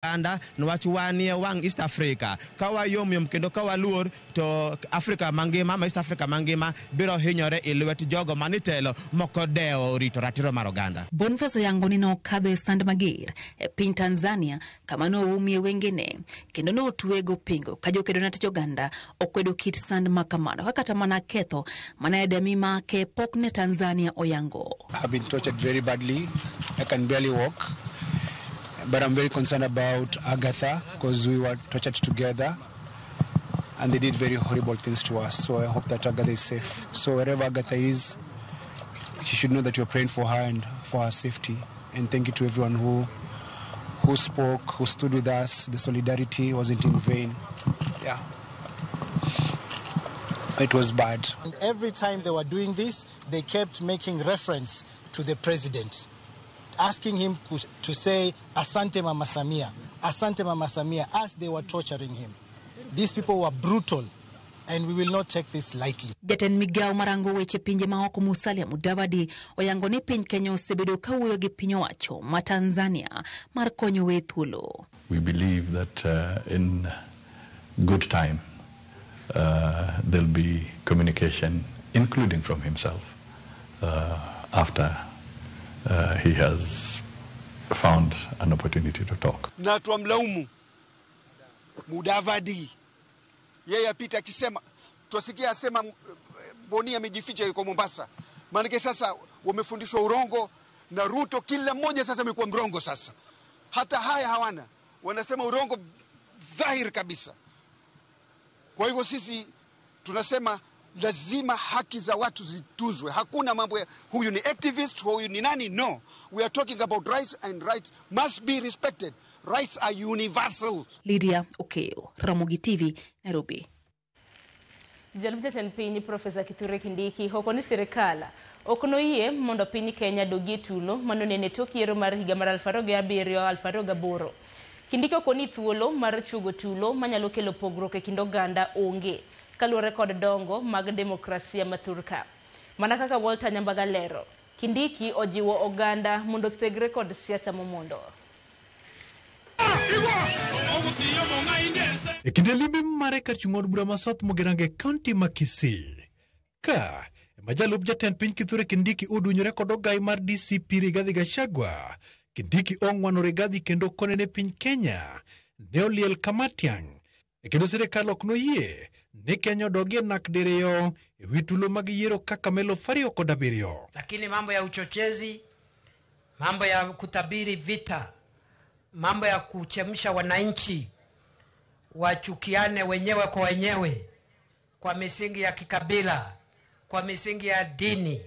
Oganda niwach wanie wang' East Africa ka wayom yom kendo ka waluor to Africa mangima ma East Africa mangima biro hinyore e lwet jogo manitelo moko dewo rito ratiro mar oganda. Boniface oyango ni nokadho e sand mager e piny Tanzania kama noumie wengene kendo notwego pingo ka jokedo ne tich oganda okwedo kit sand ma kamano ka kata mana ketho mana e demi make pok ne Tanzania oyango. I've been tortured very badly. I can barely walk. But I'm very concerned about Agatha because we were tortured together and they did very horrible things to us. So I hope that Agatha is safe. So wherever Agatha is, she should know that we're praying for her and for her safety. And thank you to everyone who spoke, who stood with us. The solidarity wasn't in vain. Yeah. It was bad. And every time they were doing this, they kept making reference to the president, asking him to say, Asante Mama Samia, Asante Mama Samia, as they were torturing him. These people were brutal, and we will not take this lightly. Jatend migawo marango weche pinje maoko Musalia Mudavadi oyango ni piny Kenya osebedo kawuoyo gi piny owacho ma Tanzania mar konyo we thuolo. We believe that in good time there'll be communication, including from himself, after he has found an opportunity to talk. Na twamlaumu Mudavadi, yeye apita akisema, twasikia asema Boni amejificha yuko Mombasa. Maanake sasa wamefundishwa urongo na Ruto, kila mmoja sasa amekuwa mrongo sasa. Hata haya hawana, wanasema urongo dhahiri kabisa. Kwa hivyo sisi tunasema lazima haki za watu zituzwe. Hakuna mambo ya huyu ni activist, huyu ni nani. No, we are talking about rights and rights must be respected. Rights are universal. Lydia Okeo, Ramogi TV, Nairobi. Jalup jatend piny Profesa Kithure Kindiki oko ni sirikal ok noyie mondo piny Kenya dogie tulo manonene tok yiero mar higa mar 2007 2008. Kindiki okoni thuolo mar chugo tulo manyalo kelo pogruok e kind oganda onge kaluwore kod dongo mag demokrasia mathurka. Mana kaka Walter Nyambaga lero, Kindiki ojiwo oganda mondo thegre kod siasa momondo. E kinde limbe mare kar chung' od bura ma South Mugirango e kaunti ma Kisii. Ka ema jalup jatend piny Kithure Kindiki odunyore kod ogai mar DCP Rigathi Gachagua. Kindiki ong'wano Rigathi kendo kone ne piny Kenya ne oliel kamatiang'. E kendo sirikal ok noyie ni Kenya odogie nak diriyo e wi tulo mag yiero kaka melo 27. Lakini mambo ya uchochezi, mambo ya kutabiri vita, mambo ya kuchemsha wananchi wachukiane wenyewe kwa wenyewe kwa misingi ya kikabila, kwa misingi ya dini.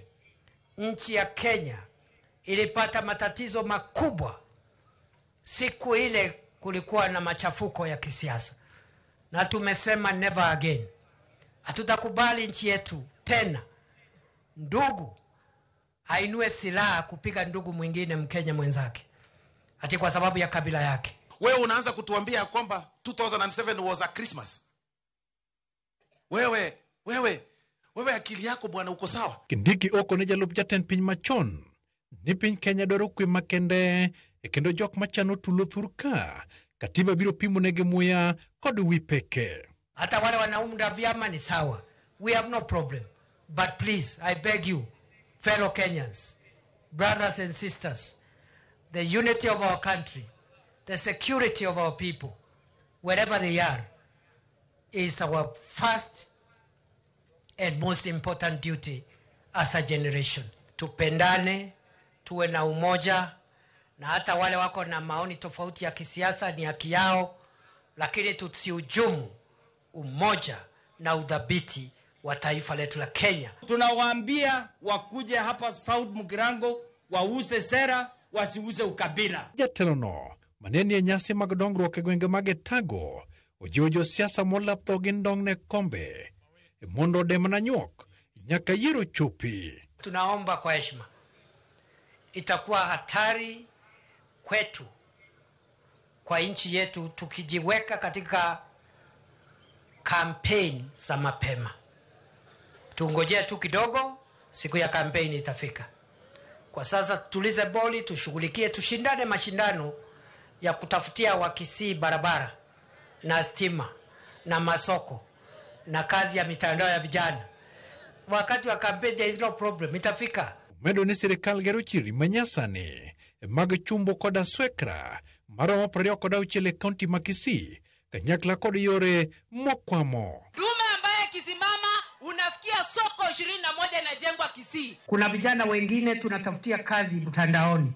Nchi ya Kenya ilipata matatizo makubwa siku ile kulikuwa na machafuko ya kisiasa, na tumesema never again. Hatutakubali nchi yetu tena ndugu ainue silaha kupiga ndugu mwingine Mkenya mwenzake ati kwa sababu ya kabila yake. Wewe unaanza kutuambia kwamba 2007 was a Christmas. Wewe akili yako bwana uko sawa? Kindiki oko ne jalup jatend piny machon ni piny Kenya dwaro kwe makende e kendo jok machano tulo thurka katiba biro pimo negi muya kod wi peke. Hata wale wanaunda vyama ni sawa, we have no problem, but please I beg you fellow Kenyans, brothers and sisters, the unity of our country, the security of our people, wherever they are, is our first and most important duty as a generation. Tupendane, tuwe na umoja, na hata wale wako na maoni tofauti ya kisiasa ni haki yao, lakini tusihujumu umoja na udhabiti wa taifa letu la Kenya. Tunawaambia wakuje hapa South Mugirango wauze sera, wasiuze ukabila. Jatelono manenie nyasi mag dongruok e gwenge mag Etago ojiwo josiasa molap dhogi ndong' ne kombe mondo odem nyuok nyaka yiero chopi. Tunaomba kwa heshima, itakuwa hatari kwetu, kwa nchi yetu, tukijiweka katika campaign za mapema. Tungojee tu kidogo, siku ya campaign itafika. Kwa sasa tulize boli, tushughulikie, tushindane mashindano ya kutafutia Wakisii barabara na stima na masoko na kazi ya mitandao ya vijana. Wakati wa kampeni there is no problem, itafika. Omedo ni sirikal gero chirni manyasani mag chumbo koda swekra maromo 26 e kaunti ma Kisii kanyakla kod yore mokwamo. Dume ambaye akisimama unasikia soko 21 inajengwa Kisii. Kuna vijana wengine tunatafutia kazi mtandaoni,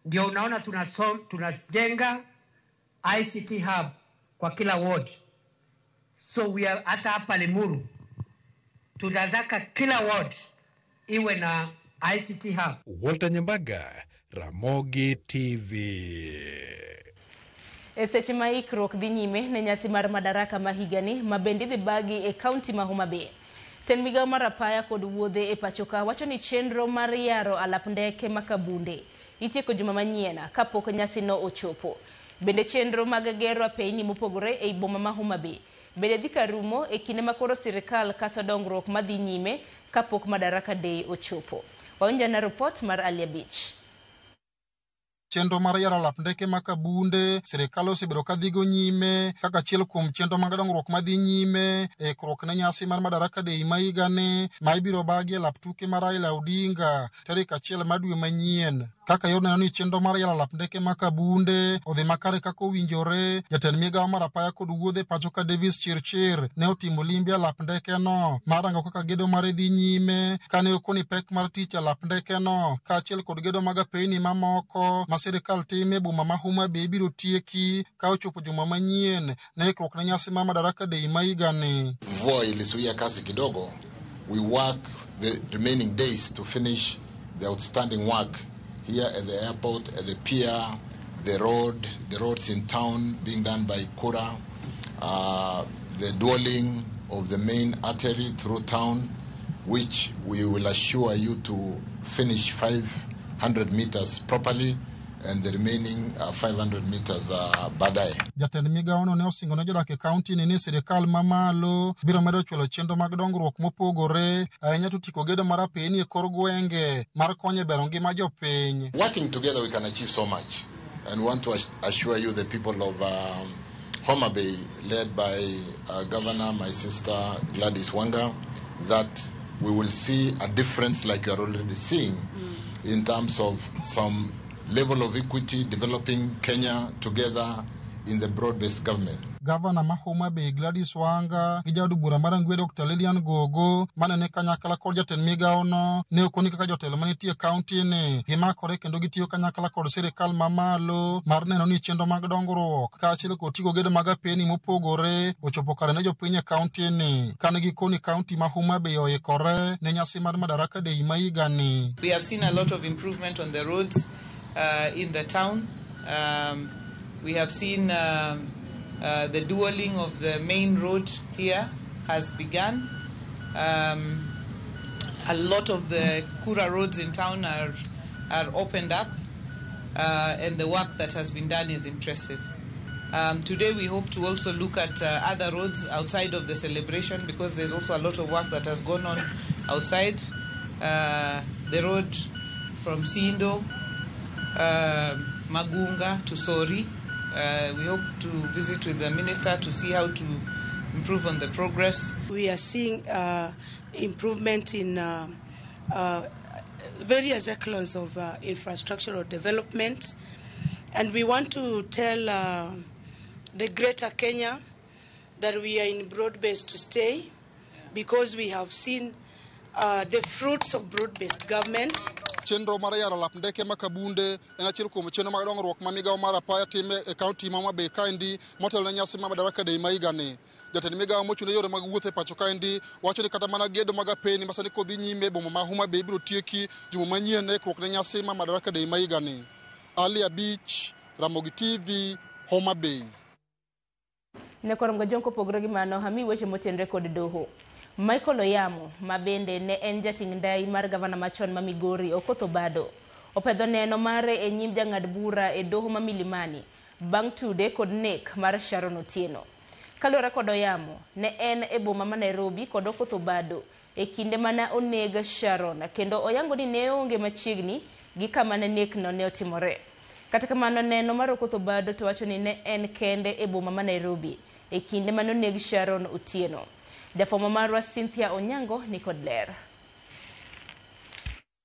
ndio unaona tunajenga ICT hub kwa kila ward. So we are, hata hapa Limuru tunataka kila ward iwe na ICT hub. Walter Nyambaga, Ramogi TV. E seche ma ikruok dhi nyime ne nyasi mar Madaraka ma higani ma bende idhi bagi e kaunti ma Homa Bay. Tend migawo mar apaya kod wuodhe e pacho ka wacho ni chenro mar yaro alap ndeke ma Kabunde itieko juma manyien kapok nyasino ochopo. Bende chenro mag gero apeyni mopogore ei boma ma Homa Bay bende dhi karumo e kinde ma koro sirikal kaso dongruok madhi nyime kapok Madaraka Day ochopo. Wawinjo na ripot mar Alia Beach. Chenro mar yaro alap ndeke ma Kabunde sirikal osebedo ka dhigo nyime kaka achiel kuom chenro mag dongruok madhi nyime e ikruok ne nyasi mar Madaraka Day ma higani ma ibiro bagi e lap tuke mar Raila Odinga tarik 1 mar dwe manyien. Kaka yor neno ni chenro mar yaro alap ndeke ma Kabunde odhi makare kaka owinjore, jatend migawo mar apaya kod wuodhe pacho ka Davis Chirchir ne otimo limbe e alap ndekeno mar rango kaka gedo mare dhi nyime kane okoni pek mar tich e alap ndekeno kaachiel kod gedo mag apeyni mamoko ma sirikal timo e boma ma Homa Bay ibiro tieki ka ochopo juma manyien ne ikruok ne nyasi mar Madaraka Day ma higani. Mvua ilizuia kazi kidogo. We work the remaining days to finish the outstanding work here at the airport, at the pier, the road, the roads in town being done by Kura, the dwelling of the main artery through town, which we will assure you to finish 500 meters properly and the remaining 500 meters baadaye. Jatend migawono ne osingo ne jodak e kaunti ni sirikal mamalo biro medo chwalo chenro mag dongruok mopogore ahinya to tieko gedo mar apeyni e kor gwenge mar konyo e bero ngima jopiny. Working together we can achieve so much, and we want to assure you the people of Homa Bay, led by Governor, my sister Gladys Wanga, that we will see a difference like you are already seeing in terms of some level of equity, developing Kenya together in the broad-based government. Gavana ma Homa Bay Gladys Wanga gi jaod bura mar Rangwe Dr. Lilian Gogo mane ni kanyakla kod jatend migawono ne okoni kaka jotelo manitie e kaunti ni gimakore kendo gitiyo kanyakla kod sirikal mamalo mar neno ni chenro mag dongruok kaachiel kod tigo gedo mag apeyni mopogore ochopo kare ne jopiny e kaunti ni kane gikoni kaunti ma Homa Bay oikore ne nyasi mar Madaraka Day ma higani. We have seen a lot of improvement on the roads in the town. We have seen the dualling of the main road here has begun. A lot of the Kura roads in town are opened up, and the work that has been done is impressive. Today we hope to also look at other roads outside of the celebration, because there's also a lot of work that has gone on outside. The road from Sindo, Magunga to Sori. We hope to visit with the minister to see how to improve on the progress. We are seeing improvement in various echelons of infrastructural development, and we want to tell the greater Kenya that we are in broad-based to stay, because we have seen the fruits of broad-based government. Chenro mar yaro alap ndeke ma Kabunde en achiel kuom chenro mag dongruok ma migawo mar apaya timo e kaunti ma Homa Bay kaendi motelo ne nyasi mar Madaraka Day ma higani. Jatend migawo mochung' ne yore mag wuoth e pacho kaendi wacho ni kata mana gedo mag apeyni ma sani kodhi nyime e boma ma Homa Bay ibiro tieki juma manyien e ikruok ne nyasi mar Madaraka Day ma higani. Ali Abich, Ramogi TV, Homa Bay. Nyakwar Mgajong kopogore gi mano, ami weche motenre kod doho. Michael Oyamo, ma bende ne en jating' ndai mar gavana machon ma Migori, Okoth Obado, opedho neno mare e nyim jang'ad bura e doho ma Milimani bang' tude kod nek mar Sharon Otieno. Kaluwore kod Oyamo, ne en e boma ma Nairobi kod Okoth Obado e kinde mana oneg Sharon, kendo oyango ni ne onge machiegni gi kama ne nekno ne otimore. Kata kamano neno mar Okoth Obado to wacho ni ne en kende e boma ma Nairobi e kinde mane oneg Sharon Otieno. Jafwambo marwa Cynthia Onyango ni kod ler.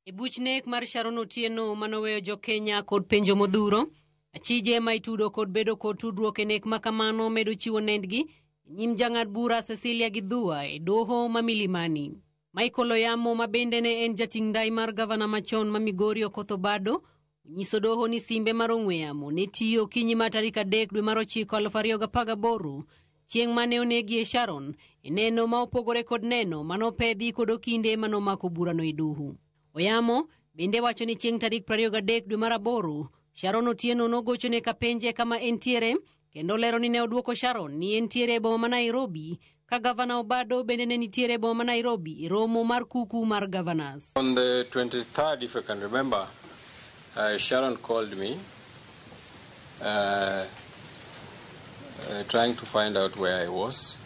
E buch nek mar Sharon Otieno manoweyo jo-Kenya kod penjo modhuro, achije ma itudo kod bedo kod tudruok e nek makamano medo chiwo nendgi e nyim jang'ad bura Cecilia Githua e doho ma Milimani. Michael Oyamo ma bende ne en jating' ndai mar gavana machon ma Migori Okoth Obado onyiso doho ni simbe mar ong'we yamo ne tiyo okinyi mar tarik 3 dwe mar 9 2018 chieng' mane onegie Sharon e neno ma opogore kod neno manopedhi kod okinde manomako burano e doho. Oyamo bende wacho ni chieng' tarik 23 dwe mar 8 Sharon Otieno nogochone kapenje kama entiere kendo lero ni ne odwoko Sharon ni entiere e boma ma Nairobi ka gavana Obado bende ne nitiere e boma ma Nairobi e romo mar kuku mar governors. On the 23rd, if I can remember, Sharon called me trying to find out where I was.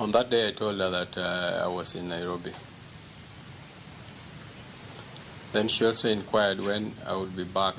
On that day, I told her that I was in Nairobi. Then she also inquired when I would be back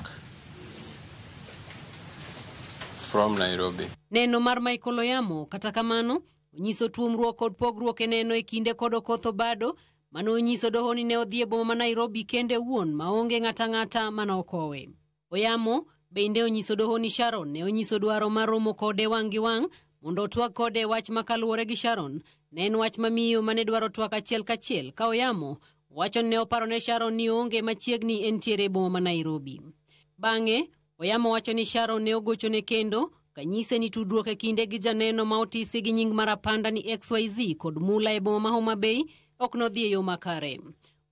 from Nairobi. Neno mar Michael Oyamo kata kamano onyiso tuomruok kod pogruok e neno e kinde kod Okoth Obado mano onyiso doho ni ne odhi e boma ma Nairobi kende owuon maonge ng'ata ng'ata mane okowe. Oyamo bende onyiso doho ni Sharon ne onyiso dwaro mar romo kode wang' gi wang' mondo otwag kode wach makaluwore gi Sharon ne en wach mamiyo mane dwaro twak achiel kachiel ka Oyamo wacho ni ne oparo ne Sharon ni oonge machiegni entiere e boma ma Nairobi. Bang'e Oyamo wacho ni Sharon ne ogochone kendo kanyise ni tudruok e kinde gi janeno ma otisi gi nying mar apanda ni XYZ kod mula e boma ma Homa Bay ok nodhi e yo makare.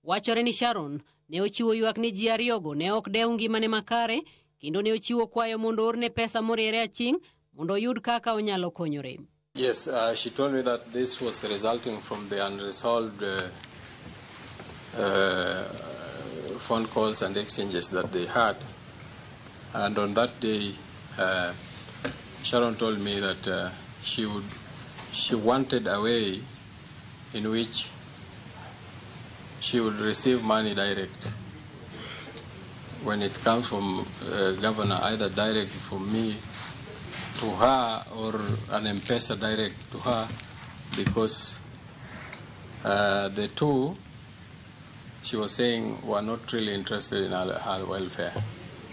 Wachore ni Sharon ne ochiwo ywak ni ji ariyogo ne ok dew ngimane makare kendo ne ochiwo kwayo mondo orne pesa moriere aching' mondo oyud kaka onyalo konyore. Yes, she told me that this was resulting from the unresolved phone calls and exchanges that they had. And on that day, Sharon told me that she wanted a way in which she would receive money direct. When it comes from governor, either direct from me to her or an M-Pesa direct to her, because the two, she was saying, were not really interested in her welfare.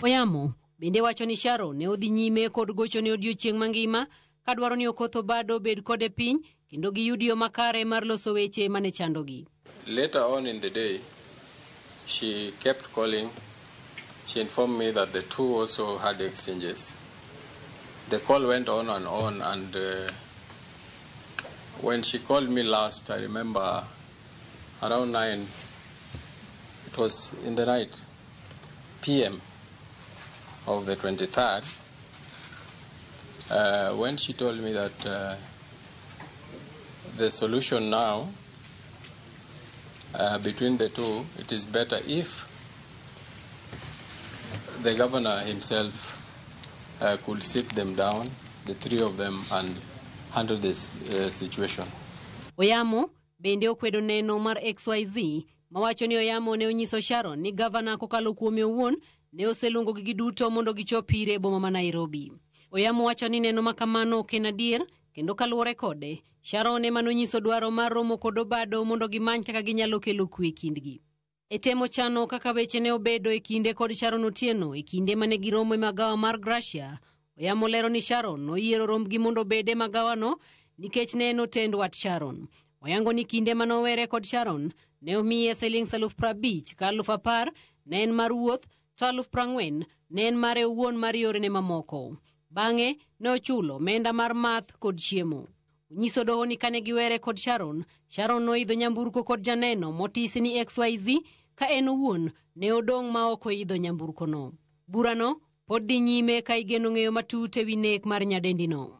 Oyamo bende wacho ni Sharon ne odhi nyime kod gochone odiochieng' mangima kadwaro ni Okoth Obado bed kode piny kendo giyud yo makare mar loso weche mane chandogi. Later on in the day, she kept calling. She informed me that the two also had exchanges. The call went on, and when she called me last, I remember around 9, it was in the night, PM of the 23rd, when she told me that the solution now between the two, it is better if the governor himself could sit them down, the three of them, and handle this situation. Oyamo bende okwedo neno mar XYZ mawacho ni Oyamo ne onyiso Sharon ni gavana kokalo kuome owuon ne oseluongogi giduto mondo gichop ire e boma ma Nairobi. Oyamo wacho ni neno makamano ok en adier kendo kaluwore kode, Sharon ema nonyiso dwaro mar romo kod Obado mondo gimany kaka ginyalo kelo kwe e kindgi. E temo chano kaka weche ne obedo e kinde kod Sharon Otieno e kinde mane giromo e magawa mar Gracia, Oyamo lero ni Sharon noyiero rombgi mondo obed e magawano nikech ne en otend wat Sharon. Oyango ni kinde manowere kod Sharon ne omiye siling 50,000 ka 10,000 ne en mar wuoth to 40,000 ne en mare owuon mar yorene mamoko. Bang'e ne ochulo omenda mar math kod chiemo. Onyiso doho ni kane giwere kod Sharon, Sharon noidho nyamburko kod janeno motisi ni XYZ ka en owuon ne odong' ma ok oidho nyamburkono. Burano pod dhi nyime ka igeno ng'eyo matut ewi nek mar nyadendino.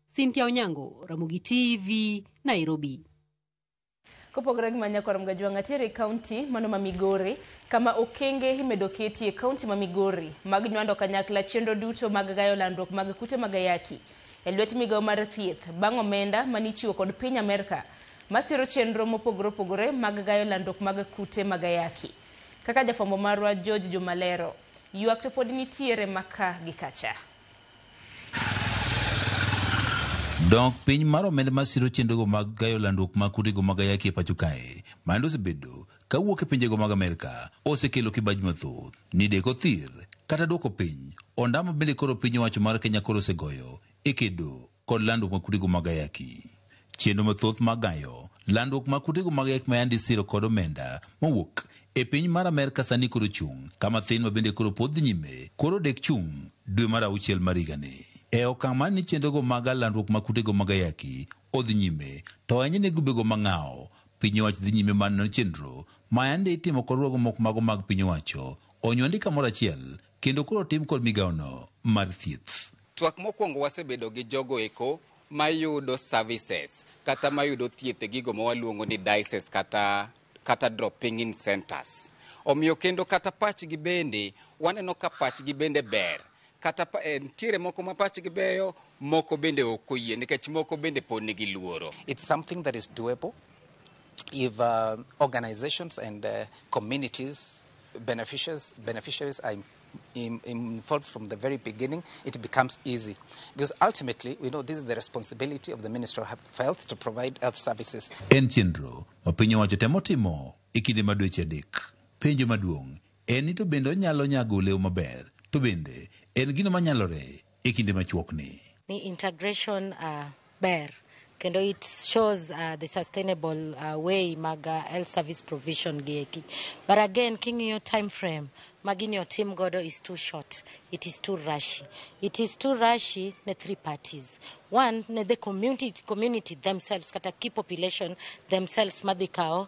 Cynthia Onyango, Ramogi TV, Nairobi. Kopogore gi Manyakwarom Gajwang' atiere e kaunti mano ma Migori kama okenge imedo keti e kaunti ma Migori mag nywando kanyakla chenro duto mag gayo landruok mag kute mag ayaki e lwet migawo mar thieth bang' omenda manichiwo kod piny Amerka masiro chenro mopogore opogore mag gayo landruok mag kute mag ayaki. Kaka jafwambo marwa George Jumalero, Ywak to pod nitiere maka gi kacha. Dok piny mar omenda masiro chenrogo mag gayo landruok mag kutego mag ayaki e pacho kae mano osebedo kawuok e pinjego mag Amerka osekelo kibaji mathoth ni deko thir kata duoko piny ondamo bende koro piny owacho mar Kenya koro osegoyo e kedo kod landruok mag kutego mag ayaki. Chenro mathoth mag gayo landruok mag kutego mag ayaki ma yande isiro kod omenda mowuok e piny mar Amerka sani koro chung' kama thin ma bende koro pod dhi nyime koro dek chung' dwe mar auchiel mar higani. E okang' mar ni chenrogo mag landruok mag kutego mag ayaki odhi nyime to ahinya ne grubego mang'awo piny owacho dhi nyime mar nono chenro ma yande itimo kod riwruoge moko mago mag piny owacho onywandi kamoro achiel kendo koro tim kod migawono mar thieth. Twak mokwongo wasebedo gi jogo eko mayudo services kata mayudo thieth e gigo ma waluongo ni dices kata dropping in centers. Omiyo kendo kata pachgi bende waneno ka pachgi bende ber. Kata nitiere moko ma pachgi beyo, moko bende ok oyie nikech moko bende pod nigi luoro. It's something that is doable if organizations and communities, beneficiaries are involved from the very beginning, it becomes easy. Because ultimately, we know this is the responsibility of the Ministry of Health to provide health services. En chenro ma piny owacho temo timo e kinde ma dweche adek. Penjo maduong' en ni to bende onyalo nyago olemo maber, to bende en gino manyalore e kinde machuokni. Ni integration ber kendo it shows the sustainable way mag health service provision gi eki. But again, king'iyo time frame ma gini otim godo is too short. It is too rushy. It is too rushy ne three parties. One, ne the community themselves, kata key population themselves madhi kawo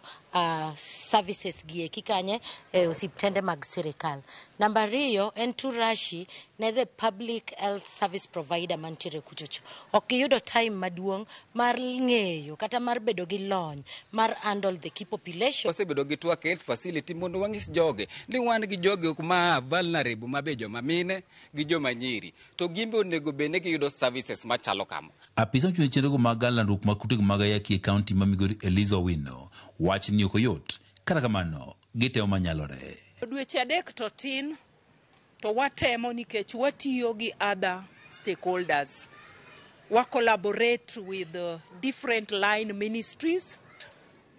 services gi eki kanye e osiptende mag sirikal. Namba ariyo, en too rushy ne the public health service provider mantiere kuchocho. Ok giyudo time maduong' mar ng'eyo kata mar bedo gi lony mar handle the key population. Wasebedo gi twak e health facility mondo wang'is joge ni wan gi joge ma vulnerable ma be joma mine gi joma nyiri to gimbe onego bed ni giyudo services machalo kama. Apisa mochung' ne chenrogo mag landruok mag kutego mag ayaki e kaunti ma Migori Eliza Owino wacho ni ok oyot, kata kamano gitemo manyalore. Dweche adek to tin to watemo nikech watiyo gi other stakeholders. Wa collaborate with different line ministries.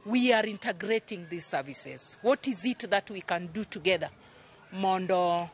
We are integrating these services. What is it that we can do together mondo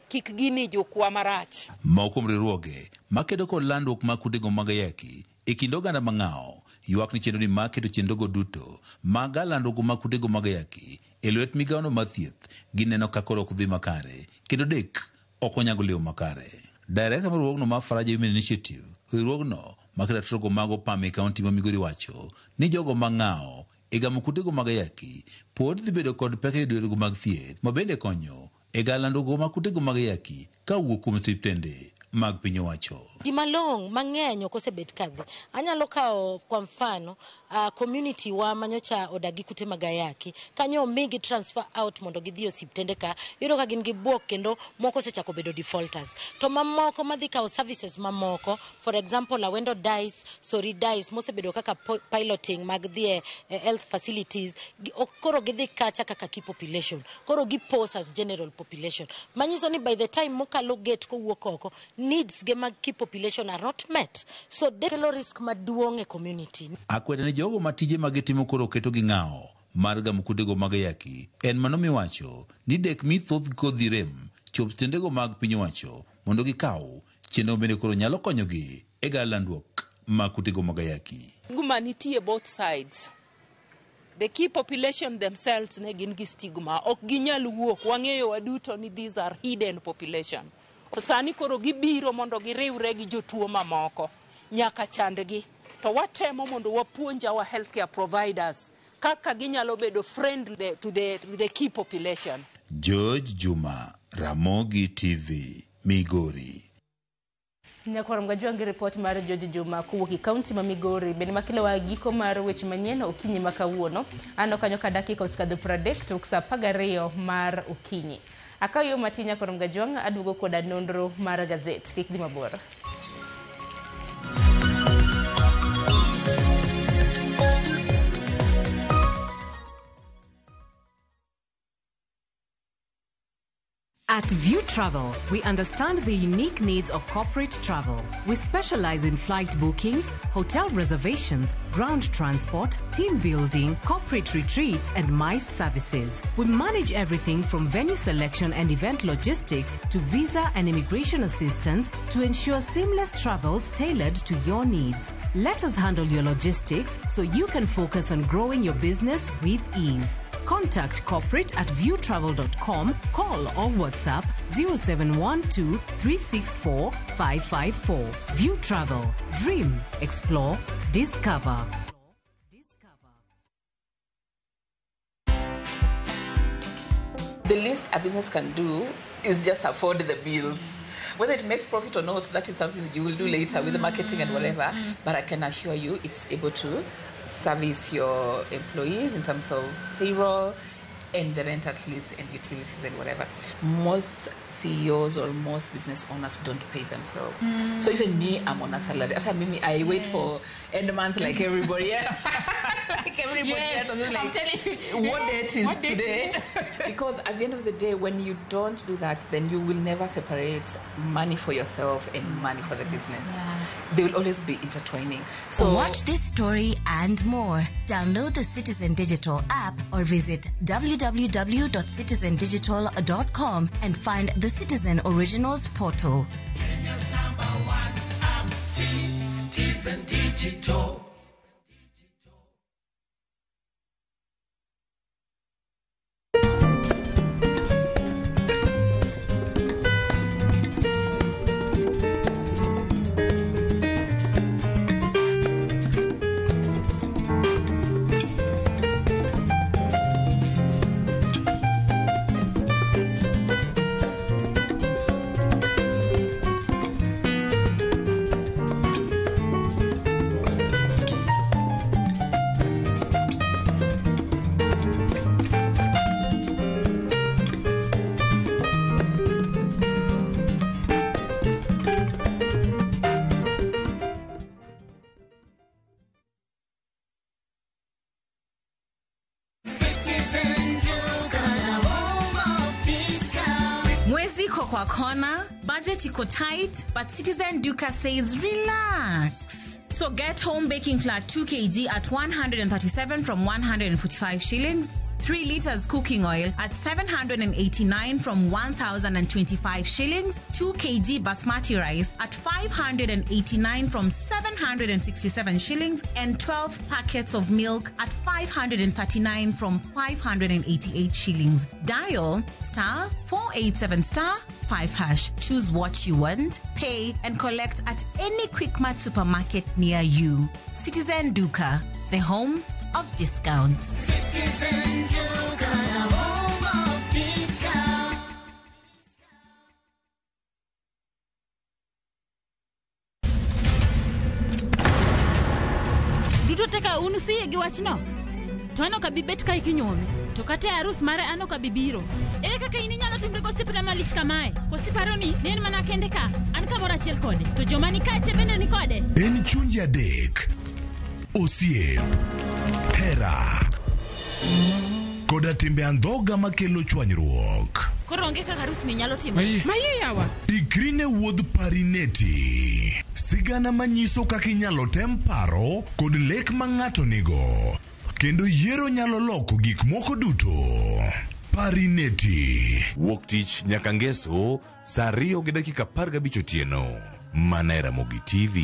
kik gini jukwa marach? Moko kuom riwruoge makedo kod landruok mag kutego mag ayaki e kind oganda mang'awo ywak ni chenro ni mar keto chenrogo duto mag landruok mag kutego mag ayaki e lwet migawono mar thieth gineno ka koro ok dhi makare kendo dek ok onyago olemo makare. Director mar riwruogno mar Faraja Women Initiative, riwruogno maketo ratiro mag opam e kaunti ma Migori wacho ni jogo mang'awo e gamo kutego mag ayaki pod dhi bedo kod pek e yudo yorego mag thieth ma bende konyo e galandruok mag kutego mag ayaki ka owuok kuom osiptende mag piny owacho. Ji malong'o mang'eny ok osebet kadhi. Anyalo kawo kwa mfano community wa manyocha odak gi kute mag ayaki. Kanyo omigi transfer out mondo gidhi e osiptende ka. Iyudo ka gin gi buok kendo moko osechako bedo defaulters. To mamoko madhi kawo services mamoko, for example Awendo Dice, Sori Dice, mosebedo kaka piloting mag dhi e health facilities, koro gidhi kacha kaka key population. Koro gi pose as general population. Manyiso ni by the time mokalo gate kowuok oko, needs ge mag key population are not met. So kelo risk maduong' e community. Akweda ni jogo ma tije ma gitimo koro keto gi ng'awo mar gamo kutego mag ayaki en mano miwacho ni dek mi thoth kodhi rem chop tendego mag piny owacho mondo gikaw chenro bende koro nyalo konyogi e gayo landruok mag kutego mag ayaki. Stigma nitie both sides. The key population themselves ne gin gi stigma. Ok ginyal wuok. Wang'eyo waduto ni these are hidden population. To sani koro gibiro mondo giriwre gi jotuo mamoko nyaka chandgi. To watemo mondo wapuonj our healthcare providers kaka ginyalo bedo friendly to the key population. George Juma, Ramogi TV, Migori. Nyakwar Mgajwangi report mar George Juma kowuok e kaunti ma Migori bende makelowa giko mar weche manyien okinyi ma kawuono. Aneno kanyo ka dakika osekadho 30 tok saa 12 mar okinyi. Akawo yo matin Nyakwar Mgajwang' aduogo koda nonro mar gazet. Kik dhi mabor. At View Travel, we understand the unique needs of corporate travel. We specialize in flight bookings, hotel reservations, ground transport, team building, corporate retreats, and MICE services. We manage everything from venue selection and event logistics to visa and immigration assistance to ensure seamless travels tailored to your needs. Let us handle your logistics so you can focus on growing your business with ease. Contact corporate at viewtravel.com, call or WhatsApp 0712 364 554. View Travel. Dream, explore, discover. The least a business can do is just afford the bills. Whether it makes profit or not, that is something you will do later with the marketing and whatever. But I can assure you it's able to service your employees in terms of payroll and the rent at least and utilities and whatever. Most CEOs or most business owners don't pay themselves. So even me, I'm on a salary. After me, I wait for end month like everybody else. Like everybody else. I'm like, I'm telling you. What date is What date today? is it? Because at the end of the day, when you don't do that, then you will never separate money for yourself and money for the business. They will always be intertwining. So watch this story and more. Download the Citizen Digital app or visit www.citizendigital.com and find the Citizen Originals portal. Kenya's number one app, Citizen Digital. Citizen Duka, the home of discount. Mwezi iko kwa kona, budget iko tight, but Citizen Duka says relax. So get home baking flour 2 kg at 137 from 145 shillings, 3 liters cooking oil at 789 from 1,025 shillings, 2 kg basmati rice at 589 from 767 shillings, and 12 packets of milk at 539 from 588 shillings. Dial star 487 star 5 hash. Choose what you want, pay, and collect at any Quickmart supermarket near you. Citizen Duka, the home of discounts. Citizen Duka, the home of discount. Duto teka un usiyie gi wachno? To an ok abi bet kae kinyuome. To kata e arus mare an ok abi biro. Ere kaka in inyalo timri gosiepna malich kamae? Koso iparo ni ne en mana kende ka? An kamoro achiel kode. To joma ni kae te bende ni kode. En chunje adek, osiep, hera, koda timbe andhoga makelo chwanyruok. Koro onge kaka arus ni nyalo timore. Mayie yawa. Ikri ne wuodh Parineti. Sigana manyiso kaka inyalo tem paro kod lek ma ng'ato nigo. Kendo yiero nyalo loko gik moko duto. Parineti. Wuok tich nyaka ngeso saa 2:15 otieno. Mana e Ramogi TV.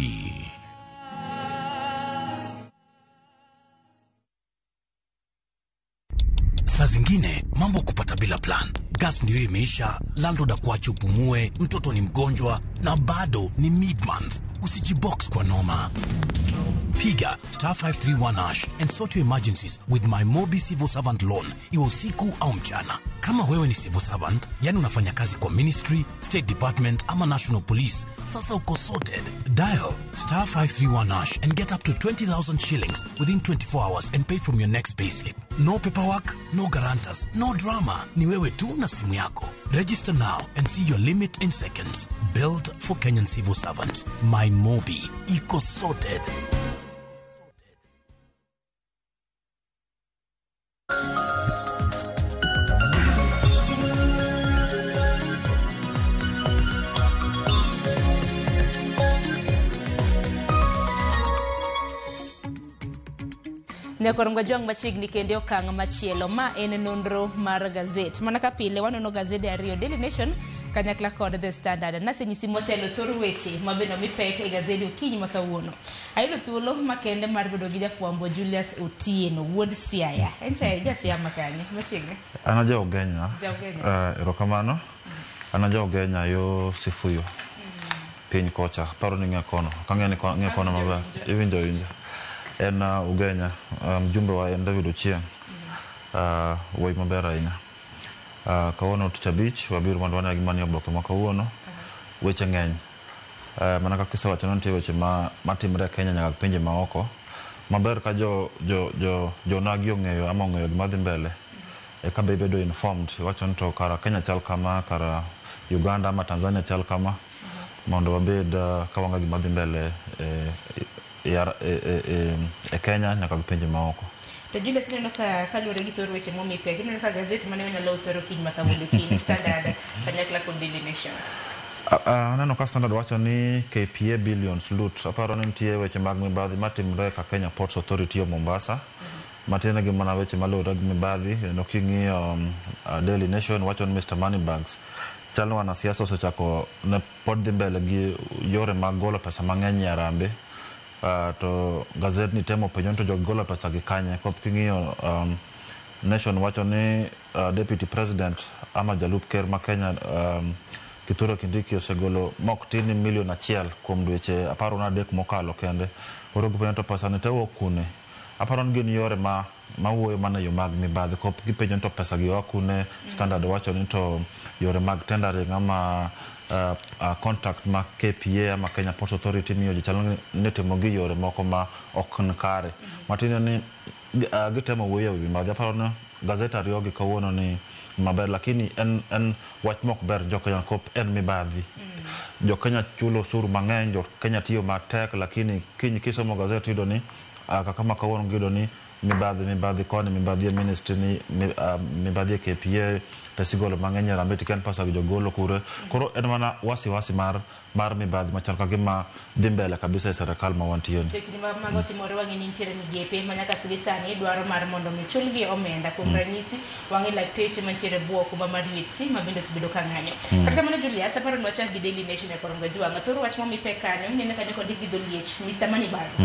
Saa zingine mambo kupata bila plan. Gas ndio imeisha, landlord akuache upumue, mtoto ni mgonjwa na bado ni mid-month. Usijibox kwa noma. Piga star 531 hash and sort your emergencies with my Mobi Civil Servant Loan, iwe usiku au mchana. Kama wewe ni civil servant, yani unafanya kazi kwa ministry, state department ama national police, sasa uko sorted. Dial star 531 hash and get up to 20,000 shillings within 24 hours and pay from your next payslip. No paperwork, no guarantors, no drama. Ni wewe tu na simu yako. Register now and see your limit in seconds. Built for Kenyan civil servants. My Mobi. Iko sorted. Nyakwar Ngwajwang' machiegni kendo e okang' machielo. Ma en nonro mar gazet. Mana ka pile wanono gazede ariyo, Daily Nation kanyakla kod The Standard. Nasenyisi motelo thor weche ma bende omi pek e gazede okinyi ma kawuono. Ayudo thuolo makende mar bedo gi jafwambo Julius Otieno, wuod Siaya. En cha ja Siaya ma kanye? Machiegni. An aja Ugenya. Ja Ugenya. Erokamano. An aja Ugenya yo Sifuyo. Piny kocha. Aparo ni ing'e kono. Ok ang'e ni ng'e kono maber. Iwinjo awinja. En Ugenya. Mjumbe wa en David Ochieng. Wuoyi maber ahinya. Kawuono tich abich wabiro mondo wane gima nie oboke ma kawuono. Weche ng'eny. Mana kaka isewacho ni nitie weche ma matimre e Kenya nyaka pinje maoko. Maber ka jo jo jo jonagi ong'eyo ama ong'eyo gima dhi mbele. Eka be ibedo informed. Iwacho ni to kara Kenya chal kama, kara Uganda ama Tanzania chal kama. Mondo wabed ka wang'e gima dhi mbele e Kenya nyaka gi pinje maoko. To Julius ineno ka kaluwore gi thor weche momi pek, ineno ka gazet mane wanyalo uso okinyi ma kawuono kind Standard kanyakla kod Daily Nation. Aneno ka Standard wacho ni KPA billions loot. Aparo ni nitie weche mag mibadhi matimre ka Kenya Ports Authority of Mombasa. Matiende gin mana weche maluwore gi mibadhi. Kendo king'iyo Daily Nation wacho ni Mr. Moneybags chal ni wanasiasa osechako ne pod dhi mbele gi yore mag golo pesa mang'eny e Harambee. To gazet ni temo penjo ni to jogi golo pesa gi kanye. Kop king'iyo Nation wacho ni Deputy President ama jalup ker ma Kenya Kithure Kindiki osegolo mok tin ni milion 1 kuom dweche 13 mokalo kende. Koro gipenjo to pesa ni te wuok kune? Aparo ni gin yore ma mawuoyo mana e yo mag mibadhi. Kop gipenjo ni to pesa gi oa kune? Standard wacho ni to yore mag tendering ama contract ma KPA ama Kenya Ports Authority miyo ji chalo ni timo gi yore moko ma ok ni kare. Matiende ni gitemo wuoyo e wi mibadhi. Aparo ni gazet ariyo gi kawuono ni maber, lakini en wach mok ber jo Kenya kop en mibadhi. Jo Kenya chulo osuru mang'eny, jo Kenya tiyo matek, lakini kiny kisomo gazet iyudo ni kaka ma kawuono giyudo ni mibadhi, mibadhi koni, mibadhi e ministry ni, mibadhi e KPA, pesa igolo mang'eny e Harambee to kia pesa gi jogolo kure. Koro en mana wasiwasi mar mibadhi machal ka gima dhi mbele kabisa e sirikal ma wantie ni. To e kinde ma mago timore wang'e ni nitiere migepe ma nyaka sidi sani dwaro mar mondo mi chulgi omenda. Kuom ranyisi, wang'e lakteche mantiere e bwo okumba mar UHC ma bende osebedo ka ng'anyo. Kata kamano Julius, aparo ni wachak gi Daily Nation nyakwar Ngajwang'. Thor wach momi pek kanyo, ineno kanyo kondik gi dholiech, Mr. Moneybags.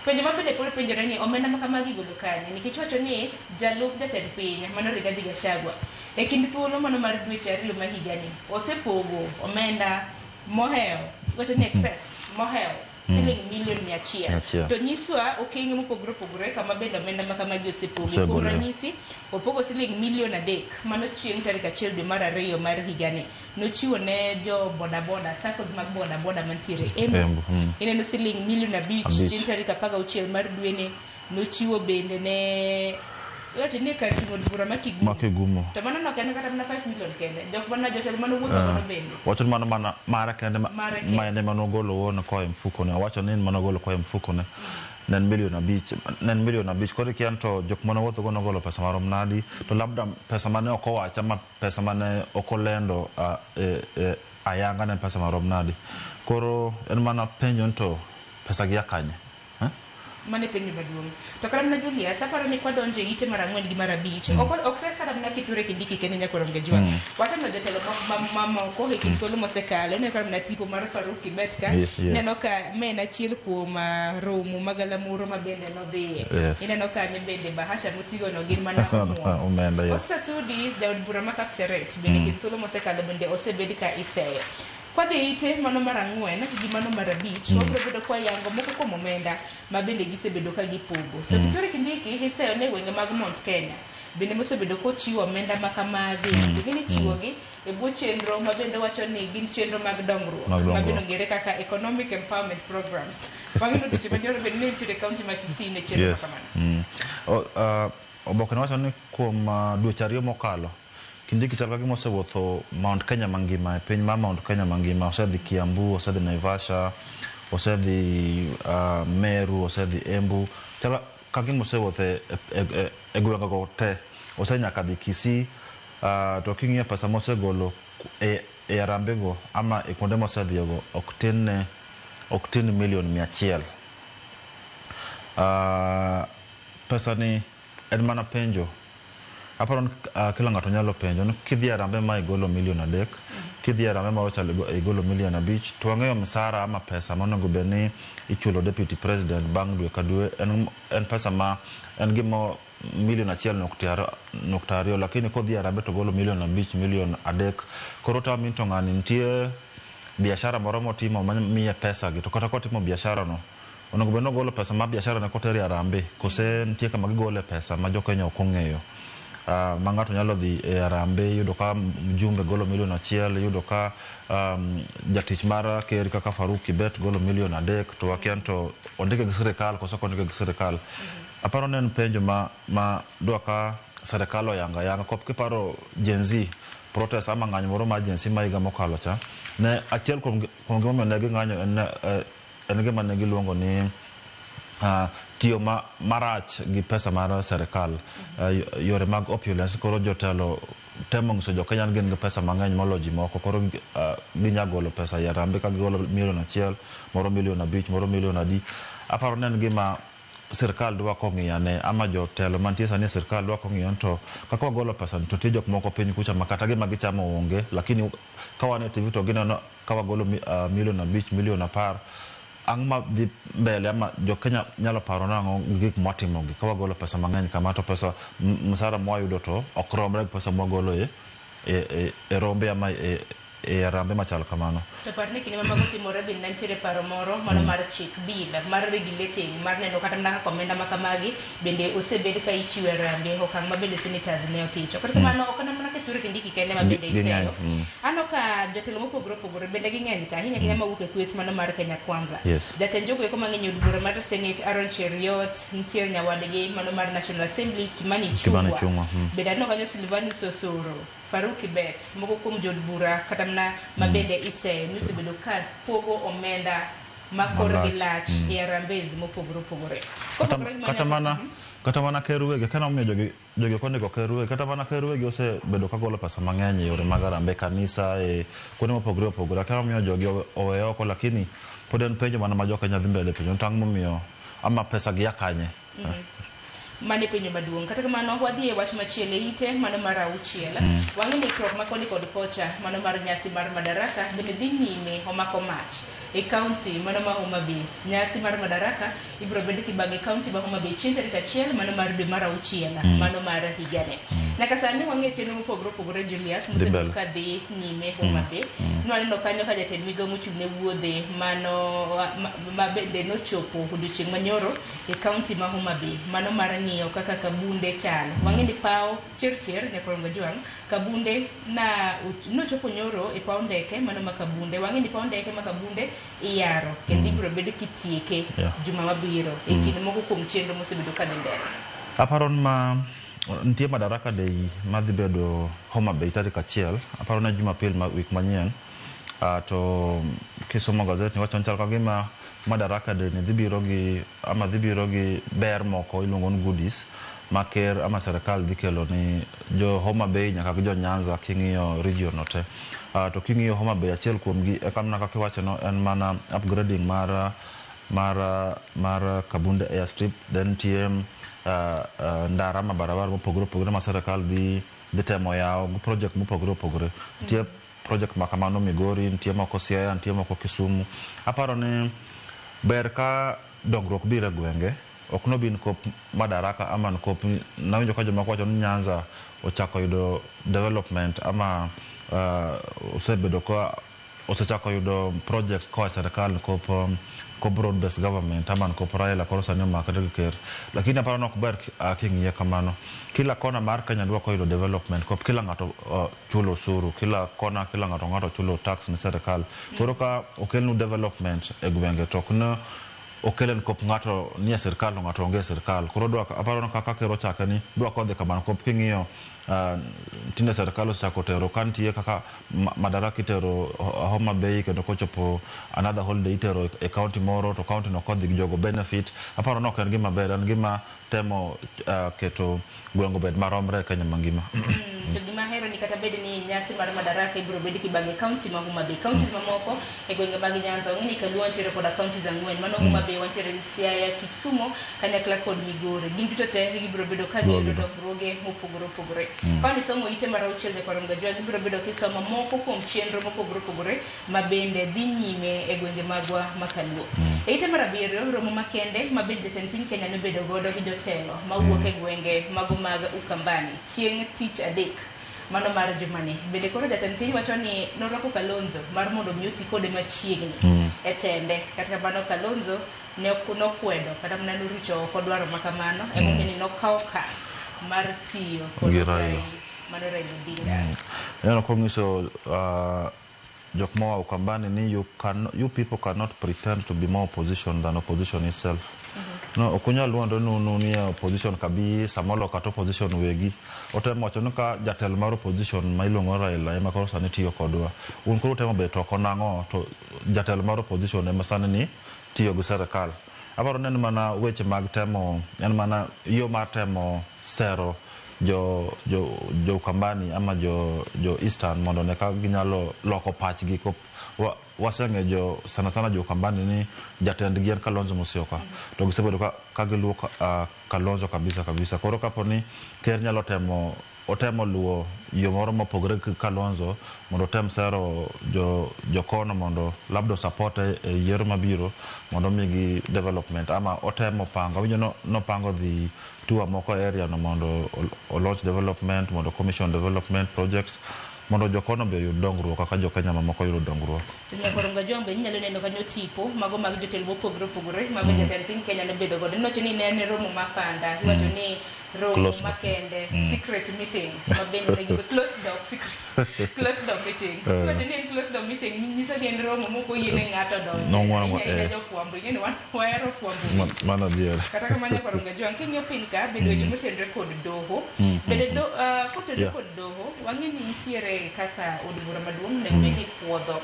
Penjo ma bende pod penjore ni omenda ma kamagi igolo kanye? Nikech wacho ni jalup jatend piny mano Rigathi Gachagua e kind thuolo mano mar dweche 2 ma higani osepogo omenda mohewo, iwacho ni excess mohewo siling milion 100. To nyiswa okenge mopogore opogore kama bende omenda ma kamagi osepogo. Kuom ranyisi, opogo siling milion 3 mano chieng' tarik 1 dwe mar 2 mar higani. Nochiwo ne jo bodaboda, saccos mag bodaboda mantiere Embu. Ineno siling milion 5 chieng' tarik 16 mar dweni. Nochiwo bende ne iwacho ni kar chung' od bura ma Kigumo. To mano nok en kata mana 5 million kende. Jok mana jotelo mane owuotho godo bende. Wacho ni mano mana mare kende ma en ema nogolo owuon koa e mfukone. Owacho ni en ema nogolo koa e mfukone. Ne en milion 5, ne en milion 5. Koro ikia ni to jok mane owuotho go nogolo pesa marom nadi. To labda pesa mane ok owach ama pesa mane ok olendo ayanga ne en pesa marom nadi. Koro en mana penjo ni to pesa gi a kanye? Mano e penjo maduong'. To kata mana Julius, aparo ni kwadonjo e ite mar 4 gi mar 5, ok se kata mana Kithure Kindiki kende nyakwar Ongejwa. Waseneno jotelo mamoko e kind thuolo mosekalo. Ineno kata mana tipo mar Faruk Kibet ka. Ineno ka ma en achiel kuom romo mag galamoro ma bende nodhiye. Ineno kanyo bende bahasha moting'o gin mana omuom. Omenda, yes. Oscar Sudi, jaod bura ma Kapseret, bende kind thuolo mosekalo bende osebed ka iseyo. Kwadhi ite mano mar 4 gi mano mar 5, wabiro bedo kwa yango moko kuom omenda ma bende gisebedo ka gipogo. To Kithure Kindiki iseyo ne gwenge mag Mount Kenya bende mosebedo kochiwo omenda ma kamagi. To gin ichiwogi e bwo chenro ma bende wacho ni gin chenro mag dongruok ma bende ong'ere kaka Economic Empowerment Programs. Bang'e no dweche manyoro bende ne nitiere kaunti ma Kisii ne chenro ma kamano. Oboke ne wacho ni kuom dweche 2 mokalo Kindiki chal ka gima osewuotho Mount Kenya mangima, e piny mar Mount Kenya mangima. Osedhi Kiambu, osedhi Naivasha, osedhi Meru, osedhi Embu. Chal ka gima osewuotho e gwengego te. Osenyaka dhi Kisii. To king'iyo pesa mosegolo e Harambee go ama e kuonde mosedhiyogo ok tin milion 100. Pesa ni en mana penjo. Aparo ni kila ng'ato nyalo penjo ni kidhi e Harambee ma igolo milion 3, kidhi e Harambee ma ochalo igolo milion 5, to wang'eyo msara ama pesa monego bed ni ichulo deputy president bang' dwe ka dwe en pesa ma en gimo milion 1.2, lakini kodhi e Harambee to golo milion 5, milion 3. Koro tami to ng'ani nitie biashara moro motimo mamiye pesa gi, to kata kotimo biashara no onego bed ni ogolo pesa ma biashara ne koter e Harambee, kose nitie kama gigole pesa ma jokenya ok ong'eyo. Ma ng'ato nyalo dhi e Harambee, yudo ka mjumbe golo milion 1, yudo ka jatich mar ker kaka Faruk Kibet golo milion 3, to wakia ni to ondike gi sirikal koso ok ondike gi sirikal. Aparo ni en penjo ma dwa ka sirikal oyango ayanga. Kop kiparo Gen Z protest ama ng'anyo moro mar Gen Z ma higa mokalo cha, ne achiel kuom gimomiyo ne ging'anyo en gima ne giluongo ni tiyo marach gi pesa mar sirikal, yore mag opulence. Koro jotelo temo nyiso jokenya ni gin gi pesa mang'eny molo ji moko, koro ginya golo pesa e Harambee ka gigolo milion 1, moro milion 5, moro milion adi. Aparo ni en gima sirikal dwa kong'iyo ane, ama jotelo mantie sani e sirikal dwa kong'iyo ni to kaka wagolo pesa ni to nitie jok moko piny kucha ma kata gima gichamo onge, lakini ka wan e TV to gineno ka wagolo milion 5, milion 10. Ang' ma dhi mbele ama jokenya nyalo paro nang'o gi gik mwatimogi ka wagolo pesa mang'eny kama, to pesa msara mwayudo to ok romre gi pesa mwagolo e rombe ama e Harambee machal kamano. To par ni kinde ma mago timore bende nitiere paro moro mano mar chik bill mar regulating mar neno kata mana kaka omenda ma kamagi bende osebed ka ichiwo e Harambee, okang' ma bende senators ne othicho. Kata kamano ok en mana Kithure Kindiki kende ma bende Ging'eny. iseyo. Aneno ka jotelo mopogore opogore bende ging'eny ka, ahinya ahinya mawuok e kweth mano mar Kenya Kwanza. Jatend jogo eko mang'eny e od bura mar Senate Aaron Cheruiyot, nitiere nyawadgi mano mar National Assembly Kimani Kimani Ichung'wa. Ichung'wa. Bende aneno kanyo Silvanus Osoro, Faruk Kibet, moko kuom jood bura kata mana ma bende iseyo ni osebedo ka pogo omenda ma korgi Malach. lach e harambees mopogore opogore. Kata, Kopogore gi kata mano- mana kata mana ker wege kana omiyo jogi ok ondiko ker wege, kata mana ker wege osebedo ka golo pesa mang'eny e yore mag harambee, kanisa, e kuonde mopogore opogore. Kama omiyo jogi owe oko, lakini pod en penjo mana ma jokenya dhi mbele penjo tang' momiyo ama pesa gi ya kanye. Mano e penjo maduong'. Kata kamano wadhi e wach machielo e ite mano mar auchiel. Wang'e ni ikruok ma koni kod kocha mano mar nyasi mar Madaraka bende dhi nyime omako mach e kaunti mano ma Homa Bay. Nyasi mar Madaraka ibiro bed kibago e kaunti ma Homa Bay chieng' tarik 1 mano mar dwe mar auchiel mano mar higani. Nyaka sani wang'e chenro mopogore opogore, Julius, mosebedo mbele. ka dhi nyime Homa Bay. Nwaneno kanyo ka jatend migao mochung' ne wuodhe mano ma bende nochopo odiochieng' manyoro e kaunti ma Homa Bay mano mar ng'iyo kaka Kabunde chalo. Wang'e ni paw Chirchir Nyakorongo Jwang' Kabunde na nochopo nyoro e paw ndeke mano ma Kabunde. Wang'e ni paw ndeke ma Kabunde iyaro kendo ibiro bed kitieke juma mabiro e kind moko kuom chenro mosebedo ka dhi mbele. Aparo ni ma nitie Madaraka Day madhi bedo Homa Bay tarik 1, aparo ni Jumapil ma wik manyien. To kisomo gazet ni wacho ni chal ka gima Madaraka Day ni dhi biro gi ama dhi biro gi ber moko iluongo ni goodies ma ker ama sirikal dhi kelo ni jo Homa Bay nyaka gi jo Nyanza king'iyo region no te. To king'iyo Homa Bay, achiel kuom gi e kamna kaka iwacho no en mana upgrading mar Kabunde airstrip, then nitie ndara ma barabara mopogore opogore ma sirikal dhi temo yawo gi project mopogore opogore. Nitie project ma kamano Migori, nitie moko Siaya, nitie moko Kisumu. Aparo ni ber ka dongruok biro e gwenge, ok nobi nikop Madaraka ama nikop nawinjo ka jomoko wacho ni Nyanza ochako yudo development ama osebedo ka osechako yudo projects koa e sirikal nikop broad based government ama nikop Raila koro sani omakre gi ker. Lakini aparo ni ok ber king'iye kamano. Kila kona mar Kenya dwa koyudo development kop kila ng'ato chulo osuru, kila kona kila ng'ato chulo tax ne sirikal. Koro ka okelnu development e gwenge to ok ne okele nikop ng'ato nie sirikal to ng'ato onge e sirikal. Koro dwa aparo ni kaka ker ochake ni dwa kodhi kamano kop king'iyo tinde sirikal osechako tero ka nitie kaka Madaraka itero Homa Bay, kendo kochopo another holiday itero e county moro to county no kodhi gi jogo benefit. Aparo ni ok en gima ber, en gima temo keto gweng' obed maromre e Kenya mangima. To gima ahero ni kata bed ni nyasi mar Madaraka ibiro bed kibage county ma Homa Bay, counties mamoko e gwenge mag Nyanza, wang'e ni Kaluo wantiere koda counties 4, mano Homa Bay wantiere gi Siaya, Kisumo kanyakla kod Migori. Gin duto te gibiro bedo ka giyudo dongruoge mopogore opogore. Ka nisomo ite mar 6 nyakwar Mgajwang', ibiro bedo kisomo moko kuom chenro mopogore opogore ma bende dhi nyime e gwenge magwa ma Kaluo. E ite mar 7, romo makende ma bende jatend piny Kenya nobedo godo gi jotelo mawuok e gwenge mago mag Ukambani chieng' tich adek mano mar jumani. Bende koro jatend piny wacho ni norwako Kalonzo mar mondo mi oti kode machiegni e tende. Kata kamano Kalonzo ne nokwedo kata mana norucho oko dwaro ma kamano, emomiyo ni nokawo okang' mar tiyo kod Gi Raila. Mano Raila Odinga. Ineno konyiso jok moa Ukambani ni you people cannot pretend to be more opposition than opposition itself. No, ok unyal wuondre ni un nie opposition kabisa molo kata opposition wegi. Otemo wacho ni ka jatelo mar opposition ma iluongo ni Raila ema koro sani tiyo kodwa. Un koro utemo bet oko nang'o to jatelo mar opposition ema sani ni tiyo gi serikal. Aparo ni en mana weche mag temo, en mana yo mar temo sero jo Ukambani ama jo Eastern mondo ne ka ginyalo loko pachgi. Waseng'e jo sana sana jo Ukambani ni jatendgi en Kalonzo Musyoka. To gisebedo ka giluwo Kalonzo kabisa kabisa. Koro kapo ni ker nyalo temo otemo luwo yo moro mopogore gi Kalonzo mondo otem sero jokono mondo labda support e yiero mabiro mondo omigi development ama otemo pango awinjo nopango dhi tour moko area no mondo launch development mondo commission development projects mondo jokono be oyud dongruok kaka jo Kenya mamoko yudo dongruok. To nyakwar Mgajwang' inyalo neno kanyo tipo mago mag jotelo mopogore opogore ma bende jatend piny Kenya nobedo godo. Niwacho ni ne en romo ma panda, iwacho ni romo makende, secret meeting ma bende ne gibe closed door secret, closed door meeting. Iwacho ni en closed door meeting nyiso ni en romo mok oyiene ng'ato donjo. Ahinya jofwambo, ing'e ni wan wahero fwambo. Mano adier. Kata kamano nyakwar Mgajwang' king'iyo piny ka bende weche motenore kod doho. Bende kotenore kod doho wang'e ni nitiere kaka od bura maduong' onego bed ni puodho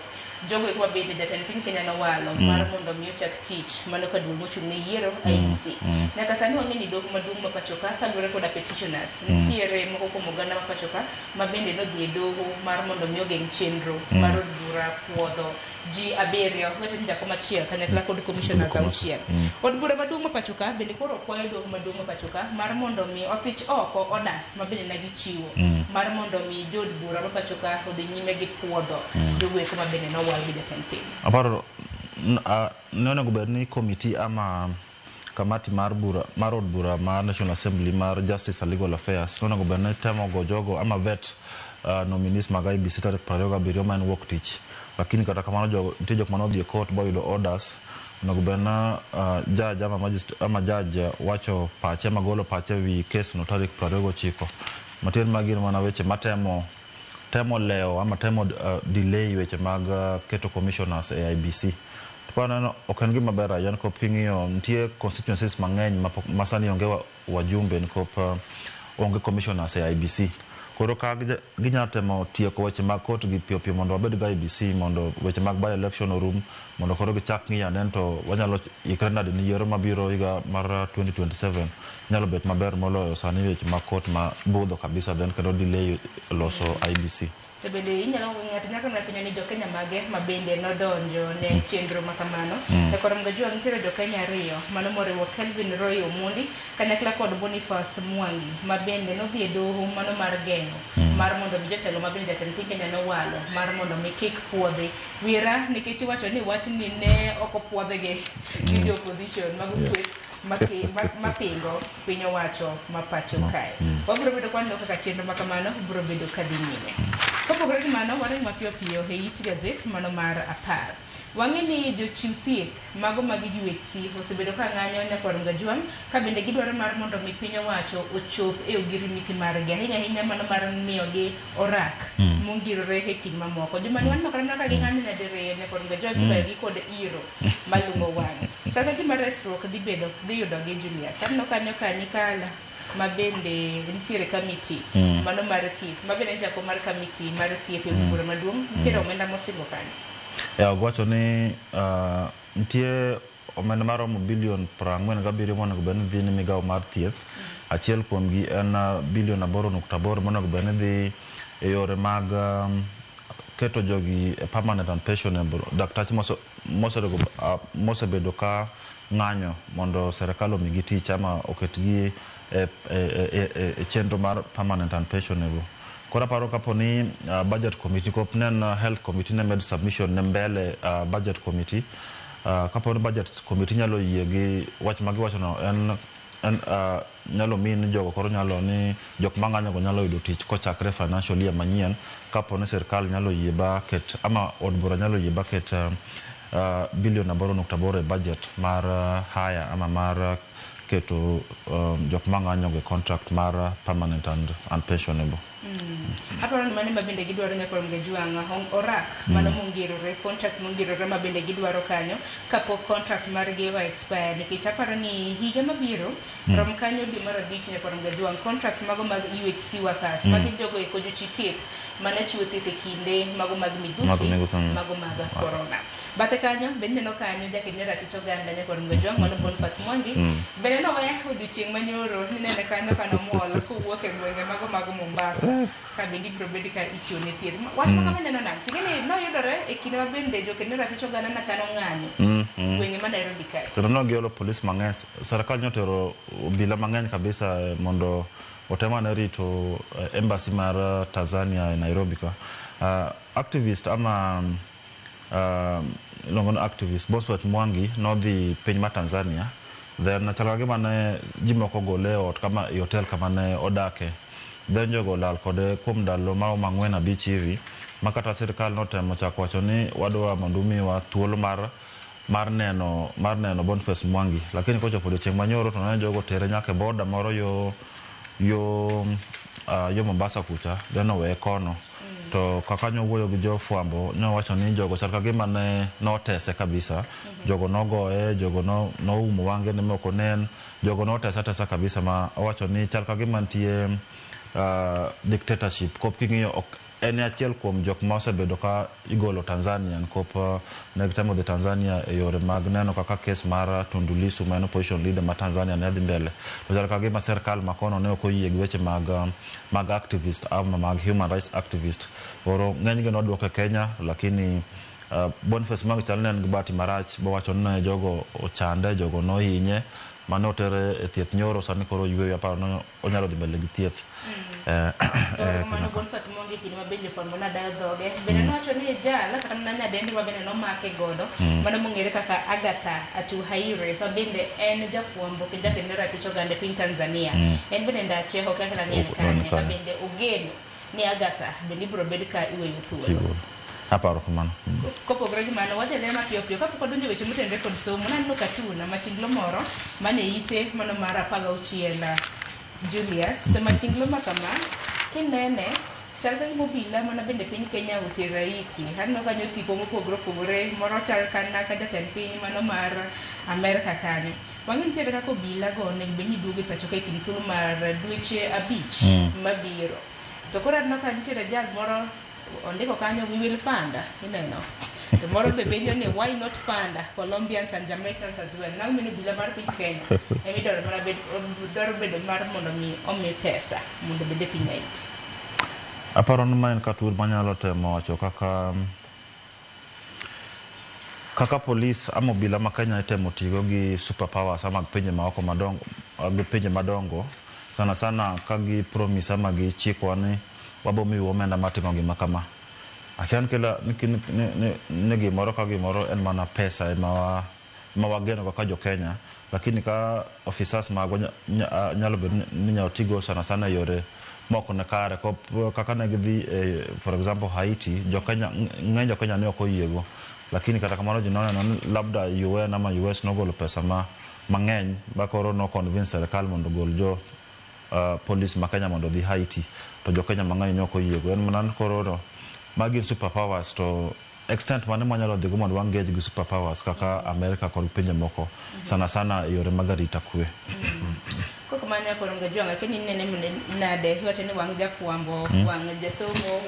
jogo eko mabende jatend piny Kenya nowalo mar mondo mi ochak tich mano ka duol mochung' ne yiero IEBC. Nyaka sani wang'e ni doho maduong' ma pacho ka kaluwore koda petitioners nitiere moko kuom oganda ma pacho ka ma bende nodhi e doho mar mondo mi ogeng' chenro mar od bura puodho ji 7 wacho ni jakom achiel kanyakla kod commissioners 6. Od bura maduong' ma pacho ka bende koro kwayo doho maduong' ma pacho ka mar mondo mi othich oko orders ma bende ne gichiwo mar mondo mi jood bura ma pacho ka odhi nyime gi puodho jogo eko ma bende nowal gi jatend piny. Aparo ne onego bed ni committee ama kamati mar bura mar od bura mar National Assembly mar Justice and Legal Affairs onego bed ni temo go jogo ama vet nominees mag IEBC tarik 27 ma en wuok tich. Lakini kata kamano jogo nitie jok manodhi e court boyudo orders onego bed na judge ama magistrate ama judge wacho pache magolo pache wi case no tarik 29. Matiende magi gin mana weche matemo temo lewo ama temo delay weche mag keto commissioners e IEBC. To aneno ok en gima ber ahinya nikop king'iyo nitie constituencies mang'eny ma sani onge wajumbe nikop onge commissioners e IEBC. Koro ka ginyalo temo tieko weche mag court gi piyo piyo mondo wabed gi IEBC mondo weche mag by election orum mondo koro gichak ng'iyo ane to wanyalo ikre nade ni yiero mabiro higa mar 2027 nyalo bet maber moloyo sani weche mag court ma budho kabisa then kendo delay loso IEBC. To bende inyalo ng'ato nyaka mana penjo ni jo Kenya mage ma bende nodonjo ne chenro ma kamano. Nyakwar Mgajwang' nitiere jo Kenya 2 mano moriwo Kelvin Roy Omondi kanyakla kod Boniface Mwangi ma bende nodhi e doho mano mar geng'o mar mondo mi jotelo ma bende jatend piny Kenya nowalo mar mondo mi kik puodhi. Wira nikech iwacho ni wachni ne ok opuodhgi gi jo opposition mago kweth mapingo piny owacho ma pacho kae. Wabiro bedo kwaneno kaka chenro ma kamano biro bedo kadhi nyime. Kopogore gi mano, waring mapiyo piyo e it gazet mano mar 10. Wang'e ni jochiw thieth mago mag UHC osebedo ka ng'anyo nyakwar Mgajwang' ka bende gidwaro mar mondo mi piny owacho ochop e ogirimiti margi ahinya ahinya mano mar miyogi orak mongirore e kind mamoko. Jumani waneno kata ka ging'anyo nyadiriyo nyakwar Mgajwang' kibayogi kod iro malungo wang'. Chal ka gima resruok dhi bedo dhi yudo gi Julius. Aneno kanyo ka Nyikala ma bende nitiere kamiti mano mar thieth ma bende en jakom mar kamiti mar thieth e od bura maduong' nitiere omenda mosingo kanyo. Owacho ni nitie omenda maromo bilion 47 monego bed ni dhi ne migawo mar thieth. Achiel kuomgi en bilion 8.8 monego bed ni dhi e yore mag keto jogi e permanent and pensionable daktache mosebedo ka ng'anyo mondo serikal omigi tich ama oketgi e chenro mar permanent and pensionable. Koro aparo kapo ni budget committee kop ne en health committee ne med submission ne mbele budget committee, kapo ni budget committee nyalo yie gi wach ma giwachono en nyalo min jogo koro nyalo ni jok mang'anyo go nyalo yudo tich kochakre financial year manyien kapo ni sirikal nyalo yie ba ket ama od bura nyalo yie ba ket bilion 8.8 e budget mar hire ama mar keto jok mang'anyo go e contract mar permanent and pensionable. Aparo ni mano ema bende gidwaro nyaka Mgajwang' orak mano mongirore contract mongirore ma bende gidwaro kanyo kapok contract margi o expire, nikech aparo ni higa mabiro rom kanyo dwe mar 5 nyaka Mgajwang' contract mago mag UHC workers magi jogo eko jochiw thieth mane chiwo thieth e kinde mago mag midhusi mago mag corona. Bathe kanyo bende neno kanyo jaked ne ratich oganda nyaka Mgajwang' mano Boniface Mwangi bende nowe odiochieng' manyoro ninene kanyo kanomol kowuok e gwenge mago mag Mombasa ka bende ibiro bed ka ichiwo ne thieth. Wach ma kama neno nang'o? Ting'eni noyudore e kinde ma bende joked ne ratich oganda nachano ng'anyo gwenge ma Nairobi kae. Kendo ne giolo polis mang'eny, sirikal notero obila mang'eny kabisa mondo otem ane rito embassy mar Tanzania e Nairobi ka. Activist ama iluongo ni activist Bosworth Mwangi nodhi piny mar Tanzania, then chal ka gima ne ji moko ogole e ot kama e hotel kama ne odake. Then jogo olal kode kuom ndalo maromo 4 5 hivi ma kata sirikal notemo chako wacho ni wadwa mondo umiwa thuolo mar neno Boniface Mwangi, lakini kochopo odiochieng' manyoro to ne jogo tere nyaka e boda moro yo Mombasa kucha, then oweye kono. To kaka nyowuoyo gi jofwambo nyowacho ni jogo chal ka gima ne notese kabisa. Jogo nogoye, jogo noumo wange ne mok onen, jogo notese atesa kabisa ma owacho ni chal ka gima nitie dictatorship. Kop king'iyo en achiel kuom jok ma osebedo ka igolo Tanzania nikop ne gitemo dhi Tanzania e yore mag neno kaka kes mar Tundu Lissu ma en opposition leader ma Tanzania ne dhi mbele. To chal ka gima sirikal ma kono ne ok oyie gi weche mag activist ama mag human rights activist. Koro ng'enygi nodwok e Kenya, lakini Boniface Mwangi chal ne en gi bahati marach bowacho ni jogo ochande, jogo nohinye mane otere e thieth nyoro, sani koro yweyo aparo ni onyalo dhi mbele gi thieth. To mano Boniface Mwangi kinde ma bende jofwambo nadayo dhoge bende nowacho ni jal kata mana nyadendi ma bende nomake godo mano mong'ere kaka Agatha Atuhaire ma bende en jafwambo kendo jaked ne ratich oganda e piny Tanzania. En bende ndache ok kaka ni en kanye ka bende ogeno ni Agatha bende ibiro bed ka iweyo thuolo. Aparo kamano. Kopogore gi mano, wadhi adhiya mapiyo piyo kapok wadonjo e weche motenore kod somo. Naneno katun machinglo moro mane ite mano mar 16 Julius. To machinglo ma kama kinene chal ka gima obila mana bende piny Kenya otero Haiti. Aneno kanyo tipo mopogore opogore, moro chal kana ka jatend piny mano mar Amerka kanyo. Wang'e nitiere kaka obila go onego bed ni duogo e pacho ka e kind thuolo mar dweche 5 mabiro. To koro aneno ka nitiere jal moro ondiko kanyo we will fund, ineno. To moro be penjo ni why not fund Colombians and Jamaicans as well. Nang' mino obila mar piny Kenya ema idwaro mana bed, dwaro bedo mar mondo mi omi pesa mondo obed e piny Haiti. Aparo ni ma en katun manyalo temo wacho kaka polis ama obila ma Kenya itemo tigo gi superpowers ama pinje maoko madongo, gi pinje madongo sana sana ka gi promise ama gi chikwa ni wabo miyo omenda mar timo gima kama. Akia ni kila ni gimoro ka gimoro en mana pesa ema wageno kaka jo Kenya, lakini ka officers magwa nyalo bedo ni inyalo tigo sana sana e yore mok ne kare. Kaka ne gidhi for example Haiti, jo Kenya ng'eny jo Kenya ne ok oyiego, lakini kata kamano ji noneno ni labda UN ama US nogolo pesa mang'eny ba koro no convince sirikal mondo ogol jo police ma Kenya mondo odhi Haiti, to jo Kenya mang'eny ne ok oyiego. En mana ni koro magi superpowers to extent mane mwanyalo dhigo mondo wa engage gi superpowers kaka America kod pinje moko sana sana e yore mag arita kwe. Kok mana koro Gajwang' akia ni inene nade iwacho ni wang' jafwambo, wang' jasomo,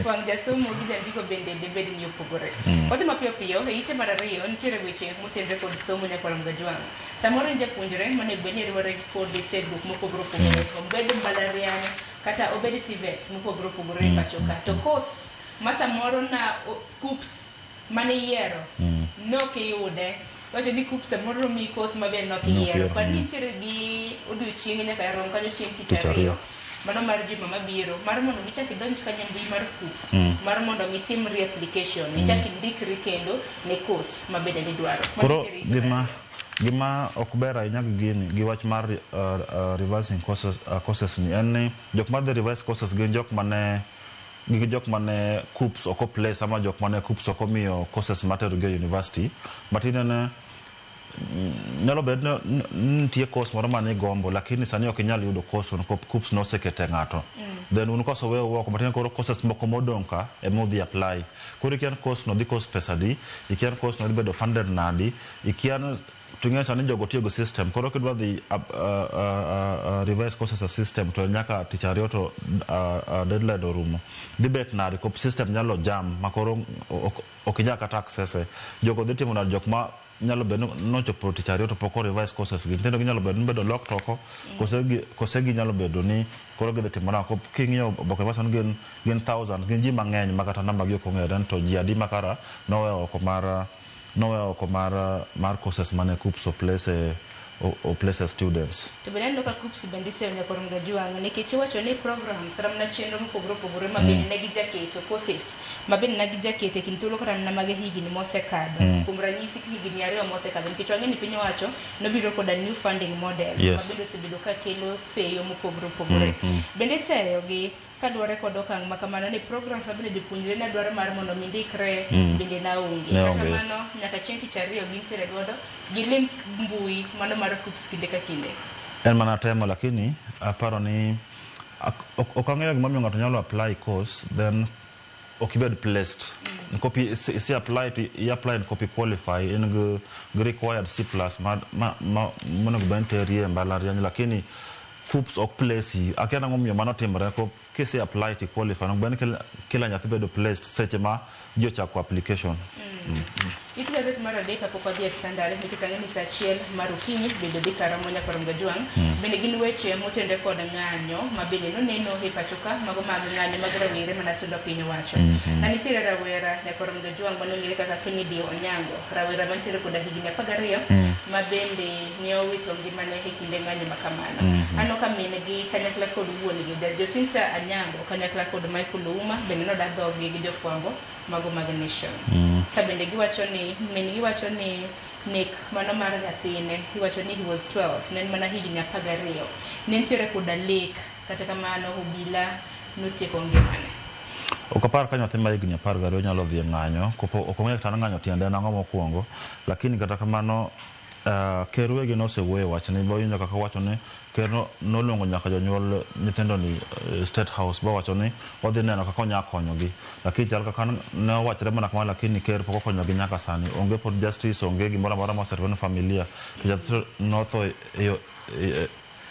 wang' jasomo gi jandiko bende dibed ni opogore. Wadhi mapiyo piyo e ite mar ariyo nitiere weche motenore kod somo nyakwar Gajwang'. Samoro in japuonjre monego bed ni riwore kod tiegruok mopogore opogore, obed mbalariany kata obed TVET mopogore opogore e pacho ka. To course ma samoro na KUCCPS mane iyiero nok iyude wacho ni KUCCPS samoro nomiyi course maber nok iyiero. Par ni nitiere gi odiochienge nyaka rom kanyo chieng' tich ariyo mano mar juma mabiro mar mondo michak idonj kanyo e mbui mar KUCCPS mar mondo mitim reapplication ichak indikri kendo ne course ma bende nidwaro. Koro gima ok ber ahinya gi gini gi wach mar revising courses ni en ni jok madhi revise courses gin jok mane gin jok mane KUCCPS ok place ama jok mane KUCCPS ok omiyo courses matero gi e university. But inene nyalo bedo ni nitie course moro mane igombo lakini sani ok inyal yudo course no KUCCPS nosekete ng'ato. Then un koseweyo oko matin koro courses moko modong' ka ema udhi apply. Koro ikia ni course no dhi cost pesa adi, ikia ni course no dhi bedo funded nadi, ikia ni to ing'eyo sani jogo tiyo gi system koro kidwa dhi revise courses e system to nyaka tich ariyo to deadline orumo. Dhi bet nade kop system nyalo jam ma koro ok inyal kata access e. Jogo dhi timo nade jok ma nyalo bedo nochopo tich ariyo to pok o revise courses gi. Nyithindo gi nyalo bedo ni bedo locked oko kose gi nyalo bedo ni koro gidhi timo nang'o. King'iyo oboke wacho ni gin thousands, gin ji mang'eny ma kata namba gi ok ong'ere to ji adi ma kara noweyo oko mar courses mane KUCCPS o place students. To bende aneno ka KUCCPS bende iseyo nyakwar Gajwang' nikech iwacho ni programs kata mana chenro mopogore opogore ma bende ne gijaketo courses ma bende ne gijaketo e kind thuolo kata mana mag higni mosekadho. Kuom ranyisi higni 2 mosekadho nikech wang'e ni piny owacho nobiro koda new funding model ma bende osebedo ka kelo seyo mopogore opogore. Bende iseyo gi kaluwore kod okang' ma kamano ni programs ma bende jopuonjre ne dwaro mar mondo mi ndikre bende ne onge. Kata kamano nyaka chieng' tich ariyo gintiere godo gilim mbui mano mar KUCCPS kinde ka kinde. En mana temo lakini aparo ni ok ang'eyo gimomiyo ng'ato nyalo apply course then ok ibed placed. Nkopi isi apply to i apply nkopi qualify in gi required C+ ma monego bed teri e mbalariany lakini KUCCPS ok place. Akia nang'o momiyo mano timore ko kise apply to qualify onego bed ni kila nyathi bedo placed seche ma ji ochako application. It gazet mar adek kapok wadhi e Standard nikech ang'e ni saa 1 mar okinyi bende dhi karamo nyakwar Gajwang'. Bende gin weche motenore kod ng'anyo ma bende noneno e pacho ka mago mag ng'anyo mag rawere mana sundo piny owacho. Na nitiere rawera nyakwar Gajwang' manong'ere kaka Kennedy Onyango, rawera mantiere koda higni 12 ma bende ne owito ngimane e kinde ng'anyo ma kamano. Aneno ka min gi kanyakla kod wuon gi Jacinta Anyango kanyakla kod Michael Ouma bende noda dhogi gi jofwambo mago mag Nation. Ka bende giwacho ni min giwacho ni nek mano mar nyathine iwacho ni he was 12 ne en mana higni 12 ne nitiere koda lek kata kamano obila notieko ngimane. Ok apar ka nyathi ma higni 12 nyalo dhi e ng'anyo kopo ok ong'eyo kata ng'anyo tiende en ang'o mokwongo lakini kata kamano ker wegi nosewuoyo e wachni ba winjo kaka owacho ni ker noluongo nyaka jonyuol nyithindo ni State House bowacho ni odhi neno kaka onya konyogi lakini chal kaka ne owachre mana kamano lakini ker pok okonyogi nyaka sani onge pod justice onge gimoro amora mosetimore ne familia to nyathi notho e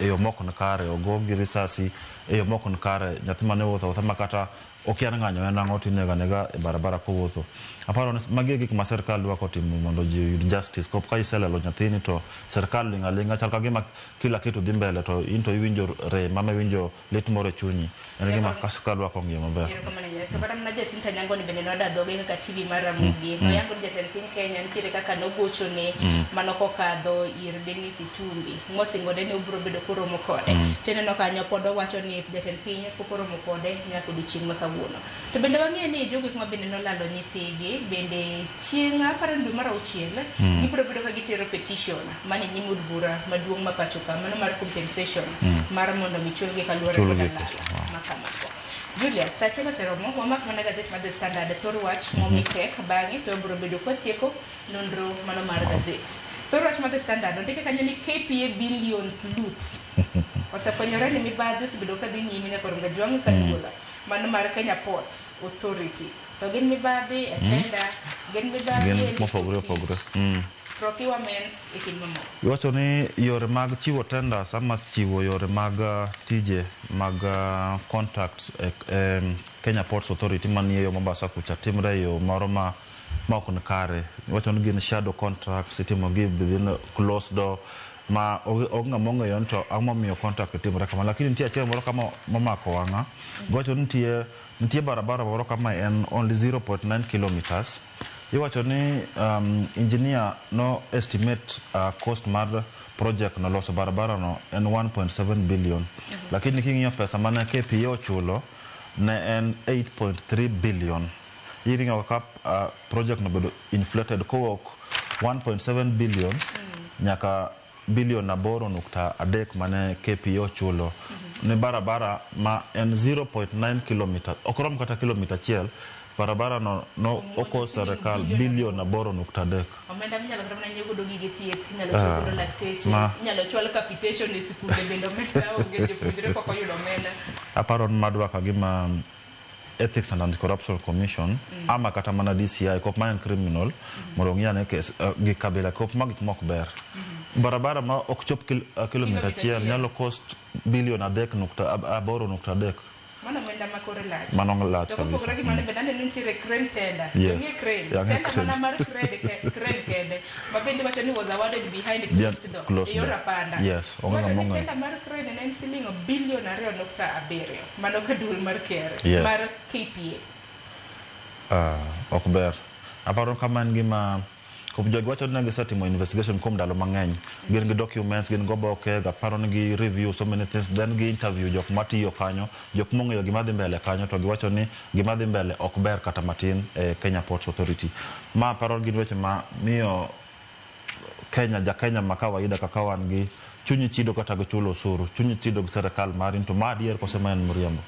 yo mok kare ogo gi risasi e yo mok kare nyathi mane wuotho awuotha ma kata okia ni ng'anyo en ang'o tinego anega e barabara kowuotho. Aparo ni magi e gik ma sirkal dwa kotimo mondo ji oyud justice. Kop ka iselelo nyathini to sirkal ling' aling'a chal ka gima kila kitu dhi mbele to in to iwinjo rem ama iwinjo lit moro e chunyi. En gima ka sirkal dwa kong'iyo maber. To kata mana Jacinta Anyango ni bende noda dhoge kaka TV mar Ramogi. Noyango ni jatend piny Kenya nitiere kaka nogochone mano kokadho ir Dennis Itumbi. Mosingore ni obiro bedo koromo kode. To ineno kanyo pod owacho ni jatend piny pok oromo kode nyaka odiochieng' ma kawuono. To bende wang'eyo ni jogo ma bende nolalo nyithigi bende chieng' aparo ni dwe mar 6 gibiro bedo ka gitero petition mane nyim od bura maduong' ma pacho ka mano mar compensation mar mondo mi chulgi kaluwore kod lal ma kamago. Julius, saa achiel oseromo, wamak mana gazet mar The Standard thor wach momi pek bang'e to wabiro bedo kwatieko nonro mano mar gazet. Thor wach mar The Standard ondike kanyo ni KPA billions loot. Osefwenyore ni mibadhi osebedo ka dhi nyime nyaka Gajwang' kaluola mano mar Kenya Ports Authority. To gin mibadhi e tender, gin mibadhi gin mopogore opogore. Procurements e kind mamoko. Iwacho ni yore mag chiwo tenders ama chiwo yore mag tije mag contracts e Kenya Ports Authority manie yo Mombasa kucha timre e yo moro ma ok ni kare. Iwacho ni gin shadow contracts itimo gi within closed door ma onge ng'ama ong'eyo ni to ang'o momiyo contract timore kama. Lakini nitie achiel moro kama momako wang'a. Giwacho ni nitie barabara moro kama en only 0.9 kilometers. Iwacho ni engineer no estimate cost mar project no loso barabara no en 1.7 billion. Lakini king'iyo pesa mane KPA ochulo ne en 8.3 billion. Iring'o kaka project no bedo inflated kowuok 1.7 billion nyaka bilion 8.3 mane KPA ochulo ne barabara ma en 0.9 kilometer. Ok rom kata kilomita achiel. Barabara no oko serikal bilion 8.3. Omenda minyalo kata mana nyiewo godo gige thieth, inyalo chwal godo lakteche, inyalo chwal capitation e sikunde bende omenda onge, jopuonjre pok oyudo omenda. Aparo ni madwa ka gima Ethics and Anti-Corruption Commission ama kata mana DCI kop ma en criminal mondo ong'i ane kes gi kabila kop ma gik mok ber. Barabara ma ok chop kilomita achiel nyalo cost bilion 3.8.3. Mano omenda ma kore lach. Mano lach To kopogore kabisa. gi mano bende aneno nitiere crane tender. Yes. Ong'e crane. Yeah, ang'e Tender mana crane. mar crane kende. Ma bende iwacho ni was awarded behind closed door. Closed E yor door. apanda. Yes, onge Iwacho ng'ama ni ong'eyo. tender mar crane ne en siling bilion 2.7. Mano ka duol mar KRA. Yes. Mar KPA. Ok ber. Aparo kama en gima jogi wacho ni gisetimo investigation kuom ndalo mang'eny. Gin gi documents, gin gi oboke, aparo ni gi review so many things, then gi interview jok matiyo kanyo, jok mong'eyo gima dhi mbele kanyo, to giwacho ni gima dhi mbele ok ber kata matin e Kenya Ports Authority. Ma aparo gin weche ma miyo Kenya, ja Kenya ma kawaida kaka wan gi chunyi chido kata gi chulo osuru, chunyi chido gi serikal mari to ma adier kose ma en mriambo.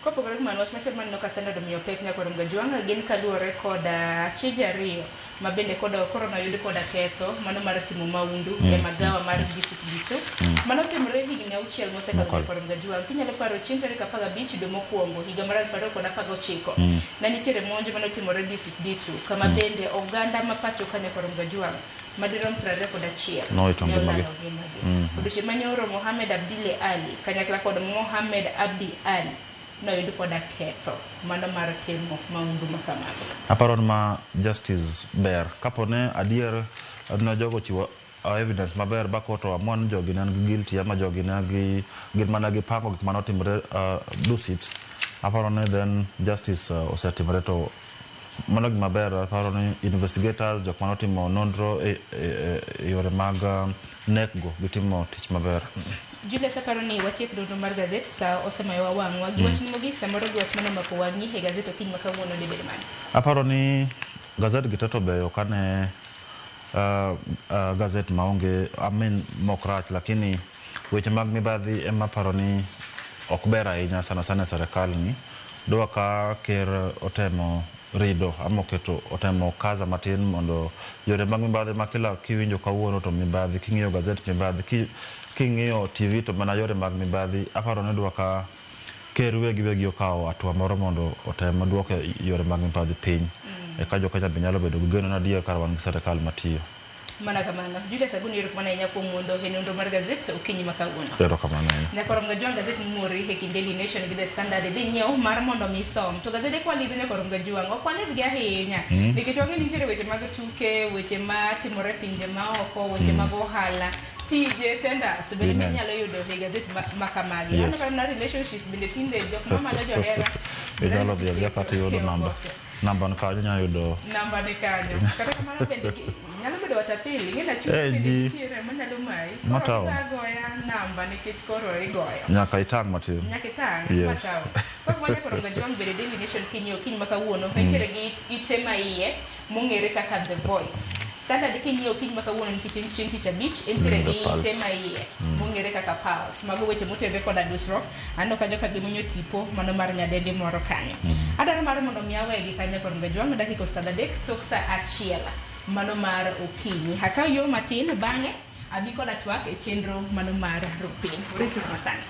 Kopogore gi mano, wach machielo maneno ka Standard omiyo pek nyakwar Mgajwang' gin kaluwore kod achije ariyo ma bende koro noyud koda ketho mano mar timo maundu e magawa mar Dusit D2. Mano timore higni 6 mosekalo Mokalo. nyakwar Mgajwang'. Kinyalo paro chieng' tarik 15 dwe mokwongo higa mar 2019 ne nitiere monj manotimore Dusit D2 kama bende oganda ma pacho ka nyakwar Mgajwang' madirom 21 Nowito ne ngimagi. olalo ngimagi. Odiochieng' manyoro Mohamed Abdile Ali kanyakla kod Mohamed Abdi Ali noyud koda ketho mano mar timo maundu ma kamago. Aparo ni ma justice ber kapo ne adier ne jogo chiwo evidence maber ba court oamua ni jogi ne nigi guilty ama jogi ne gi gin mana gipango gik manotimore Dusit. Aparo ni then justice osetimore to mano gima ber. Aparo ni investigators jok manotimo nonro e yore mag nek go gitimo tich maber. Julius, aparo ni watiek nonro mar gazet, sa osemayowa wang'wa gi wach mogik, samoro gi wach mane omako wang'i e gazet okinyi ma kawuono dibed mane? Aparo ni gazet gi te to beyo kane gazet maonge I mean mok rach, lakini weche mag mibadhi ema aparo ni ok ber ahinya sana sana e serikal ni. Dwa ka ker otemo rido ama oketo otemo kaza matin mondo yore mag mibadhi ma kila kiwinjo kawuono to mibadhi, king'iyo gazet mibadhi, king'iyo TV to mana yore mag mibadhi. Aparo ni dwa ka ker wegi okawo hatua moro mondo otem duoko yore mag mibadhi piny. Eka jo Kenya be nyalo bedo gi geno ni adier kar wan gi serikal matiyo. Mana kamano. Julius Aguni, erokamano ahinya kuom mondo e nonro mar gazet okinyi ma kawuono. Erokamano ahinya. Nyakwar Mgajwang', gazet momori e kind Daily Nation gi The Standard idhi nyiew mar mondo mi isom. To gazede kwalidho nyakwar Mgajwang', ok walidhgi ahinya. Nikech wang'e ni nitiere weche mag tuke, weche matimore pinje maoko, weche mag ohala, tije, tenders bende minyalo yudo e gazet ma kamagi. Yes. Aneno ka relationships bende tinde jok mamanyo johera. Inyalo dhi adhiya kata iyudo namba. Namba ni kanyo inyalo yudo. Namba ni kanyo. Kata kamano bende nyalo bedo watapeli, ing'e na chuny bende nitiere manyalo mayi. Koro agoya namba nikech koro igoyo. Nyaka itang' matin. Nyaka itang' Yes. matawo. Kok ma nyakwar Mgajwang' bende Daily Nation kinyiewo kiny ma kawuono nitiere gi ite ma iye mong'ere kaka The Voice. Standard kinyiewo kiny ma kawuono nikech en chieng' tich abich entiere gi ite ma iye mong'ere kaka Pulse. Mago weche motenore koda dusruok. Aneno kanyo ka gimunyo tipo mano mar nyadendi moro kanyo. Adwaro mar mondo mi awegi kanyo nyakwar Mgajwang' dakika osekadho 3 tok sa 1 mano mar okinyi. Akaw yo matin bang'e abi koda twak e chenro mano mar rupiny. Orituru masani.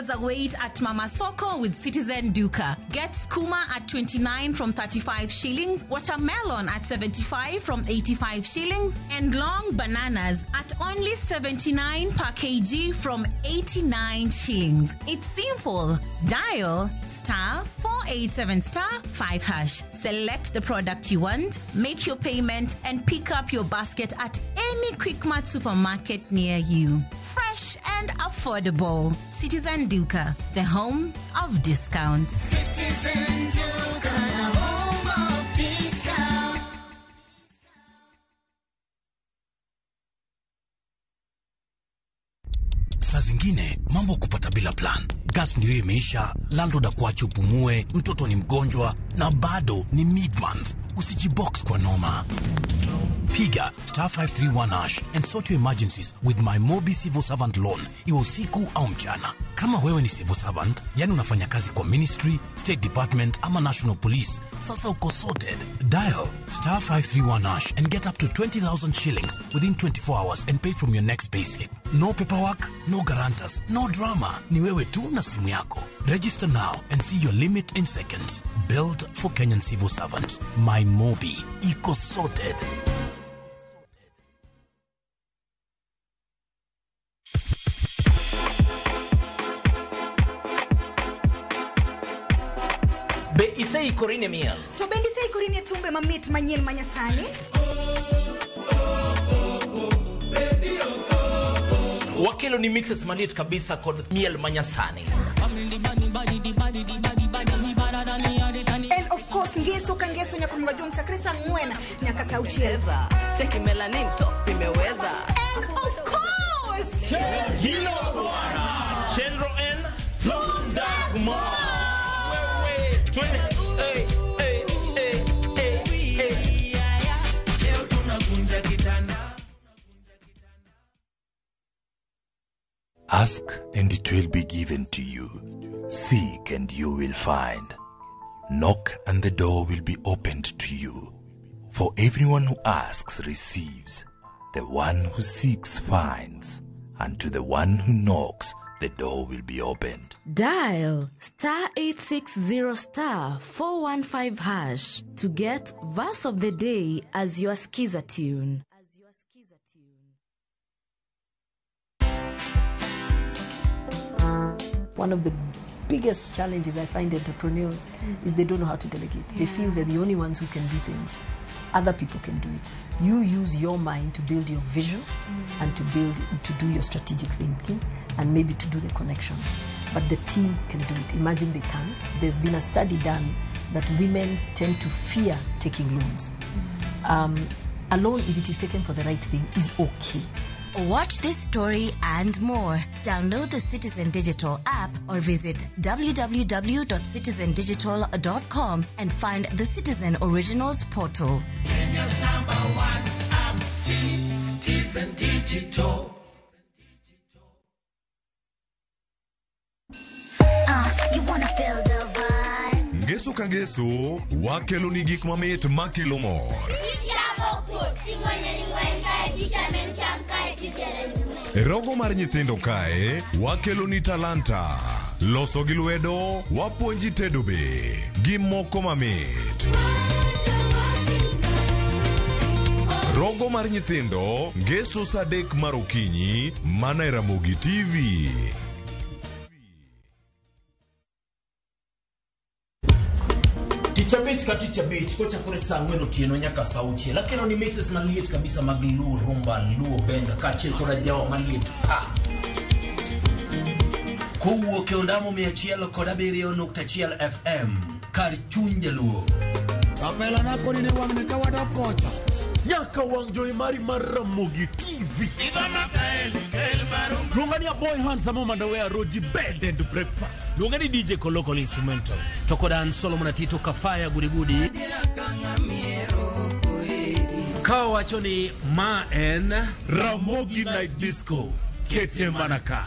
Deals await at Mama Soko with Citizen Duka. Get skuma at 29 from 35 shillings, watermelon at 75 from 85 shillings, and long bananas at only 79 per kg from 89 shillings. It's simple. Dial star 487 star 5 hash. Select the product you want, make your payment, and pick up your basket at any Quickmart supermarket near you. Fresh and affordable. Citizen Duka, the home of discounts. Citizen Duka, the home of discount. Saa zingine mambo kupata bila plan. Gas ndio imeisha, landlord akuache upumue, mtoto ni mgonjwa na bado ni mid-month. Usijibox kwa noma. Piga star 531 hash and sort your emergencies with my Mobi Civil Servant Loan, iwe usiku au mchana. Kama wewe ni civil servant, yani unafanya kazi kwa ministry, state department ama national police, sasa uko sorted. Dial star 531 hash and get up to 20,000 shillings within 24 hours and pay from your next payslip. No paperwork, no guarantors, no drama. Ni wewe tu na simu yako. Register now and see your limit in seconds. Built for Kenyan civil servants. My Mobi. Iko sorted. Be iseikori ne miel? To bende iseikori ne thumbe mamit manyien manyasani? Wakelo ni mixes maliet kabisa kod miel manyasani. And of course ngeso ka ngeso nyaka mga jong chakre saa 4 nyaka saa 6. Cheki melanin top imeweza. And of course Hilo bwana Chenro N Thundagmo. Ask and it will be given to you. Seek and you will find. Knock and the door will be opened to you. For everyone who asks receives. The one who seeks finds. And to the one who knocks, the door will be opened. Dial star 860 star 415 hash to get verse of the day as your skiza tune. One of the biggest challenges I find entrepreneurs is they don't know how to delegate. They feel they're the only ones who can do things. Other people can do it. You use your mind to build your vision and to do your strategic thinking and maybe to do the connections. But the team can do it. Imagine they can. There's been a study done that women tend to fear taking loans. A loan, if it is taken for the right thing, is okay. Watch this story and more. Download the Citizen Digital app or visit www.citizendigital.com and find the Citizen Originals portal. Kenya's number one app, Citizen Digital. You wanna feel the vibe. Ngeso ka ngeso, wakelo ni gik mamit makelo mor. Rogo mar nyithindo kae, wakelo ni talanta. Loso gi lwedo, wapuonji tedo be, gi moko mamit. Rogo mar nyithindo, ngeso saa 3 mar okinyi, mana e Ramogi TV. Tich abich ka tich abich kochakore saa 4 otieno nyaka saa 6. Lakini ni mixes maliet kabisa mag Luo rumba, Luo benga kaachiel koda jawa maliet pa. Kowuok e ondamo 107.1 FM kar chuny Jaluo. Kapela nako ni wang'ni ka wadok kocha. Nyaka wang' jowi mari mar Ramogi TV. Luonga ni a boy handsome mandawe roji bed and breakfast. Luonga ni DJ Koloko instrumental. To koda an Solomon Atito Kafaya Gudigudi. Ka wacho ni ma en Ramogi Night Disco. Kete manaka.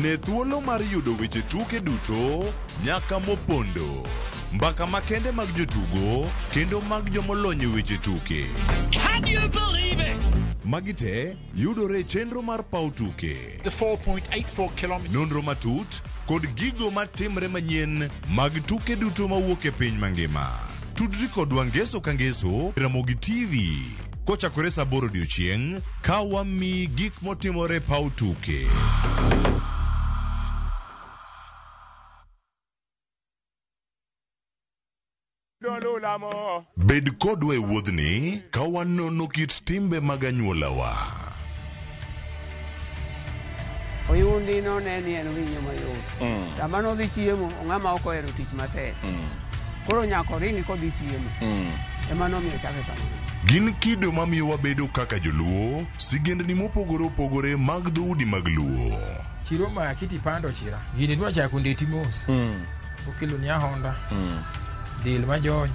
Ne thuolo mar yudo weche tuke duto nyaka mopondo. Mbaka makende mag jotugo kendo mag jomolony e weche tuke. Can you believe it? Magi te yudore e chenro mar paw tuke. The 4.84 kilometers. Nonro matut kod gigo matimre manyien mag tuke duto mawuok e piny mangima. Tudri kodwa ngeso ka ngeso e Ramogi TV kochakore saa 8 odiochieng' ka wamiyi gik motimore e paw tuke. Bed kodwa e wuodhni ka wanono kit timbe mag anyuolawa. Oyundi none ni en winyo mayot. Sama nodhi chiemo, ong'ama ok ohero tich matek. Koro nyaka oringi kodhi chiemo. Ema nomiyo ochake kamano. Gin kido mamiyo wabedo kaka joluo, sigendni mopogore opogore mag dhoudi mag luo. Chiro maki tipando chira. Gini dwa chako ndeti mos. Okelo ni ahonda. Del majony.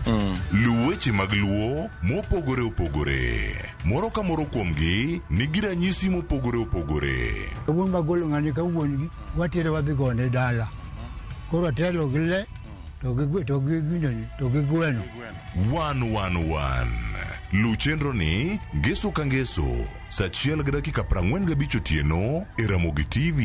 Luw weche mag luo mopogore opogore. Moro ka moro kuomgi nigi ranyisi mopogore opogore. Wuon magolo ng'ani ka wuon gi watere wadhi gone dala. Koro atelo gi le to gi to gi ginene to gi gweno. 111. Luw chenro ni ngeso ka ngeso saa 1:45 otieno e Ramogi TV.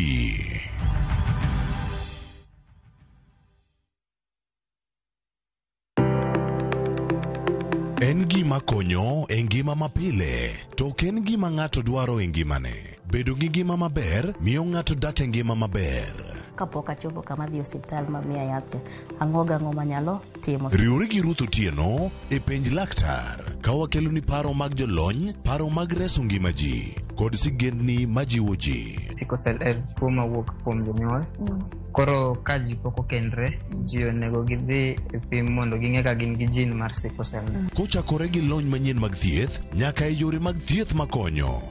En gima konyo e ngima mapile, to ok en gima ng'ato dwaro e ngimane. Bedo gi ngima maber miyo ng'ato dak e ngima maber. Kapok achopo kama dhi osiptal ma miya yath cha, ang'o gang'o manyalo timo. Riwri gi Ruth Otieno e penj laktar ka wakeloni paro mag jolony, paro mag reso ngima ji kod sigendni majiwo ji. Sickle cell en tuo mawuok kuom jonyuol. Koro ka ji pok okendre, ji onego gidhi e pim mondo ging'e ka gin gi gene mar sickle cell. Kochakore gi lony manyien mag thieth nyaka e yore mag thieth makonyo.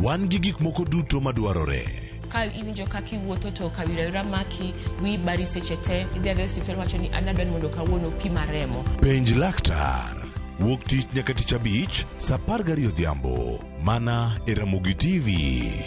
Wan gi gik moko duto madwarore. Ka iwinjo kaka iwuotho to kawira wira maki, wiyi bari seche te, idhi adhiya e osiptal wacho ni an adwa ni mondo kawuono opima remo. Penj laktar. Wuok tich nyaka tich abich saa 12 odhiambo mana e Ramogi TV.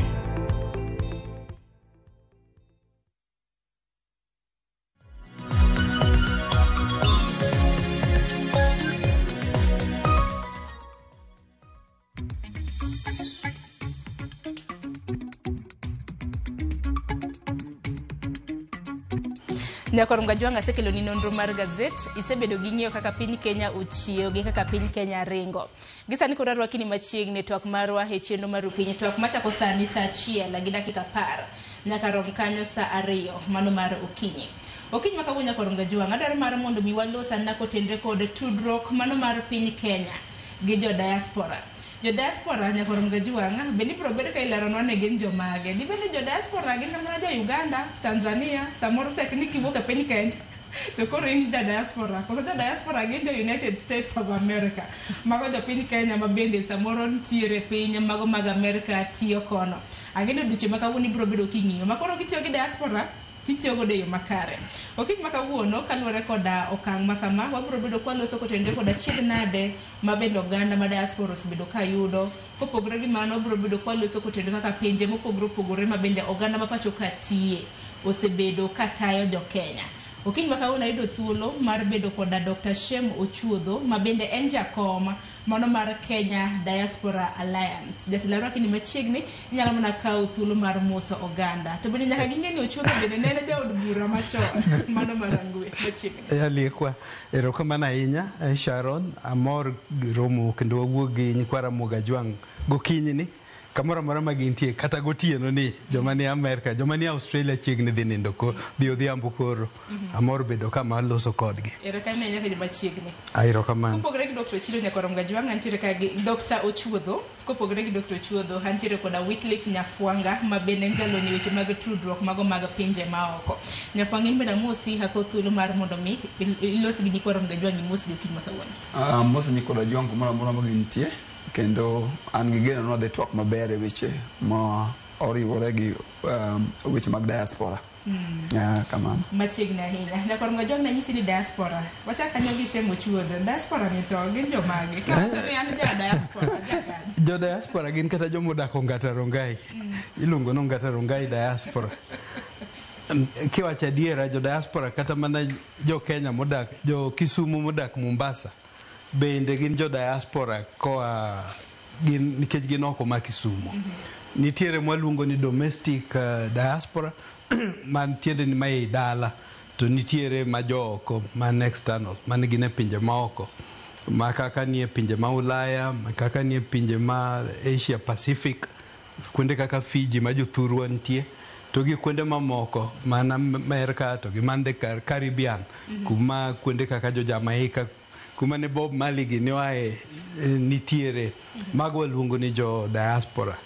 Nyakor Mgajwang' asekeloni nonro mar gazet, isebedo gi ng'eyo kaka piny Kenya ochiew gi kaka piny Kenya ringo. Gi sani koro arwakini machiegni e twak marwa e chenro mar Rupiny, twak machako sani saa 1 gi dakika 10 nyaka rom kanyo saa 2 mano mar okinyi. Okinyi ma kawuono Nyakor Mgajwang' adwaro mar mondo mi walos anena kotenre kod tudruok mano mar piny Kenya gi jo diaspora. Jo diaspora Nyakor Mgajwang' bende ibiro bedo ka ileronwa ni gin jomage. Dibed ni jo diaspora gin mana jo Uganda, Tanzania, samoro tek ni kiwuok e piny Kenya to koro in ja diaspora. Koso jo diaspora gin jo United States of America. Mago jo piny Kenya ma bende samoro nitiere piny mago mag America tiyo kono. Ang'e ni odiochieng' ma kawuono ibiro bedo king'iyo. Ma koro kitiyo gi diaspora titiyo godo e yo makare. Okinyi ma kawuono kaluwore koda okang' ma kama wabiro bedo kwaloso kotenore koda achiedh nade ma bende oganda ma diaspora osebedo ka yudo. Kopogore gi mano wabiro bedo kwaloso kotenore kaka pinje mopogore opogore ma bende oganda ma pacho ka tiye osebedo ka tayo jo Kenya. Okinyi ma kawuono ayudo thuolo mar bedo koda Dr. Shem Ochuodho ma bende en jakom mano mar Kenya Diaspora Alliance. Jatelo arwaki ni machiegni, inyalo mana kawo thuolo mar moso oganda. To bende nyaka ging'e ni Ochuodho bende ne en jaod bura machon mano mar Rangwe machiegni. Aliekwa, erokamano ahinya Sharon, amor romo kendo wawuok gi nyikwa Ramogi Ajwang' gokinyi ni kamoro amora ma gintie kata gotieno ni joma ni Amerka, joma ni Australia chiegni dhi nindo ko, dhi odhiambo koro. Amor bedo kama aloso kodgi. Erokamano ahinya ka machiegni. Erokamano. Kopogore gi Dr. Ochilo Nyakoro Mgajwang' antiere ka gi Dr. Ochuodho. Kopogore gi Dr. Ochuodho, antiere koda Wycliffe Nyafwanga ma bende en jalony e weche mag tudruok mago mag pinje maoko. Nyafwanga in bende amosi akawo thuolo mar mondo mi ilos gi nyikwa Mgajwang' imosgi okinyi ma kawuono. Amoso nyikwa Rajwang' kumoro amora ma gintie kendo an gi geno ni wadhi twak maber e weche ma oriwore gi weche mag diaspora. Kamano. Machiegni ahinya. Nyakor Mgajwang' nanyisi ni diaspora. Wachak kanyo gi Shem Ochuodho. Diaspora ni to gin jomage? Kawacho ni an ja diaspora, ja kanye? Jo diaspora gin kata joma odak Ongata Rongai. Iluongo ni Ongata Rongai diaspora. Kiwacho adiera, jo diaspora kata mana jo Kenya modak, jo Kisumu modak Mombasa bende gin jo diaspora koa gin nikech gin oko ma Kisumu. Nitiere mwaluongo ni domestic diaspora, man tiende ni ma ei dala, to nitiere ma jo oko man external, man gin e pinje maoko, ma kaka nie pinje ma Ulaya, ma kaka nie pinje ma Asia Pacific, kuonde kaka Fiji ma jothurwa nitie, to gi kuonde mamoko man Amerka to gi man the Caribbean, kuma kuonde kaka jo Jamaica, kuma ne Bob Marley gi ne oae, nitiere. Mago waluongo ni jo diaspora.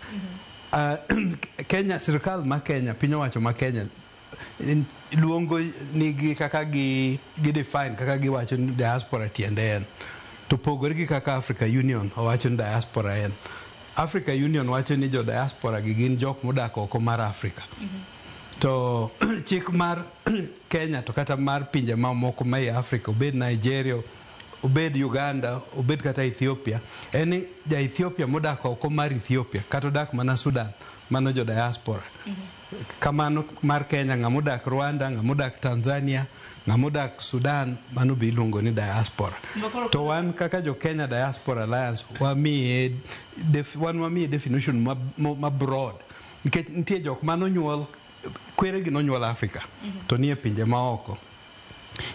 Kenya, sirikal ma Kenya, piny owacho ma Kenya luongo nigi kaka gi define, kaka giwacho ni diaspora tiende en to pogore gi kaka Africa Union owacho ni diaspora en. Africa Union wacho ni jo diaspora gi gin jok modak oko mar Africa. To chik mar Kenya to kata mar pinje mamoko ma ei Africa, obed Nigeria, obed Uganda, obed kata Ethiopia, en ni ja Ethiopia modak oko mar Ethiopia kata odak mana Sudan, mano jo diaspora. Kamano mar Kenya, ng'ama odak Rwanda, ng'ama odak Tanzania, ng'ama odak Sudan, mano be iluongo ni diaspora. To wan kaka jo Kenya Diaspora Alliance wamiye wan wamiye definition ma broad, nikech nitie jok manonyuol, kweregi nonyuol Africa to nie pinje maoko,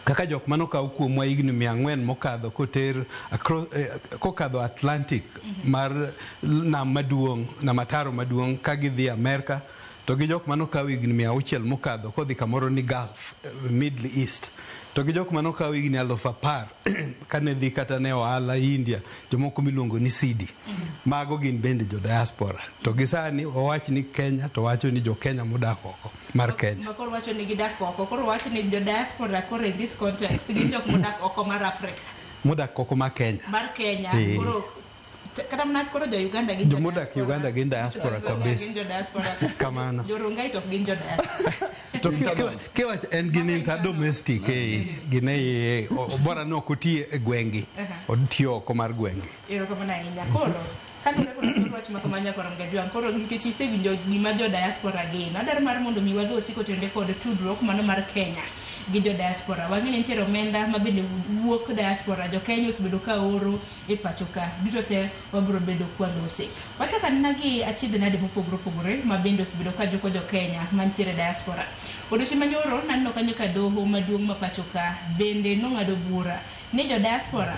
kaka jok manokaw kuomwa higni 400 mokadho koter kokadho Atlantic mar nam maduong', nam ataro maduong', ka gidhi Amerka, to gi jok manokaw higni 600 mokadho kodhi kamoro ni Gulf, Middle East, to gi jok manokaw higni 10,000 kane dhi kata ne ohala India, jomoko miluongo ni Sidi. Mago gin bende jo diaspora. To gi sani wawach ni Kenya to wacho ni jo Kenya modak oko mar Kenya. Ma koro wacho ni gidak oko, koro wacho ni jo diaspora koro in this context gin jok modak oko mar Africa. Modak oko mar Kenya. Mar Kenya. Koro kata mana koro jo Uganda gin jo Jomodak Uganda gin diaspora kabisa. Gin jo diaspora. Kamano. Jo Rongai to gin jo diaspora. To kiwacho en gin interdomestic, gin e bora ni ok oti e gwengi, otiyo oko mar gwengi. Erokamano ahinya. Koro kaluwore kod wach ma kama nyakoro Mgajwang', koro nikech isewinjo gima jo diaspora gin, adwaro mar mondo mi walosi kotenore kod tudruok mano mar Kenya gi jo diaspora. Wang'e ni nitiere omenda ma bende wuok diaspora, jo Kenya osebedo ka oro e pacho ka, duto te wabiro bedo kwalose. Wachako anena gi achiedh nade mopogore opogore ma bende osebedo ka juko jo Kenya mantiere diaspora. Odiochieng' manyoro naneno kanyo ka doho maduong' ma pacho ka bende nong'ado bura ni jo diaspora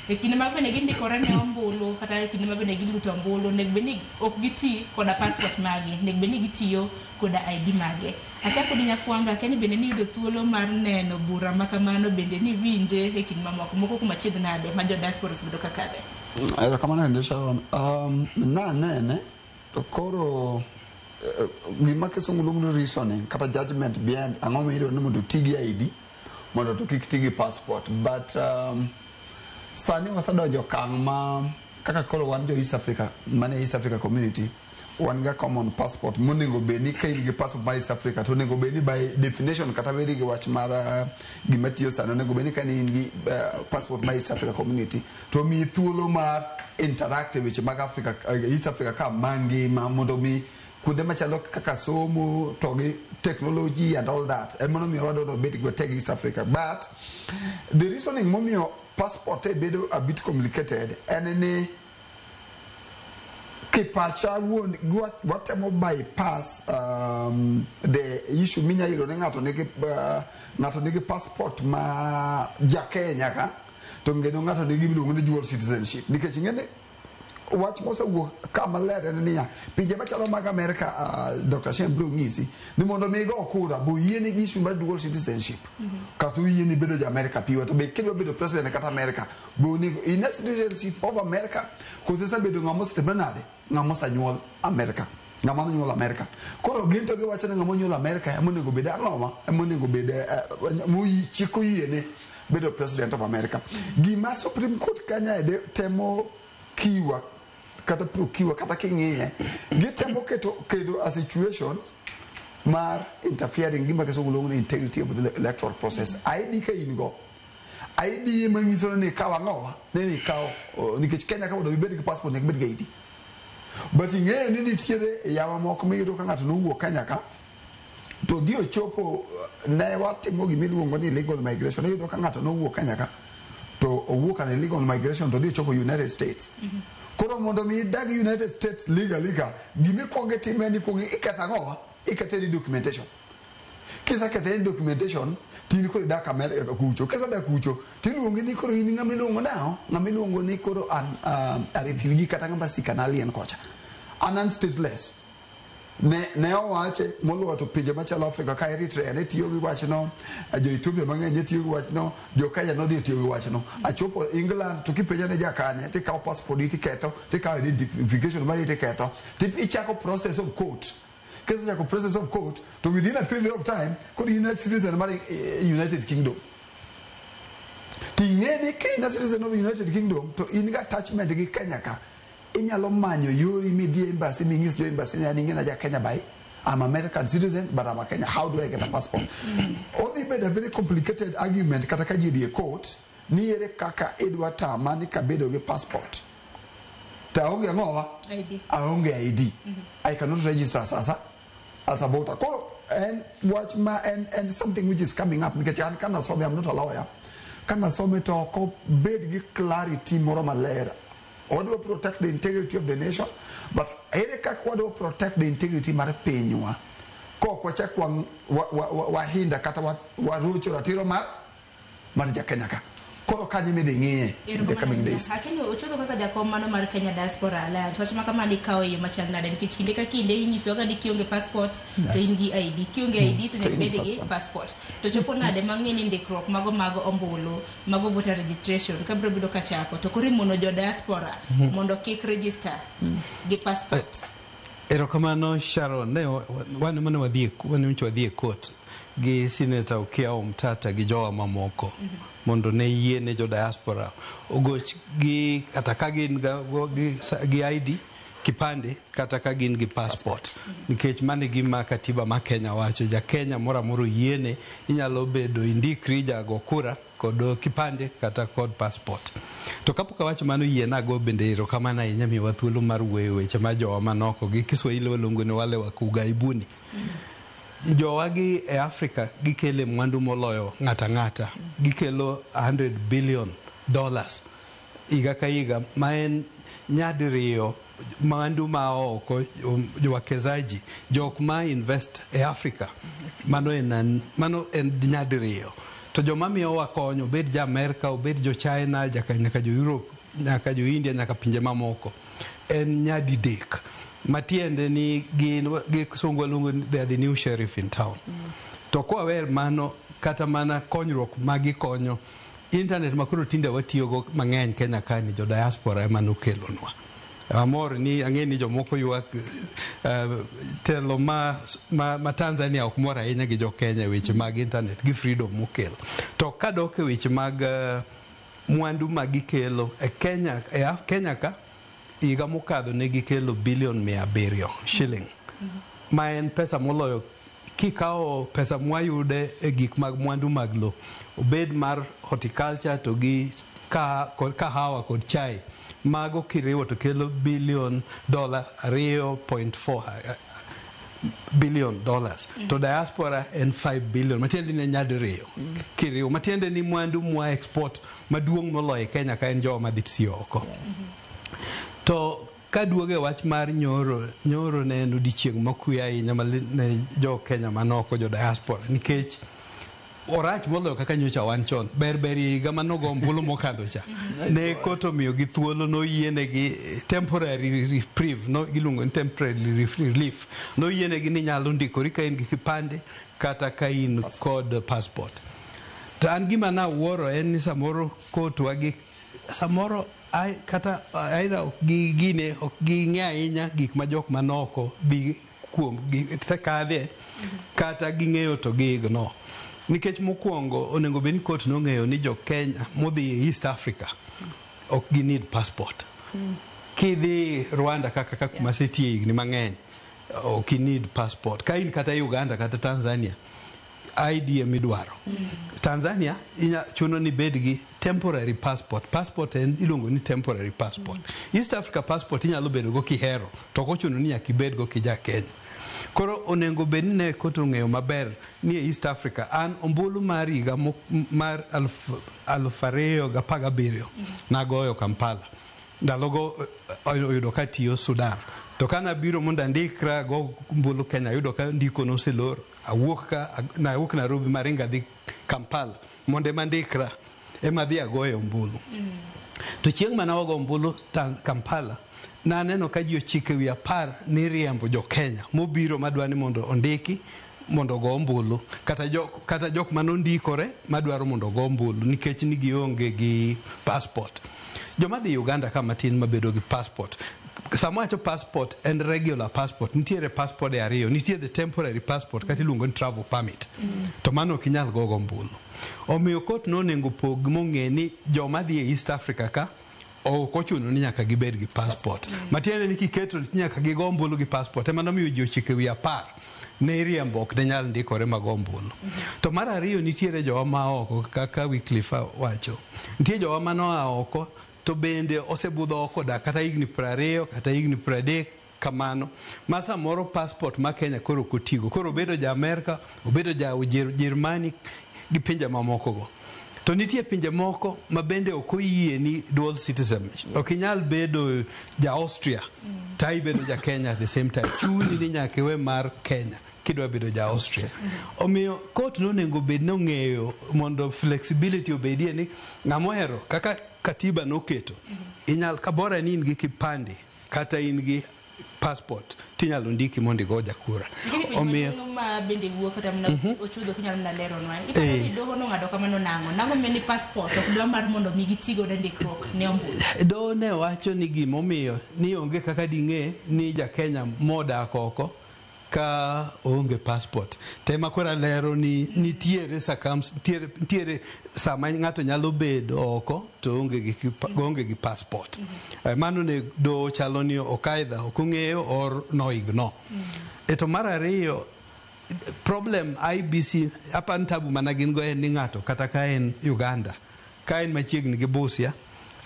e kinde ma bende gindikore ne ombulu kata e kinde ma bende giluto ombulu, onego bed ni ok giti koda passport magi, onego bed ni gitiyo koda ID mage. Achako di Nyafwanga, akia ni bende niyudo thuolo mar neno bura ma kamano, bende niwinje e kind mamoko moko kuom achiedh nade ma jo diaspora osebedo ka kadhe. Erokamano kendo Sharon. Nanene to koro gima kisungu luongo ni reasoning kata judgment behind ang'o miyo ni mondo oti gi ID mondo to kik ti gi passport, but sani wasedonjo okang' ma kaka koro wan jo East Africa, mane East Africa Community, wan ga common passport monego bed ni ka in gi passport mar East Africa to onego bed ni by definition kata bed gi wach mar gima tiyo sani, onego bed ni ka in gi passport mar East Africa Community to miyi thuolo mar interact e weche mag Africa, East Africa ka mangima, mondo mi kuonde machalo kaka somo to gi technology and all that, ema nomiyo wadwaro bed gi teg East Africa. But the reasoning momiyo passport e bedo a bit complicated en ni kipacha wuon watemo bypass the issue minya yudo ni ng'ato nigi passport ma ja Kenya ka to ngeno ng'ato nigi miluongo ni dual citizenship, nikech ing'e ni wach mosewuok kama ler en niya, pinje machalo mag Amerika, Dr. Shem biro ng'isi ni mondo mi igo kura bo yieni gi issue mar dual citizenship, kaso yieni bedo ja Amerika piwa, to be kidwa bedo president kata Amerika bo onego ine citizenship of America, koso isebedo ng'ama osetimre nade, ng'ama osenyuol Amerika, ng'ama nonyuol Amerika. Koro gin to giwacho ni ng'ama onyuol Amerika ema onego bed ang'oma, ema onego bed chik oyiene bedo president of America. Gima Supreme Court Kenya temo kiwa kata prokiwa kata king'iye, gitemo keto kedo a situation mar interfering gima kisungu luongo ni integrity of the electoral process. ID ka in go, ID ema nyiso ni ikawo ang'owa, ni ikawo, nikech Kenya ka mondo ibed gi passport nyaka ibed gi ID. But ing'eyo ni nitiere yawa moko miyudo ka ng'ato nowuok Kenya ka To dhi ochopo ne watimo gimiluongo ni illegal migration. Iyudo ka ng'ato nowuok Kenya ka to owuok an illegal migration to dhi ochopo United States. Koro mondo mi idag United States legally ka, gimikwongo itimo en ikwongo iketho ang'owa? Iketho any documentation. Kiseketho any documentation, to in koro idak Amerka kucho. Kisedak kucho, tiluongi ni koro in ng'ama iluongo nang'o? Ng'ama iluongo ni koro an a refugee kata ng'ama seek an alien kocha. An an stateless. Ne owache moluwo to pinje machalo Afrika ka Eritrea ne tiyo gi wachno, jo Ethiopia mang'eny ne tiyo gi wachno, jo Kenya nodhi otiyo gi wachno. Achopo England to kipenja ni jakanye tikawo passport di tiketho, tikawo identification mari tiketho, ichako process of court. Kisechako process of court to within a period of time koro in a citizen mar United Kingdom. Ting'e ni ka in a citizen of United Kingdom to in gi attachment gi Kenya ka. Inyalo manyo yori midhi e embassy ming'is jo embassy ni an ing'e na ja Kenya by I'm American citizen but I'm a Kenya. How do I get a passport? Odhi bedo a very complicated argument kata ka ji odhi e court ni ere kaka idwa tama ni kabedo gi passport to aonge ang'owa ID. aonge ID. I cannot register as a voter. Koro en wach ma en something which is coming up nikech an kanasome I'm not a lawyer. Kanasome to ok obed gi clarity moro maler. Wadwa protect the integrity of the nation, but ere kaka wadwa protect the integrity mar pinywa kok wachak wahinda kata warocho ratiro mar ja Kenya ka. Koro kanyo midhi ng'iye in the coming days. Akeni ochodho kaka jakom mano mar Kenya Diaspora Alliance. Wach ma kama ikawo e yo machal nade nikech kinde ka kinde inyisowa ga ni kionge passport to in gi ID. Kionge ID to nyaka ibed gi passport. To chopo nade mang'e ni ndikruok mago mag ombulu, mago voter registration ka biro bedo kachako to koro imono jo diaspora mondo kik register gi passport. Erokamano Sharon, ne wan mane wadhi wan wadhi e court gi Senator Okiya Omtata gi jowa mamoko mondo ne yie ne jo diaspora ogoch gi kata ka gin gi ID kipande kata ka gin gi passport nikech mano e gima katiba ma Kenya wacho. Ja Kenya moro amora oyiene inyalo bedo indikri jago kura kod kipande kata kod passport. To kapok awacho mano, yiena ago bende erokamano ahinya miyowa thuolo mar wuoyo weche ma jowa manoko gi Kiswahili waluongo ni wale wa ughaibuni. Jowa gi e Afrika gikele mwandu moloyo ng'ata ng'ata. Gikelo $100 billion higa ka higa ma en nyadiriyo mwandu ma oko jowekezaji jok ma invest e Afrika mano en nyadiriyo. To joma miyowa kony obed jo Amerka, obed jo China, nyaka jo Europe, nyaka jo India, nyaka pinje mamoko en nyadidek. Matiende ni gin gi kisungu waluongo ni they are the new sheriff in town. To kwawer mano kata mana konyruok magikonyo internet makoro tinde watiyogo mang'eny Kenya ka ni jo diaspora ema nokelonwa. Amor ni ang'e ni jomoko ywak telo ma Tanzania ok mor ahinya gi jo Kenya e weche mag internet gi freedom mokelo. To kadok e weche mag mwandu ma gikelo e Kenya, e Kenya ka higa mokadho ne gikelo bilion 700 shilling ma en pesa moloyo kikawo pesa mwayude e gik mag mwandu mag lo obed mar horticulture to gi kahawa kod chai mago kiriwo to kelo billion dollar 2.4 billion dollars. To diaspora en 5 billion matiende ni nyadiriyo kiriwo matiende ni mwandu mwa export maduong' moloyo e Kenya ka en jowa madhi tiyo oko. To kaduoge wach mar nyoro, nyoro ne en odiochieng' mokwe ahinya ne jo Kenya manoko jo diaspora nikech orach moloyo kaka nyocha wan chon. Ber ber higa manogo ombulu mokadho cha ne kot omiyogi thuolo noyienegi temporary reprieve, no giluongo ni temporary relief, noyienegi ni inyalo ndikori ka in gi kipande kata ka in kod passport. To an gima nawuoro en ni samoro kotwa gi samoro kata aidha ok gine ok ging'e ahinya gik ma jok manoko bi kuom kadhe kata ging'eyo to gi ignore. Nikech mokwongo onego bed ni kot nong'eyo ni jo Kenya modhi e East Africa ok gi need passport. Kidhi Rwanda kaka kuma asetie higni mang'eny ok need passport. Ka in kata Uganda kata Tanzania ID emidwaro. Tanzania chuno ni bed gi temporary passport. Passport en iluongo ni temporary passport. East Africa passport inyalo bedo go kihero to ok ochuno ni nyaka ibed go kija Kenya. Koro onego bed ni ne court ong'eyo maber ni e East Africa an ombulu mar higa mar 2017 nagoyo Kampala. Ndalogo oyudo ka tiyo Sudan. To kana biro mondo andikra go ombulu Kenya ayudo ka ndiko noselor. Awuok ka nawuok Nairobi maringo adhi Kampala mondo ema andikra ema adhi agoyo ombulu. To chieng' mane wago ombulu Kampala, naneno ka ji ochiko ewi 10 ni riembo jo Kenya mobiro madwa ni mondo ondiki mondo ogo ombulu kata jok manondikore madwaro mondo ogo ombulu nikech ni gionge gi passport. Joma dhi Uganda ka matin mabedo gi passport. Sama wacho passport en regular passport, nitiere passport e ariyo, nitie the temporary passport kata iluongo ni travel permit. To mano ok inyal gogo ombulu. Omiyo court nonego pog mong'e ni joma dhi e East Africa ka ok ochuno ni nyaka gibed gi passport. Matiende ni kiketo ni nyaka gigo ombulu gi passport ema nomiyo ji ochiko ewi 10 ne iriembo ok ne nyal ndikore mag ombulu. To mar ariyo nitiere jowa ma oko kaka Wycliffe wacho. Nitie jowa manoa oko to bende osebudho oko dak kata higni 20 kata higni 30 kamano ma samoro passport ma Kenya koro ok otigo. Koro obedo ja Amerka, obedo ja Jerumani gi pinje mamoko go. To nitie pinje moko ma bende ok oyie ni dual citizenship. Ok inyal bedo ja Austria ta ibedo ja Kenya at the same time. Chuni ni nyaka iwe mar Kenya kidwa bedo ja Austria. Omiyo court nonego bed nong'eyo mondo flexibility obedie ni ng'ama ohero kaka katiba noketo. Inyal kabora ni in gi kipande kata in gi passport tinyalo ndiki mondo igo jakura. Omiyo ma bende wuok kata mana ochudo kinyalo mana leronwa. Iparo ni doho nong'ado kamano nang'o? Nang'o miyo ni passport ok dwa mar mondo mi gitigo e ndikruok ne ombulu? Doho ne wacho ni gimomiyo ni onge kaka ding'e ni ja Kenya modak oko ka oonge passport. Tema koro alero ni nitiere nitiere sama ng'ato nyalo bedo oko to onge gi passport. Mano ne doho chalo ni ok either ok ong'eyo or no ignore. E to mar ariyo problem IEBC apan tabu mana gin go en ni ng'ato kata ka en Uganda ka en machiegni gi Busia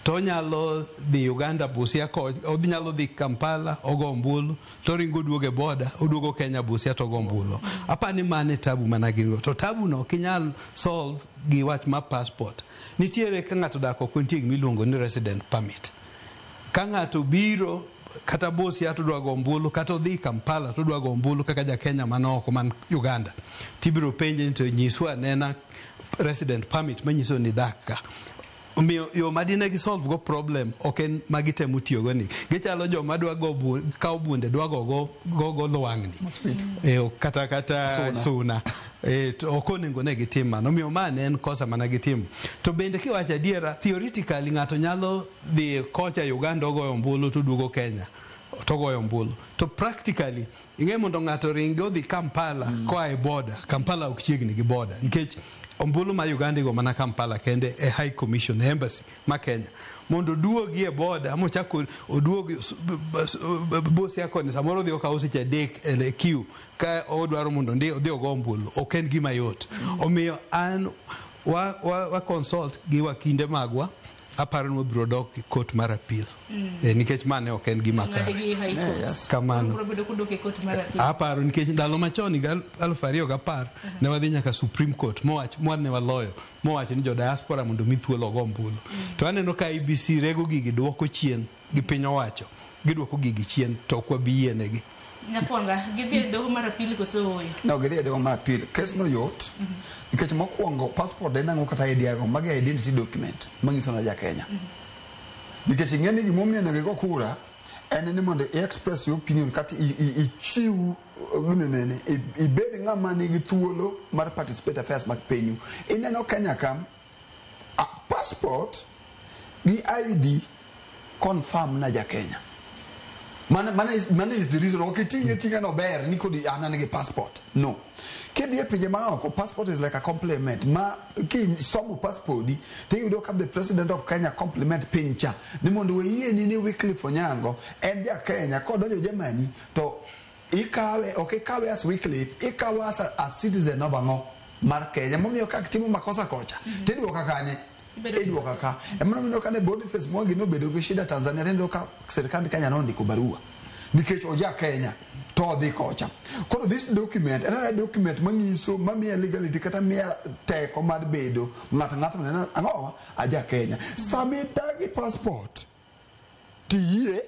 to onyalo dhi Uganda Busia ko odhi nyalo dhi Kampala ogo ombulu to oringo oduogo e boda oduogo Kenya Busia to ogo ombulu. Apani mano e tabu mana gin go. To tabu no ok inyal solve gi wach mar passport. Nitiere ka ng'ato odak oko nitie gima iluongo ni resident permit. Ka ng'ato biro kata Busia to odwa go ombulu kata odhi Kampala to odwa go ombulu kaka ja Kenya man oko man Uganda tibiro penje ni to nyiswa anena resident permit manyiso ni idak ka. Omiyo yo madine gi solve go problem ok en magitemo tiyogo ni. Gichalo joma dwa go kawo bunde dwa go lwang'ni. Kata Suna. Suna. To ok onego ne gitim mano. Omiyo ma ne en kosa mana gitimo. To bende kiwacho adiera, theoretically ng'ato nyalo dhi kocha Uganda ogoyo ombulu to duogo Kenya to ogoyo ombulu. To practically ing'e mondo ng'ato ringi odhi Kampala koa e border. Kampala ok chiegni gi border nikech ombulu ma Uganda igo mana Kampala kende e High Commission e embassy ma Kenya. Mondo oduogi e border mochak oduogi Busia koni samoro odhi okawo seche 3 e queue ka odwaro mondo odhi ogo ombulu ok en gima yot. Omiyo an wa consult gi wakinde magwa aparo ni wabiro dok e court mar appeal. Nikech mane ok en gima Ng'ade kare. gi High Court. Kamano. Biro bedo kodok e court mar appeal. Aparo nikech ndalo machon higa 2010 ne wadhi nyaka Supreme Court mowach mwane waloyo mowacho ni jo diaspora mondo mi thuolo ogo ombulu. To aneno ka IEBC rego gigi duoko chien gi piny owacho. Giduoko gigi chien to ok wabi yienegi. Nyafuanga, gidhi e doho mar appeal koso ooyo? No, gidhi e doho mar appeal. Kes no yot. Nikech mokwongo passport en ang'o kata ID ang'o? Magi identity document manyiso na ja Kenya. Nikech ing'e ni gimomiyo onego igo kura en ni mondo i express your opinion kata ichiw ginene ibed ng'ama nigi thuolo mar participate affairs mag pinyu. Ineno Kenya ka passport gi ID confirm na ja Kenya. Mano is the reason. Ok iting'e ting'a no ber ni kodi an gi passport. No. Kidhi e pinje maoko, passport is like a compliment. Ma kisomo passport di, tiyudo ka the president of Kenya compliment piny cha. Ni mondo wayieni ni Wycliffe Onyango en ja Kenya kodonjo Germany to ikawe, ok ikawe as Wycliffe, ikawe as a citizen of ang'o mar Kenya. Momiyo ka timo makosa kocha, tiduoka kanye? Iduoka ka. Emomiyo kane Boniface Mwangi nobedo gi shida Tanzania, tineno ka sirkand Kenya nondiko barua. Nikech oja Kenya to odhi kocha. Koro this document en ana document manyiso mamiya legality kata miya teko mar bedo ng'ato ng'ato neno ang'owa aja Kenya. Sama idagi passport tiyie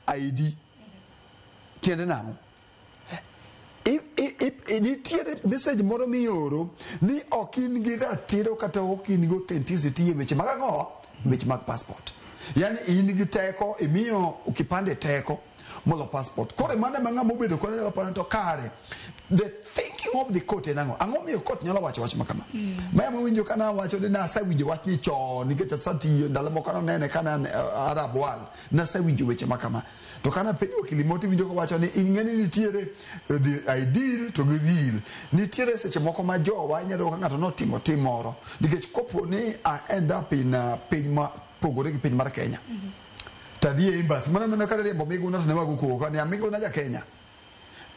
ID tiende nang'o? If nitiere message moro mioro ni ok in gi ratiro kata ok in gi authenticity e weche mag ang'o weche mag passport yani in gi teko imiyo kipande teko molo passport koro mano ema ng'ama obedo kode nyalo paro ni to kare the thinking of the court en ang'o ang'o miyo court nyalo wacho wach ma kama ma ema winjo ka nawacho ni nasewinjo wachni chon nikech asetiyo ndalo moko nanene ka ne an Arab world nasewinjo weche ma kama to kana penjo wakili moro tiwinjo kowacho ni ing'e ni nitiere the ideal to gi real nitiere seche moko ma jowa inyalo yudo ka ng'ato notimo tim moro nikech kopo ni I end up in piny ma pogore gi piny mar Kenya tadhi e embassy mana mana kata riembo Miguna to ne wago koko ni Miguna ja Kenya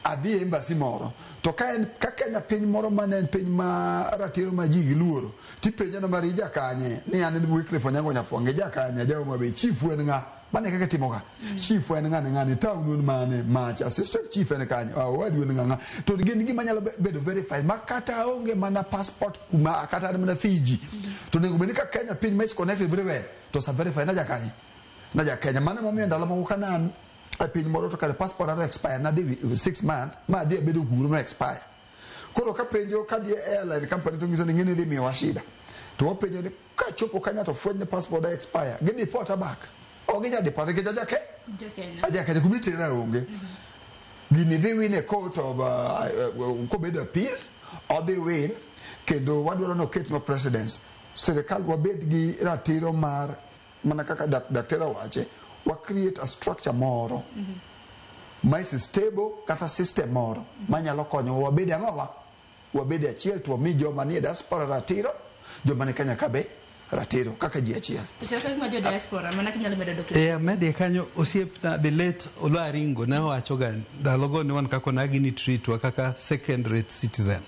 adhi e embassy moro to ka en ka Kenya piny moro mane en piny ma ratiro ma ji giluoro tipenja no mar ija kanye ni an Wycliffe Onyango Nyafwange ja kanye ja Homa Bay chief en ng'a mane kaka itimo ga chief en ng'ane ng'ane town en mane macha assistant chief en kanye ah, owadu en ng'a ng'a to gin gima nyalo bedo verified ma kata onge mana passport kuma kata an mana Fiji to onego bed ni ka Kenya piny ma is connected very well to sa verify na ja kanye na ja Kenya mano emomiyo ndalo moko ka ne an e piny moro to kare passport na expire nadhi 6 month ma adhi abedo kuro ma expire koro kapenjo kadhi e airline company to ng'iso ni ng'eni dhi miyowa shida to wapenjo ni kachopo kanya to fweny ni passport na expire gi deport back ok ginya deport nikech aja ke aja Kenya kuma itera onge gini dhi win e court of kobedo appeal odhi win kendo wadwaro ni oketnwa precedence sirikal wabed gi ratiro mar mana kaka daktari owache wa create a structure moro ma is stable kata system moro manyalo konyowa wabed ang'owa wabed achiel to wami joma nie diaspora ratiro joma ni Kenya ka be ratiro kaka ji achiel. To chal ka gima jo diaspora mana kinyalo medo Dr. E amedie kanyo osiepna the late Oloo Aringo ne owachoga ndalogo ni wan kaka onagi ni treat wa kaka second rate citizen.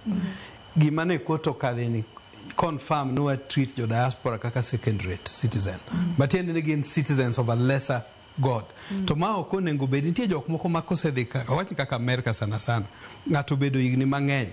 Gima ne court okadhe ni confirm ni wa treat jo diaspora kaka second rate citizen. Matiende ni gin citizens of a lesser god. To ma ok onego bed nitie jok moko ma kosedhi awach ni kaka America sana sana ng'ato obedo higni mang'eny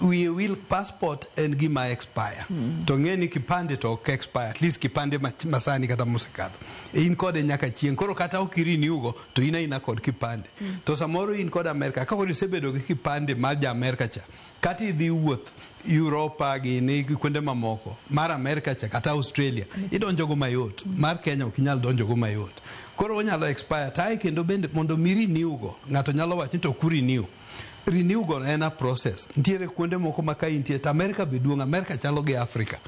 wiye wil passport en gima expire to ng'e ni kipande to ok expire at least kipande masani kata mosekadho in kode nyaka chieng' koro kata ok i-renew go to in aina kod kipande to samoro in kod Amerika ka koro isebedo gi kipande mar ja Amerika cha kata idhi wuoth Europa gini gi kuonde mamoko mar Amerika cha kata Australia idonjogo mayot mar Kenya ok inyal donjogo mayot koro onyalo expire tae kendo bende mondo mi renew go ng'ato nyalo wacho ni to ok renew renew go en a process nitiere kuonde moko ma ka intie to Amerika be duong' Amerika chalo gi Africa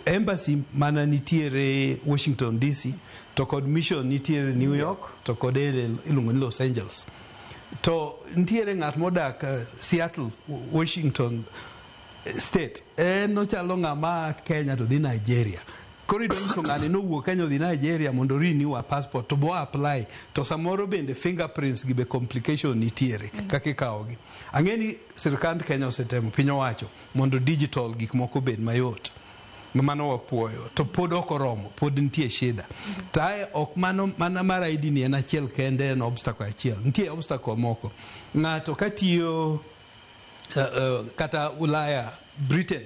embassy mana nitiere Washington DC to kod mission nitiere New York to kod ere iluongo ni Los Angeles to nitiere ng'at modak Seattle Washington State en ochalo ng'ama a Kenya to dhi Nigeria koro idwa nyiso ng'ani nowuok Kenya odhi Nigeria mondo renew a passport to bo apply to samoro bende fingerprints gi be complication nitiere kaka ikawogi ang'e ni sirkand Kenya osetemo piny owacho mondo digital gik moko obed mayot mano wapuoyo to pod ok oromo pod nitie shida to ae ok mano mana mar ID ni en achiel kende en obstacle achiel nitie obstacle moko ng'ato katiyo kata Ulaya Britain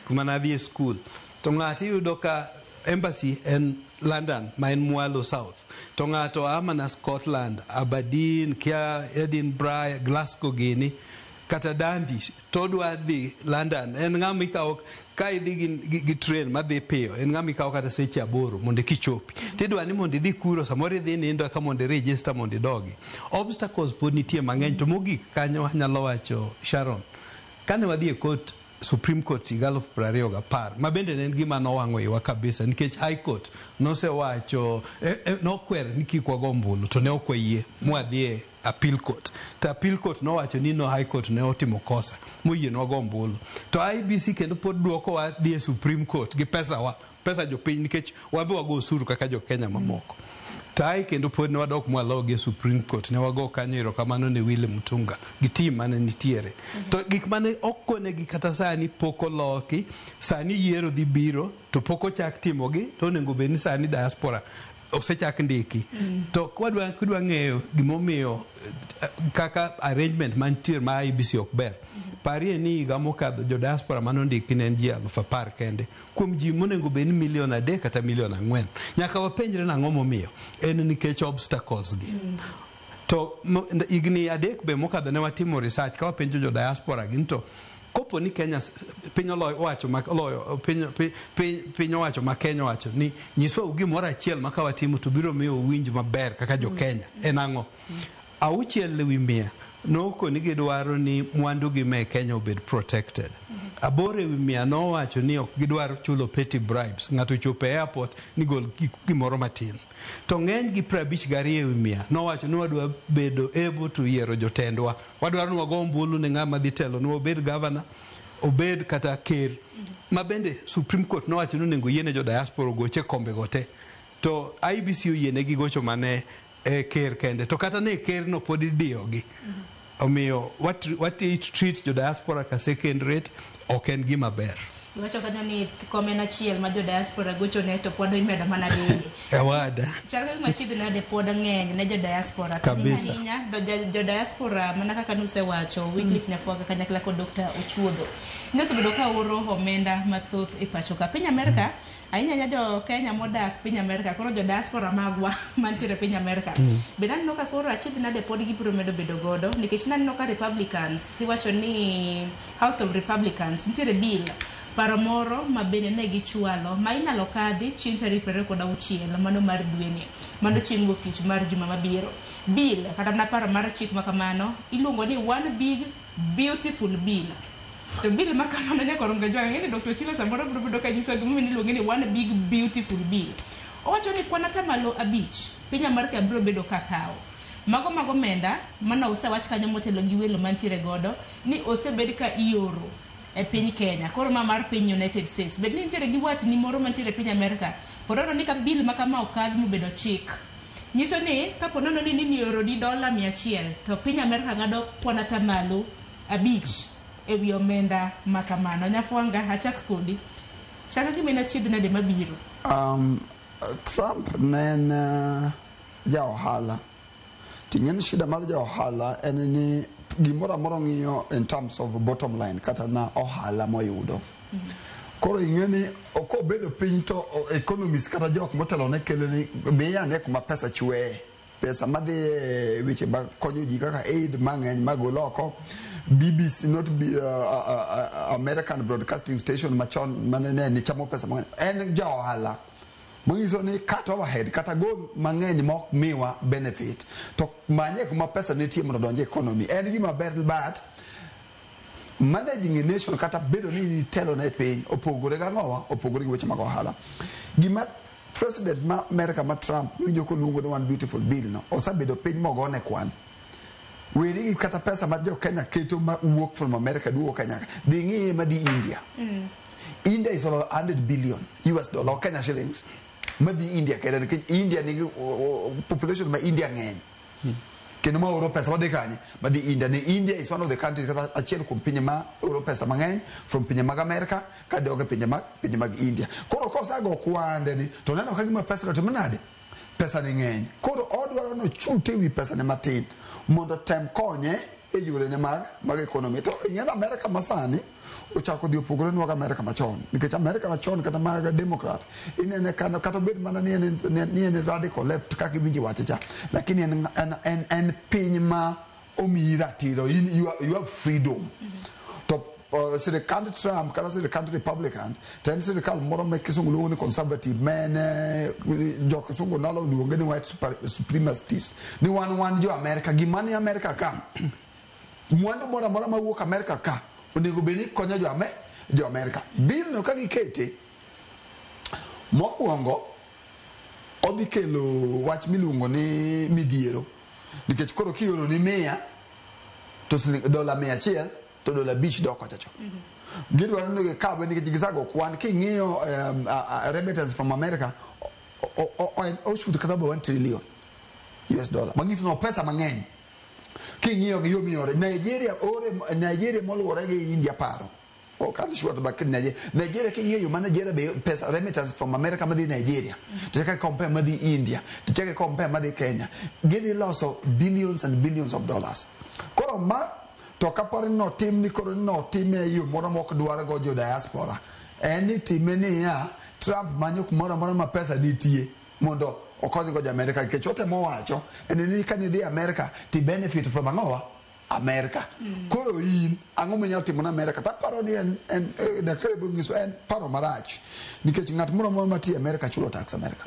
kuma nadhi e school to ng'ato iyudo ka embassy en London ma en mwalo south to ng'ato a mana Scotland Aberdeen kia Edinburgh Glasgow gini kata Dundee to odwa dhi London en ng'ama ikawo ka idhi gi train madhi piyo en ng'ama ikawo kata seche 8 mondo kichopi tidwa ni mondo idhi kuro samoro idhi nindo eka mondo i-register mondo idogi obstacles pod nitie mang'eny to mogik kanyo anyalo wacho Sharon kane wadhi e court Supreme Court higa 2010 ma bende ne en gima nowang'o iwa kabisa nikech High Court nosewacho nokwer ni kik wago ombulu to ne ok wayie mwadhi e appeal court to appeal court nowacho ni no High Court ne otimo kosa moyienwa go ombulu to IEBC kendo pod duokowa dhi e Supreme Court gi pesawa pesa jopiny nikech wabe wago osuru kaka jo Kenya mamoko to ae kendo pod ne wadok mwalogi e Supreme Court ne wago kanyo erokamano ne Willy Mutunga gi team mane nitiere to gik mane ok konegi kata sani pok oloki sani yiero dhi biro to pok ochak timogi to onego bed ni sani diaspora Osechak ndiki. To kwadwa ng'eyo gimomiyo kaka arrangement mantie ma IEBC ok ber. Parie ni higa mokadho jo diaspora manondiki ne en ji 10,000 kende kuom ji monego bed ni milion 3 kata milion 4. Nyaka wapenjre nang'o momiyo. En nikech obstacles gi. To higni 3 be mokadho ne watimo research ka wapenjo jo diaspora gin to kopo ni Kenya piny oloyo wacho ma oloyo piny owacho ma Kenya owacho ni nyiswa gimoro achiel ma ka watimo to biro miyo uwinj maber kaka jo Kenya en ang'o? 6% nokoni gidwaro ni mwandu gi me Kenya obed protected. 8% nowacho ni ok gidwar chulo petty bribes. Ng'ato ochopo e airport ni gol gimoro matin. To ng'eny gi 52% nowacho ni wadwa bedo able to yiero jotendwa. Wadwaro ni wago ombulu ne ng'ama dhi telonwa, obed governor, obed kata ker. Ma bende Supreme Court nowacho ni onego yiene jo diaspora ogoche kombe go te. To IEBC oyienegi gocho mane e ker kende. To kata ne ker no pod idiyogi. Omiyo what treat jo diaspora ka second rate ok en gima ber. Iwacho kanyo ni kom en achiel ma jo diaspora gochone to pod imedo mana dege. Ewada. Chal ka gima chiedh nade pod ng'eny ne jo diaspora. To Kabisa. ahinya jo diaspora mana kaka nusewacho Wycliffe Nyafwaga kanyakla kod Dr. Ochuodho. Nosebedo ka oro omenda mathoth e pacho ka. Piny Amerka, ahinya ahinya jo Kenya modak piny Amerka, koro jo diaspora magwa mantiere piny Amerka. Be naneno ka koro achiedh nade pod gibiro medo bedo godo nikech naneno ka Republicans iwacho ni House of Republicans nitiere bill paro moro ma bende ne gichwalo ma inyalo kadhi chieng' tarik 26 mano mar dweni, mano chieng' wuok tich mar juma mabiro. Bill kata mana paro mar chik ma kamano iluongo ni one big beautiful bill. To bill ma kamano nyaka rom ga jwang' ng'eni Dr. Ochilo samoro biro bedo ka nyiso gimomiyo iluonge ni one big beautiful bill. Owacho ni kwan 5% piny Amerka biro bedo ka kawo. Mago mag omenda mano osewach kanyo motelo gi welo mantiere godo ni osebed ka ioro e piny Kenya. Koro ma mar piny United States. Bed ni nitiere gi watni moro mantiere e piny Amerka, ponono ni ka bill ma kama okadh mobedo chik, nyiso ni kapo nono ni nioroni $100 to piny Amerka ng'ado kwan 5% e wi omenda ma kamano. Nyafwanga, achak kodi. Chaka gima en achiedh nade mabiro? Trump ne en ja ohala. Ting'e ni shida mar ja ohala en ni gimoro amora ng'iyo in terms of bottom line kata na ohala moyudo. Koro ing'e ni kobedo piny to economist kata jok motelo ne kelo ni miya ane kuma pesa chweye. Pesa madhi e weche mag konyo ji kaka aid mang'eny magolo oko. BBC, not be, American Broadcasting Station machon mane ne ni chamo pesa mang'eny. En ja ohala. Manyiso ni cut overhead kata gol mang'eny mok miwa benefit to manye kuma pesa nitie mondo odonj e economy. En gima ber, but managing a nation kata bedo ni itelo ne piny opogore gang'owa, opogore gi weche mag ohala. Gima president ma America ma Trump winjo koluongo ni one beautiful bill no osebedo piny mogone kwan. Weri gi kata pesa ma jo Kenya keto ma wuok from America duogo Kenya. Dhi ng'iye madhi India. India is over 100 billion US dollar or Kenya shillings. Madhi India kende nikech India nigi population ma India ng'eny. Kendo ma oro pesa madhi kanye? Madhi India. Ni India is one of the countries kata achiel kuom pinje ma oro pesa mang'eny from pinje mag America kadok e pinje mag India. Koro kosago kwande ni to neno ka gima pesa no timo nade? Pesa ni ng'eny. Koro odwaro nochute wi pesa ne matin mondo tem konye e yore ne mag economy. To ing'e America masani ochako dhi opogore nwa gi America machon. Nikech America machon kata mag Democrat inene kata obed mana ni en radical left kaka iwinjo wache cha. Lakini en piny ma omiyi ratiro. You have freedom. To sirikand Trump kata sirikand Republican to en sirikal moro ma kisungu luongo ni conservative ma en jo kisungu nalo luonge ni white supremacist ni wan jo Amerika gima ni Amerika ka mwandu moro amora mawuok Amerika ka onego bed ni konyo jo Amerika. Bill no ka gikete mokwongo odhi kelo wach miluongo ni midhiero nikech koro kioro ni 100 to $100 to $5 dok kocha cho. Gidwaro ni gikawe nikech gisago kwan king'iyo remittance from America oshoot kata over 1 trillion US dollar manyiso no pesa mang'eny king'iyo gi yo miore Nigeria ore Nigeria moluwore gi India paro. Ok an sure to but Nigeria, Nigeria king'iyo yo ma Nigeria be pesa remittance from America madhi Nigeria, to chake compare madhi India, to chake compare madhi Kenya, gidhi loso billions and billions of dollars. Koro ma to kaparo ni notim ni koro ni notime e yo moro mok dwar go jo diaspora, en ni time niya Trump manyo kumoro amora ma pesa nitie mondo okony go jo Amerika, nikech otemo wacho en ni kanidhi Amerika ti benefit from ang'owa Amerika. Koro in ang'o minyalo timo ne Amerika? Taparo ni en daktari biro nyiso en paro marach, nikech ng'at moro amora matiyo Amerika chulo tax Amerika.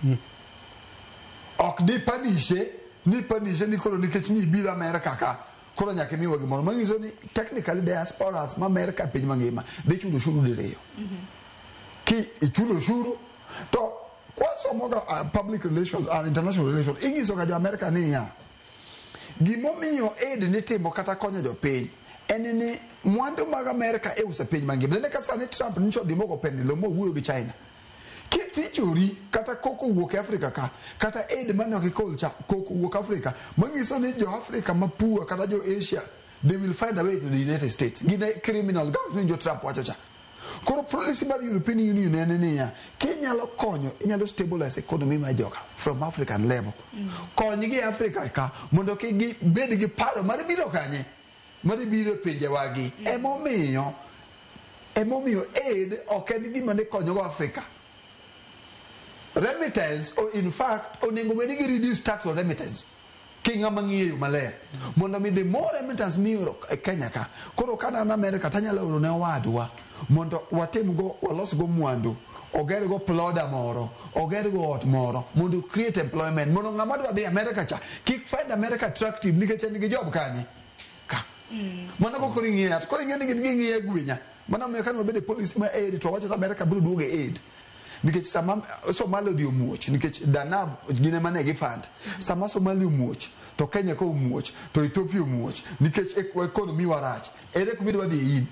Ok di panishe ni panishe ni koro nikech ni ibiro Amerika ka koro nyaka imiwa gimoro manyiso ni technically diasporas ma Amerika e piny mangima dhi chulo ushuru diriyo. Ki ichulo ushuru to kwasomo ga public relations and international relations, inyiso ga jo Amerika niya gimomiyo aid nitimo kata konyo jopiny en ni mwandu mag Amerika iuso e piny mangima. Nene ka sani Trump nyicho odhi mogo pende lo mowuoyo gi China. Kithichori kata koko wuok e Afrika ka, kata aid mane ok ikol cha koko wuok Afrika, manyiso ni jo Afrika ma poor kata jo Asia, they will find a way to the United States. Gin e criminal gangs ni jo Trump wacho cha. Koro policy mar European Union en niya, kinyalo konyo, inyalo stabilize economy mar joka from African level. Konygi e Afrika ka mondo kik gibed gi paro mar biro kanye, mar biro e pinjewagi. Emomiyo aid ok en gima ne konyogo Afrika. Remittance, or in fact, onego bed ni gi reduce tax on remittance. Ki ng'ama ng'iyo yo maler. Mondo mi the more remittance mioro e Kenya ka, koro ka an America tanyalo oro ne owadwa mondo watim go, walos go mwandu, oger go ploda moro, oger go ot moro, mondo create employment, mondo ng'ama dwa dhi America cha kik find America attractive nikech en gi job kanye. Ka. Mano ko koro ing'iyo, koro ing'eyo ni gin ging'iyo gwinya. Mano omiyo kane wabedo e policy ma aid to wawacho ni America biro duogo e aid. Nikech sama Somalia odhi omuoch, nikech Danab gin ema ne gifund. Sama Somalia omuoch, to Kenya ka omuoch, to Ethiopia omuoch, nikech economy wa rach. Ere kuma idwa dhi in?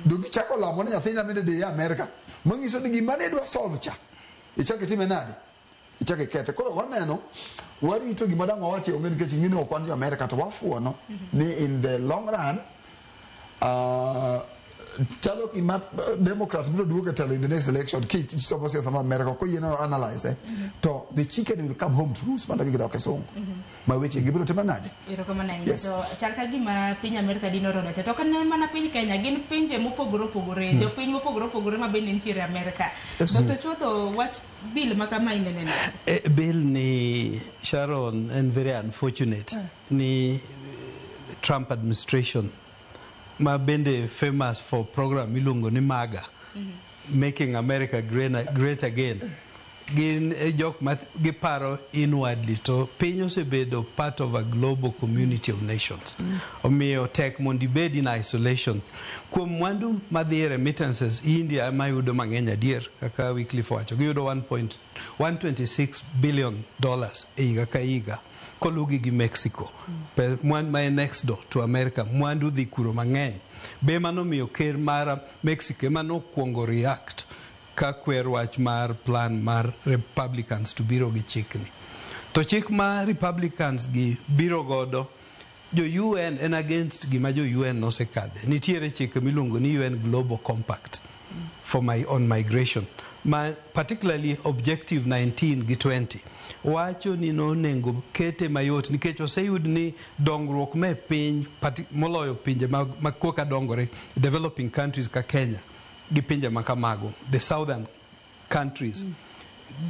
Dong ichako lamo ni nyathina mende dhi e Amerika. Manyiso ni gima ne idwa solve cha, ichako itime nade? Ichako ikethe. Koro waneno, warito gima dang' wawachi onge nikech ing'e ni ok wan jo Amerika to wafuono ni in the long run, chalo gima Democrats biro duogo e telo in the next election ki somo siasa ma Amerika ok oyie no analyze to the chicken will come home to roost, mano gi dho kisungu ma weche gibiro timo nade? Erokamano ahinya. Yes. To chal ka gima piny Amerika dino rodo te. To ok en mana piny Kenya, gin pinje mopogore opogore, jopiny mopogore opogore ma bende nitiere Amerika. Yes. Dr. Chotho, wach bill ma kama inene nade? Bill ni Sharon en very unfortunate ni Trump administration ma bende famous for program miluongo ni MAGA, Making America Great Again. Gin jok ma giparo inwardly to piny osebedo part of a global community of nations. Omiyo tek mondo ibed in isolation. Kuom mwandu madhi e remittances, India ema yudo mang'eny adier kaka Wycliffe wacho. Giyudo $1.126 billion e higa ka higa. Kolugi gi Mexico. Mwandu ma en next door to America, mwandu dhi kuro mang'eny. Be mano miyo ker mar Mexico ema nokwongo react ka kwer wach mar plan mar Republicans to biro gi chikni. To chik ma Republicans gi biro godo, jo UN en against gima jo UN nosekadhe. Nitiere chike miluongo ni UN Global Compact on migration, ma particularly objective 19 gi 20 wacho ni nonego kete mayot nikech oseyud ni dongruok me piny moloyo pinje ma koka dongore, developing countries ka Kenya gi pinje ma kamago, the southern countries,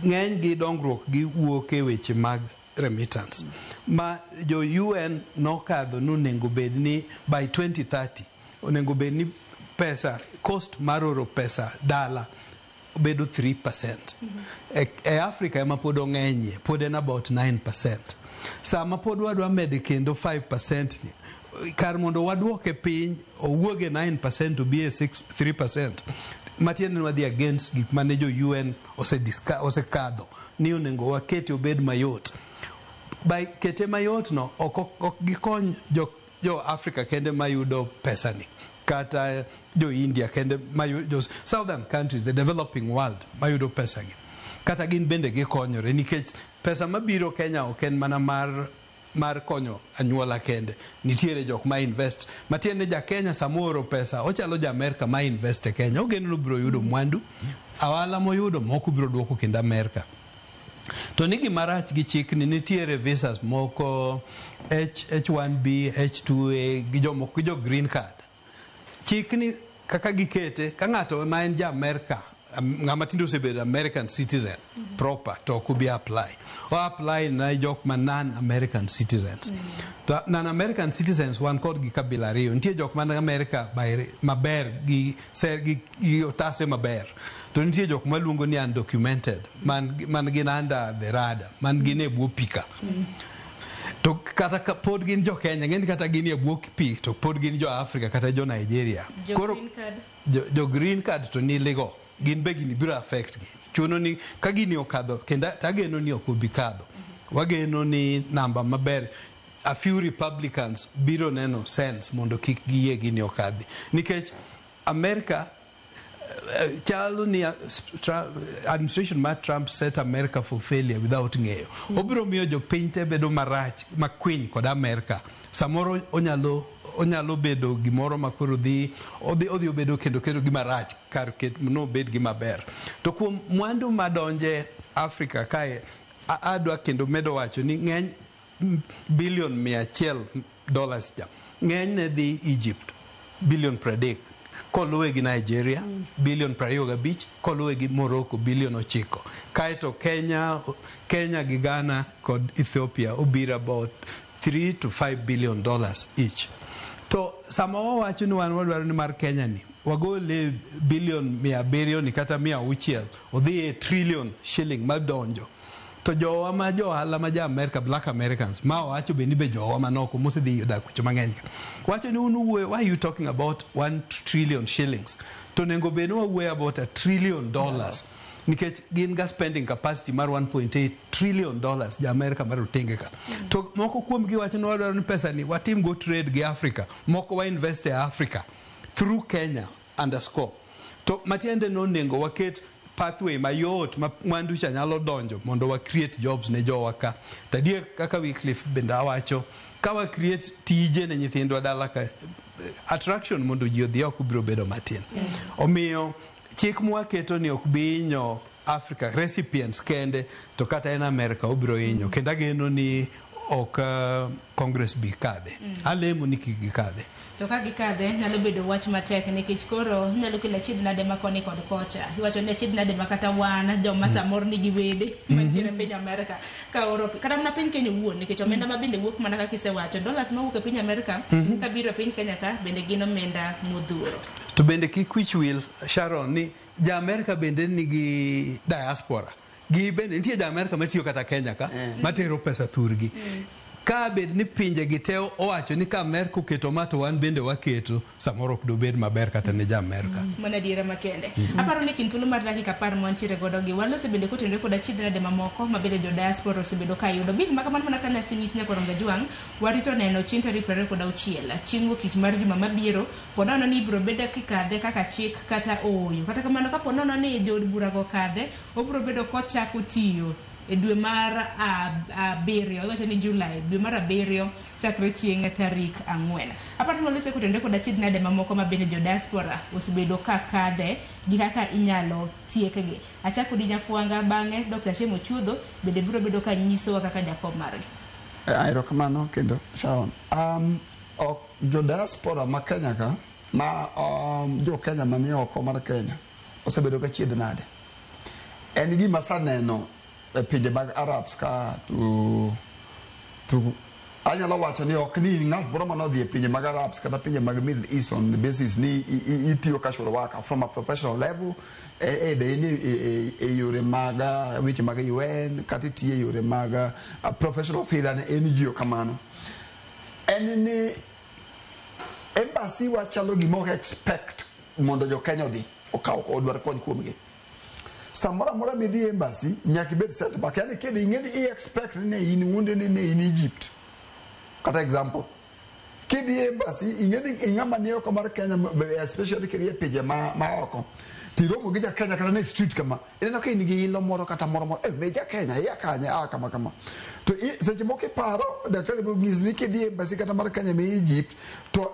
ng'eny gi dongruok gi wuok e weche mag remittance ma jo UN nokadho nonego bed ni by 2030 onego bed ni pesa cost mar oro pesa dala bedo 3%. E Africa ema pod ong'enyie, pod en about 9%. Sama pod wadwa mede kendo 5% ni, kar mondo waduoke piny owuog e 9% obi e 6, 3%, matiende ni wadhi against gik mane jo UN osekadho ni onego wakete obed mayot. By kete mayot no ok gikony jo Africa kende mayudo pesani, kata jo India kende mayudo, jo southern countries, the developing world mayudo pesagi, kata gin bende gikonyore nikech pesa mabiro Kenya ok en mana mar mar konyo anyuola kende. Nitiere jok ma invest. Matiende ja Kenya samoro pesa ochalo ja Amerika ma invest e Kenya. Ogeno ni obiro yudo mwandu, ohala moyudo moko biro duoko kendo Amerika. To ni gima rach gi chikni nitiere visas moko H1B, H2A gi jomoko gi jo green card. Chikni kaka gikete ka ng'ato ma en ja Amerika ng'ama tinde osebedo American citizen proper to ok obi apply. O apply na jok ma non American citizens. To non American citizens wan kod gi kabila ariyo. Nitie jok man America by maber gi ser gi otase maber. To nitie jok maluongo ni undocumented man gin under the radar, man gin e bwo pi ka. To kata ka pod gin jo Kenya, ng'eni kata gin e bwo pi to pod gin jo Africa kata jo Nigeria. Jo Koro green card. jo green card to ni ligo gin be gini biro affect gi. Chuno ni ka gini okadho kendo tageno ni ok obi kadho. Wageno ni namba maber a few Republicans biro neno sense mondo kik giyie gini okadhi. Nikech America chalo ni administration mar Trump set America for failure without ng'eyo. Obiro miyo jopiny te bedo marach makwiny kod America. Samoro onyalo bedo gimoro ma koro dhi odhi obedo kendo kendo gima rach kar ket nobed gima ber. To kuom mwandu madonje Africa kae adwa kendo medo wacho ni ng'eny billion $100 cha ng'eny ne dhi Egypt billion 30 koluwe gi Nigeria billion 25 koluwe gi Morocco billion 9 kaeto Kenya gi Ghana kod Ethiopia obiro about $3 to $5 billion each. To sama wawacho ni wan wadwaro ni mar Kenya ni wagole billion 700 ni kata 600 odhi e trillion shilling madonjo. To jowa ma jo ohala ma ja America, Black Americans, ma owacho be ni be jowa manoko mosedhi odak kucho mang'eny ka. Wacho ni un uwuoyo, why are you talking about 1 trillion shillings? To onego bed ni wawuoyo about $1 trillion. Nikech gin ga spending capacity mar $1.8 trillion ja America mar otenge ka. To moko kuom gi wacho ni wadwaro ni pesa ni watim go trade gi Africa, moko wa invest e Africa through Kenya underscore. To matiende no onego waket pathway mayot ma mwandu cha nyalo donjo mondo wa create jobs ne jowa ka. To adier kaka Wycliffe bende awacho, ka wa create tije ne nyithindwa dala ka, attraction mondo ji odhi oko biro bedo matin. Omiyo chik mwaketo ni ok bi hinyo Africa recipients kende to kata en America obiro hinyo. Kendo ageno ni ok Congress bi kadhe. Alemo ni kik gikadhe. To ka gikadhe nyalo bedo wach matek nikech koro nyalo kelo achiedh nade ma koni kod kocha. Iwacho ni achiedh nade ma kata wan joma samoro nigi wede mantiere e piny Amerika ka oro kata mana piny Kenya owuon nikech omenda ma bende wuok mana kaka isewacho dollars mawuok e piny Amerika kabiro e piny Kenya ka bende gin omenda modhuro. To bende kik wich wil Sharon ni ja Amerika bende nigi diaspora. Gi bende nitie ja Amerika matiyo kata Kenya ka matero pesa thurgi. Ka bed ni pinje gi te owacho ni ka Amerika oketo ma to wan bende waketo, samoro ok dobed maber kata ne ja Amerika. Mano adiera makende. Aparo ni kind thuolo mar dakika 10 mwantiere godo gi walose bende kotenore kod achiedh nade mamoko ma bende jo diaspora osebedo ka yudo. Bil ma kamano mana ka nasenyisi nyakoro Ngajwang', warito neno chieng' tarik 26 chieng' wuok tich mar juma mabiro, po nono ni ibiro bedo kikadhe kaka chik kata ooyo. Kata kamano kapo nono ni jood burago kadhe, obiro bedo kochako tiyo e dwe mar abiriyo, iwacho ni July, dwe mar abiriyo chakre chieng' tarik 4. Aparo ni walose kotenore kod achiedh nade mamoko ma bende jo diaspora osebedo ka kadhe gi kaka inyalo tiekgi. Achako di Nyafwanga, bang'e Dr. Shem Ochuodho bende biro bedo ka nyisowa kaka jakom margi. Erokamano kendo Sharon. Ok jo diaspora ma Kenya ka, ma jo Kenya manie oko mar Kenya osebedo ka chiedh nade. En gima asaneno e pinje mag Arabs ka to anyalo wacho ni ok ni ng'at moro manodhi e pinje mag Arabs kata pinje mag Middle East on the basis ni itiyo casual worker from a professional level, either in e yore mag weche mag UN kata itiyo e yore mag professional field and NGO kamano. En ni embassy wachalo gima ok expect mondo jo Kenya odhi okaw odwar kony kuomgi. Samoro amora midhi embassy nyaka ibed set back. Yani kidhi ing'e ni i expect ni ne in wuonde ni ne in Egypt. Kata example. Kidhi e embassy, ing'e ni ng'ama ni oko mar Kenya, especially kidhi e pinje ma oko, tiromo gi ja Kenya kata ne street kama, ineno ka in gi ilo moro kata moro moro, eh, me ja Kenya, iya kanye, a kama kama. To seche moko iparo, daktari biro nyisi ni kidhi e embassy kata mar Kenya me Egypt, to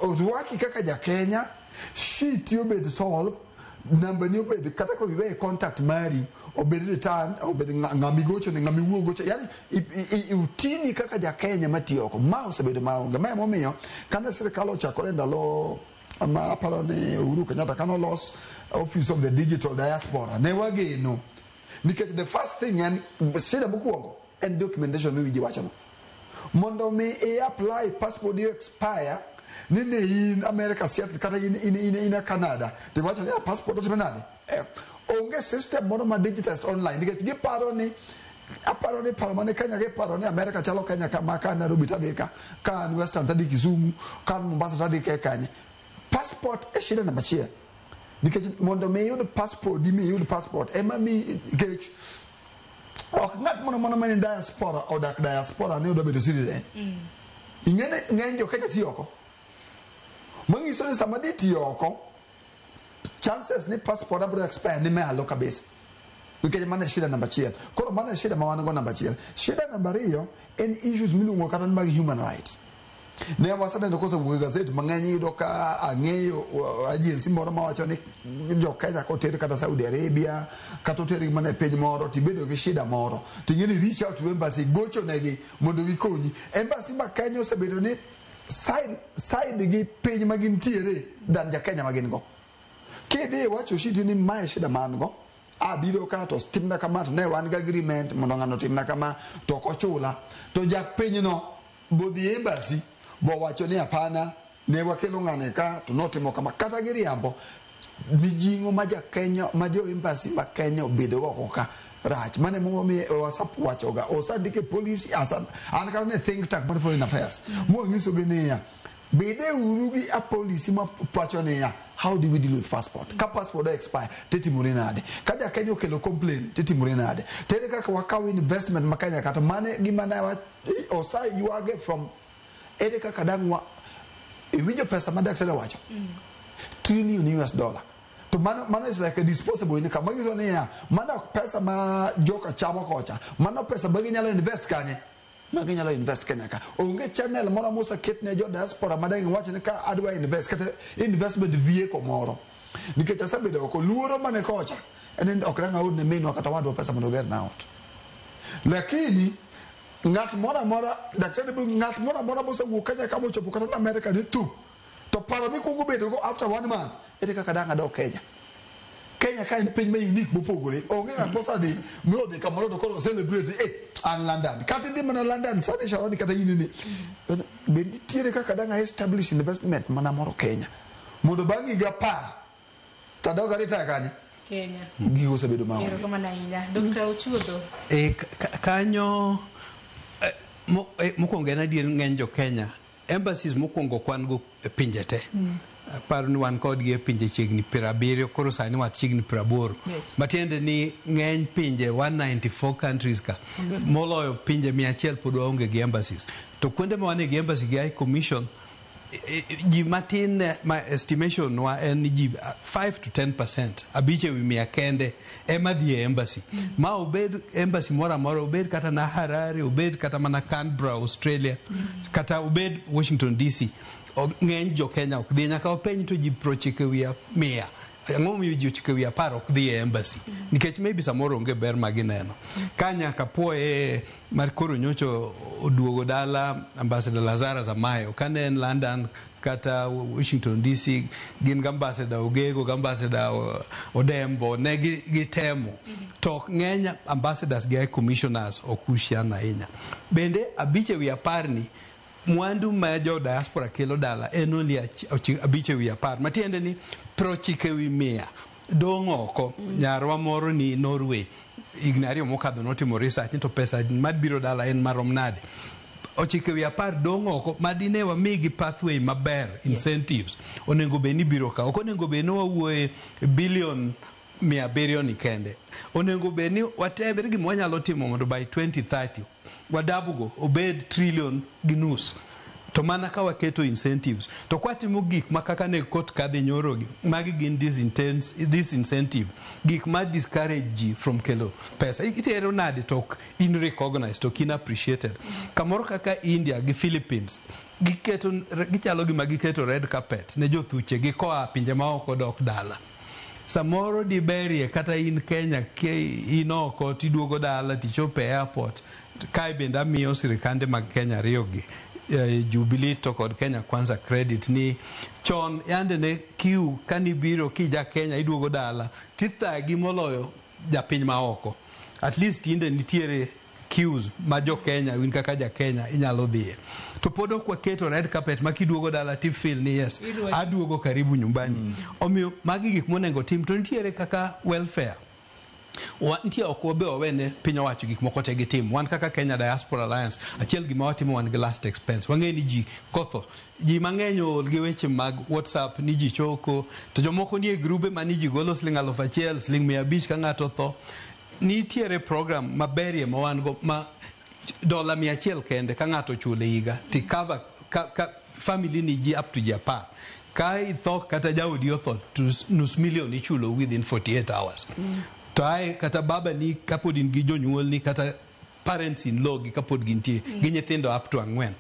orwaki kaka ja Kenya, sheet obed solve, namba ni obed kata ka iwe contact mari obed return, obed ng'ama igocho ne, ng'ama iwuo gocho, yani utini kaka ja Kenya matiyo oko. Ma osebedo maonge. Ma emomiyo kane sirikal ochakore ndalo ma aparo ni Uhuru Kenyatta, kane olos Office of the Digital Diaspora, ne wageno nikech the first thing en shida mokwongo en documentation miwinji wachono mondo mi i apply passport i expire ni ne in America, Seattle, kata in Canada, tiwacho ni, "Ah, passport otime nade?" Onge system moro ma digitized online, nikech giparo ni, aparo ni paro mane Kenya, giparo ni America chalo Kenya kama, ka Nairobi tadhi ka an Western tadhi Kisumu, ka an Mombasa tadhi ka kanye. Passport e shida namba achiel, nikech mondo mi iyud passport, mi iyud passport ema mi, nikech ok ng'at moro moro mane diaspora odak diaspora ni odwa bedo citizen. Ing'e ni ng'eny jo Kenya tiyo oko, manyiso ni sama dhi tiyo oko, chances ni passport abiro expire ni malo kabisa, nikech mano e shida namba achiel. Koro mano e shida ma wan go namba achiel. Shida namba ariyo en issues miluongo kata ni mag human rights. Ne waseneno kosewuok e gazet mang'eny, iyudo ka ang'eyo agency moro mawacho ni jo Kenya koter kata Saudi Arabia kata otergi mana e piny moro, tibedo gi shida moro, ting'e ni reach out to embassy, gocho negi mondo gikonyi. Embassy ma Kenya osebedo ni side gi piny ma gintiere than ja Kenya ma gin go. Kidhi iwacho shiti ni mae shida ma an go, abiro ka to timna kama, to ne wan gi agreement mondo ng'ano timna kama, to ok ochula, to jak pinyno bodhi embassy bowacho ni hapana, ne wakelo ng'ane ka to notimo kama, kata giriambo. Mijing'o ma ja Kenya, ma jo embassy ma Kenya obedo go oko ka rach. Mano emomiyo wasap wachoga osandike policy an kata ne think tank mar foreign affairs mwanyisogi niya, bede uru gi a policy ma wacho niya, how do we deal with passport? Ka passport expire, titimore nade? Ka ja Kenya okelo complain, titimore nade? Tere kaka wakawo investment ma Kenya kata mane gima ne osa ywage from ere kaka dang' wa iwinjo pesa ma daktari owacho, trillion US dollar, to mano is like a disposable income, manyiso niya mano ok pesa ma joka chamo kocha, mano pesa ma ginyalo invest kanye, ma ginyalo invest Kenya ka. Onge channel moro moseket ne jo diaspora ma dang' wach ni ka adwa invest kata investment vehicle moro, nikech asebedo oko, luoro mane kocha en ni ok dang' aor ne minwa kata wadwa pesa mondo ogerna ot. Lakini ng'at moro amora, daktari, ng'at moro amora mosewuok Kenya kama ochopo kata na America ni thup, to paro mikwongo bedo go after one month, ere kaka dang' adok Kenya? Kenya ka en piny ma unique mopogore. Onge ng'at mosadhi mi odhi kamoro to koro celebrate an London, kata idhi mana London sani, Sharon, kata in ni be nitiere kaka dang' a establish investment mana moro Kenya mondo bang' higa 10 to adog aretire kanye? Kenya. Gigo osebedo maonge. Erokamano ahinya. Dr. Ochuodho. E, kanyo mokwongo en adier, ng'eny jo Kenya, embassies mokwongo kwan go e pinje te. Aparo ni wan kodgi e pinje chiegni 70, koro sani wat chiegni 80. Matiende ni ng'eny pinje 194 countries ka, moloyo pinje 100 pod waonge gi embassies. To kuonde ma wan gi embassy gi high commission, ji matin, ma estimation wa en ni ji 5 to 10%, 5 e wi 100 kende ema dhi e embassy. Ma obed embassy moro amora, obed kata na Harare, obed kata mana Canberra, Australia, kata obed Washington DC, ng'eny jo Kenya ok dhi. Nyaka wapenj to ji 90 e wi 100, ang'o momiyo ji 90 e wi 10 ok dhi e embassy? Nikech maybe samoro onge ber ma gineno ka. Nyaka puoye mar koro nyocha oduogo dala Ambassador Lazarus Amayo kane en London kata Washington DC, gin gi Ambassador Ogego gi Ambassador Odembo, ne gitemo to ng'eny ambassadors gi high commissioners ok usiana ahinya. Bende 5 e wi 10 ni mwandu ma jo diaspora kelo dala en only 5 e wi 10, matiende ni 90 e wi 100 dong' oko. Nyarwa moro ni Norway, higni 2 mokadho notimo research ni to pesa mabiro dala en marom nade. 9 e wi 10 dong' oko. Madine wamigi pathway maber, incentives, onego bed ni biro ka. Ok onego bed ni wawuoye billion 700 ni kende, onego bed ni watemre gima wanyalo timo mondo by 2030 wadabugo obed trillion gi nus. To mana ka waketo incentives to kwatimo gik ma kaka ne kot kadhi nyorogi, magi gin disincentive, gik ma discourage ji from kelo pesa. Itero nade to ok in recognized, to ok in appreciated? Kamoro kaka India gi Philippines, giketo gichalo gima giketo red carpet ne jothuche gi koa pinje maoko dok dala. Samoro diberie kata in Kenya ke in oko tiduogo dala tichopo e airport. Kae bende amiyo sirikande mag Kenya ariyogi, Jubilee to kod Kenya Kwanza, credit ni chon yande ne queue kanibiro kija Kenya iduogo dala tithagi moloyo japiny maoko. At least tinde nitiere queues ma jo Kenya, in kaka ja Kenya inyalo dhiye, to pod ok waketo red carpet ma kiduogo dala ti feel ni yes, aduogo karibu nyumbani. Omiyo magi gik monego tim. To nitiere kaka welfare nitie, ok wabe wawene piny owacho gik moko te gitim. Wan kaka Kenya Diaspora Alliance, achiel gima watimo, wan gi last expense. Wang'e ni ji kotho, ji mang'eny ool gi weche mag WhatsApp ni ji choko, to jomoko nie grube ma ni ji golo siling 1000, siling 500 ka ng'ato otho. Nitiere program maberie ma wan go ma dola 100 kende ka ng'ato ochulo e higa ti cover ka family ni ji up to ji 10. Ka itho kata jaodi otho, to nus million ichulo within 48 hours. To ae kata baba ni kapod in gi jonyuolni kata parents in law gi kapod gintie gi nyithindo up to 4.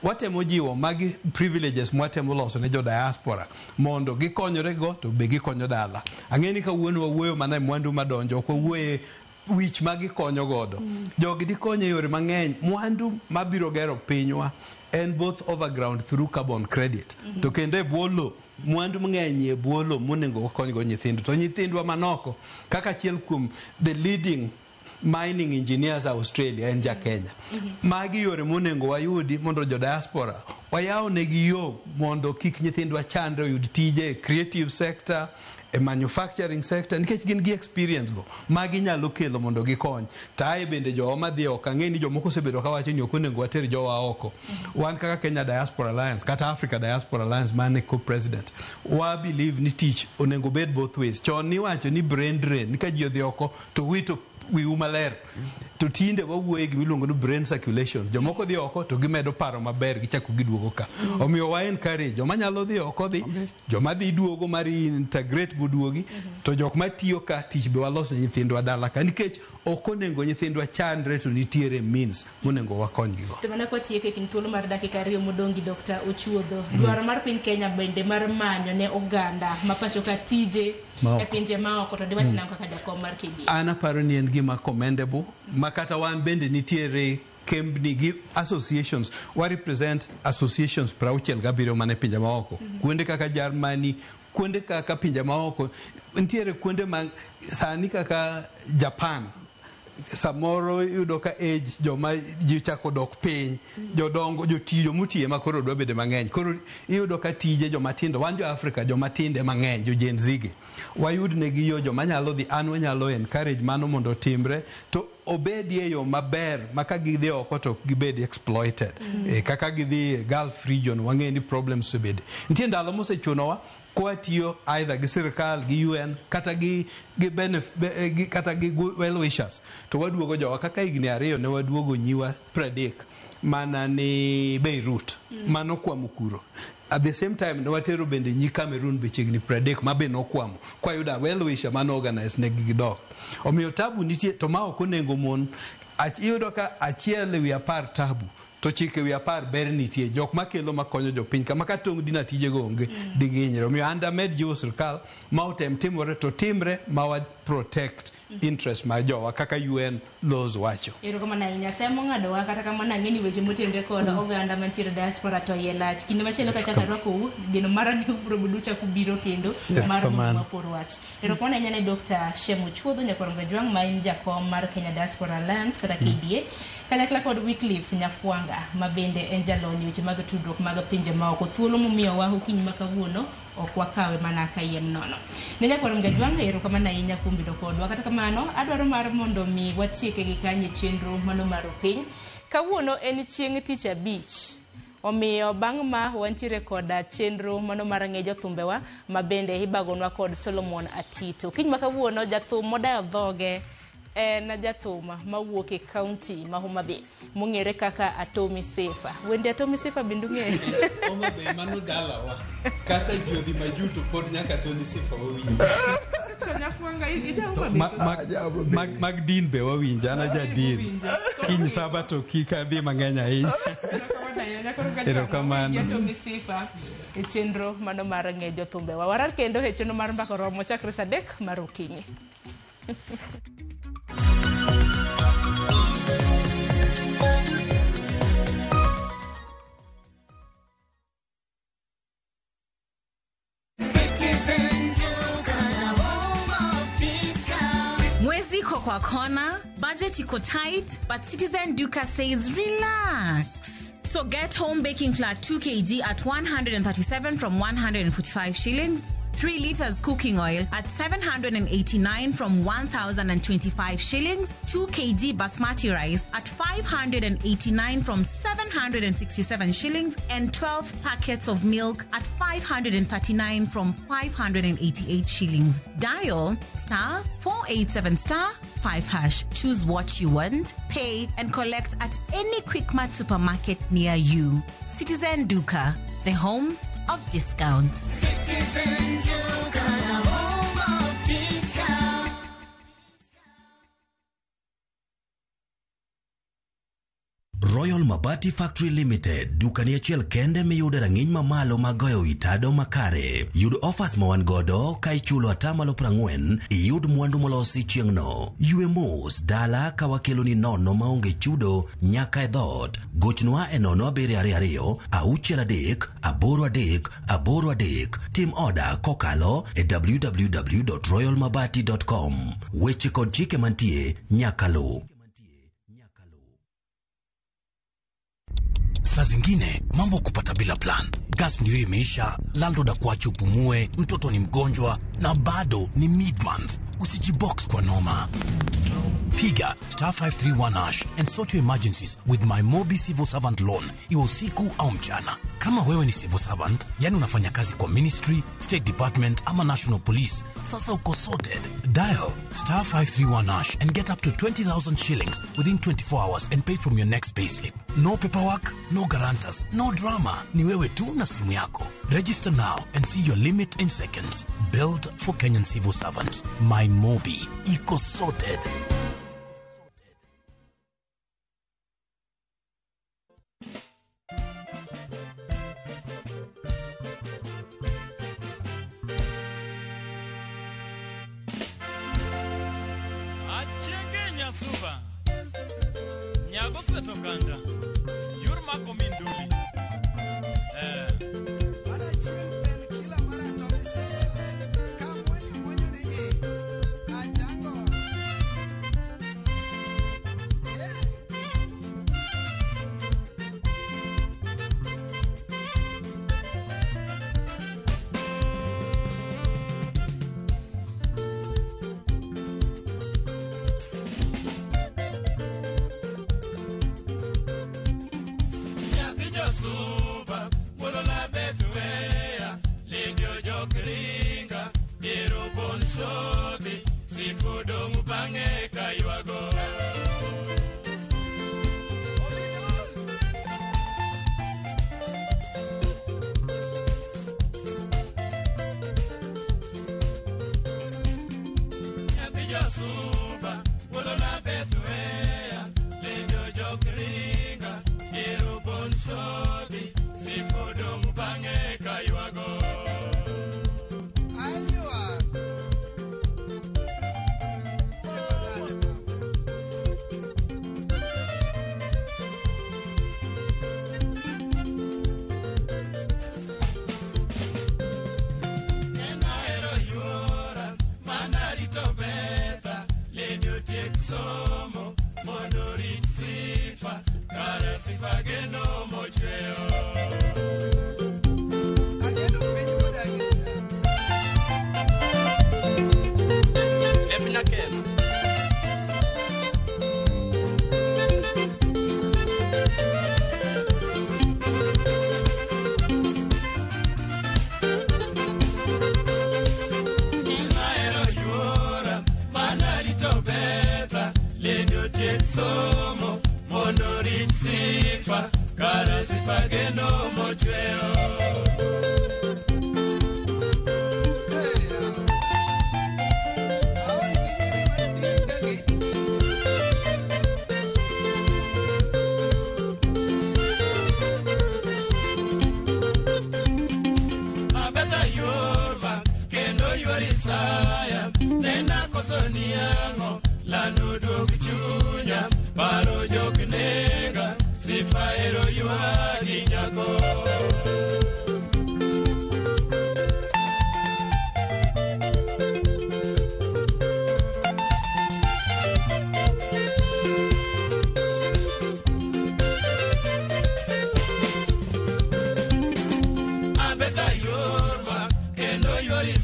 Watemo jiwo magi privileges mwatemo loso ne jo diaspora mondo gikonyore go to be gikonyo dala. Ang'e ni kawuono wawuoyo mana e mwandu madonjo, ok wawuoye wich ma gikonyo godo. Jogi dikonyo e yore mang'eny. Mwandu mabiro gero pinywa en both overground through carbon credit to kendo e bwo lo. Mwandu mang'eny e bwo lo monego wakonygo nyithindo to nyithindwa manoko, kaka achiel kuom the leading mining engineers Australia en ja Kenya. Magi yore monego wayudi mondo jo diaspora wayaw negi yo mondo kik nyithindwa chandre, oyud tije e creative sector, e manufacturing sector, nikech gin gi experience go magi nyalo kelo mondo gikony. To ae bende jowa madhi oko, ang'e ni jomoko osebedo kawacho ni ok onego water jowa oko. Wan kaka Kenya Diaspora Alliance kata Africa Diaspora Alliance mane co-president, wa believe ni tich onego bed both ways. Chon niwacho ni brain drain, ni ka ji odhi oko to wito wiu maler, to tinde wawuoye gimiluongo ni brain circulation. Jomoko dhi oko to gimedo paro maber, gichako giduogo ka. Omiyo wa encourage joma nyalo dhi oko dhi, joma dhi duogo mar integrate moduogi, to jok matiyo ka tich be walos ne nyithindwa dala ka, nikech ok onego nyithindwa chandre to nitiere means monego wakonygigo. To mana kwatieko e kind thuolo mar dakika 2 modong' gi Dr. Ochuodho, dwaro mar piny Kenya bende mar manyo ne oganda ma pacho ka tije Maoko. e pinje maoko, to diwach nang'o kaka jakom mar KDA? An aparo ni en gima commendable, ma kata wan bende nitiere kembni gi associations wa represent associations 67 mane pinje maoko, kuonde kaka Germany, kuonde kaka pinje maoko nitiere kuonde ma sani kaka Japan. Samoro iyudo ka age joma ji chako dok piny, jodongo, jotiyo moti ema koro dwa bedo mang'eny. Koro iyudo ka tije joma tindo, wan jo Afrika joma tindo ema ng'eny, jo Gen Z gi wayud negi yo joma nyalo dhi. An wanyalo encourage mano mondo otimre to obedie e yo maber ma ka gidhi oko to ok gibed exploited. Kaka gidhi e Gulf region, wang'e ni problems osebede nitie ndalo mosechunowa kwatiyo either gi sirikal, gi UN, kata gi kata gi well wishers to waduogo jowa. Kaka higni 2 ne waduogo nyiwa 30 mana ni Beirut manokwamo kuro. At the same time ne watero bende nyi Cameroon be chiegni 30 ma be nokwamo kwayudo well wisher mano organize negi gidok. Omiyo tabu nitie to ma ok onego mon. Iyudo ka 1 e wi 10 tabu to 9 e wi 10 ber nitie jok makelo makonyo jopiny kama ka tong' dina tijego onge digihinyre. Omiyo an damed jiwo sirikal ma otem timore to timre ma wa protect interest mar jowa kaka UN laws wacho. Erokamano ahinya. Semo ng'adowa, kata kamano ang'e ni weche motenore kod oganda mantiere diaspora to iye lach. Kinde machielo kachako arwakou, geno mara ni ubiro bedo chako biro kendo mar mondo Erokamano. wapor wach. Erokamano ahinya ne Dr. Shem Ochuodho Nyakwar Gajwang' ma en jakom mar Kenya Diaspora Alliance kata KDA, kanyakla kod Wycliffe Nyafwanga ma bende en jalony e weche mag tudruok mag pinje maoko. Thuolo momiyowa okinyi ma kawuono ok wakawe mana kayiem nono. Ne Nyakwar Gajwang', erokamano ahinya kuom bedo kodwa. Kata kamano, adwaro mar mondo mi watieke gi kanye chenro mano mar piny. Kawuono en chieng' tich abich. Omiyo bang' ma wantiere koda chenro mano mar ng'e jothumbewa ma bende ibagonwa kod Solomon Atito. Kiny ma kawuono jathum modayo dhoge En jathum mawuok e kaunti ma Homa Bay mong'ere kaka Atomi Sifa. Wende Atomi Sifa bende ung'eyo? Homa Bay mano dalawa. Kata ji odhi majuu to pod nyaka Tony Sifa wawinjo. To Nyafwanga ija Homa Bay? Mag din be wawinjo, an aja din. Kiny sabato kik adhi mang'eny ahinya. Erokamano. Atomi Sifa e chenro mano mar ng'e jothumbewa. Warar kendo e chenro mar Mbaka Oromo chakre saa 3 mar okinyi. Citizen Duka, the home of discount. Mwezi iko kwa kona, budget iko tight, but Citizen Duka says relax. So get home baking flour 2 kg at 137 from 145 shillings, 3 liters cooking oil at 789 from 1,025 shillings, 2 kg basmati rice at 589 from 767 shillings, and 12 packets of milk at 539 from 588 shillings. Dial star 487 star 5 hash. Choose what you want, pay, and collect at any Quickmart supermarket near you. Citizen Duka, the home of discounts. Citizen Duka, the home of discount. Royal Mabati Factory Limited, dukani achiel kende miyude rang'iny mamalo mag goyo wi tado makare. Yud offers ma wan godo ka ichulo 40% iyud mwandu molosi chieng'no. Ywe mos dala ka wakeloni nono maonge chudo nyaka e dhoot. Gochnwa e 0722 63 83 83. Tim oda kokalo e www.royalmabati.com. Weche kod chike mantie nyaka luw. Saa zingine mambo kupata bila plan. Gas ndio imeisha, landlord akuache upumue, mtoto ni mgonjwa na bado ni mid month. Usijibox kwa noma. Piga star 531 hash and sort your emergencies with my Mobi Civil Servant Loan, iwe usiku au mchana. Kama wewe ni civil servant, yani unafanya kazi kwa ministry, state department ama national police, sasa uko sorted. Dial star 531 hash and get up to 20,000 shillings within 24 hours and pay from your next payslip. No paperwork, no guarantors, no drama. Ni wewe tu na simu yako. Register now and see your limit in seconds. Built for Kenyan civil servants. My Mobi. Iko sorted. Achienge Nyasuba Nyago Sweto Kanda Yur mako minduli.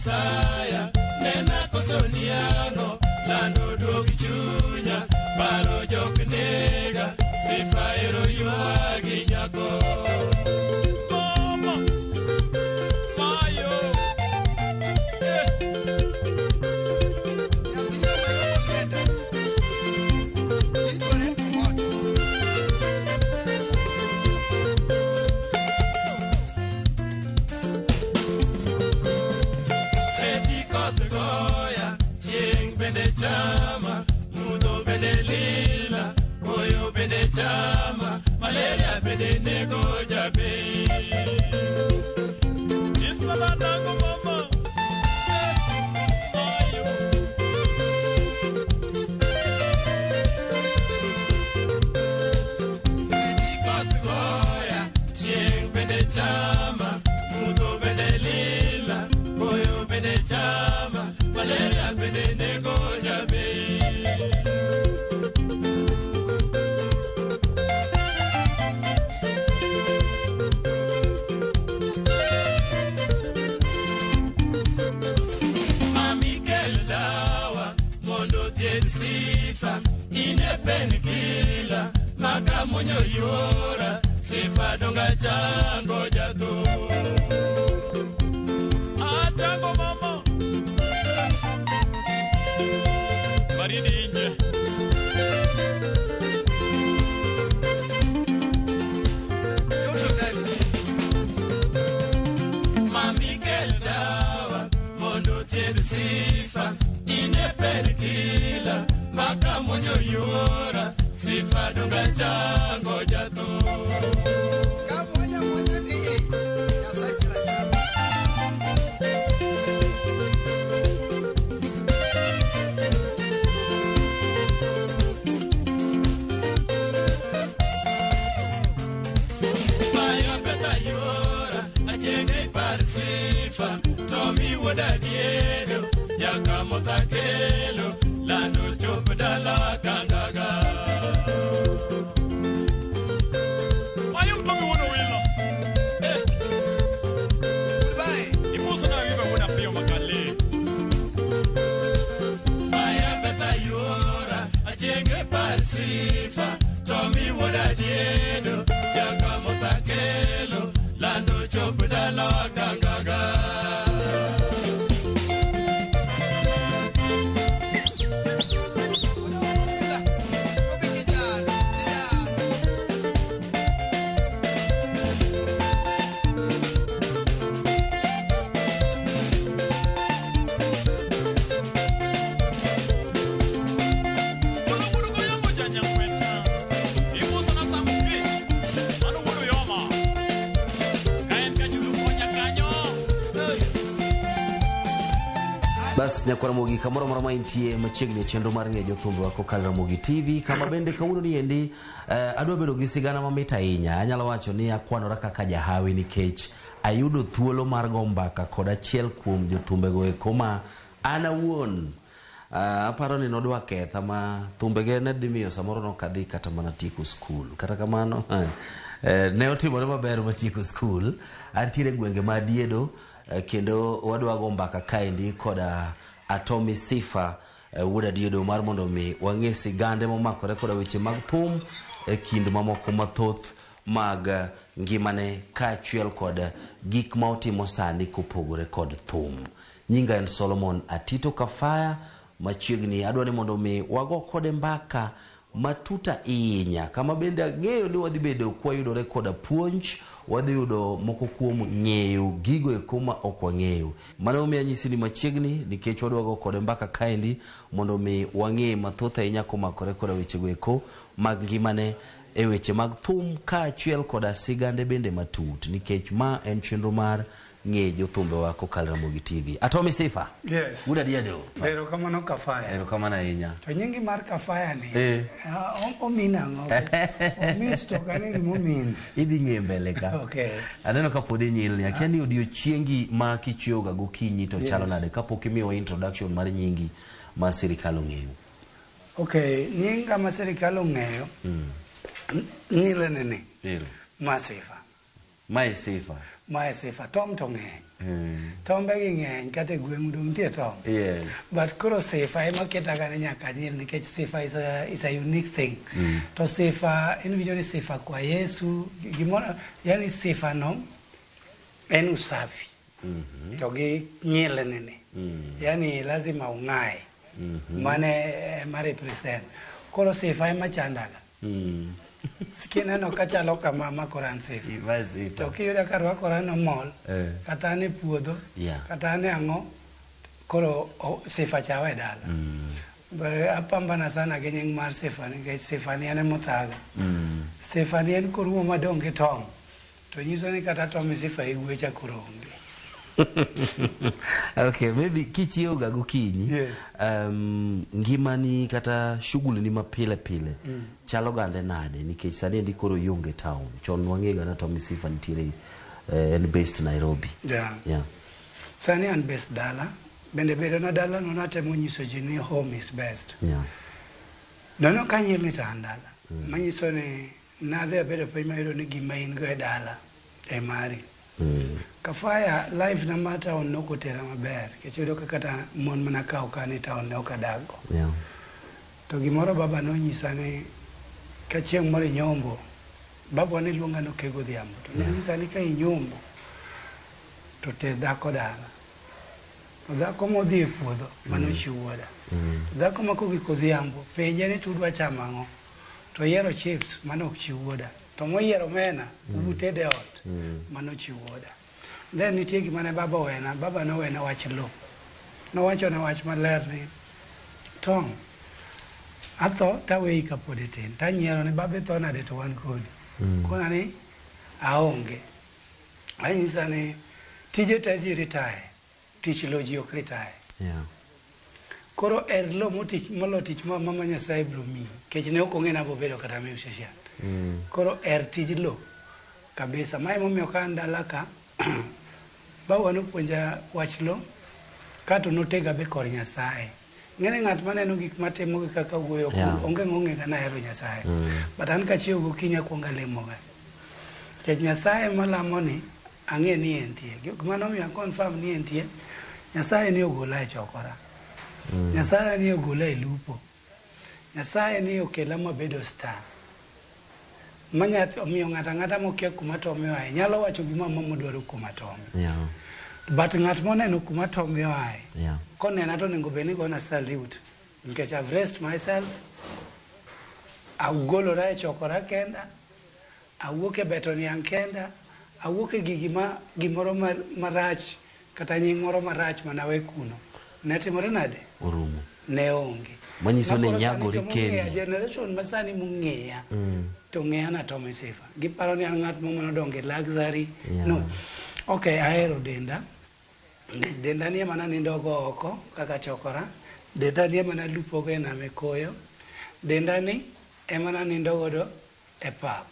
Saya nena koso niango lando duog chunya paro jok nega sifa ero ywagi nyako Mama Mayo Reti koth goya chieng' bende chama mudho bende lila koyo bende chama malaria bende nego jabei Isala nango mama Mayo Reti koth goya chieng' bende chama mudho bende lila koyo bende chama malaria bende nego jabei Mami kel dawa mondo thiedh sifa ine penkila maka muonyo yuora sifa donga chango jatho Achango mama Baridi inje Mami kel dawa mondo thiedh sifa ine penkila maka muonyo yuora sifa donga chango jatho Mayo peta yora achenge par sifa Tomi wuoda diedo nyaka motakelo lando chop dala kangaga Mayo mtomi wuono wilo Imuso na wiba wuoda piyo makale Mayo peta yora achenge par sifa Tomi wuoda diedo nyaka motakelo lando chop dala kangaga Imuso na samu kech Mano wuono yoma Ka en ka julu konya kanyo Bas nyakwar Ramogi kamoro amora ma intie machiegni e chenro mar ng'eyo jothumbewa kokalo Ramogi TV kama bende kawuono ni endi adwa bedo gi sigana mamit ahinya. Anyalo wacho ni akwanora kaka jahawi nikech ayudo thuolo mar go mbaka kod achiel kuom jothumbe eko ma an awuon aparo ni nodwa ketha ma thumbege ne dhi miyo samoro nok adhi kata mana tieko skul. Kata kamano ne otimore maber matieko skul. Antiere e gwenge ma Diedo kendo wadwa go mbaka kaendi koda Atomy Sifa wuod Adiedo mar mondo mi wang'e sigande momakore koda weche mag thum e kind mamoko mathoth mag ngimane kaachiel kod gik ma otimo sani kopogore kod thum. Nyinga en Solomon Atito Kafaya. Machiegni adwa ni mondo mi wago kode mbaka matut ahinya kama bende ang'eyo ni wadhi bedo kwayudore koda puonj, wadhi yudo moko kuom ng'eyo gigo eko ma ok wang'eyo. Mano omiyo anyisi ni machiegni nikech wadwa go kode mbaka kaendi mondo mi wang'e mathoth ahinya komakore koda wechego eko mag ngimane e weche mag thum kaachiel koda sigande bende matut nikech ma en chenro mar ng'e jothumbewa kokalo Ramogi TV. Atomy Sifa. Yes. Wuod Adiedo. Erokamano Kafaya. Erokamano ahinya. To nyingi mar Kafaya ni Eh. omin ang'o? Omit to ok ang'e gimomin. Idhi ng'e mbele ka. Okay. Aneno ka pod inyilni. Akia ni odiochiengi ma kichiewo ga gokinyi to chalo Yes. nade kapok imiyowa introduction mar nyingi ma sirikal ong'eyo. Okay, nyinga ma sirikal ong'eyo nyilene ni Ero. Masifa. Mae sifa. Mae sifa. Tom to ng'eny. Tombe gi ng'eny kata e gweng'u dong nitie tom. Yes. But koro sifa ema ketaga ni nyaka anyil nikech sifa is a unique thing. To sifa in winjo ni sifa kwa Yesu gimoro yani sifa no en usafi. To gi nyilni ni. Yani lazima ung'ae. Mane ema represent. Koro sifa ema chandaga. Kineno kachalo kama ma koro an sifa. Mae sifa. To kiyuda karwakora nomol kata an e puodho kata an e ang'o koro sifa cha awe dala. Apambana sana gi nying mar sifa nikech sifa ni en emothaga. Sifa ni en korumo madong' gi Tom to nyiso ni kata Tom sifa igwe cha koro onge. Okay, maybe kichiewo ga gokinyi. Yes. Ngimani kata shughuli ni ma pile pile chalo gande nade nikech sani endi koro ionge town. Chon wang'e ga na Tommy Sifa nitiere en based Nairobi. Yeah. Yeah. Sani an based dala. Bende bedo na dala no natemo nyiso ji ni home is best. Yeah. Nono ka nyilni to an dala. Manyiso ni nadhi abedo piny mayudo ni gima in go e dala e mari. Kafaya life na mar town nokotera maber nikech iyudo ka kata mon mana kawo ka ni town ne ok adakgo. Yeah. To gimoro baba nonyisa ni ka chieng' moro inyombo, baba ne luonga ni oke godhiambo. To nonyisa ni ka inyombo to ter dhako dala. To dhako modhi e puodho mano chi wuoda. To dhako ma kogik odhiambo penje ni to udwa chamo ang'o? To oyiero chips mano ok chi wuoda. To moyiero omena ubutede e ot mano chi wuoda. Then nitie gima ne baba owena, baba nowena wach lo. Nowachona wach maler ni Tom, atho taweyi kapod itin. Tanyiero ni baba itho nade to wan kodi. Kona ni aonge. Anyisa ni tije te ji retire, tich lo ji ok retire. Yeah. Koro er lo motich molo tich ma mama Nyasaye biro miyi. Nikech ne ok ong'e ni abo bedo kata musician. Koro er tij lo kabisa. Ma emomiyo ka an dala ka, bawa nopuonja wach lo, kato notega be kor Nyasaye. Ng'eni ng'at maneno gik matimo gi kaka wuoyo onge ng'ong'e ga nahero Nyasaye. But an kachiewo gokinyi akwongo alemoga. Nikech Nyasaye malamo ni ang'e ni entie. Gima nomiyo a confirm ni entie, Nyasaye ni ogola e chokora. Nyasaye ni ogola e lupo. Nyasaye ni okela mabedo star. Manya omiyo ng'ato ang'ata mokia kuma Tommy oaye nyalo wacho gima mama modwaro kuom Tommy. Yeah. But ng'at moneno kuma Tommy oaye, Yeah. konena to onego bed ni gona salute. Nikech I've raised myself, agolora e chokora kenda, awuok e beto niang' kenda, awuok e gigi ma gimoro marach kata nying moro marach manawe kuno. Ne timore nade? Orumo. Ne onge. Manyiso ni Makoro sani nyagori joma ong'eya, kendi. Generation masani mong'eya to ng'eya na Tommy Sifa. Giparo ni an ng'at moro manodongo e luxury. Yeah. No. Okay, ahero denda. Nikech denda ni ema nanindogo oko kaka chokora. Denda ni ema nalupogo e nam e koyo. Denda ni ema nanindo godo e pap.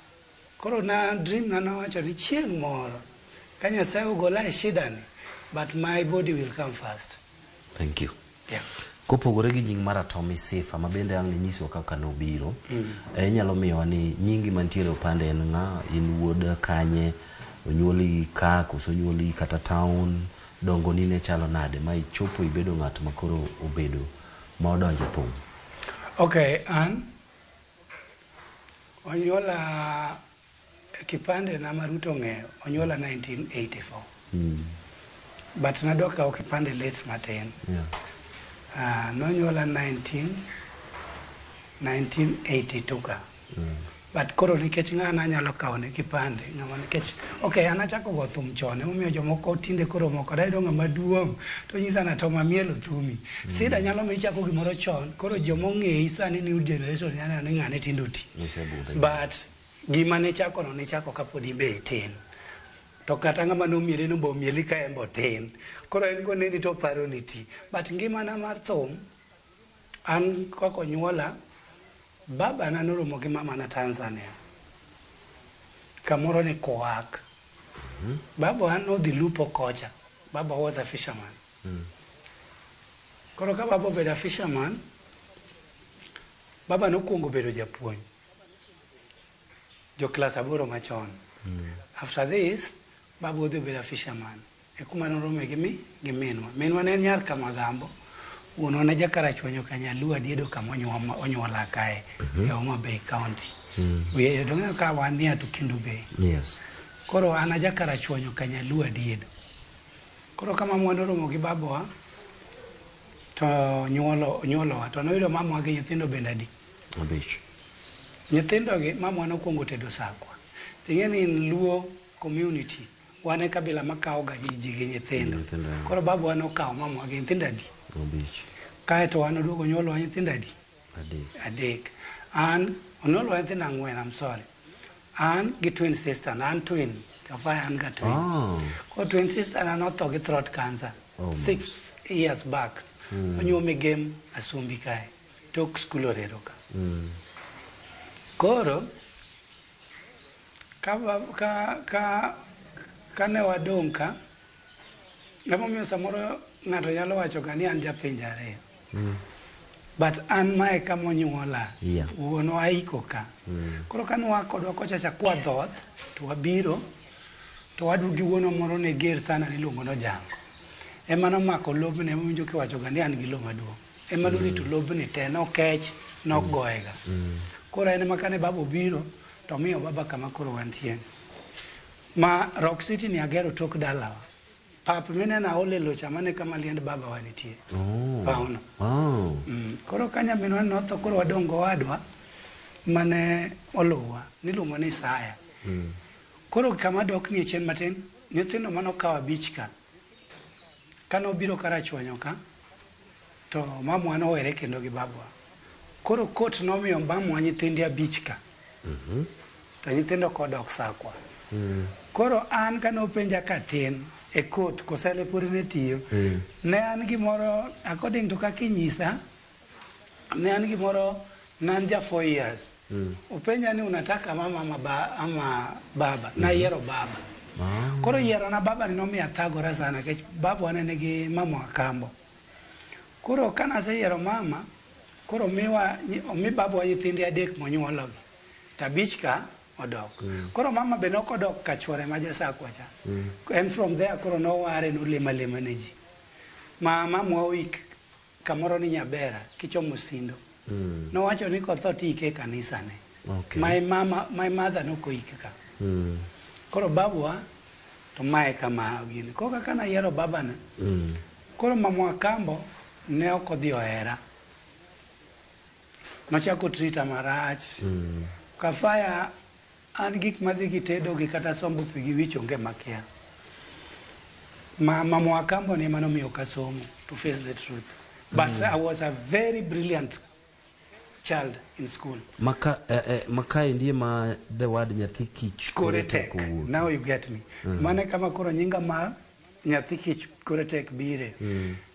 Koro na dream na nowacho ni chieng' moro ka Nyasaye ogola e shida ni, but my body will come first. Thank you. Yeah. Kopogore gi nying mar Tommy Sifa ma bende ang' inyiswa kaka nobiro, inyalo miyowa ni nyingi mantiere e opande en ng'a, in wuod kanye, onyuoli ka koso onyuoli kata town, dongoni ne chalo nade ma ichopo ibedo ng'at ma koro obedo ma odonjo e thum. Okay, an onyuola kipande na ma Ruto ong'eyo, onyuola 1984. But nadwa kawo kipande late matin. Yeah. Nonyuola 1982 ka. But koro nikech ng'ana anyalo kawo ne kipande, ng'ama nikech okay, an achako go thum chon, emomiyo jomoko tinde koro moko dayudo ng'ama duong' to nyisa na to mamielo thumi. Sida nyalo miyo ichako gimoro chon, koro joma ong'eyi sani new generation nyalo neno ni ng'ane tinde oti. Nosebudho. But gima nichako no nichako kapod ibe itin. To kata ng'ama nomieli no be omieli ka en be otin. Koro en koneni to oparo ni ti. But ngimana mar thum, an kaka onyuola, baba na noromo gi mama na Tanzania. Kamoro ni Koak. Baba nodhi lupo kocha. Baba was a fisherman. Koro ka baba obedo a fisherman, baba nokwongo bedo japuonj. Jo klas 8 machon. After this, babu odhi obedo a fisherman. E kuma norome gi mi gi minwa. Minwa ne en nyar Kamagambo. Wuonwa ne jakarachuonyo Kanyaluo Adiedo kama onyuola kae e Homa Bay County. Wiye dong'eyo ka wan near to Kendu Bay. Yes. Koro an a jakarachuonyo Kanyaluo Adiedo. Koro ka mamwa noromo gi babawa to nyuolowa to noyudo mamwa gi nyithindo bende adi? 5. Nyithindo gi mamwa nokwongo tedo sakwa. Ting'e ni in Luo community wan e kabila makawo ga ji gi nyithindo. Koro babawa nokawo mamwa gi nyithindo adi? 5. Kaeto wan oduogo nyuolowa nyithindo adi? 3. 3. An onyuolowa nyithindo 4, I'm sorry. An gi twin sister, na an twin. Kafaya an ga twin. Oh. Koro twin sister na notho gi throat cancer Oh, 6 years back. Onyuome Gem Asumbi kae. Tok skul orero ka. Koro ka ne wadong' ka, emomiyo samoro ng'ato nyalo wacho ga ni an japinje 2. But an mae kama onyuola. Yeah. Wuonwa aiko ka. Koro ka nwa kodwa kocha cha kwa dhoth, to wabiro, to wadugi wuonwa moro ne ger sana niluongo ni Ojango. Ema nomako lobne, ema kiwacho ga ni an gi lowo maduong'. Ema norito lobni te, nokech, nokgoyega. Koro en ema kane baba obiro, to omiyo baba kama koro wantie. Ma Rock City ni agero tok dalawa. Pap mineno aole lowo cha mane kama liend babawa nitie. Oh. Pawno. Oh. Koro ka nyaminwa notho koro wadong' gowadwa mane oluwa niluongo ni Isaya. Koro kama dok nie chien matin, nyithindo manokawo 5 ka. Kane obiro Karachuonyo ka, to mamwa nowere kendo gi babwa. Koro kot nomiyo mamwa nyithinde 5 ka. To nyithindo kodok sakwa. Koro an kane openja katin e kot kosele pod ne tiyo. Ne an gimoro according to kaka inyisa, ne an gimoro ne an ja 4 years. Openja ni unataka mama ama baba. Nayiero baba. Koro yiero na baba ni nomiyo athagora sana nikech babwa ne nigi mama Akambo. Koro kane aseyiero mama, koro omi babwa nyithinde 3 monyuologi. To 5 ka odok. Koro mama be nok odok ka chuore ma jasakwa cha. En from there koro noware nolemo alema ne ji. Ma mamwa oik kamoro ni Nyabera kichomo Sindo. Nowacho ni kotho to iike e kanisa ne. Okay. My mama, my mother nokoik ka. Koro babwa to mae kama gini. Koro kaka nayiero babana, koro mamwa Akambo ne ok odhi ohera. Nochako treata marach. Kafaya an gik madhi gi tedo gi kata sombo pi gi wich onge makia. Ma mamwa Akambo ni ema nomiyo ok asomo, to face the truth. But I was a very brilliant child in school. Maka makaendi ema the word nyathi kich Kore tek. owuok. Now you get me. Mane kama koro nyinga mar nyathi kich kore tek bire.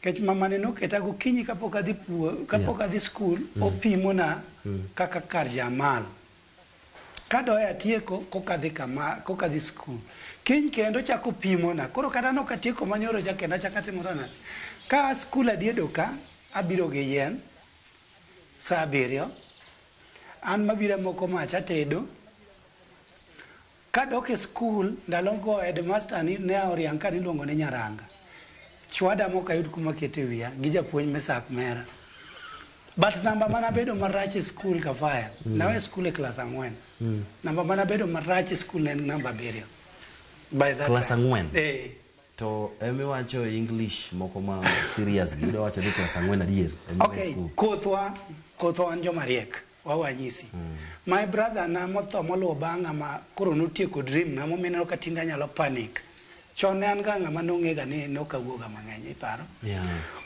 Kech mama ne noketa gokinyi kapok adhi kapok adhi school, opimona kaka kar jamal. Kadoya atieko koka dhi kama koka dhi school. Kiny kendo chako pimona. Koro kata nok atieko manyoro cha kendo achako atimo nade. Ka school adiedo ka abiro gi yien saa 7. An mabiro moko mach atedo. Kadok e school ndalogo headmaster ni ne oriang ka niluongo ni Nyaranga. Chwada mok ayud kuma kete wiya gi japuonj Mesak Mera. But namba mana bedo marach e school Kafaya. Nawe school e class 4. Namba mana bedo marach e school ne en namba 7. By that Class time. 4? Eh. To emiwacho English moko ma serious gi idwa wacho ni class 4 adier ema Okay, school. kothwa wan joma riek. Wawanyisi. My brother na motho moluwo bang'a ma koro notieko dream na momiyo ineno ka tinde anyalo panic. Chon ne an ga ng'ama nong'ega ni nok awuoga mang'eny iparo. Yeah.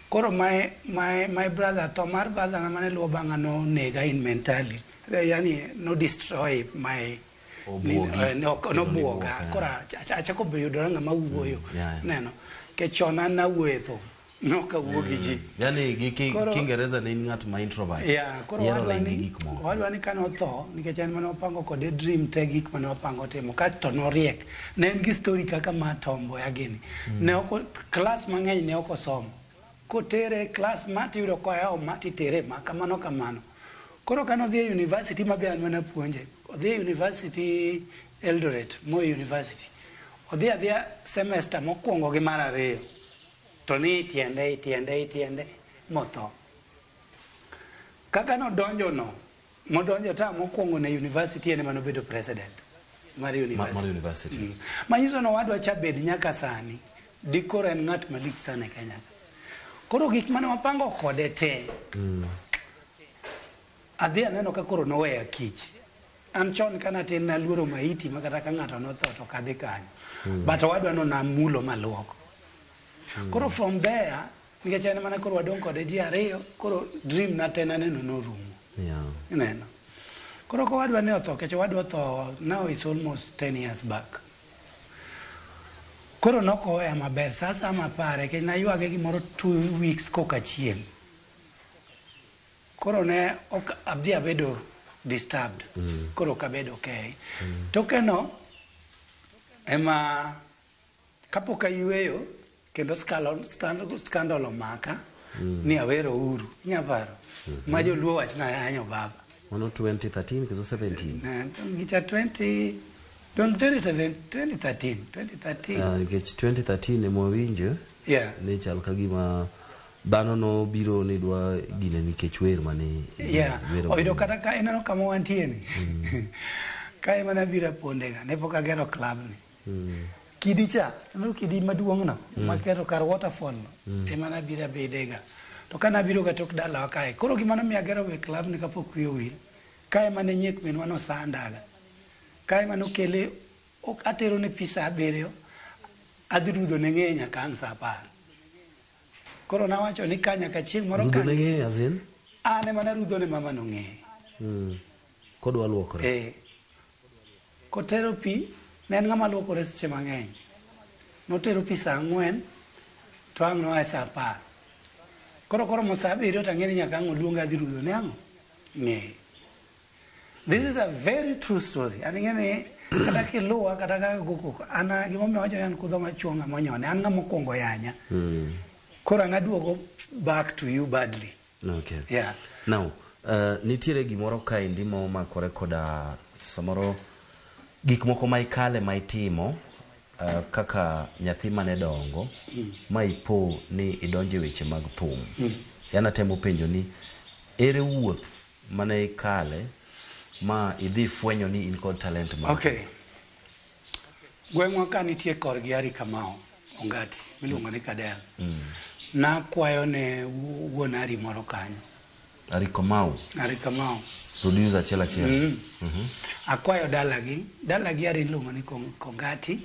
Koro my brother tho mar brother na mane luwo bang'a nonega in mentally. Yani no destroy my Obuogi. Nobuoga. Koro achako yudora ng'ama wuoyo. Yeah. Neno. Ke chon an nawuoyo e thum. Nok awuo gi ji. Yani gi Kiingereza ne in ng'at ma introvert. Yeah, koro Ihero wadwa ling gi ni gik moko. wadwa ni kane otho nikech en mane wapango kode dream te gik mane wapango timo kasto noriek. Ne en gi story kaka mar Tom Mboya gini. Ne ok class mang'eny ne ok osomo. Kotere class ma tiyudo koyawo ma titere ma kamano kamano. Koro kane odhi e university ma be an mana puonje. Odhi e university Eldoret, Moi University. Odhi adhiya semester mokwongo gi mar ariyo. To ni itiende, itiende, itiende, motho. Kaka nodonjo no, modonjo ta mokwongo ne university en ema nobedo president mar university. Mar university. Manyiso ni owadwa cha bed nyaka sani, dikoro en ng'at malich sana e Kenya ka. Koro gik mane wapango kode te, adhi aneno ka koro noweya kich. An chon ka natin naluoro maiti ma kata ka ng'ato notho to ok adhi kanyo. But owadwa no namulo maluoko. Koro from there, nikech en mana koro wadong' kode ji ariyo, koro dream na te naneno norumo. Ineno. Koro ka owadwa ne otho, nikech owadwa otho now is almost 10 years back. Koro nokoweya maber, sa asaya mapare, nikech naywage gimoro 2 weeks koka chiem. Koro ne ok adhi abedo disturbed. Koro ok abedo okay. Tokeno ema kapok ayweyo kendo scandal omaka ni awero Uhuru. Inya paro? Ma joluo wachna ayanyo baba. Mano 2013 koso 17? Gicha 20 don't 27 2013 2013. Ah, nikech 2013 ema wawinjo ni chal ka gima dhano nobiro ni dwa gine nikech wer mane wero. Oyudo kata ka ineno kama wantie ni. Ka ema nabiro apondega, ne pok agero club ni. Kidi cha, ineno kidi maduong' no, maketo kar waterfall no, ema nabiro abedega. To ka nabiro ga tok dalawa kae, koro gima nomiyo agero we club ni kapok wiye owil, ka ema ne nyiek minwa nosandaga. Ka ema nokele, ok atero ne pi sa 7, adhi rudho ne ng'eye nyaka ang' sa 10. Koro nawacho ni ka nyaka chieng' moro Rudho ka ne ng'eye as in? An ema narudho ne mama no ng'eye. Kodwa luokore. Eh. Kotero pi, ne en ng'ama luokore seche mang'eny. Notero pi sa 4, to ang' noa e sa 10. Koro koromo sa 7 to ang'e ni nyaka ang' oluonga adhi rudho ne ang'o? Ng'eye. This is a very true story. An ing'e ni kata kiluwa kata kaka go koko, an gimomiyo awacho ni an kudho machuo ng'ama onyone, an ng'ama okwongo yanya. Koro an aduogo back to you badly. Yeah. Now, nitiere gimoro kaendi ma omakore koda samoro gik moko ma ikale ma itimo kaka nyathi mane dongo ma ipo ni idonjo e weche mag thum. Yan atemo penjo ni ere wuoth mane ikale ma idhi fwenyo ni in kod talent mar Okay. Gweng'wa ka nitie korgi Ari Kamau Ongati miluongo ni Kadel. Nakwayo ne wuon Ari moro kanyo. Ari Kamau? Ari Kamau. Producer achiel achiel. Akwayo dalagi, dalagi Ari iluongo ni Kongati.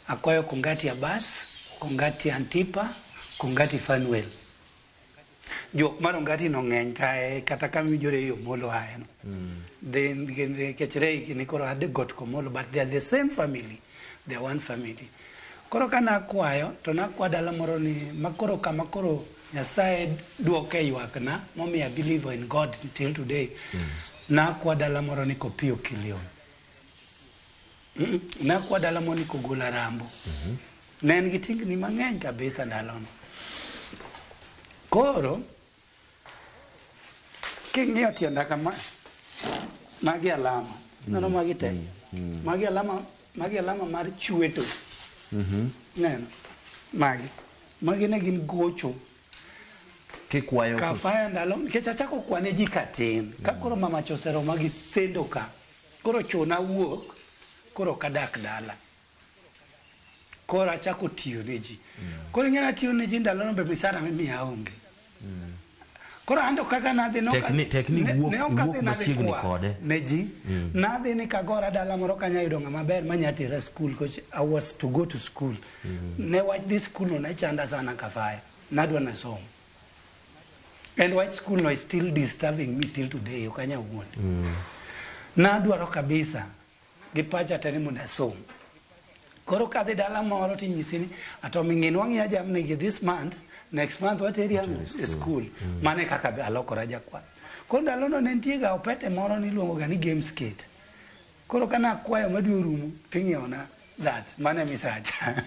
Akwayo Kongati Abbas, Kongati Antipa, Kongati Fanuel. Juok mar Ongati no ng'eny kae kata kama iwinjore yo Molo ae no. Then nikech Rei gini koro ade got Komolo, but they are the same family. They are one family. Koro ka nakwayo to nakwa dala moro ni makoro kama koro Nyasaye duoke ywakna momiyo I believe in God till today. Nakwa dala moro ni Kopio Kilion. Nakwa dala moro ni Kogola Rambo. Ne en gi tingni mang'eny kabisa ndalono. Koro king'iyo tienda kama, magi alama. Neno magi te. Magi alama mar chweto. Neno. Magi. Magi ne gin gocho. Kikwayo. Kafaya ndalo nikech achako kwane ji katin. Ka koro mama cha oseroma gi sendo ka. Koro chuna wuok, koro ok adak dala. Koro achako tiyo ne ji. Koro ing'e natiyo ne ji ndalono be misara mimiya onge. Koro anto kaka nadhi Tek ni wuok ne ok iwuok adhi nadhi machiegni kwath kode. ne ji. Nadhi ni kagora dala moro kanya yudo ng'ama ber manya tera school because I was to go to school. Ne wach dhi school no ne chanda sana kafaya. Nadwa nasom. And wach school no is still disturbing me till today, ok anyal wuondi. Nadwaro kabisa gi pacha te ni mondo asom. Koro kadhi dala moro tinyisi ni atomi ng'in wang'iya jamni gi this month, next month wateri ang'o e school. Mano e kaka be alokora jakwath. Koro ndalono ne nitie ga opete moro niluongo ga ni game skate. Koro ka nakwayo ma dwe orumo ting'iewona that, mano e misacha.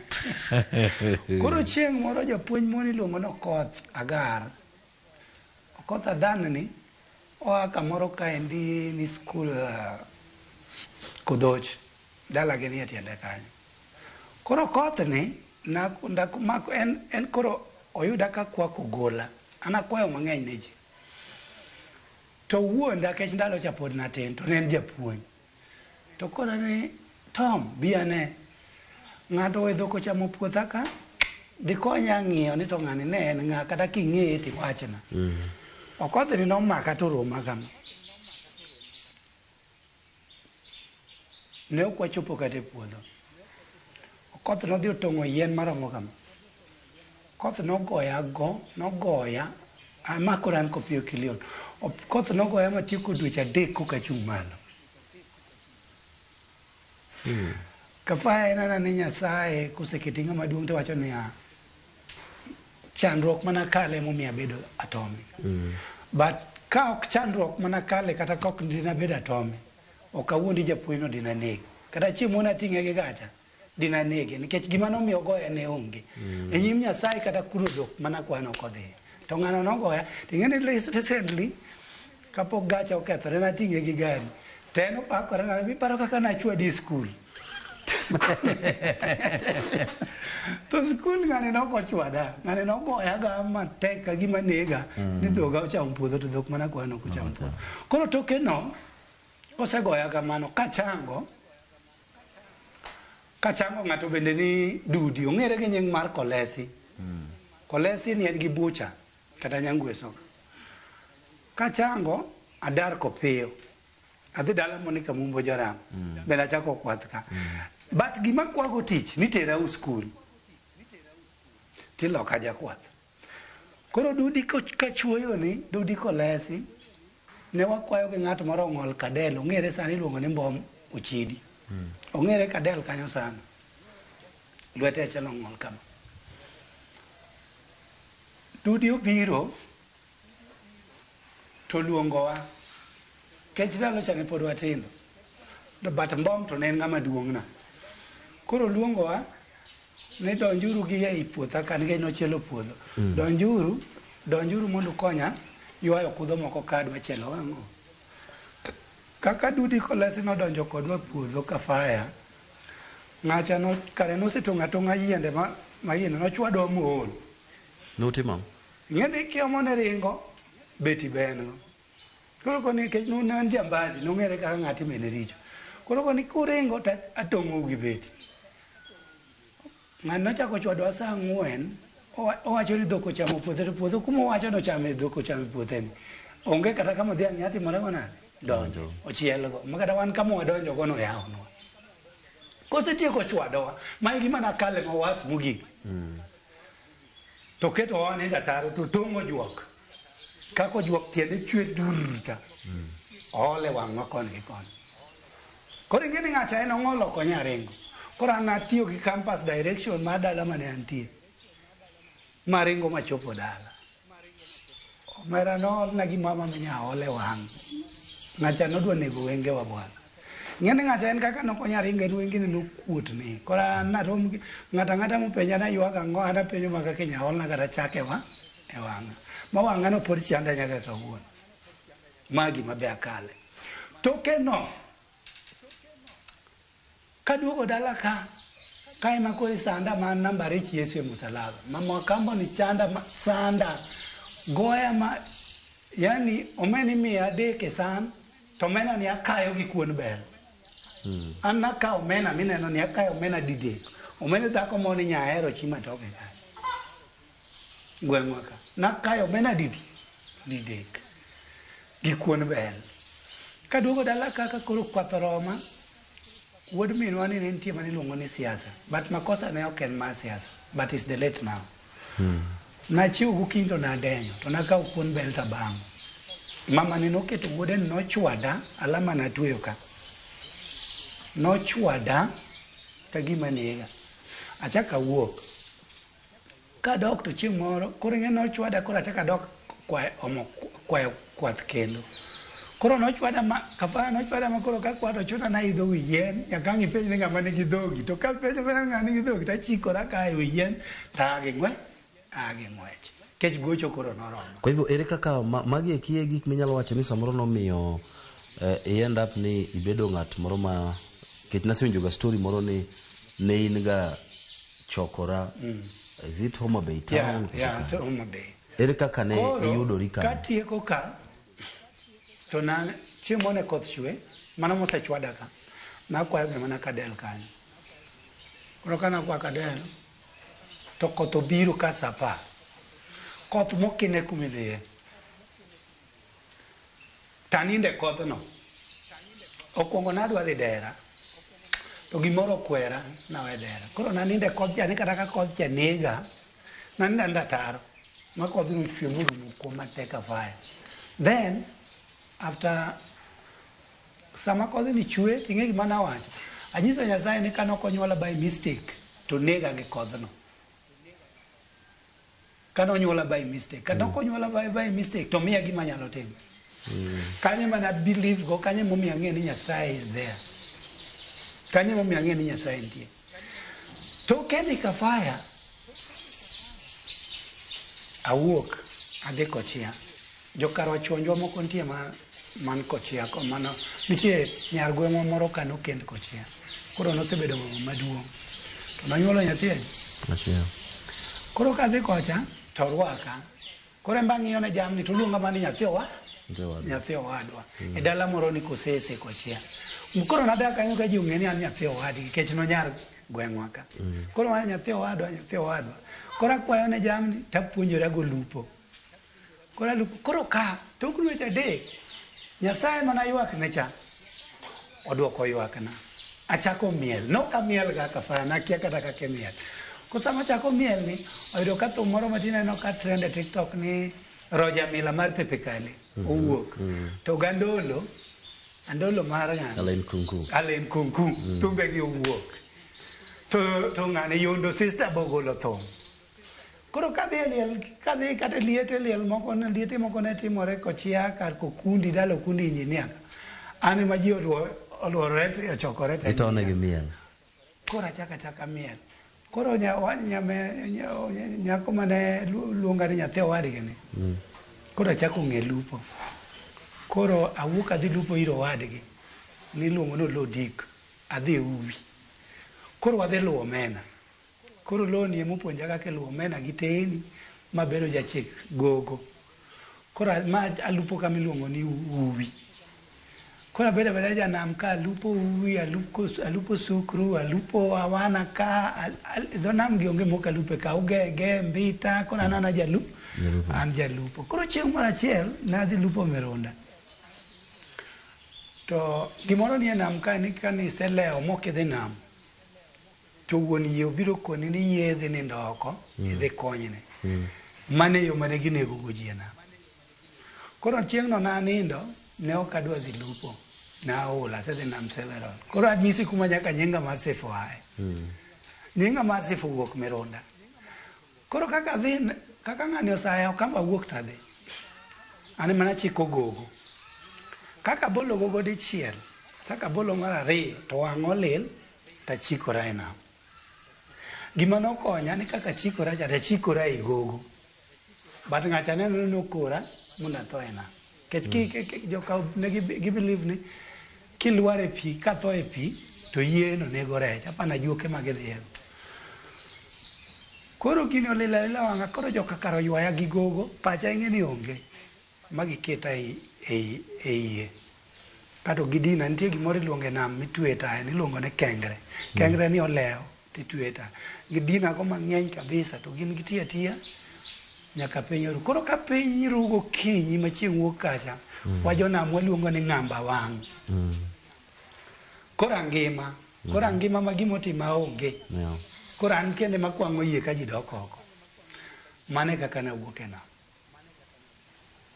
Koro chieng' moro japuonj moro iluongo ni Okoth Agar. Okoth Adhan ni oa kamoro kaendi ni school Kodhoch. Dalagi ni e tiende kanyo. Koro kothni mako en koro oyuda ka kwako gola. An akwayo mang'eny ne ji. To wuonda kech ndalo cha pod natin to ne en japuonj. To koro ni Tom bi ane. Ng'ato owe dhok ochamo puotha ka. Dhi konya ng'iyo ni to ng'ani ne en ng'a kata king'eye tiwachna. Okothni nomaka to oroma kama. Ne ok wachopo kata e puodho. Okoth nodhi otong'o yien maromo kama. Koth nogoya go, nogoya. Amakora an kopiyo kilion. Koth nogoya matieko dweche 3 koka achung' malo. Kafaya en ana ni Nyasaye koseketi ng'ama duong' to wacho niya, chandruok mana kale emomiyo abedo atomi. But ka ok chandruok mana kale kata ka ok dina bedo atomi, ok awuondi japuonj no dina negi. Kata chieng' moro nating'e gi gacha, dina nege nikech gima nomiyo ogoya ne onge. E nyim Nyasaye kata kuno dhok mana kwano ok odhi. To ng'ano nogoya, to ing'e ni recently kapok gacha okethore nating'e gi gari. To en opakore na iparo kaka nachwadi e skul. To skul ng'ani ne ok ochwada, ng'ani nogoya ga matek ka gima nega ni dhoga ochamo puodho to dhok mana kwano ok ochamo puodho. Koro toke no kosegoya kamano kachango ng'ato bende ni Dudi ong'ere gi nying mar Kolesi. Kolesi ni en gi bucha kata nyangweso. Kachango adar kopiyo. Adhi dala Monica Mumbo Joram. Bende achako kwath ka. But gima kwago tich nitera u skul. Tiloka jakwath. Koro Dudi kachuoyo ni, Dudi Kolesi, ne wakwayo gi ng'at moro ong'ol Kadel, ong'ere sani iluongo ni Mbom Ochidi. Ong'ere Kadel kanyo sana. Lwete achiel ong'ol kama. Dudi obiro to luongowa. Kech ndalo cha ne pod watindo. But Mbom to ne en ng'ama duong'na. Koro luongowa ni donjuru gi ei puotha ka nikech nochielo puodho. Donjuru mondo ukonya ywayo kudho moko ka adwa chielo ang'o. Kaka Dudi Kolesi nodonjo kodwa puodho Kafaya, ng'acha no kare nosetong'o atong'a yiende ma yiende nochwadwa mool. Nutimo ang'o? Ing'e ni kiomo ne ringo, beti be en go. Koro koni nikech ne en jambazi, nong'ere kaka ng'ati mene richo. Koro koni kuringo to atong'ou gi beti. Ng'ani nochako chwadowa saa 4, owacho ni dhok ochamo puothe to puodho kuma owacho ni ochame dhok ochamo puothe ni. Onge kata kama dhiang' nyalo timore go nade? Donjo. Ochielgo. Ma kata wan kama wadonjo go noyawnwa. Kosetieko chwadowa, ma e gima nakale ma was mogik. To keto wanindo ataro to tong'o juok. Kako juok tiende chwe dur ta. Oole wang'wa koni gi koni. Koro ing'e ni ng'acha en ong'ol ok onya ringo. Koro an natiyo gi compass direction mar dala mane antie. Maringo machopo dala. Omera noolna gi mama minya ole wang'. Ng'acha nodwa nego wengewa bwana. Ing'e ni ng'acha en kaka nok onya ringo en wengene nokuot ni. Koro an narom gi ng'ata ang'ata mopenja naywak ang'o an apenjo ma kaka inya olna kata chak e wang'a. Ma wang'a no pod chanda nyaka kawuono. Ma gima be akale. Toke no kaduogo dala ka ema koro isanda ma namba 5 Yesu e musalaba. Mama Kambo ni chanda sanda goya ma yani omeni 300 e san to omena ni akayo gi kuon bel. An nakawo omena mineno ni akayo omena didek. Omena dhako moro ni nyahero chi matoke kanyo. Gweng'wa ka. Nakayo omena didek gi kuon bel. Kaduogo dala kaka koro kwath oroma, wuod minwa ni ne nitie mane iluongo ni siasa. But makosa ne ok en mar siasa. But is the late now. Nachiewo gokinyi to nadenyo to nakawo kuon bel tabang'o. Mama ni noketo wuode ni nochwada alama natweyo ka. Nochwada ka gima nega. Achako awuok. Kadok to chieng' moro koro ing'e nochwada koro achako adok omo kwayo kwath kendo. Koro nochwada ma kafaya nochwada ma koro kakwa to chuna naidho wi yien nyaka ang' ipenj ni ng'ama nigi dhogi to kapenjo penjo ni ng'ama nigi dhogi tachikora ka e wi yien to aa gi ng'wech. Kech gocho koro noromo. Kwa hivyo ere kaka magi eki e gik minyalo wacho ni samoro nomiyo i end up ni ibedo ng'at moro ma Nikech nasewinjo ga story moro ni ne in ga chokora. Is it Homa Bay town? Yeah, koso yeah, ka? so Homa Bay. Ere kaka ne Koro, iyudori kanyo? Katieko ka, to na chieng' moro ne koth chwe, mano mosechwada ka, nakwayo be mana kadel kanyo. Koro ka nakwayo kadel, to koth obiro ka sa apar. Koth mokine kumidhiye. Taninde kodhno. Okwongo nadwa dhi dera, to gimoro okwera nawe dera. Koro naninde kodh cha ni kata ka kodh cha nega, naninda aninda taro. Ma kodhno ochwe morumo kuoma matek afaya. Then, after sama kodhni chwe, ting'e gima nawacho. Anyiso Nyasaye ni kane ok onyuola by mistake, to nega gi kodhno. Kane onyuola by mistake, kata ok onyuola by mistake, to miya gima anyalo timo. Kanyo ema na believe go, kanyo emomiyo ang'eyo ni Nyasaye is there. Kanyo emomiyo ang'eyo ni Nyasaye nitie. To Kenny Kafaya, awuok adhi Kochia. Jokarwachuonjwa moko nitie ma man Kochia ko mano nitie nyar gweng'wa moro ka nokend Kochia. Koro nosebedo mama maduong'. To nonyuolo nyathi adi? Achiel. Koro kadhi kocha to orwaka. Koro en be ang'iyo ne jamni to oluonga mana ni nyathi owa nyathi owadwa. E dala moro ni Kosese Kochia. Koro nadak kanyo ka ji ong'e ni an nyathi owadgi nikech nonyar gweng'wa ka. Koro an nyathi owadwa, nyathi owadwa. Koro akwayo ne jamni tapuonjora go lupo. Koro alupo. Koro ka tok dweche adek, Nyasaye mana ywak ne cha oduoko ywakna. Achako miel. Nok amiel ga kafaya, nakia kata kaka imiel. Koro sama achako miel ni, oyudo ka thum moro matin aneno ka trend e TikTok ni Roger Mila mar Pepe Kale owuok. To gandolo, andolo mar ng'ani? Alain Kunku. Alain Kunku, thumbe gi owuok. To ng'ani Yondo Sister bogolo thum. Koro kadhi e liel, kadhi kata e liete liel moko ne liete moko ne timore Kochia kar Kokundi, dala Okundi engineer ka. An ema ji oluorore te ochokore te. Itone gi miel. Koro achako achaka miel. Koro nyako mane luonga ni nyathi owadgi ni. Koro achako ng'e lupo. Koro awuok adhi lupo ir owadgi. Niluongo ni Oloo Dick. Adhi Uwi. Koro wadhi luwo omena. Koro Oloo ni ema opuonja kaka iluwo omena gi teyni mabedo jachik gogo. Koro ma alupo kama iluongo ni Uwi. Koro abedo abeda janam ka alupo Uwi, alupo Sukru, alupo Awana ka, dho nam gi onge mok alupe ka, Ugege, Mbita, koro an ana jalup, an jalupo. Koro chieng' moro achiel ne adhi lupo Mirunda. To gimoro nie nam ka ni ka niselewo mok idhi nam, to wuon yie obiro koni ni yie dhi nindo oko, idhi konyne. Mano e yo mane ginego go ji e nam. Koro chieng'no nanindo, ne ok adwa dhi lupo. Naol, asedhi nam several. Koro anyisi kuma nyaka nyinga mar Sifo ae. Nyinga mar Sifo wuok Mirunda. Koro kaka adhi, kaka ng'ani osaya okamba awuok to adhi. An ema nachiko gogo. Kaka abolo gogo dichiel, saka abolo mar ariyo, to wang' olil, tachikora e nam. Gima nokonya ni kaka achikora cha, tachikora ei gogo. But ng'acha neno ni nokora mondo atho e nam. Nikech joka ne gi believe ni kilwar e pi, katho e pi, to yieno nego rech. Apana ajuoke ma gidhiego. Koro gini olil alila wang'a, koro joka kar oywaya gi gogo, pacha ing'e ni onge. Ma giketa e iye. Kato gidina, nitie gimoro iluongo e nam mitwe e taya, niluongo ni kengre. Kengre ni olewo, titwe e taya. Gidina go mang'eny kabisa, to gin gitiyo atiya nyaka piny oru. Koro ka piny ru gokinyi ma chieng' wuok kacha, wajonam waluongo ni ng'amba wang'. Koro angima, koro angima ma gima otima onge. Koro an kende makwang'o yie ka ji dok oko. Mano e kaka nawuok e nam.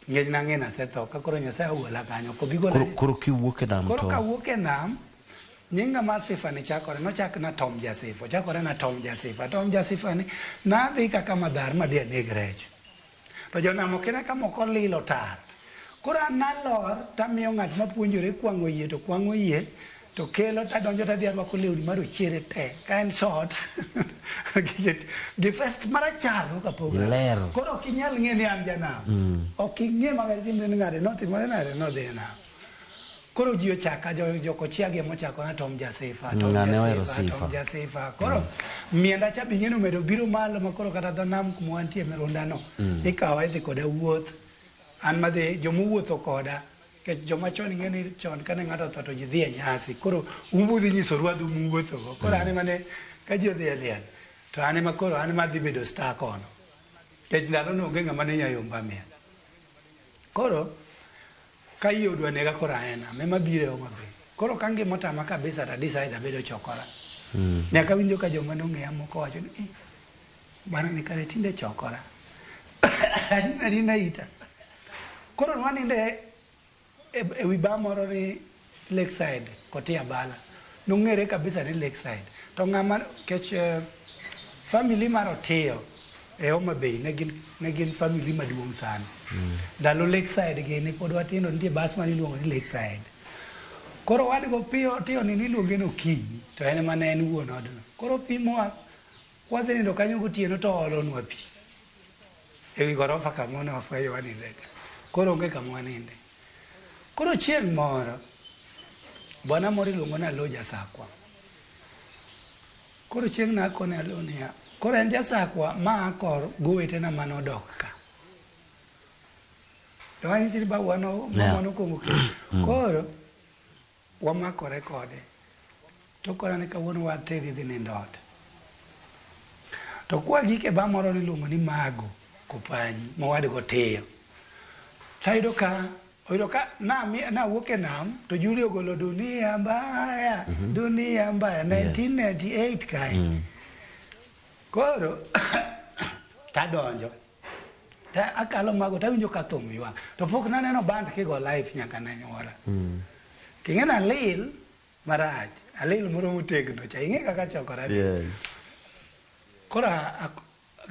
Nikech nang'e ni asetho, ka koro Nyasaye ogola kanyo, ok obi gola. Koro kiwuok e nam Koro to kawuok e nam, nyinga mar Sifa ni chakore, nochak na Tom Jasifa, ochakore na Tom Jasifa. Tom Jasifa ni nadhi kaka madhar madhi aneg rech. To jonam ok ine ka moko lilo tar. Koro an nalor tamiyo ng'at mapuonjore kwang'o yie to kwang'o yie to kelo tadonjo tadhi arwako lewni marochere te ka en short gi vest marachar kapok Ler. Koro ok inyal ng'e ni an janam. Ok ing'e maber timre ni ng'ade notimore nade nodhi e nam. Koro ji ochaka jokochiagi emochako na Tom Jasifa, Tom Ng'ane ohero Jasifa, sifa. Tom Jasifa. Koro mienda cha be ing'e omedo biro malo ma koro kata dho nam kuma wantie Mirunda no. Ikawa idhi koda wuoth. An madhi jomowuotho koda nikech joma chon ing'e ni chon kane ng'ato otho to ji dhi e nyasi. Koro un budhi nyiso rwadhu muwuothogo. Koro an ema ne ka ji odhi e liel to an ema koro an ema adhi bedo star kono. Nikech ndalono onge ng'ama ne nyalo yomba miel. Koro ka yie odwa nega koro aena ema biro e Homa Bay. Koro ka ngima otama kabisa to decide abedo chokora. Nyaka winjo ka joma nong'eya moko wacho ni eh, bana ni kare tinde chokora. Adina ita. Koro nwaninde e wi bar moro ni Lakeside Kotia Bala. Nong'ere kabisa ni Lakeside. To ng'ama kech family mar Otiyo e Homa Bay ne gin family maduong' sana. Ndalo Lakeside gi ne pod watindo nitie bas mane iluongo ni Lakeside. Koro wadgo piyo Otiyo ni niluonge ni Okinyi to en ema ne en wuon odno. Koro pimowa wadhi nindo kanyo gotieno to oolonwa pi. Ewi gorofa kama ne wafwenyo waninde. Koro onge kama waninde. Koro chieng' moro bwana moro iluongo ni Alo Jasakwa. Koro chieng' nakone Alo niya, koro en Jasakwa ma a kor gowetena manodok ka. To anyisi ni bawa no mama nokwongo kendo. Koro wamakore kode. To koro ni kawuono watedhi dhi nindo ot. To kwa gik e bar moro niluongo ni Mago Kopanyi mowadgo Tiyo. Tayudo ka oyudo ka nawuok e nam to Julio ogolo Dunia Mbaya, Dunia Mbaya 1998 kae. Koro tadonjo ta akalo Mago tawinjo ka thum ywak to pok naneno band kigo live nyaka ne nyuola. King'e ni alil marach, alil moro motegno cha ing'e kaka chokora. Yes. Koro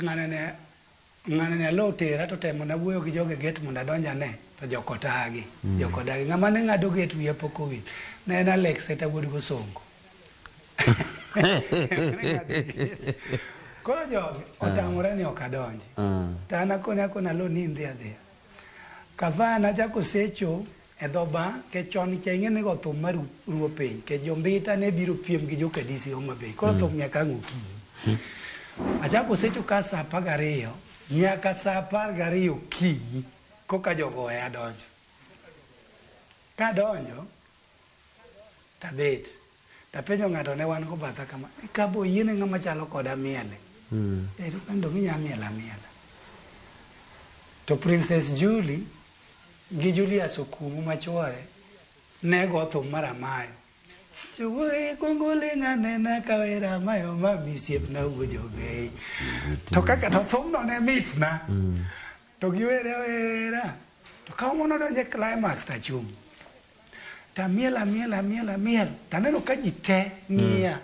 ng'ane ne alo tera to temo na wuoyo gi joge gate mondo adonj ane to joko tagi. Joko dagi. Ng'ama ne ng'ado gate wiya pok owil. Ne en Alex Eta wuod Gosongo. Koro jogi otamore ni ok adonji. To an akone akone alo ni indhi adhiya. Kava nachako secho e dho bar nikech chon cha ing'e ni go thum mar ruo piny nikech jombita ne biro piem gi jokadisi Homa Bay. Koro thum nyaka ang' okinyi. Achako secho ka saa 12 nyaka saa 12 okinyi koka jogo oweya donjo. Kadonjo tabet tapenjo ng'ato ne wan go batha kama kabo yiene ng'ama chalo koda miele. Ero kendo ginya miel amiela. To Princess Julie gi Julius Okumu machuore ne go thum mar Amayo. Chuwe kongole ng'ane kawera amayo ma misiepna wuojobei. To kaka to thumno ne mitna. To giwere awera. To ka mono donje climax tachung'. Tamiel amiel amiel amiel. Taneno ka ji te ng'iya.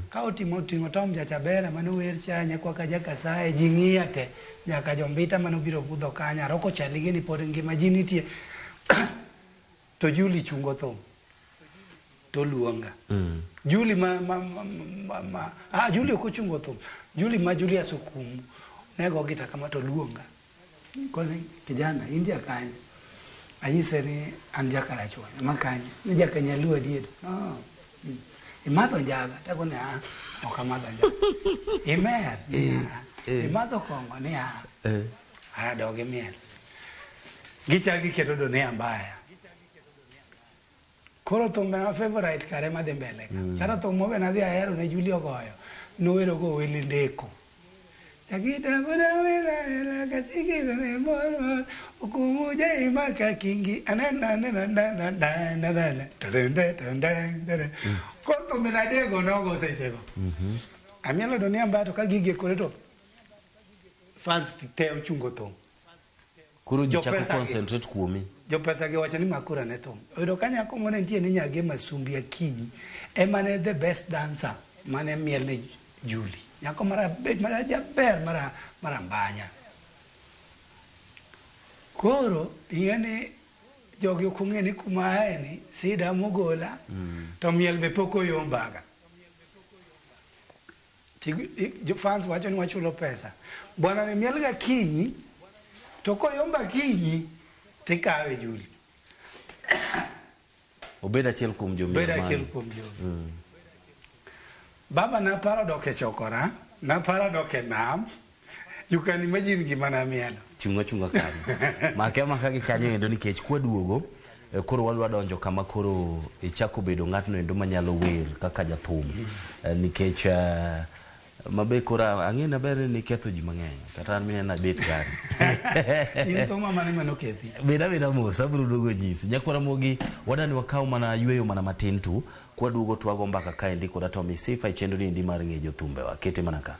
Ka otimo ting'o Tom Jachabera mane wer cha nyakwa ka Jakasaye ji ng'iya te. Nyaka jombita mane obiro budho kanyo Aroko Chaligi ni pod ngima ji nitie. To Julie chungo thum. To luonga. Julie ma Julie ok ochungo thum. Julie ma Julius Okumu ne go gita kama to luonga. Koni kijana in jakanye? Anyise ni an jakarachuonyo ma kanye? Ni jakanyaluo adier. No. Imadho njaga? Takone ah, ok amadho njaga. Imer? Imadho kong'o? Ni ah. Ara dog imiel. Gichak giketo Dunia Mbaya. Koro thumbe na favorite kare madhi mbele ka. Kata thum mobe nadhi ahero ne Julio goyo. Nowero go Weli Ndeko. Takita bana wela wela kasiki bene moro okumuja imaka kingi anana na na na na na na na tadende tadende. Koro thumbe na dego nogo sechego. Amielo Dunia Mbaya to ka gige kore to fans te ochungo thum. Koro ji chako concentrate kuomi. Jopesa gi wacho ni makura ne thum. Oyudo ka nyako moro nitie ni Nyage Masumbi Akinyi ema ne the best dancer mane miel ne Julie. Nyako mara jaber mara mbanya. Koro ing'e ni jogi ok ong'e ni kuma ae ni sida mogola to miel be pok oyombaga. Fans wacho ni wachulo pesa. Bwana ne miel ga kinyi to koyomba kinyi tikawe Julie. Obed achiel kuom jomiel. Obed achiel kuom jomiel. Baba naparo dok e chokora, naparo dok e nam. You can imagine gima namielo. Chunga chunga kanyo. Make amaka gi kanyo endo nikech kwaduogo koro wadwa donjo kama koro ichako bedo ng'atno endo manyalo wer kaka jathum. Nikech mabe koro ang'e maber ni iketho ji mang'eny kata an minena abet kare. In thuma mane manokethi? Bed abeda mos, abiro duogo nyisi. Nyakwara Ramogi, wadani wakaw mana yueyo mana matin tu, kwaduogo to wago mbaka kaendi koda Tommy Sifa e chenro ni endi mar ng'e jothumbewa. Kete mana ka.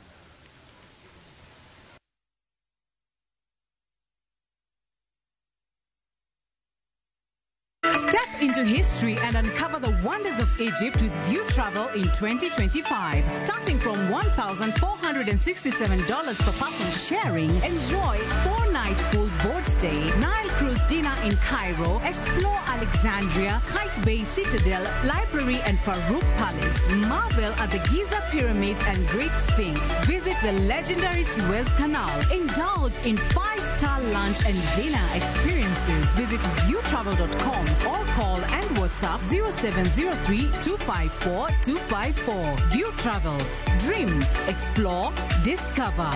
Step into history and uncover the wonders of Egypt with View Travel in 2025. Starting from $1,467 per person sharing, enjoy 4-night full board stay, Nile cruise dinner in Cairo, explore Alexandria, Kite Bay Citadel, Library and Farouk Palace, marvel at the Giza Pyramids and Great Sphinx, visit the legendary Suez Canal, indulge in 5-star lunch and dinner experiences. Visit viewtravel.com or call and WhatsApp 0703 254 254. View Travel. Dream, explore, discover.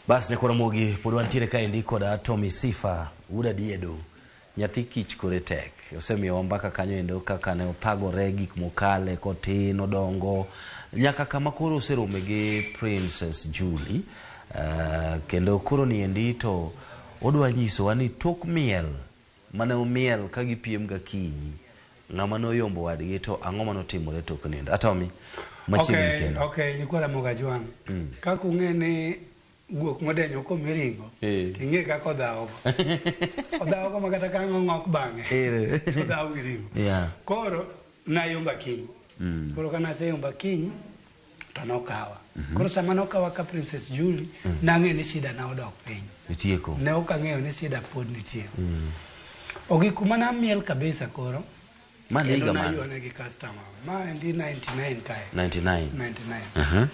Bas nyakwara Ramogi, pod wantiere kaendi koda Tommy Sifa, wuod Adiedo. Nyathi kich kore tek. Osemiyowa mbaka kanyo endo kaka ne othagore gik mokale kotin odongo nyaka kama koro oserome gi Princess Julie. Kendo koro niendi to odwa nyisowa ni tok miel mane omiel ka gipiem gakinyi, ng'ama noyombo wadgi to ang'o manotimore tok nindo. Atomi, machiegni kendo. Okay, nyakwara Ramogi Ajwang'. Kaka ung'e ni guok modenyo komi ringo, ting'e kaka odhawogo. Odhawogo ma kata ka ang' ong'ok bang'e. Odhawo gi ringo. Koro nayombo akinyi. Koro ka naseyombo akinyi, to nokawa. Koro sama nokawa ka Princess Julie, nang'eyo ni shida na odok piny. Itieko. Ne ok ang'eyo ni shida pod nitie. Ogik kuma namiel kabisa koro. Ma ne higa mane? Kendo naywane gi customer. Ma endi 99 kae. 99. 99.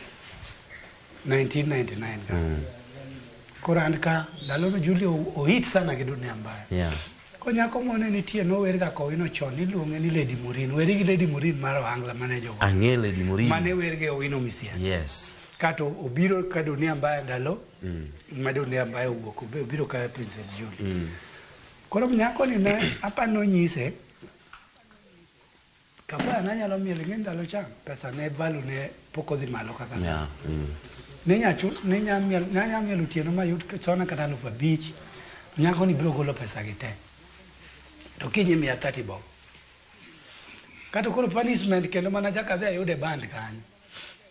1999 ka. Koro an ka ndalono Julie ohit sana gi Dunia Mbaya. Ko nyako mone nitie nower ga Kowino chon iluonge ni Lady Morin. Weri gi Lady Morin mar Ohangla mane jogo. Ang'e Lady Morin. Mane wer gi Owino Misia. Yes. Kato obiro ka Dunia Mbaya ndalo ma Dunia Mbaya owuok obiro ka Princess Julie. Koro nyako ni ne apa nonyise Kafaya nanyalo miel ing'e ndalo cha pesa ne value ne pok odhi malo kaka sani. Ne nya miel otieno mayud chona kata 5,000. Nyako ni biro golo pesa gi te. To kiny imiya 30 bob. Kato koro punishment kendo mana chako adhi ayude band kanyo.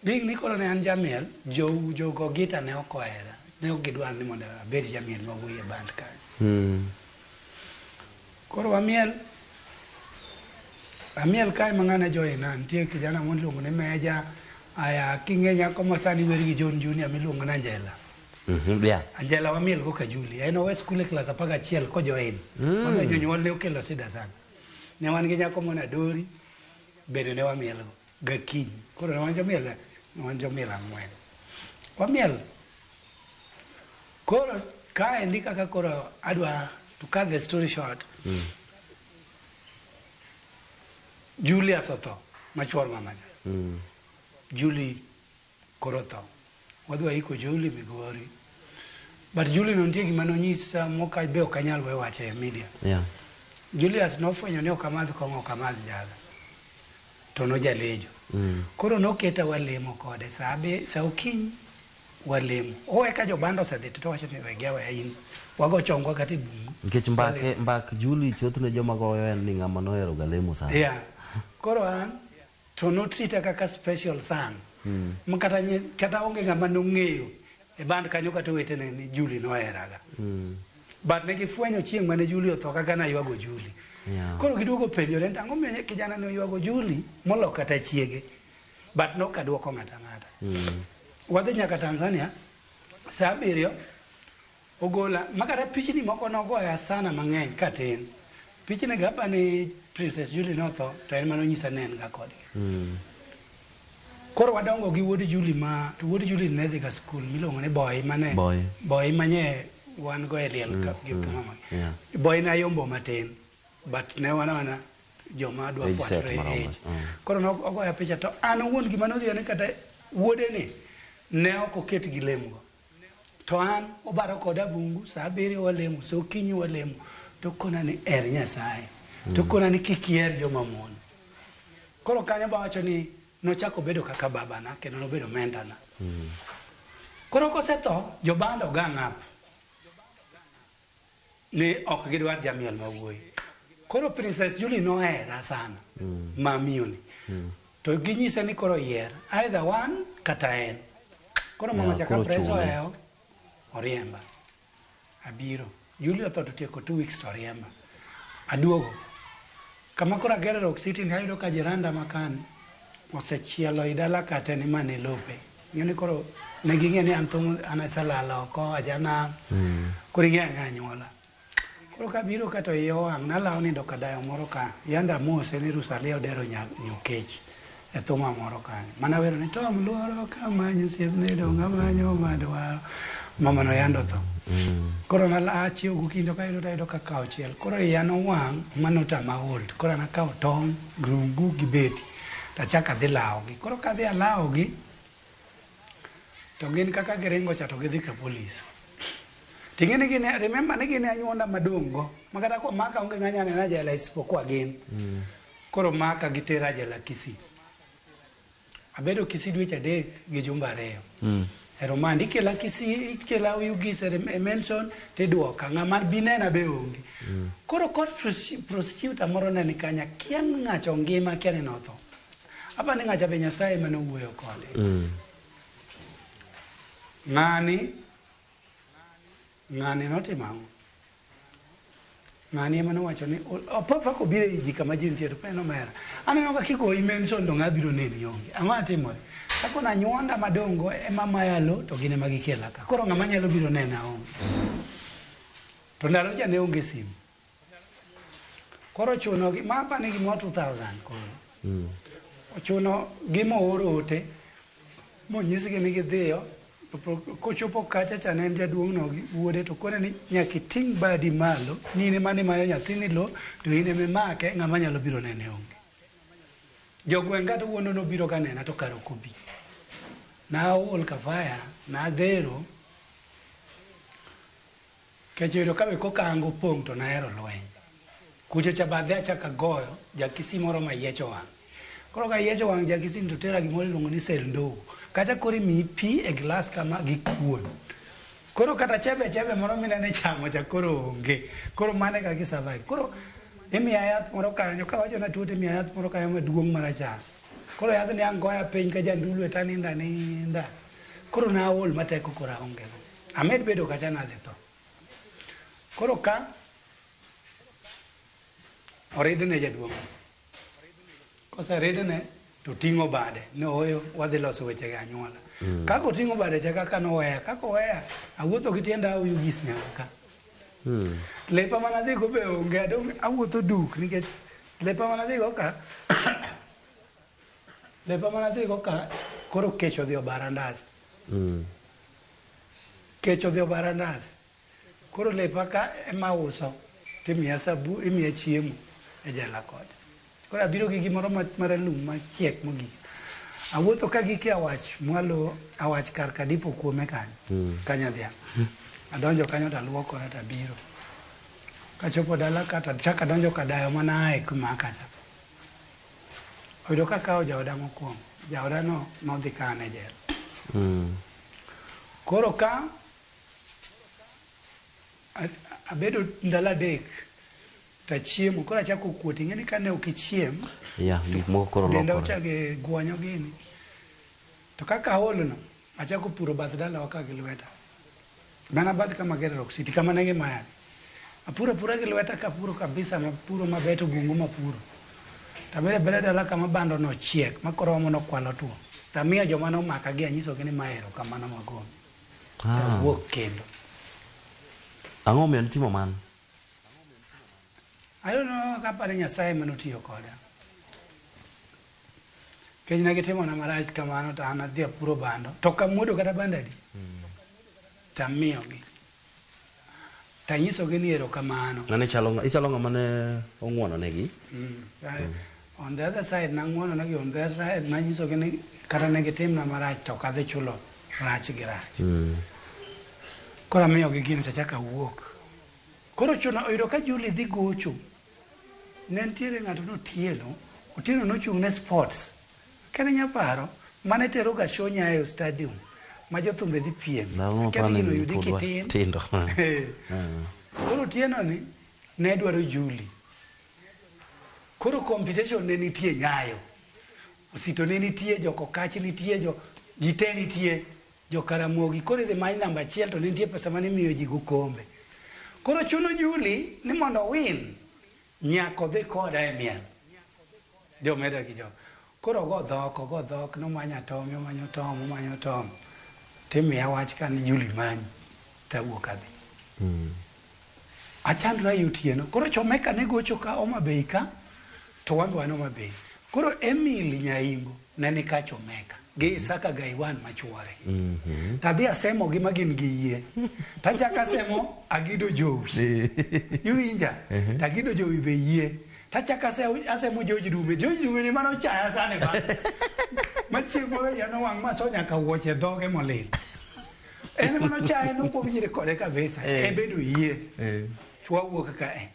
Being ni koro ne an jamiel, jogo gita ne ok ohera. Ne ok gidwar ni mondo abed jamiel mawuoyo e band kanyo. Koro wamiel. Amiel kae ma ng'ane joina, nitie kijana moro miluongo ni Meja. Aya king'e nyako ma sani wer gi John Junior miluongo ni Angela. Angela wamiel go ka Julie. En owe skul e klas 11 kojoin. Mano jonyuol ne okelo sida sana. Ne wan gi nyako moro Adori, bende ne wamiel go gakinyi. Koro ne wan jomiel, ne wan jomiel 4. Wamiel. Koro kaendi kaka koro adwa to cut the story short. Julius otho, machuor mama cha. Julie koro tho. Wadhi waiko Julie Migori. But Julie no nitie gima nonyisa moka be ok anyal we wacho e media. Julius nofwenyo ni ok amadh kong'o ok amadh njaga. To nojalejo. Koro noketa walemo kode sa okinyi walemo. Owe ka jobanda osedhi to owacho ni wegi aweya in. Wago chongwa kata e bungu. Nikech mbak Julie thothne joma goyo en ni ng'ama nohero ga lemo sana. Yeah. Koro an to notrita kaka special son. Ma kata onge ng'ama nong'eyo e band kanyo kata owetene ni Julie noheraga. But ne gifwenyo chieng' mane Julie otho kaka naywago Julie. Koro giduogo penjore ni ang'o miyo kijana ne oywago Julie molo kata chiege. But nok aduoko ng'ata ng'ata. Wadhi nyaka Tanzania saa 7 ogola makata pichni moko nogoya sana mang'eny katin. Pichni ga apa ni Princess Julie notho to en mano nyisa ne en ga kodgi. Koro wadongo gi wuod Julie ma to wuod Julie ne dhi ga skul miluongo ni Boy mane Boy. Boy manye wan go e liel ka gi mama. Boy ne ayombo matin but ne wan wana joma dwa Age set fwatore maromo. age. Koro nogoya picha to an owuon gima nodhiya ni kata wuode ni ne ok oket gi lemgo. To an obaro koda bungu saa 7 walemo, saa okinyi walemo to kona ni her Nyasaye. To kona ni kik iher joma mon. Koro kanyo bawacho ni nochako bedo kaka babana kendo nobedo mentana. Koro kosetho jobando gang up ni ok gidwar jamiel mawuoyi. Koro Princess Julie nohera sana ma miyo ni. To ginyise ni koro yier either one kata en. Koro mama Yeah, cha ka koro press chune. ohewo oriemba. Abiro. Julie otho to tieko 2 weeks to oriemba. Aduogo. Kama koro agero Rock City ni ayudo ka jiranda makan osechielo i dala kate ni mane lope. Ing'e ni koro ne ging'e ni an thum an aselalo oko ajanam. Koro ing'e ang'e anyuola. Koro kabiro ka to iye owang' nalawo nindo kadayo moro ka. Yanda amose ni Rusalia Odero Nyokech e thuma moro kanyo. Mana wero ni Tom luoro kamanyo osiepne dong' amanyo madwaro. Mama no yando tho. Koro nala achiew gokinyi to kayudo tayudo ka kawo chiel. Koro iya nowang' manotama hold. Koro nakawo tong', rungu gi beti. Tachako adhi lawogi. Koro kadhi alawogi to gin kaka giringo cha to gidhi ka polis. Ting'e ni gin remember ni gin e anyuonda madong' go. Makata komaka onge ng'a nyanena jela isipokuwa gin. Koro maka gitera jela Kisii. Abedo Kisii dweche 3 gi jumbe 2. E remand ikela Kisii, ikela Oyugis e Mansion tiduoka. Ng'ama binena be onge. Koro court prosecutor moro ne ni kanyo akia ng'acho ngima akia ni notho. Apa ni ng'acha be Nyasaye ema nowuoyo kode. Ng'ani notimo ang'o? Ng'ani ema nowacho ni papa kobiro e ji kama ji nitie to penjo omera. Aneno ka kigoyi mention to ng'a biro neni onge. Ang'o matimore? Kakono anyuonda madongo ema maya lo to gin ema gikela ka. Koro ng'ama nyalo biro nena onge. To ndalo cha ne onge simu. Koro ochuno gi ma apani gimoro 2000 koro. Ochuno gi moor ote monyisgi ni gidhiyo kochopo kacha cha ne en jaduong' no gi wuode to kone ni nyaka iting' badi malo ni in ema nimayo nyathini lo to in ema imake ng'ama nyalo biro nene onge. Jogweng' kata wuono nobiro ka nena to kare ok obi. Naol kafaya, nadhero kech oyudo ka be koka ango pong' to nahero lweny. Kucho cha badhe achako agoyo jakisi moro mayiecho wang'. Koro ka yiecho wang' jakisi to tera gimoro iluongo ni sel ndogo. Kacha koro imiyi pi e glas kama gi kuon. Koro kata chebe chebe moro minene chamo cha koro onge. Koro mano e kaka i survive. Koro imiya yath moro kanyo kawacho ni atuo timiya yath moro kanyo maduong' marachar. Koro yadhni ang' goya piny ka jandulu taninda aninda. Koro naol mateko koro aonge go. Amed bedo kacha nadhi tho. Koro ka oridne jaduong'. Koseridne to ting'o bade ni ooyo wadhi loso weche gi anyuola. Kaka oting'o bade cha kaka noweya, kaka oweya awuotho gi tienda Oyugis nyaka ka. Lepa manadhi go be onge adong' awuotho duk nikech lepa manadhi go ka lepa manadhi go ka koro kech odhi obara ndas. Kech odhi obara ndas. Koro lepa ka ema auso timiya sabu imiya chiemo e jela kocha. Koro abiro gi gimoro maralum machiek mogik. Awuotho ka gike awach mwalo awach kar kadipo kuome kanyo. Kanyadhiang'. Adonjo kanyo taluokora tabiro. Kachopo dala ka tachako adonjo kadayo mana ae kuma kacha. Oyudo ka akawo jaoda mokwongo. Jaoda no nodhi ka an e jela. Koro ka abedo ndalo 3 tachiemo koro achako kuot ing'e ni kane ok ichiem Yeah, gik moko koro denda lokore. ochako gwonyo gini. To kaka aolno achako puro bath dalawa ka gi lweta. Mana bath kama agero Rock City kama ne gimaya. Apuro apura gi lweta kapuro kabisa mapuro mabeto bungu mapuro. Tabedo abeda dala kama bando nochiek ma koro omo nokwalo tuo. Tamiyo joma nomaka gi anyisogi ni ma erokamano magoni. Tawuok kendo. Ang'o momiyo nitimo mano? I don't know kapare Nyasaye manotiyo koda. Kech ne gitimona marach kamano to an adhi apuro bando. To ok amuodo kata bando adi. Tamiyogi. Tanyisogi ni erokamano. Mane chalo ichalo ng'ama ne ong'uono negi. On the other side nang'uono negi, on the other side nanyisogi ni kata ne gitimna marach to ok adhi chulo rach gi rach. Koro amiyogi gino tachako awuok. Koro chuno oyudo ka Julie dhi gocho. Ne nitiere ng'ato notieno, Otieno nochung' ne sports. Kane inya paro, mane tero ga show Nyayo Stadium ma jothumbe dhi piem. Ndalo Kane mapani gino oyudi pod wa kitin. tindo. Koro Otieno ni ne dwaro Julie. Koro competition ne nitie Nyayo. Osito ne nitie, Jokokach nitie, jo ji te nitie, Jokaramogi. Koro idhi many namba achiel to ne nitie pesa mane imiyo ji gokombe. Koro chuno Julie ni mondo win, nyaka odhi koda e miel. Jomeda gi jo. Koro ogo dhok, ogo dhok, nomanyo Atom, omanyo Tom, omanyo Tom. Timiya wach ka ni Julie manyi, tawuok adhi. Achandra e otieno. Koro Chomeka ne gocho ka Homa Bay ka, to wan be wan Homa Bay. Koro Emily Nyaimbo ne ni ka Chomeka gi Isaka Gaiwan machuore. Tadhi asemo gi ma gin gi yie. Tachako asemo Agido Jowi. Iwinja? To Agido Jowi be yie. Tachako asemo George Dume. George Dume ni mano chaya sani ba. Ma chieng' moro iya nowang' maso nyaka wuoche dhoge molil. En mano chaye nokuong nyire kode kabisa. En bende oyie. To wawuok kae.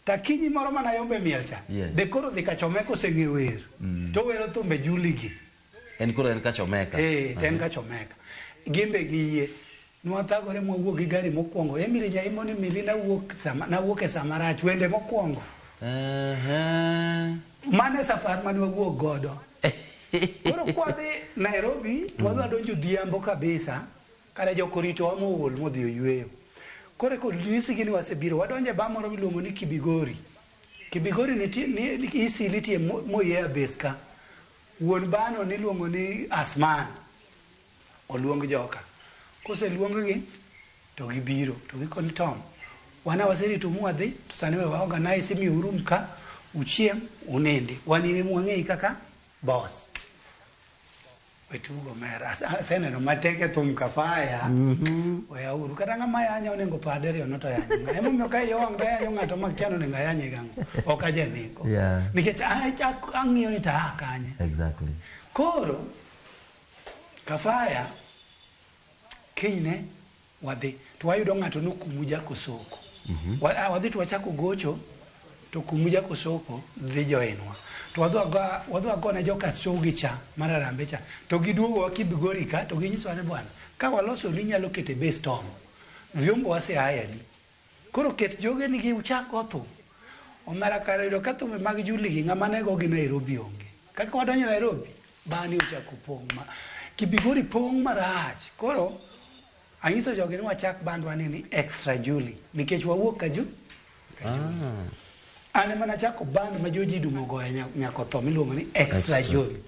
Takinyi moro mana yombe miel cha. Be koro dhi ka Chomeka oseng'e wer. To wero thumbe Julie gi. En koro en ka Chomeka. To en ka Chomeka. Gin be giyie. Nwathagore mwawuok gi gari mokwongo. Emily Nyaimo ni Mili nawuok sama nawuok e sama rach wende mokwongo. Mano e safar mane wawuok godo. Koro kwadhi Nairobi, to wadhi wadonjo odhiambo kabisa. Kare jok oritowa mool modhi oyweyo. Koro eko nyisgi ni wasebiro. Wadonjo e bar moro miluongo ni Kibigori. Kibigori nitie ni Eastleigh nitie Moi Air Base ka. Wuon bano niluongo ni Asman. Oluong joka. Koseluong gi to gibiro to gikoni Tom. Wan waserito mwadhi to sani we wa organize imiyo room ka uchiem unindi. Wan in ema wang'eyi kaka boss. We tugo mera. Aseneno matek e thum kafaya. Weyauru. Kata ng'ama yanya onego par diriyo no to yanyo ng'a. Emomiyo ka iya owang' to ayanyo ng'ato makia ni onego ayanye gang'o. Ok ajaneko. Nikech ang'iyo ni to aa kanye. Koro kafaya kinyne wadhi to wayudo ng'ato nokumu Jakosoko. Wadhi to wachako gocho to kumu Jakosoko dhi joinwa. To wadhi wagone joka Sogi cha mar Harambee cha to giduogo wa Kibigori ka to ginyisowa ni bwana ka waloso ni inyalo kete base Tom. Vyombo wase hire ni. Koro ket jogeni gi uchak go thum. Omera kare yudo ka thumbe mag Julie gi ng'ama ne go gi Nairobi onge. Kaka wadonjo Nairobi, bani ochako pong' ma Kibigori pong' marach. Koro anyiso jogi ni wachak bandwa ni Extra Julie nikech wawuok ka Ju. An ema nachako band ma Joji Dumo goyo nyaka otho miluongo ni Extra Julie.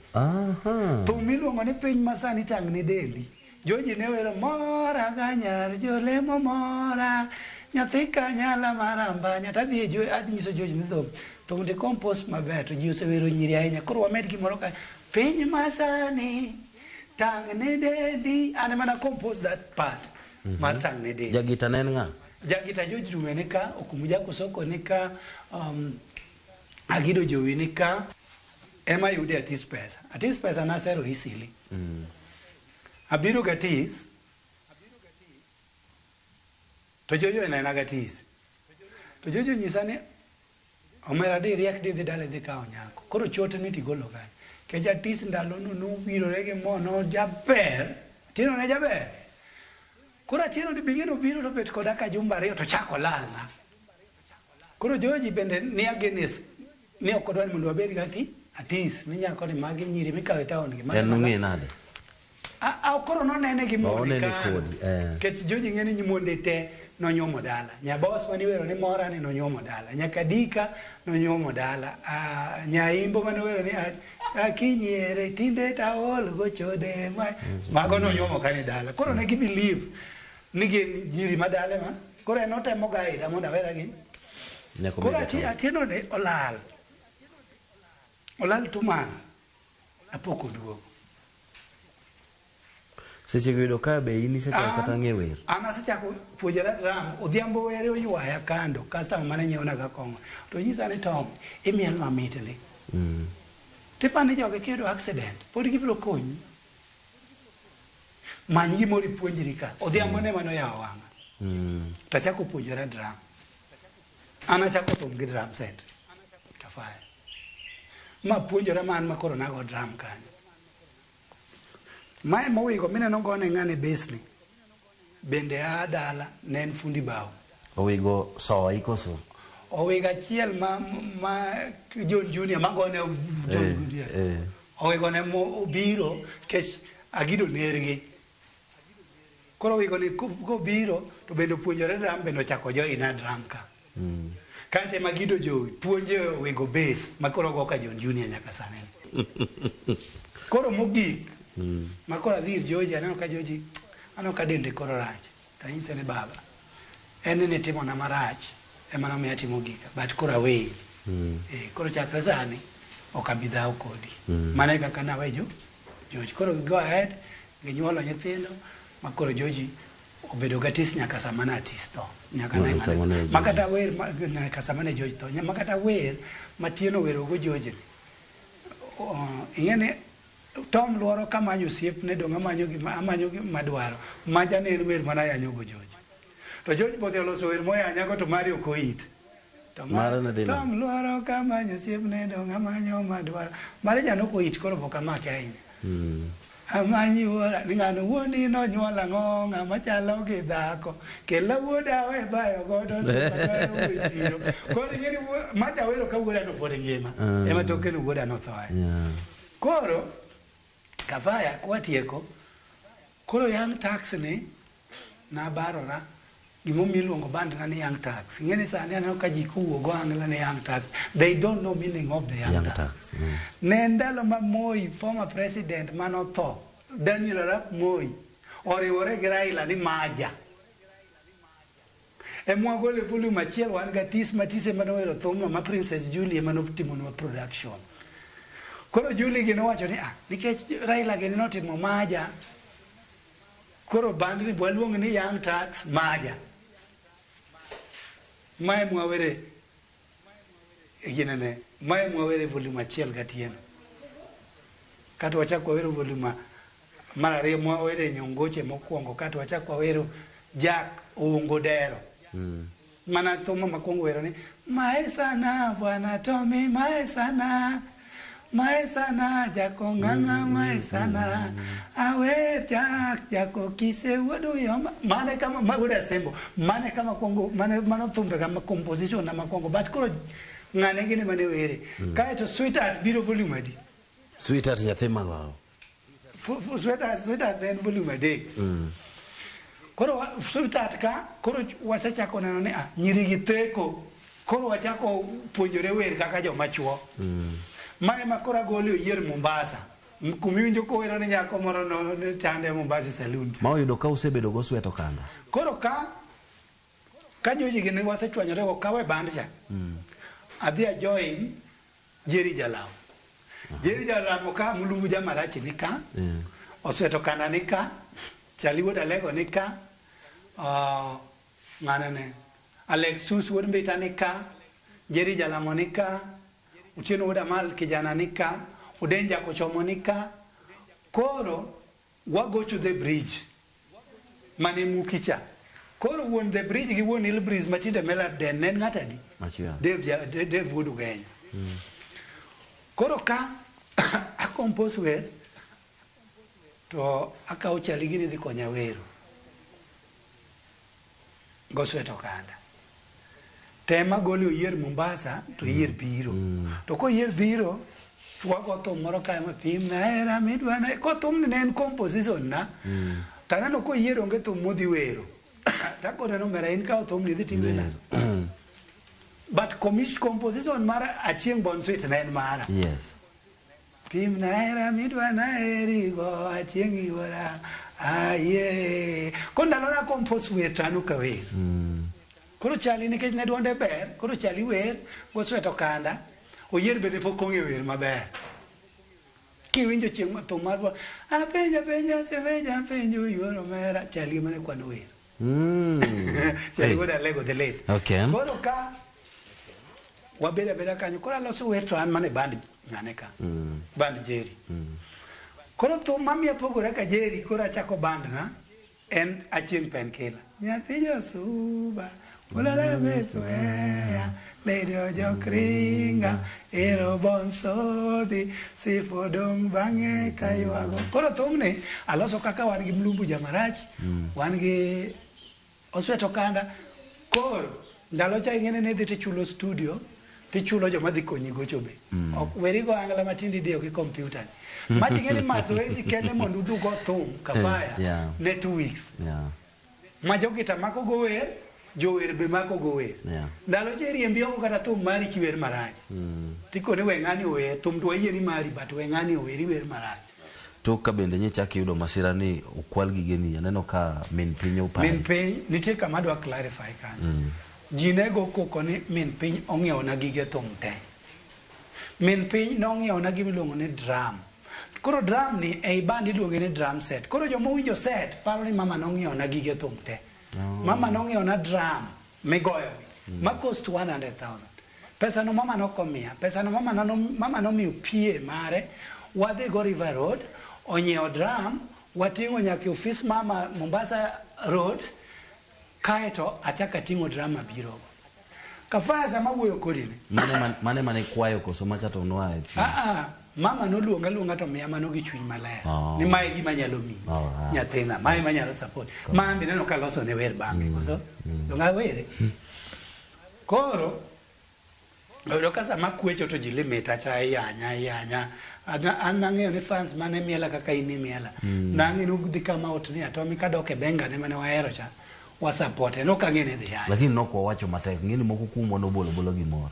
Thum miluongo ni piny masani tang' ne dendi. Joji ne wero mora ga nyar jolemo mora nyathi kanyala marambanya tadhi e anyiso Joji ni thum thum ndi compose maber to ji osewero nyiri ahinya koro wamed gimoro ka piny masani tang' ne dendi an ema na compose that part mar tang' ne dendi. Jagita ne en ng'a? Jagita George Dume ni ka, Okumu Jakosoko ni ka, Agido Jowi ni ka, ema yude Atis Pesa. Atis Pesa nasero easily. Abiro gatis, to Jojo onena gatis. To Jojo nyisa ni omera di riek di dhi dala idhi kawo nyako. Koro chote ni tigolo kanye. Nikech Atis ndalono nowirore gi mo nojaber. Atieno ne jaber. Koro Atieno ni bing'e nobiro to bet koda ka jumbe ariyo to chako lalna. Koro Joji bende ni against ni ok odwa ni mondo wabed gi Atis ni nyako ni magi nyiri mikawo e town gi. En nong'e nade? Koro nonene gi monde Onene kano. kodi. Nikech Joji ng'e ni monde te nonyuomo dala. Nyabos maniwero ni mora ni nonyuomo dala. Nyakadika nonyuomo dala. Nyaimbo maniwero ni akinyiere tinde taol gochode ma mago nonyuomo kani dala. Koro ne gi believe ni gin nyiri madale ma. Koro en otemo guide mondo awera gi. Nyako Koro bed Atieno ne olal. Olal 2 months. Apok oduogo. Seche go yudo ka be in isechako kata ng'e wer. An asechako puonjora drum, odhiambo were oywaya kando, customer mane nyiewo ga kong'o. To nyisa ni Tom, imiel mamit ndi. Tipani jogi kiyudo accident, pod gibiro konyi. Many gimoro ipuonjri ka. Odhiambo ne mano yawo wang'a. Tachako puonjora drum. An achako thum gi drum set. Kafaya. Ma puonjora ma an ma koro nago drum kanyo. Mae mowigo mineno gone ng'ane bass ni. Bende a dala ne en fundi bao. Owigo soi koso? Owigo achiel ma John Junior magone John Junior. Owigo ne mo obiro kech agido nergi. Koro owigo ni kobiro to bende opuonjore drum bende ochako join a drum ka. Kaeto ema Gido Jowi puonje owigo bass ma koro go ka John Junior nyaka sani. Koro mogik ma koro adhi ir Joji aneno ka Joji aneno ka dende koro rach. To anyise ni baba en ni nitimona marach ema nomiyo atimo gika but koro aweyi. Koro chakre sani ok abi dhawo kodi. Mano e kaka nawe jo Joji. Koro go ahead ginyuolo nyithindo ma koro Joji obedo ga tis nyaka sama ne atis tho. Nyaka ne Sama ne ma kata wer nyaka sama ne Joji tho. Ma kata wer matieno wero go Joji ni. Ing'e ni Tom luoro kamanyo osiepne dong' amanyo gima amanyo gima dwaro. Maja ne en wer mana yanyo go Joji. To Joji bodhi oloso wer moyanyago to mari ok oit. To Mare ne dhi nade? Tom luoro kamanyo osiepne dong' amanyo madwaro. Mare ja nok oit koro pok amake ahinya. Amanyi wuora ni ng'ano wuondi nonyuol ang'o ng'ama chalo gi dhako kela wuoda we bayo godo sima dwaro wuoyi siro koro ing'e ni macha wero ka wuoda no pod ngima ema toke no wuoda nothoe. Koro Kafaya kwatieko koro Young Tax ni nabarora gimomiyo iluongo band na ni Young Tax ing'e ni sani aneno ka ji kowuok go angla ni Young Tax, they don't know meaning of the Young, Young Tax. Tax. Ne en ndalo ma Moi, former president manotho, Daniel Arap Moi, oriwore gi Raila ni maja. Emwagole volume achiel wan ga tis matise manowero thumno ma Princess Julie ema notimonwa production. Koro Julie gi nowacho ni ah, nikech Raila gini notimo maja, koro bandni bwaluong ni Young Tax Maja. Mae mwawere ginene, mae mwawere volume achiel gatieno. Kato wachako wawero volume mar ariyo mwawere nyongoche mokwongo, kato wachako wawero Jack Oungo Dero. Mana thum makwongo wero ni mae sana bwana Tommy mae sana mae sana jako ng'ang'a mae sana awe Jack jako kise wuodu yoma mane kama ma wuod Asembo mane kama kwongo mane mano thumbe kama composition na makwongo but koro ng'ane gini mane were. Kaeto Sweetheart biro volume adi? Sweetheart nyathi malaw. Sweetheart ne en volume 3. Koro Sweetheart ka koro wasechako neno ni ah, nyiri gi theko koro wachako puonjore wer kaka joma chuo. Ma ema koro agole oyier Mombasa. Kumiwinjo kowero ni nyako moro no ne chande Mombasa saloon. Ma oyudo ka usebedo go sweto kanda. Koro ka Joji gi ne wasechwanyore go kawe band cha. Adhi a join Jerry Jalamo. Jerry Jalamo ka Mulungu Jamarachi ni ka, Osweto Kanda ni ka, Chali wuod Alego ni ka, ng'ane ne Alex Sus wuod Mbita ni ka, Jerry Jalamo ni ka, Otieno wuod Amal kijana ni ka, Odenja Kochomo ni ka. Koro wagocho the bridge mane muki cha. Koro wuon the bridge gi wuon Hill Breeze matinde Melad Den ne en ng'at adi? Machielo. Dave, Dave wuod Ugenya. Koro ka a compose wer to akawo chali gini dhi konya wero gosweto kanda tema gole oyier Mombasa to oyier biro to koyier biro to wago thum moro kae mapim na hera midwana ko thumni ne en composition na to aneno koyier onge thum modhi wero takone no mera in kawo thumni idhi timri na but composition mar Achieng' Bon Sweet ne en mara. Pim na hera midwa na herigo Achieng' yuora aye ko ndalo na compose wer to an ok awer. Koro chali nikech ne duonde ber, koro chali wer, gosweto kanda, oyier bende pok ong'e wer maber. Kiwinjo chieng' ma thum mar apenjo apenja seveja apenjo yuoro mera, chali ema ne kwano wer. Chali wuod Alego the late. Okay. Koro ka wabedo abeda kanyo, koro aloso wer to an mana e band ng'ane ka, band Jerry. Koro thum mamiyo pogora ka Jerry, koro achako band na, en Achieng' Penkila. Nyathi josuba, ulala betweya, lady ojokringa, ero bonsodhi, sifo dong' bang'e kaywago. Koro thumni aloso kaka wan gi Mlumbu Jamarach, wan gi Osweto Kanda. Koro ndalo cha ing'ene ni idhi tichulo studio, tichulo joma dhi konyi gocho be. Ok weri go angla matindi idiyo gi computer ni. Machi ing'e ni mazoezi kende mondo udhi ugo thum kafaya ne 2 weeks. Ma jogita mako go wer, jower be mako go wer. Ndalo cha iriembi oko kata thum mari kiwer marach. Tikone we ng'ani ower, thum to wayie ni mari but we ng'ani ower iwer marach. Tok ka bende nyichak iyudo masira ni okwal gigeni, aneno ka min piny opari. Min piny nitie kama adwa clarify kanyo. Ji ne go koko ni min piny ong'iewona gige thum te. Min piny nong'iewona gima iluongo ni drum. Koro drum ni ei band iluonge ni drum set. Koro joma owinjo set paro ni mama nong'iewona gige thum te. Mama nong'iewona drum migoyo ma cost 100,000. Pesa no mama nokomiya. Pesa no mama no mama nomiyo PA mare. Wadhi go River Road, onyiewo drum, wating'o nyaka e ofis mama Mombasa Road, kaeto achako ating'o drum abirogo. Kafaya sama wuoyo kodi ni. Mane mane kwayo koso macha to noa e chuny? Mama noluonga luonga to miya mano gi chuny maler. Ni mae gima nyalo miyi. Nyathina, mae manyalo support. Ma an be neno ka loso ne wer bang'e, koso? Donge awere? Koro oyudo ka sama kwecho to ji limita cha iyanya iyanya. An nang'eyo ni fans mane miela kaka in imiela. Nang'e ni udhi kama ot ni atomi kadok e benga ne mane wahero cha. Wasapote, nok ang'e ni dhi yanya. Lakini nok wawacho matek, ng'eni moko kuomwa nobolo bolo gimoro.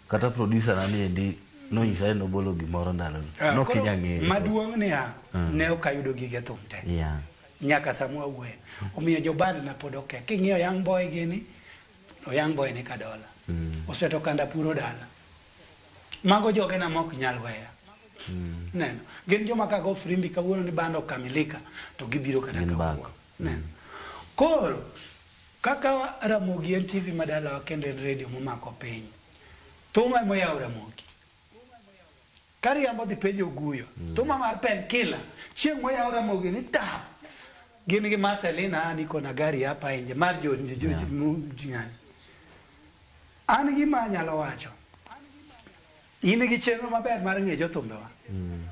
Kata producer na ni endi nonyisa ni nobolo gimoro ndalono. Nok inya ng'eyo. Maduong' niya, ne ok ayudo gige thum te. Nyaka sama wawuoye. Omiyo joband na pod oke. King'iyo Young Boy gini, to Young Boy ni Kadola. Oseto Kanda puro dala. Mago jogena mok nyal weya. Neno. Gin joma ka go frimbi kawuono ni band okamilika to gibiro kata kawuono. Neno. Koro kaka Ramogi en TV madalawa kendo en radio momako piny. Thuma ema oyawo Ramogi. Kariambo dhi penjo Oguyo. Thuma mar Penkila. Chieng' moyawo Ramogi ni tap. Gin gi Marcelina niko na gari hapa nje mar jo ng'ani. An gima anyalo wacho. In gi chenro maber mar ng'eyo jothumbewa.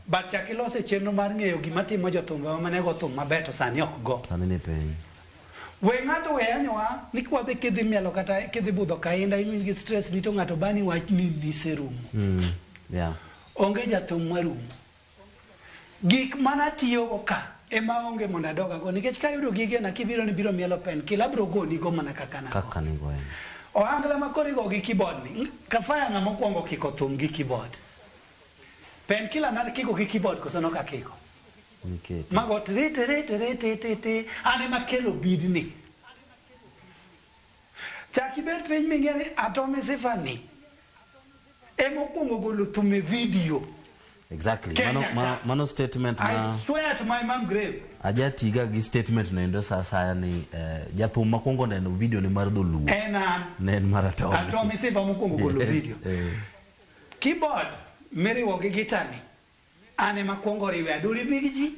But chak ilose chenro mar ng'eyo gima timo jothumbewa mane go thum maber to sani ok go. Sani ni piny. We ng'ato we yanyowa ni kwadhi kidhi mielo kata kidhi budho kainda in gi stress ni to ng'ato bani wach ni niserumo. Onge jathum marumo. Gik manatiyogo ka ema onge mondo adogago nikech kayudo gigena kibiro ni biro mielo pen kila abiro gonigo mana kaka nago. Kaka nigo en. Ohangla ma koro igo gi keyboard ni, Kafaya ng'ama okwongo kiko thum gi keyboard. Pen kila nakiko gi keyboard koso nok akiko? Nikete. Mago tri tri tri tri tri tri an ema kelo bidni. Chak ibed piny ming'e ni Atomy Sifa ni ema okwongo golo thum e video. Exactly. Kenya Mano, ka. mano statement I ma swear to my mom grave. ajatiga gi statement no endo sa asaya ni jathum makwongo neno video ne mar dholuo. En an. Ne en mar Atomy. Atomy Sifa mokwongo golo Yes, video. Keyboard miriwo gi gita ni an ema kwongo riwe Adori Big G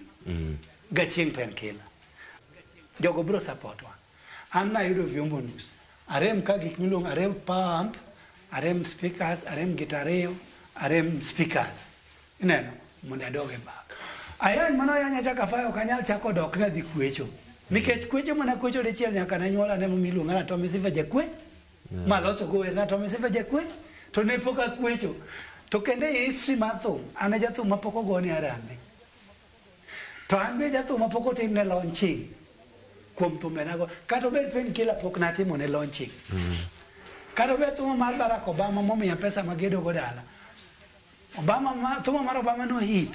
Gachieng' Penkila. Jogo biro support wa. An nayudo vyombo nus. Arem ka gik miluongo arem power amp, arem speakers, arem gita ariyo, arem speakers. Ineno mondo adog e bak. Ayany mano ayanya chaka fayo ok anyal chako dok nadhi kwecho. Nikech kwecho mana kwecho dichiel nyaka ne nyuola ne miluonga na Atomy Sifa jakwe. Maloso go wer na Atomy Sifa jakwe. To ne pok akwecho. To kendo e history mar thum, an e jathum mapok ogone harambee. To an be jathum mapok otimne launching kuom thumbenago. Kata obed Penkila pok natimone launching. Kata obed thuma mar Barack Obama momiya pesa magedo go dala. Obama ma, thuma mar Obama no hit.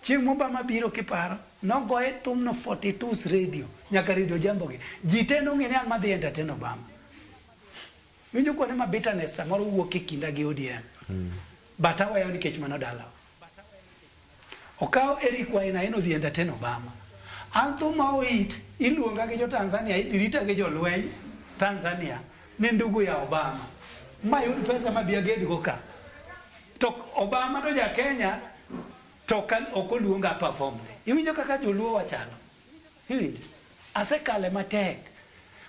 Chieng' ma Obama biro kiparo, nogoye thumno 42 radio, nyaka Radio Jambo gi. Ji te nong'e ni an madhi entertain Obama. Winjo kuonde ma bitterness samoro wuok e kinda gi ODM. But aweyo nikech mano dalawa. Okaw Eric Wainaina odhi entertain Obama. An thuma oit iluonga gi jo Tanzania idhi rita gi jolweny Tanzania ni ndugu ya Obama. Mayud pesa mabi agedgo ka. To Obama to ja Kenya to ka ok oluonga perform ne. Iwinjo kaka joluo wachalo. Iwinjo? Asekale matek.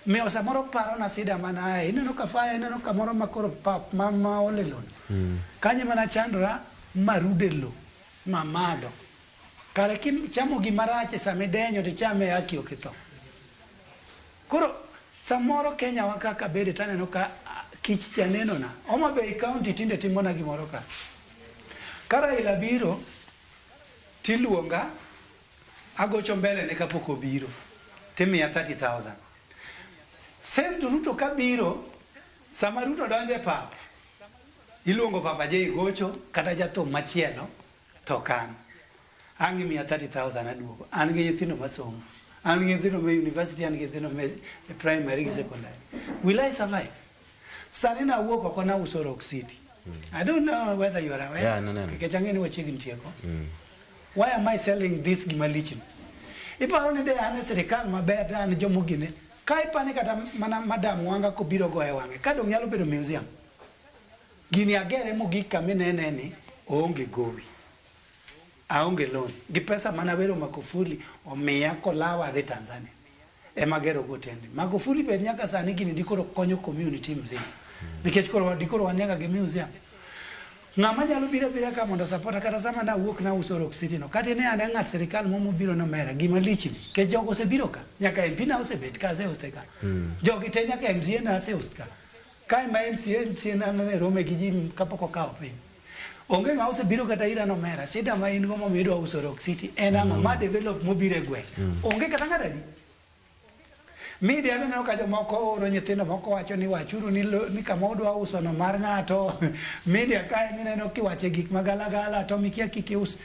Miyo samoro parona sida mana ae. Ineno ka faya, ineno kamoro ma koro pap ma, ma ole lono. Kanyo mana chandora marude lo mamadho. Kare kichamo gima rach e sama idenyo tichame e haki ok itho. Koro samoro Kenya wa kaka bede taneno ka ah, kich cha nenona. Homa Bay County tinde timona gimoro ka. Ka Raila biro tiluonga agocho mbele ne kapok obiro timiya 30,000. Same to Ruto kabiro sama Ruto donjo e pap iluongo Papa J gocho kata jathum machielo to ok an. Ang' imiya 30,000 aduogo. An gi nyithindo masomo. An gi nyithindo me university, an gi nyithindo me e primary gi secondary. Will I survive? Sani nawuok oko nauso Rock City. I don't know whether you are aware. Yeah, no. Nikech ang'e ni wachiegni tieko. Why am I selling this gima lich ni? Iparo ni de an e sirikal maber de an jomogine. Ka ipani kata mana Madam Wanga kobiro goye wang'e. Ka dong nyalo bedo museum. Gini agere mogik kaminene ni oonge gowi. Aonge loan. Gi pesa mana wero Magufuli omiya kolawa adhi Tanzania. Ema agero go otende. Magufuli bed nyaka sani gini dikoro konyo community mzima. Nikech koro dikoro wan nyaka gi museum. Ng'ama nyalo biro abira ka mondo support kata sama nawuok nauso Rock City no. Kata ne ane ng'at sirikal mo mobiro nomera gima lich ni. Nikech jogo osebiro ka. Nyaka MP na osebet ka asehoste ka. Jogi te nyaka MCA na asehost ka. Kae ma MCA MCA na ne rome gi ji kapok okawo piny. Onge ng'a osebiro kata ira nomera. Shida ma in go momiyo idwa uso Rock City en ang'o? Ma develop mobiro e gweng'. Onge kata ng'at adi. Media mineno ka jomoko oro nyithindo moko wacho ni wachuru ni, lo, ni kama udwa uso no mar ng'ato. Media kae mineno kiwache gik magalagala to mikia kik ius.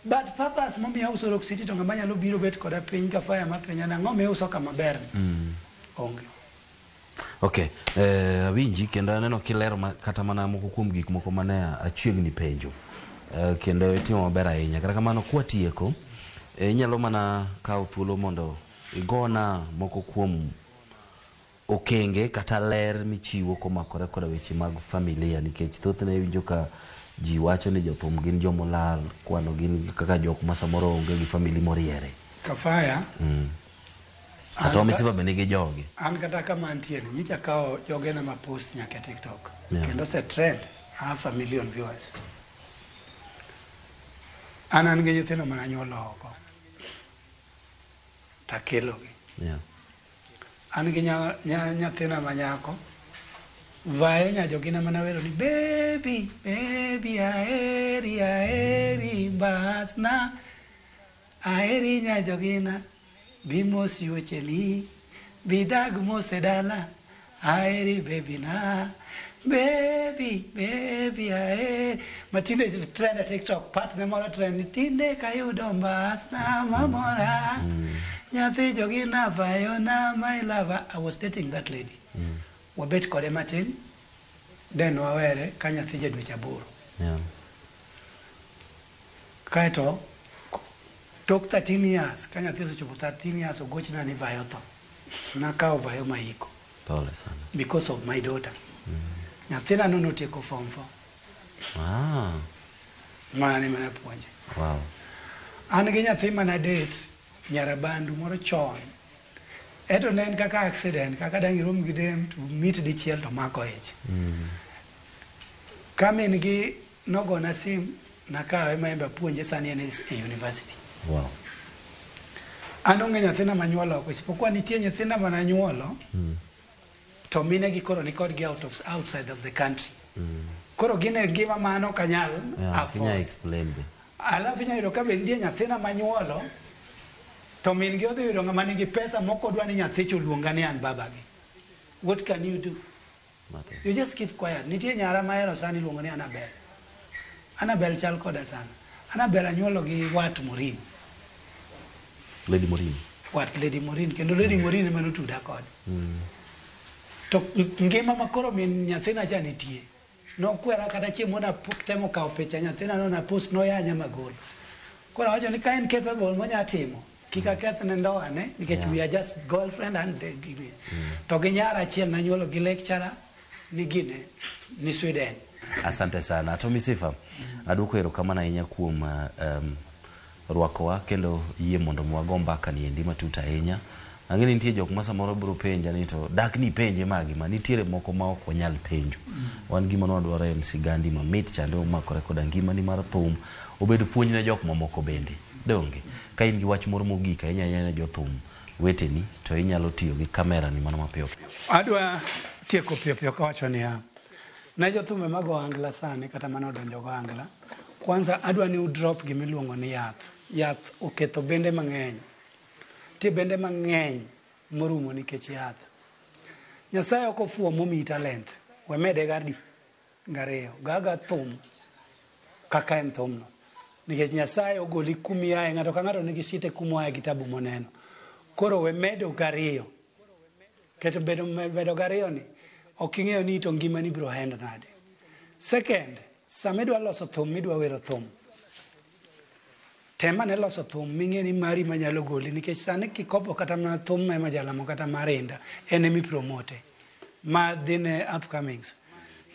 But purpose momiyo auso Rock City to ng'ama nyalo biro bet koda piny ka fire mapenja nang'o miuso kama ber ni? Onge. Okay, awinji kendo aneno kilero kata mana moko kuom gik moko mane achiegni penjo. Kendo itimo maber ahinya. Kata kamano kwatieko, inyalo mana kawo thuolo mondo igona moko kuom okenge kata ler michiwo komakore koda weche mag familia nikech thothne iwinjo ka ji wacho ni jothum gin jomolal kwano gin kaka jok ma samoro onge gi family moriere. Kafaya. Kata Omisiva be nigi jogi. An kata kama antie ni nyicha kawo jogena ma post nyaka e TikTok. Yeah. Kendo ose trend half a million viewers. An an gi nyithindo mana anyuolo oko. Takelogi. An gi nyathina ma nyako. Vayo nya jogina mana wero ni baby, baby aheri, aheri basna. Aheri nya jogina. Bi mos yuocheni, bi dag mos e dala. Aheri baby na. Baby, baby aheri. Matinde trend e TikTok, part ne moro trend ni tinde kayudo mbasna mamora. Nyathi jogina vayo na my lover. I was dating that lady. Wabet kode matin, then wawere ka nyathi ja dweche 8. Kaeto, tok 13 years, ka nyathi osechopo 13 years, ogochna ni Vayo tho. Nakawo Vayo maiko. Pole sana. Because of my daughter. Nyathina no notieko form 4. Mane mana puonje. An gi nyathi mana date nyarabandu moro chon. Eto ne en kaka accident, kaka dang' irom gi dem to meet dichiel to mako ich. Ka min gi nogona sim, nakawe ma embe apuonje sani en e university. An onge nyathina manyuolo oko, isipokuwa nitie nyithinda mananyuolo to mine gi koro nikod gi outside of the country. Koro gin e ngima ma an ok anyal afford. Inyalo explain be. Alafu inyalo yudo ka be nitie nyathina manyuolo to min gi odhi yudo ng'ama nigi pesa mok odwa ni nyathicha oluonga ni an babagi. What can you do? Nothing. You just keep quiet. Nitie nyara mahero sana iluongo ni Annabel. Annabel chal koda sana. Annabel anyuolo gi wat Morin. Lady Morin. Wat Lady Morin. Kendo Lady Morin ema notuda kode. To ngima ma koro min nyathina cha nitie. Nokwera kata chieng' moro temo kawo picha nyathina no napost noyanya magolo. Koro awacho ni ka en capable monya timo, kik aketh ne ndoane nikech we are just girlfriend and to gi nyara achiel nanyuolo gi lecturer ni gine ni Sweden. Asante sana. Tommy Sifa, aduoko erokamano ahinya kuom rwakowa kendo yie mondo wago mbaka ni endi matut ahinya. Ang'e ni nitie jok ma samoro biro penja ni to dak ni penje magi ma nitiere moko ma ok wanyal penjo. Wan gima nwadwaro en sigandi mamit chande omakore koda ngimani mar thum obed puonj ne jok mamoko bende. Donge? Ka in gi wach moro mogik ahinya ahinya ne jothum weteni to inyalo tiyo gi kamera ni mano mapiyo piyo. Adwa tieko piyo piyo kawacho niya, ne jothumbe mag ohangla sani kata mane odonjo go ohangla, kwanza adwa ni udrop gimiluongo ni yath. Yath oketho bende mang'eny. Nitie bende mang'eny morumo nikech yath. Nyasaye ok ofuwo momiyi talent. We mede gadi gariyo. Gaga thum kaka en thumno. Nikech Nyasaye ogoli kumiaye, ng'ato ka ng'ato nigi shite kumoaye gi tabu moneno. Koro we medo gariyo. Keto bedo, bedo gariyo ni, ok ing'eyo ni to ngimani biro end nade. Second, sama idwa loso thum, midwa wero thum, tem ane loso thum ming'e ni mari manyalo goli nikech sani kikopo kata mana thum ma Jalamo kata mar Inda en emi promote ma dhi ne upcomings.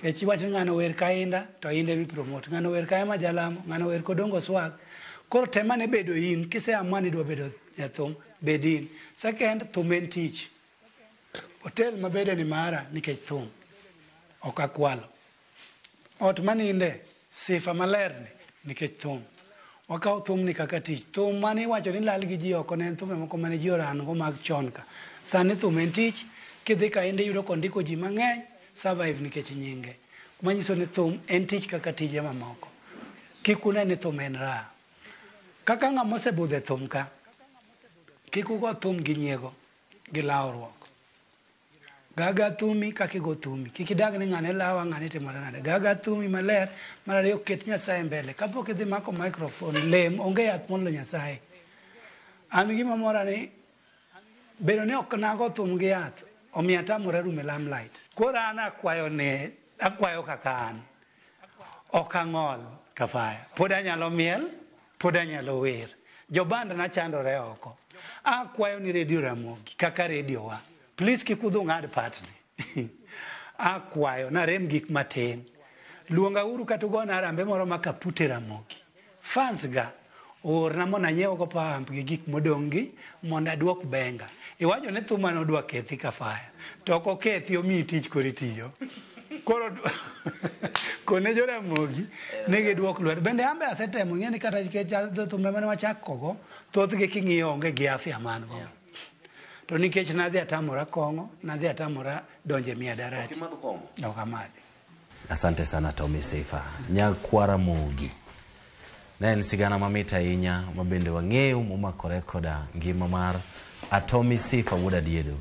Nikech iwacho ni ng'ano wer ka Inda to Inda emi promote, ng'ano wer ka Emma Jalamo, ng'ano wer kodongo Swag. Koro tem ane bedo in, kise amua ni idwa bedo jathum, bed in. Second, thum en tich. Hotel mabede ni mara nikech thum, ok akwalo. Ot maninde, sifa maler ni nikech thum. Wakawo thumni kaka tich. Thum mane iwacho ni lal gi ji oko ne en thumbe moko mane ji oran go mag chon ka. Sani thum en tich, kidhi ka inde iyudo kondiko ji mang'eny, survive nikech nyinge. Manyiso ni thum en tich kaka tije mamoko. Kik une ni thum en raha. Kaka ng'ama osebudho e thum ka, kik ugo thum gi nyiego, gi lawruok. Gaga thumi kaka igo thumi. Kik idag ni ng'ane lawa, ng'ane timore nade. Gaga thumi maler. Mar ariyo, ket Nyasaye mbele. Kapok idhi mako microphone, lem, onge yath molo Nyasaye. An gima mora ni, bedo ni ok nago thum gi yath, omiyo atamora rumo e limelight. Koro an akwayo ne, akwayo kaka an. Ok ang'ol Kafaya. Pod anyalo miel, pod anyalo wer. Joband na chandore oko. Akwayo ni Radio Ramogi, kaka radio wa. Please kik udhi ung'ad partni. Akwayo narem gik matin. Luonga uru kata ugona arambe moro ma kapute Ramogi. Fans ga oorna mondo anyiew go power amp gi gik modong' gi mondo aduok benga. Iwacho ni thuma nodwa kethi Kafaya. To ok okethi omiyi tich koro itiyo. Koro kone jo Ramogi ni giduok lwedo. Bende an be asetemo ing'e ni kata nikech thumbe mane wachako go, thothgi king'iyo onge gi afya man go. To nikech nadhi atamora kong'o, nadhi atamora donje miadarati. Ok amadhi. Asante sana Tommy Sifa. Nyakwara Mogi. Ne en sigana mamit ahinya ma bende wang'eyo momakore koda ngima mar Atomy Sifa wuod Adiedo.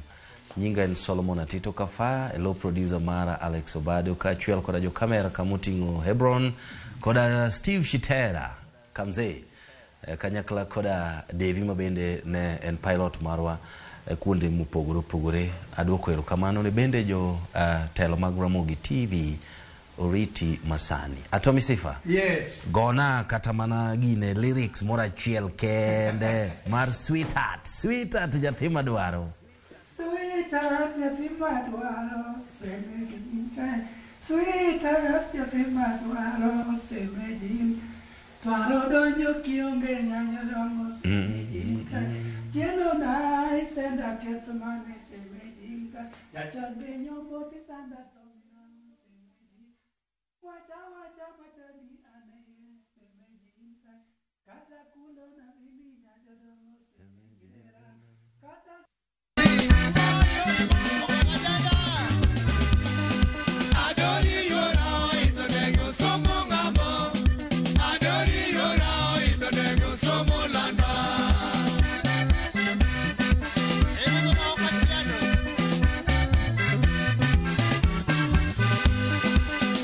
Nyinga en Solomon Atito Kafaya, elo producer mara Alex Obado kaachiel koda jo kamera kamoting'o Hebron koda Steve Shitera Kamzee kanyakla koda Devi ma bende ne en pilot marwa kuonde mopogore opogore. Aduoko erokamano ne bende jo telo mag Ramogi TV Oriti Masani. Atomy Sifa. Yes. Gona kata mana gine lyrics moro achiel kende mar sweetheart. Sweetheart nyathi madwaro. Sweetheart, nyathi madwaro, semejin kae. Sweetheart, nyathi madwaro, semejin. Twaro donjo kionge nyanya dongo semejin kae. Tieno na isenda ketho mane semejin kae. Jachan be nyombo tisanda tomina semejin. Wacha wacha machani ane semejin kae. Kata kulo na mimi nyanya dongo semejin. Kata Adori yora oidho nego somo ng'amo. Adori yora oidho nego somo landa.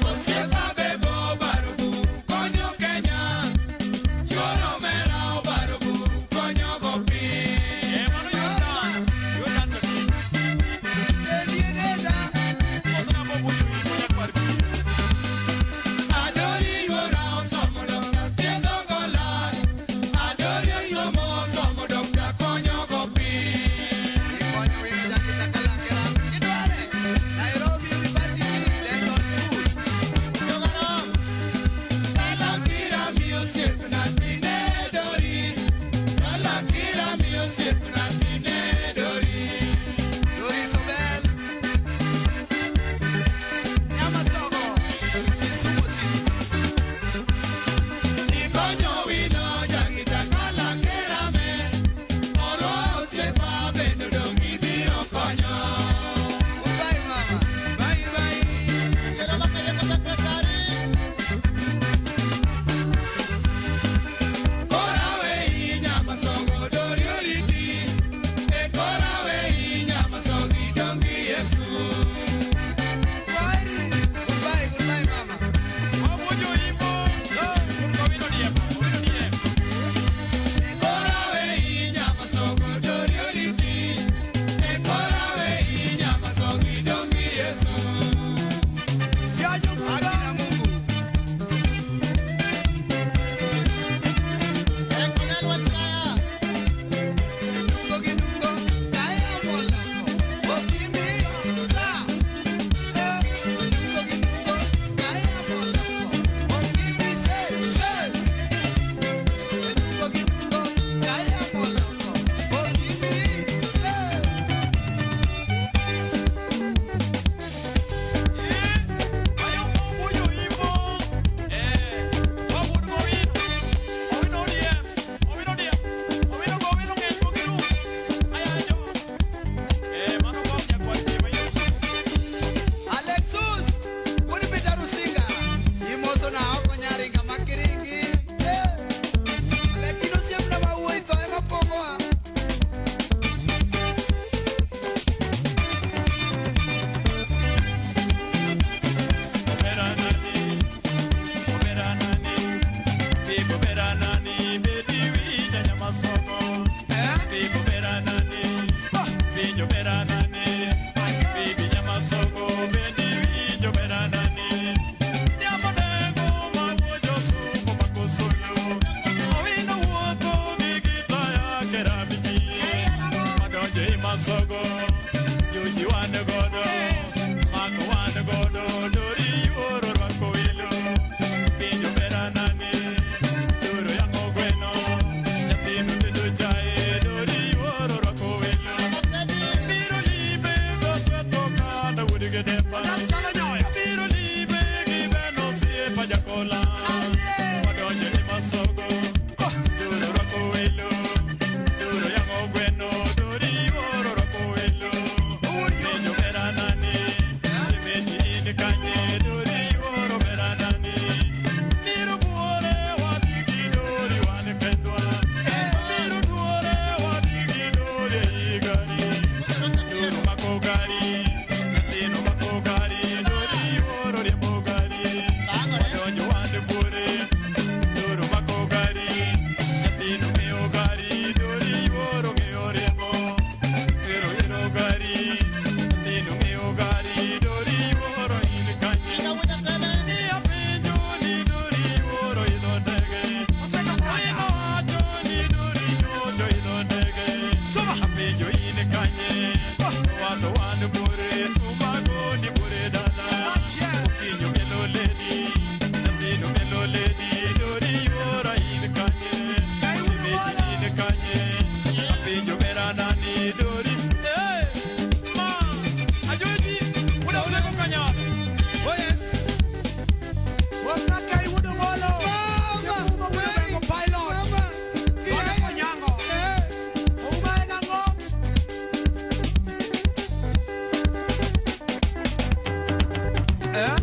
Osiepa bebo barugu konyo Kenya. Yoro mera obarugu konyo go piny. Depa. Abiro lime gi beno osiepa Jakola. Wadonjo ni masogo. Doro rwako welo. Doro yang'o gweno. Dori yuoro rwako welo. Penjo bera nani. Shemeji in kanye. Dori yuoro bera nani. Biro buore wadhi gi dori wan kendwa. Biro duore wadhi gi dori ei gari. Doro mako gari. Nyathino mako gari. Dori yuoro riembo gari. Wadonjo wan buore. Doro mako gari. Nyathino ng'eyo gari. Dori yuoro ng'eyo riembo. Ero ero gari. Nyathino ng'eyo gari. Dori yuoro in kanye. Ni apenjo ni dori yuoro idho ndege. Aino wacho ni dori nyocho idho ndege. Apenjo in kanye. Wato wan buore. Tumagoni buore dala. Okinyo melo ledi. Nyathino melo ledi. Dori yuoro in kanye. Shemeji in kanye. Apenjo bera nani dori. Eh, ma, ajoji, una useko kanya. Oh yes. Osna kai wudo molo. Sekumo wudo bengo pilot. Wana konyango. Uma enango. Eh?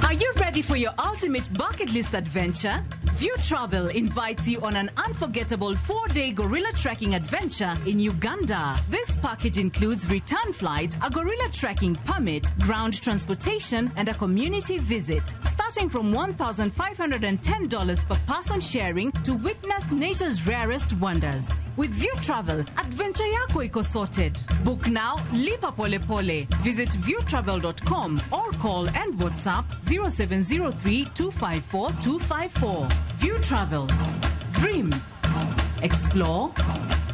Are you ready for your ultimate bucket list adventure? View Travel invites you on an unforgettable 4-day gorilla trekking adventure in Uganda. This package includes return flights, a gorilla trekking permit, ground transportation, and a community visit. Starting from $1,510 per person sharing to witness nature's rarest wonders. With View Travel, adventure yako iko sorted. Book now, lipa pole pole. Visit viewtravel.com or call and WhatsApp 0703 254 254. View Travel. Dream. Explore.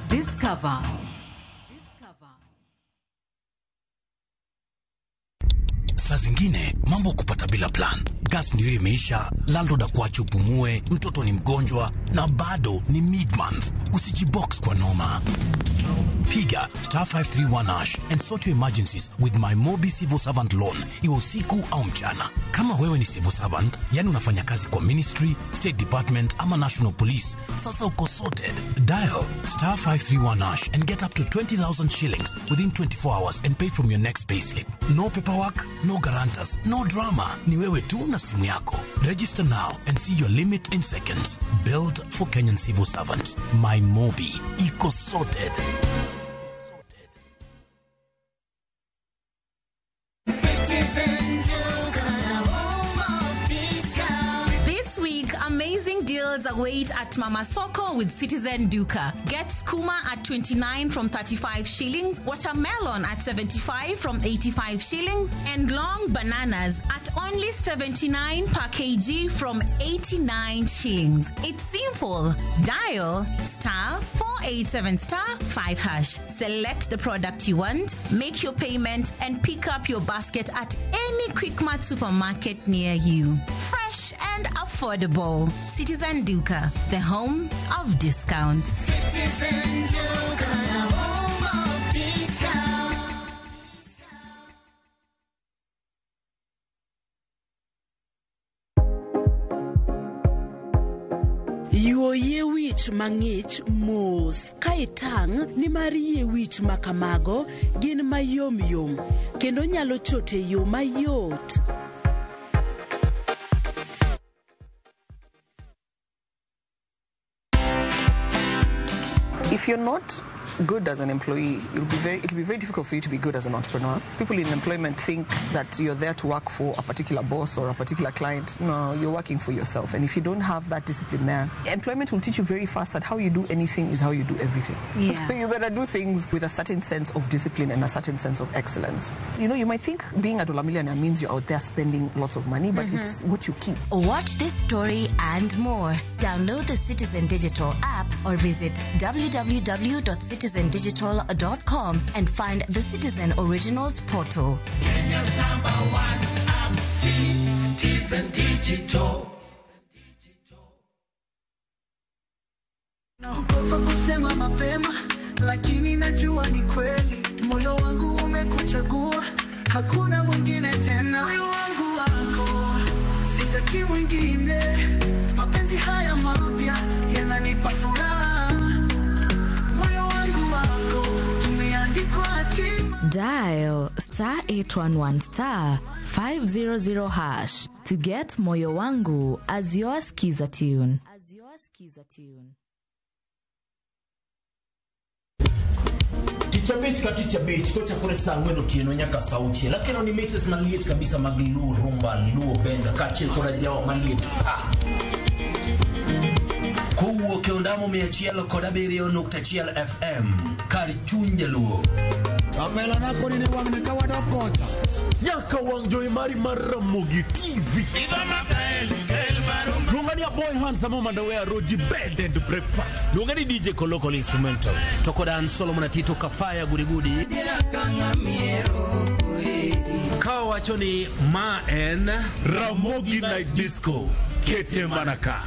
Discover. Saa zingine mambo kupata bila plan. Gas ndiyo imeisha, landlord akuache upumue, mtoto ni mgonjwa na bado ni mid-month. Usijibox kwa noma. Piga star 531 hash and sort your emergencies with my Mobi Civil Servant Loan, iwe usiku au mchana. Kama wewe ni civil servant, yani unafanya kazi kwa ministry, state department ama national police, sasa uko sorted. Dial star 531 hash and get up to 20,000 shillings within 24 hours and pay from your next payslip. No paperwork, no guarantors, no drama. Ni wewe tu na simu yako. Register now and see your limit in seconds. Build for Kenyan civil servants. My Mobi. Iko sorted. Citizen Duka, the home of discount. This week, amazing deals await at Mama Soko with Citizen Duka. Get skuma at 29 from 35 shillings, watermelon at 75 from 85 shillings, and long bananas at only 79 per kg from 89 shillings. It's simple. Dial star 487 star 5 hash. Select the product you want, make your payment, and pick up your basket at any Quickmart supermarket near you. Fresh and affordable. Citizen Duka, the home of discounts. Citizen Duka, the home of discount. Yuo yie wich mang'ich mos ka itang' nimar yie wich ma kamago gin mayom yom kendo nyalo chot e yo mayot. If you're not good as an employee, it'll be very difficult for you to be good as an entrepreneur. People in employment think that you're there to work for a particular boss or a particular client. No, you're working for yourself. And if you don't have that discipline there, employment will teach you very fast that how you do anything is how you do everything. Yeah. So you better do things with a certain sense of discipline and a certain sense of excellence. You know, you might think being a dollar millionaire means you're out there spending lots of money, but it's what you keep. Watch this story and more. Download the Citizen Digital app or visit www.citizendigital.com and find the Citizen Originals portal. Kenya's number one app, Citizen Digital. Naogopa kusema mapema, lakini najua ni kweli. Moyo wangu umekuchagua, hakuna mwingine tena. Moyo wangu wako, sitaki mwingine. Mapenzi haya mapya yananipa furaha. Moyo wangu wako, tumeandikwa hatima. Dial star 811 star 500 hash to get Moyo Wangu as your skiza tune. Tich abich ka tich abich kochakore saa ang'wen otieno nyaka saa auchiel akelo ni mixes maliet kabisa mag luo rumba luo benga kaachiel koda jawa maliet pa Kowuok e ondamo 107.1 FM kar chuny jaluo. Kamelana kodi ni wang'ni ka wadok kocha. Nyaka wang' jowi mari mar Ramogi TV. Luonga ni Aboy Handsome Mandowe Roji Bed and Breakfast. Luonga ni DJ Kolokol Instrumental. To koda an Solomon Atito Kafaya Gudigudi. Ka wacho ni ma en Ramogi Night Disco. Kete manaka.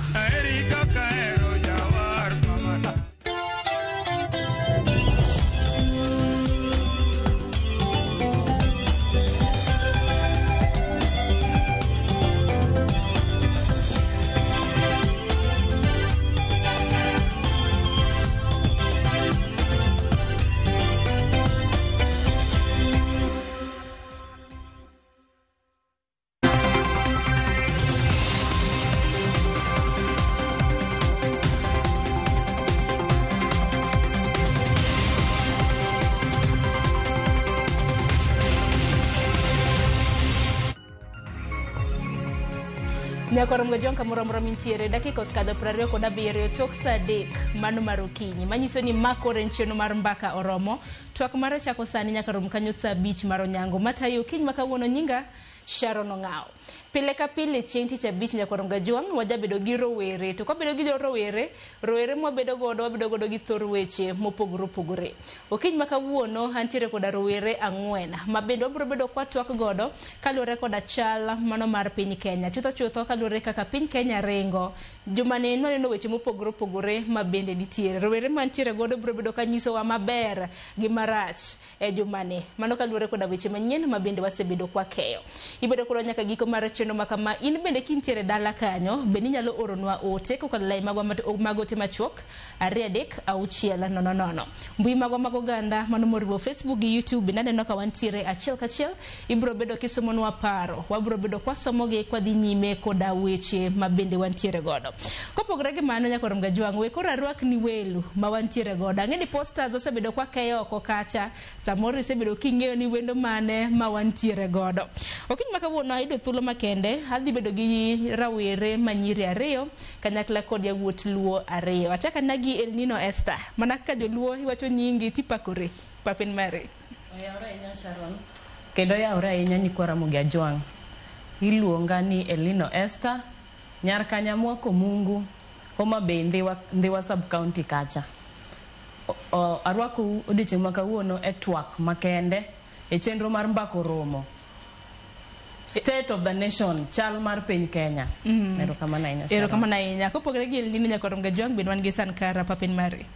Nyakwarom Gajwang' kamoro amora mintiere dakika osekadho 27 tok saa 3 mano mar okinyi manyiso ni ma koro en chenro mar mbaka oromo twak mare chako sani nyaka rom kanyo saa 5 mar onyango matayo okinyi ma kawuono nyinga Sharon Ong'ao. Pile ka pile chieng' tich abich nyakwarom Gajwang' wajabedo gi rowere to kwabedo gi rowere rowere mwabedo godo wabedo godo gi thor weche mopogore opogore. Okinyi ma kawuono antiere koda rowere ang'wen ma bende wabiro bedo kwatwak godo kaluwore koda chal mano mar piny Kenya. Chutho chutho kaluwore kaka piny Kenya ringo. Jumani nwaneno weche mopogore opogore ma bende nitiere. Rowere mantiere godo biro bedo kanyisowa maber gi marach e jumani. Mano kaluwore koda weche manyien ma bende wasebedo kwakeyo. Ibedo kodwa nyaka giko mar chenro ma kama in bende kintiere dala kanyo bende inyalo oronwa ote kokalo lai magwa mag ote machuok 23600. Mbui magwa mag oganda mano moriwo Facebook gi YouTube bende aneno ka wantiere achiel kachiel ibiro bedo kisomonwa paro wabiro bedo kwasomogi kwadhi nyime koda weche ma bende wantiere godo. Kopogore gi mano nyakwarom Gajwang' we koro arwakni welo ma wantiere godo. Ang'e ni posters osebedo kwakeyo oko ka kacha samoro isebedo king'eyo ni wendo mane ma wantiere godo. Okinyi ma kawuono ayudo thuolo makende, adhi bedo gi rawere manyiri ariyo kanyakla kod yawuot Luo ariyo. Achako ana gi Elnino Esther, mana kaka joluo iwacho nyingi tipakori, papen mari. Oyawore ahinya Sharon, kendo oyawore ahinya nyikwa Ramogi Ajwang'. Iluonga ni Elino Esther, nyar Kanyamwa Komungu, Homa Bay, Ndhiwa, Ndhiwa sub county kacha. Arwakou odiochieng' ma kawuono e twak makende e chenro mar mbako romo. State of the nation, chal mar piny Kenya. Erokamano ahinya. Sharon. Erokamano ahinya. Kopogore gi Elnino nyaka Ramogi Ajwang', bende wan gi Sankara, papen mari.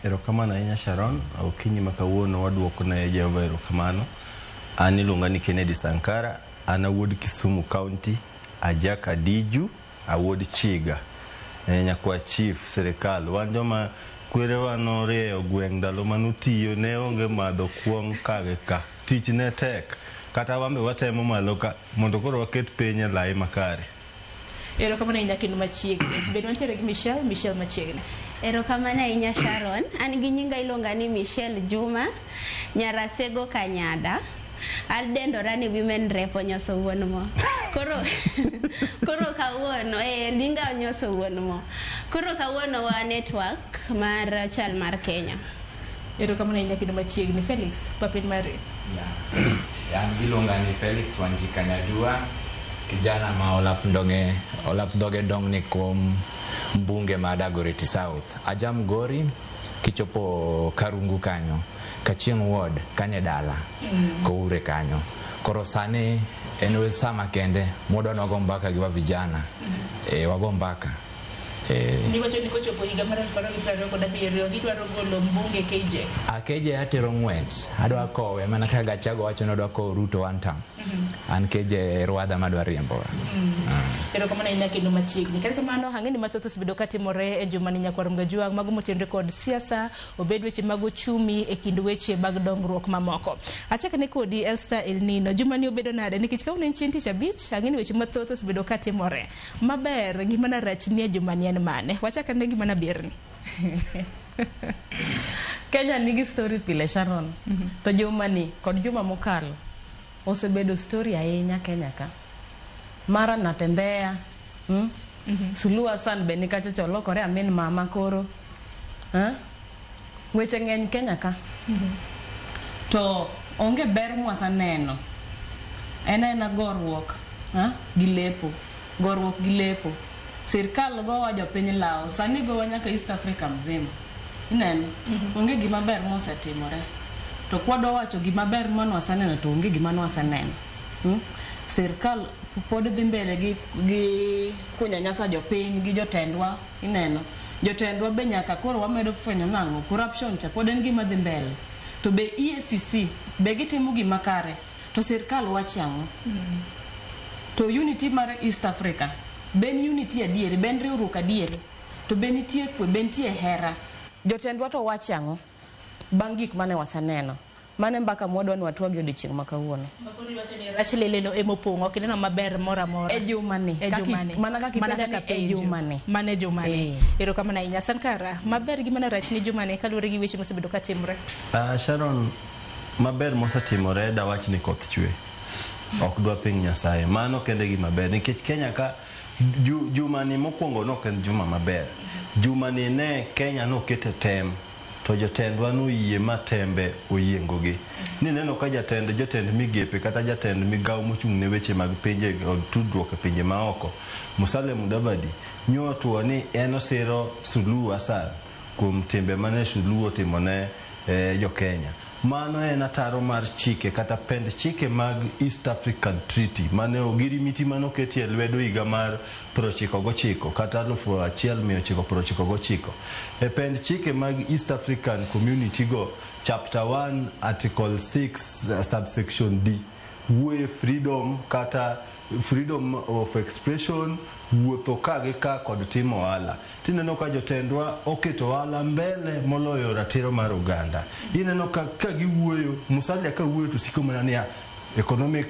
Erokamano ahinya Sharon. Okinyi ma kawuono waduoko ne Jehova erokamano. An iluonga ni Kennedy Sankara, an awuod Kisumu County, ajaka Diju, awuod Chiga. Nyakwa chief sirikal, wan joma kwerewa norieyo gweng' ndalo manotiyo ne onge madho kuong' ka gi ka. Tich ne tek. Kata wan be watemo malo ka mondo koro waket piny e lai makare. Erokamano ahinya kendo machiegni. Bende wantiere gi Michelle, Michelle machiegni. Erokamano ahinya Sharon. An gi nyinga iluonga ni Michelle Juma, Nyarasego Kanyada. Adendora ni women rep onyoso wuon mo. Koro kawuono, nyinga onyoso wuon mo. Koro kawuono wa network mar chal mar Kenya. Erokamano ahinya kendo machiegni. Felix, papen mari. An iluonga ni Felix Wanjika Nyadua, kijana ma olap dhoge dong'ni kuom mbunge ma Dagoretti South. Aja Migori kichopo Karungu kanyo, Kachieng' Ward, kanyo e dala, Koure kanyo. Koro sani en sa makende mwadwa ni wago mbaka gi wa vijana. Wago mbaka. Niwacho ni kochopo higa mar 2027 idwaro golo mbunge KJ. KJ atero ng'wech, adwa kowe mana kaka Gachagua wacho ni odwa kowo Ruto one term. An KJ rwadha madwa riembo. Erokamano ahinya kendo machiegni. Kata kamano ang'e ni mathoth osebedo katimore e jumani nyakwar Mgajwang' mago motenore kod siasa, obed weche mag ochumi e kind weche mag dongruok mamoko. Achakne kodi Elster Elnino, jumani obedo nade? Nikech kawuono en chieng' tich abich, ang'e ni weche mathoth osebedo katimore. Maber gima narach ni e jumani en mane? Wachakne gima naberni. Kenya nigi story pile Sharon. To jumani kod juma mokalo osebedo story ahinya Kenya ka. Mara natembea, Suluhu Hassan be nikacha cha olokore amin mama koro. Weche ng'eny Kenya ka. To onge ber mwasaneno. En aena goruok gi lepo. Goruok gi lepo. Sirkal gowa jopiny lao. Sani gowa nyaka East Africa mzima. Ineno? Onge gima ber mosetimore. To kwadwa wacho gima ber manwasaneno to onge gima nwasaneno. Sirkal pod dhi mbele gi kunyanyasa jopiny gi jotendwa, ineno. Jotendwa be nyaka koro wamedo fwenyo nang'o, corruption cha pod en gima dhi mbele. To be EACC be gitimo gima kare, to sirkal wacho ang'o? To unity mar East Africa, ben unity adieri, ben riwruok adieri, to be nitie kwe, be nitie hera. Jotendwa to wacho ang'o bang' gik mane waseneno? Mane mbaka mwadwa ni watwagi odiochieng' ma kawuono. Rach leleno emopong'o, ok ineno maber moro amora. E jumani. E jumani. Mana kaka ipenja ni e jumani. Mana e jumani. Erokamano ahinya. Sankara, maber gi mana rach ni jumani kaluwore gi weche mosebedo katimore. Sharon, maber mosetimore dawach ni koth chwe. Ok dwa ping Nyasaye. Mano kende gima ber nikech Kenya ka jumani mokwongo nok en juma maber. Jumani ne Kenya nokete tem. To jotendwa noyie ma tembe oyiengogi. Nineno ka jotend migepe kata jatend migawo mochung' ne weche mag pinje kod tudruok e pinje maoko, Musalia Mudavadi, nyotuo ni en osiro Suluhu Hassan kuom timbe mane Suluhu otimone jo Kenya. Mano en ataro mar chike kata pend chike mag East African Treaty mane ogirimiti mane oketi e lwedo higa mar 99 kata 1999. E pend chike mag East African Community go, Chapter 1 Article 6 subsection D wuoye freedom kata freedom of expression, wuotho ka gi ka kod timo ohala. Tineno ka jotendwa oketo ohala mbele moloyo ratiro mar oganda. Ineno ka giwuoyo, Musalia ka wuoyo to siko mana niya economic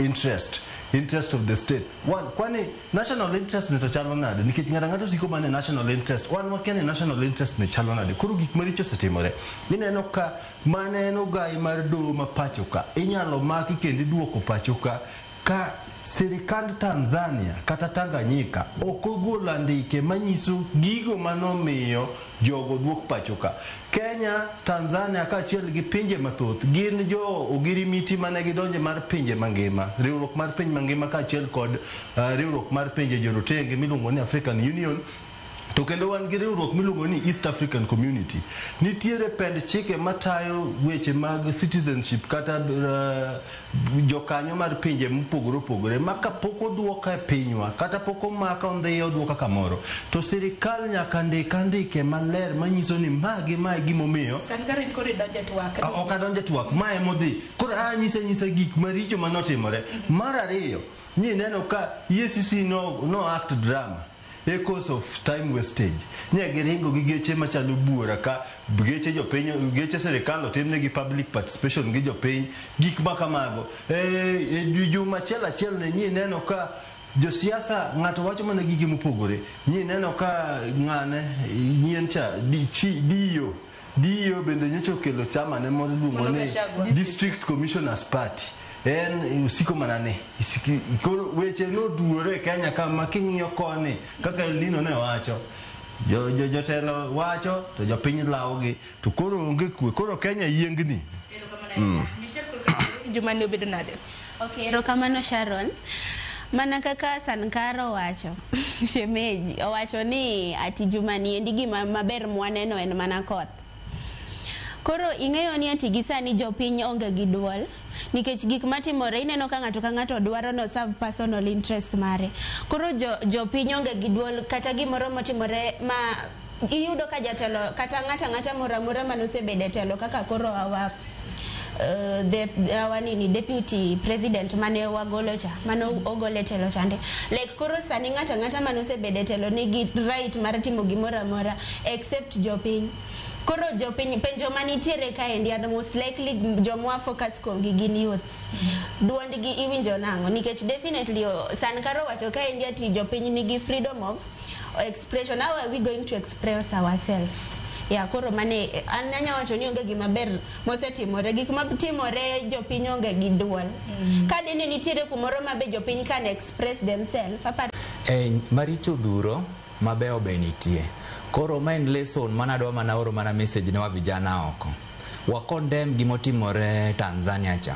interest, interest of the state. One, kwani national interest ni to chalo nade? Nikech ng'ato ang'ata osiko mana e national interest. Wan wakia ni national interest ni chalo nade. Koro gik maricho osetimore. Ineno ka mane en ogai mar doho ma pacho ka, inyalo maki kendo iduoko pacho ka ka sirikand Tanzania kata Tanganyika ok ogolo andike manyiso gigo manomiyo jogo duok pacho ka. Kenya, Tanzania kaachiel gi pinje mathoth gin jo ogirimiti mane gidonje mar pinje mangima, riwruok mar piny mangima kaachiel kod riwruok mar pinje jorotenge miluongo ni African Union. To kendo wan gi riwruok miluongo ni East African Community. Nitiere pend chike matayo weche mag citizenship kata jokanyo mar pinje mopogore opogore ma kapok oduoka e pinywa kata pok omaka ondhiyo oduoka kamoro to sirikal nyaka ndik andike maler manyiso ni ma gi ma e gimomiyo Sankara in koro idonjo e twak. Ok adonjo e twak ma emodhi koro anyise nyisa gik maricho manotimore. Mar ariyo ni neno ka EACC no act drama e cause of time wastage. Ne giringo gi geche machalo buora ka geche jopiny, geche sirikal otimnegi public participation gi jopiny, gik ma kamago. E juma achiel achiel ne nyi neno ka josiasa ng'ato wacho mana gige mopogore. Nyi neno ka ng'ane nyien cha diyo diyo bende nyocha okelo chama ne moro iluongo ni District Commissioners Party. En usiko mana ni koro weche noduore e Kenya kama king'iyo koni kaka El Nino ne wacho jotelo wacho to jopiny lawogi to koro onge kwe koro Kenya yiengni. Juma ni obedo nade? Okay, erokamano Sharon. Mana kaka Sankara owacho, shemeji owacho ni ati juma ni endi gima maber mwaneno en mana koth. Koro ing'eyo ni ati gi sani jopiny onge gi duol nikech gik matimore ineno ka ng'ato ka ng'ato dwaro no serve personal interest mare. Koro jopiny onge gi duol kata gimoro motimore ma iyudo ka jatelo kata ng'ato ang'ata moro amora manosebedo e telo kaka koro awa our nini deputy president mane wagolo cha mane ogol e telo chande like koro sani ng'ato ang'ata manosebedo e telo nigi right mar timo gimoro amora except jopiny. Koro jopiny penjo manitiere kaendi and most likely jomwa focus kuomgi gin youths. Duondgi iwinjo nang'o nikech definitely Sankara owacho kaendi ati jopiny nigi freedom of expression. How are we going to express ourselves? Ya koro mane an anya wacho ni onge gima ber mosetimore. Gik matimore jopiny onge gi duol. Ka dine nitiere kumoro ma be jopiny can express themselves. Maricho dhuro mabeyo be nitie. Koro ma en lesson mana adwa mana oro mana message ne wa vijana oko. Wa condemn gimotimore Tanzania cha.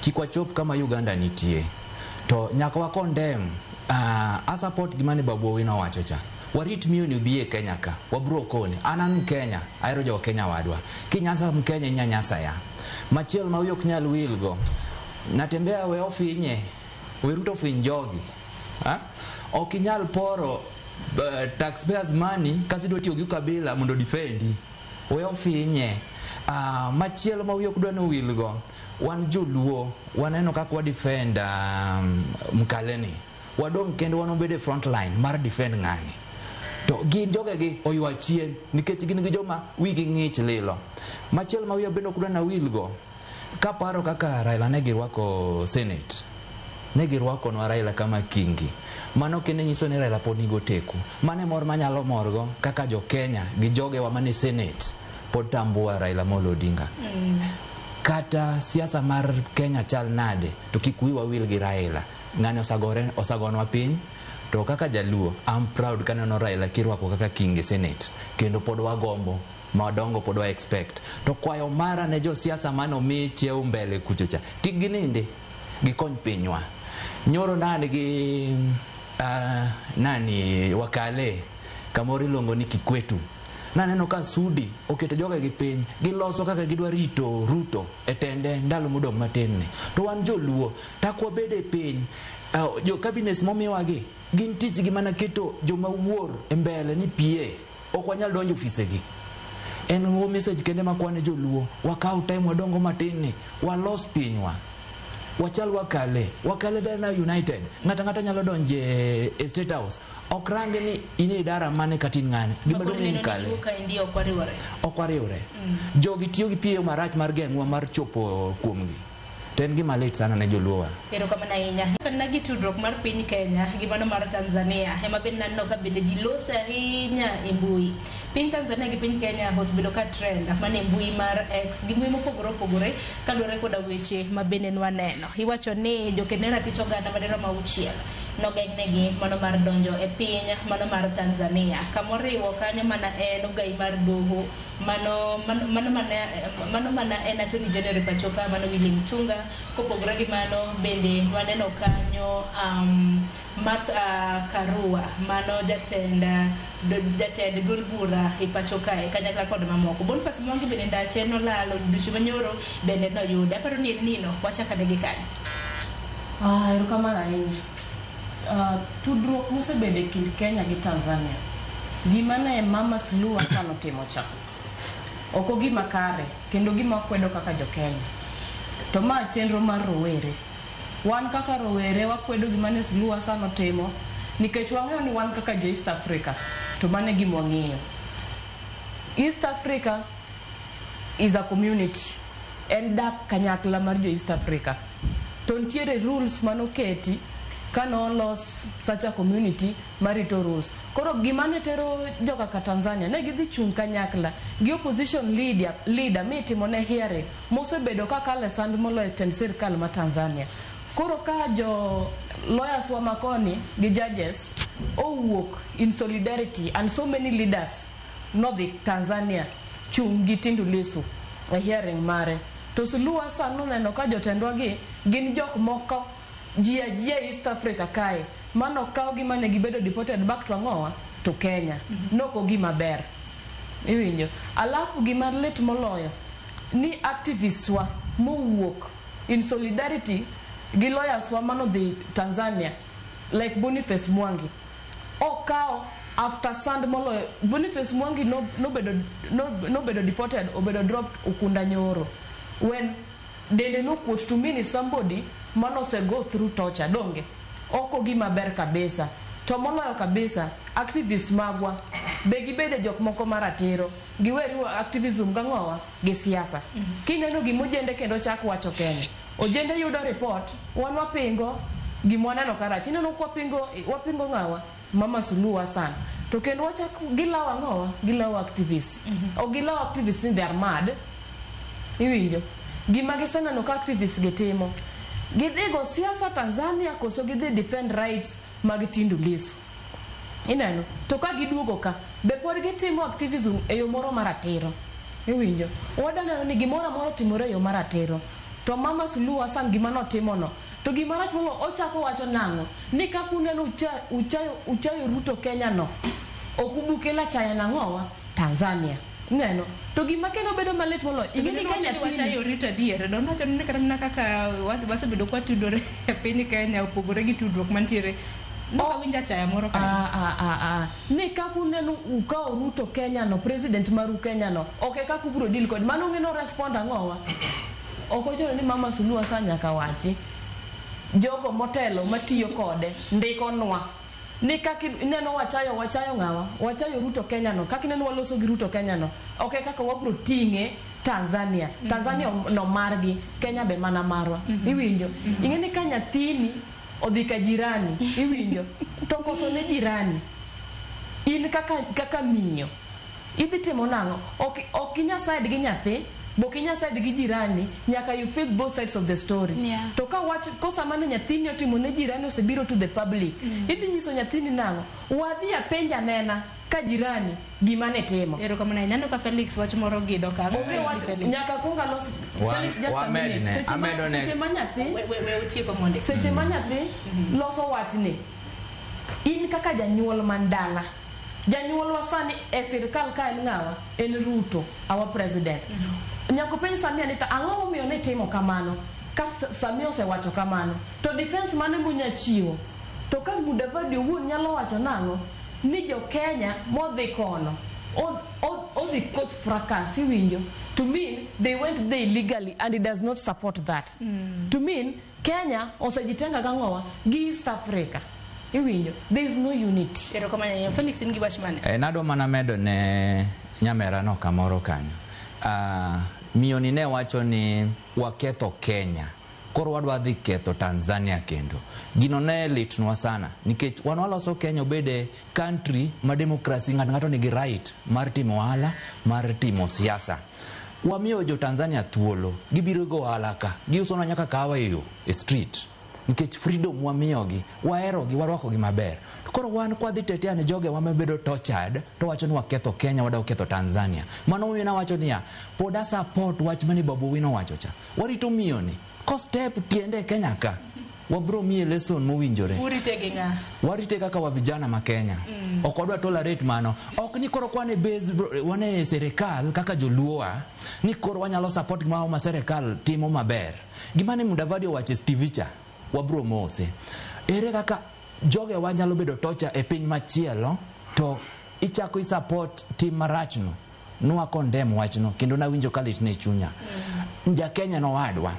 Kik wachop kama Uganda nitie. To nyaka wa condemn a support gima ne Babu Owino owacho cha. Warit miyo ni obi e Kenya ka. Wabro kone. An an Kenya. Ahero jo Kenya wadwa. Kinyasa Mkenya inyanyasa ya. Machielo ma wiyi ok nyal wilgo. Natembea we ofinye. We Ruto ofiny jogi. Ok inyal poro taxpayers money kasi idwa tiyo gi ukabila mondo defendi. We ofinye. Machielo ma wiyi ok dwa ni owilgo. Wan joluo waneno kaka wa defend Mkaleni. Wadong' kendo wan wabedo e front line mar defend ng'ani. To gin jogegi oywa chien nikech gin gi joma wigi ng'ich lilo. Machielo ma wiya bende ok dwa ni awilgo, kaparo kaka Raila ne girwako Senate. Ne girwakonwa Raila kama kingi. Mano kende nyiso ni Raila pod nigo teku. Mano e mor manyalo morgo kaka jo Kenya gi jogewa mane Senate pod tambua Raila Amolo Odinga. Kata siasa mar Kenya chal nade to kik wiwa wil gi Raila. Ng'ani osagonwa piny. To kaka jaluo, I'm proud kaneno Raila kirwako kaka king e Senate. Kendo pod wagombo, madongo pod wa expect. To kwayo mara ne josiasa mane omi chiewo mbele kucho cha. Kik ginindi, gikony pinywa. Nyoro nani gi nani Wakale, kamoro iluongo ni Kikwetu. Naneno ka Sudi oketo jogegi piny, giloso kaka gidwa rito Ruto e tende ndalo modong' matin ni. To wan joluo, tak wabed e piny, jo cabinets momiwagi, gin tichgi mana keto joma wuor e mbele ni PA, ok wanyal donjo ofisegi. En go message kende makwane joluo, wakaw time wadongo matin ni, walos pinywa. Wachal Wakale, Wakale they are now united. Ng'ato ang'ata nyalo donjo e State House. Ok range ni in e idara mane kata in ng'ane. Gima duong' ni Mkale. Ok wariwore. Ok wariwre. Jogi tiyo gi PA marach mar geng'wa mar chopo kuomgi. To en gima lit sana ne joluowa. Erokamano ahinya. Kana gi tudruok mar piny Kenya gi mano mar Tanzania ema bende naneno ka bende ji loso ahinya e mbui. Piny Tanzania gi piny Kenya osebedo ka trend mana e mbui mar X gi mbui mopogore opogore kaluwore koda weche ma bende nwaneno. Iwacho ni joked ne ratich oganda madirom auchiel nogeng'negi mano mar donjo e piny mano mar Tanzania. Kamoriwo kanyo mana en ogai mar doho mano mano mana mano mana en Attorney General pacho ka mano Willy Mutunga. Kopogore gi mano bende waneno kanyo Martha Karua mano jatend jatend duond bura e pacho kae kanyakla kod mamoko. Boniface Mwangi bende ndache nolalo odiochieng' manyoro bende noyude. Aparo ni en nino wachakane gi kanyo. Ah, erokamano ahinya. Tudruok mosebedo e kind Kenya gi Tanzania, gima ne Mama Suluhu Hassan otimo cha, ok ogima kare kendo gima wakwedo kaka jo Kenya. To ma chenro mar rowere. Wan kaka rowere wakwedo gima ne Suluhu Hassan otimo nikech wang'eyo ni wan kaka jo East Africa to mano e gima wang'eyo. East Africa is a community. En dak kanyakla mar jo East Africa. To nitiere rules manoketi kanolos such a community marito rules. Koro gima ne tero joka Tanzania ne gidhi chung' kanyakla gi opposition leader mitimo ne hearing mosebedo kakalo e sand moloyo tend sirkal ma Tanzania. Koro ka jo lawyers wa makoni gi judges owuok in solidarity and so many leaders nodhi Tanzania chung' gi Tundu Lissu e hearing mare. To Suluhu Hassan noneno ka jotendwa gi gin jok moko ji ajia East Africa kae mano kaw gi mane gibedo deported back to ang'owa to Kenya. Noko gima ber. Iwinjo. Alafu gima lit moloyo ni activists wa mowuok in solidarity gi lawyers wa manodhi Tanzania like Boniface Mwangi okawo after sand moloyo Boniface Mwangi nobedo no, nobedo deported, obedo dropped Ukunda nyoro when dende nokuot, to mean is somebody manose go through torture. Donge oko gima ber kabisa. To moloyo kabisa, activists magwa be gibede jok moko maratiro, giwe riwo activism gang'owa gi siasa. Kineno gima ojende kendo chak wacho Kenya, ojende yudo report, wan wapingo gima waneno karach. Ineno kwapingo, wapingo ng'awa? Mama Suluhu Hassan. To kendo wachak gilawo ang'owa? Gilawo activists. Ok gilawo activists ni they are mad. Iwinjo gima giseneno ka activists gi timo, gidhi go siasa Tanzania koso gidhi defend rights mag Tundu Lissu? Ineno to ka giduogo ka be pod gitimo activism e yo moro maratiro. Iwinjo, wada neno ni gimoro amora otimore e yo maratiro. To Mama Suluhu Hassan gima notimono to gima rach moloyo, ochako wacho nang'o ni kaka uneno uchayo Ruto Kenya no, ok ubukelo achaya nang'owa Tanzania. Ineno to gima kendo bedo malit moloyo, ing'e ni ka nyathini wachayo Ruto adier don wacho ni kata mana kaka wasebedo kwatudore e piny Kenya opogore gi tudruok mantiere nokawinjo achaya moro kanyo. Ah, ah, ah, ah. Ni kaka uneno ukawo Ruto Kenya no, president maru Kenya no, ok e kaka ubiro deal kod mano. Ng'e no respond ang'owa? Ok ochuno ni Mama Suluhu Hassan nyaka wachi. Jogo motelo matiyo kode ndiko nwa ni kaka ineno wachayo ng'awa, wachayo Ruto Kenya no, kaka ineno waloso gi Ruto Kenya no, ok e kaka wabro ting'e Tanzania. Tanzania no margi, Kenya be mana marwa. Iwinjo, ing'e ni ka nyathini odhi ka jirani, iwinjo, to koso ne jirani, in kaka miyo idhi timo nang'o? Ok inya side gi nyathi bok inya side gi jirani, nyaka you feel both sides of the story. To ka wach kosa mane nyathini otimo ne jirani osebiro to the public, idhi nyiso nyathini nang'o? Wadhi apenja nena ka jirani gima ne timo. Erokamano ahinya. Aneno ka Felix wach moro gido ka. Onge wach, nyaka kuong alos. Felix, just a minute. Seche ma nyathi We utieko monde. Seche ma nyathi loso wachni, in kaka janyuol man dala, janyuol wa sani e sirikal ka en ng'awa? En Ruto, our president. Nyaka penj Samia ni to ang'o momiyo ne timo kamano? Ka Samia osewacho kamano to defense mane monya chiwo? To ka Mudavadi owuon nyalo wacho nang'o ni jo Kenya modhi kono odhi cause fracas? Iwinjo, to mean they went there illegally and he does not support that. To mean Kenya osejitenga gang'owa gi East Africa. Iwinjo, there is no unity. Erokamano ahinya. Felix, in gi wach mane? Nadwa mana medo ne nyamera no kamoro kanyo. Miyo ni ne wacho ni waketho Kenya. Koro wadwa dhi ketho Tanzania kendo. Gino ne litnwa sana nikech wan waloso Kenya obede country ma democracy ng'ato ng'ato nigi right mar timo ohala, mar timo siasa. Wamiyo jo Tanzania thuolo, gibiro go ohala ka, giusonwa nyaka kahawa e yo, e street. Nikech freedom wamiyogi, waherogi, warwakogi maber. To koro wan kwadhi tetea ne jogewa mabedo tortured, to wacho ni waketho Kenya, wadwa ketho Tanzania. Mano momiyo nawacho niya, pod a support wach mane Babu Owino owacho cha. Warito miyoni, ko step tiende e Kenya ka, wabro miye lesson mowinjore. Urite gi ng'a? Warite kaka wa vijana ma Kenya. Ok wadwa tolerate mano. Ok ni koro kwan e base, wan e serikal kaka joluowa, ni koro wanyalo support gima ma serikal timo maber. Gima ne Mudavadi owacho e TV cha, wabro mose. Ere kaka jogewa nyalo bedo tocha e piny machielo, to ichako i support tim marachno. Nwa condemn wachno, kendo nawinjo ka litna e chunya. Ja Kenya nowadwa.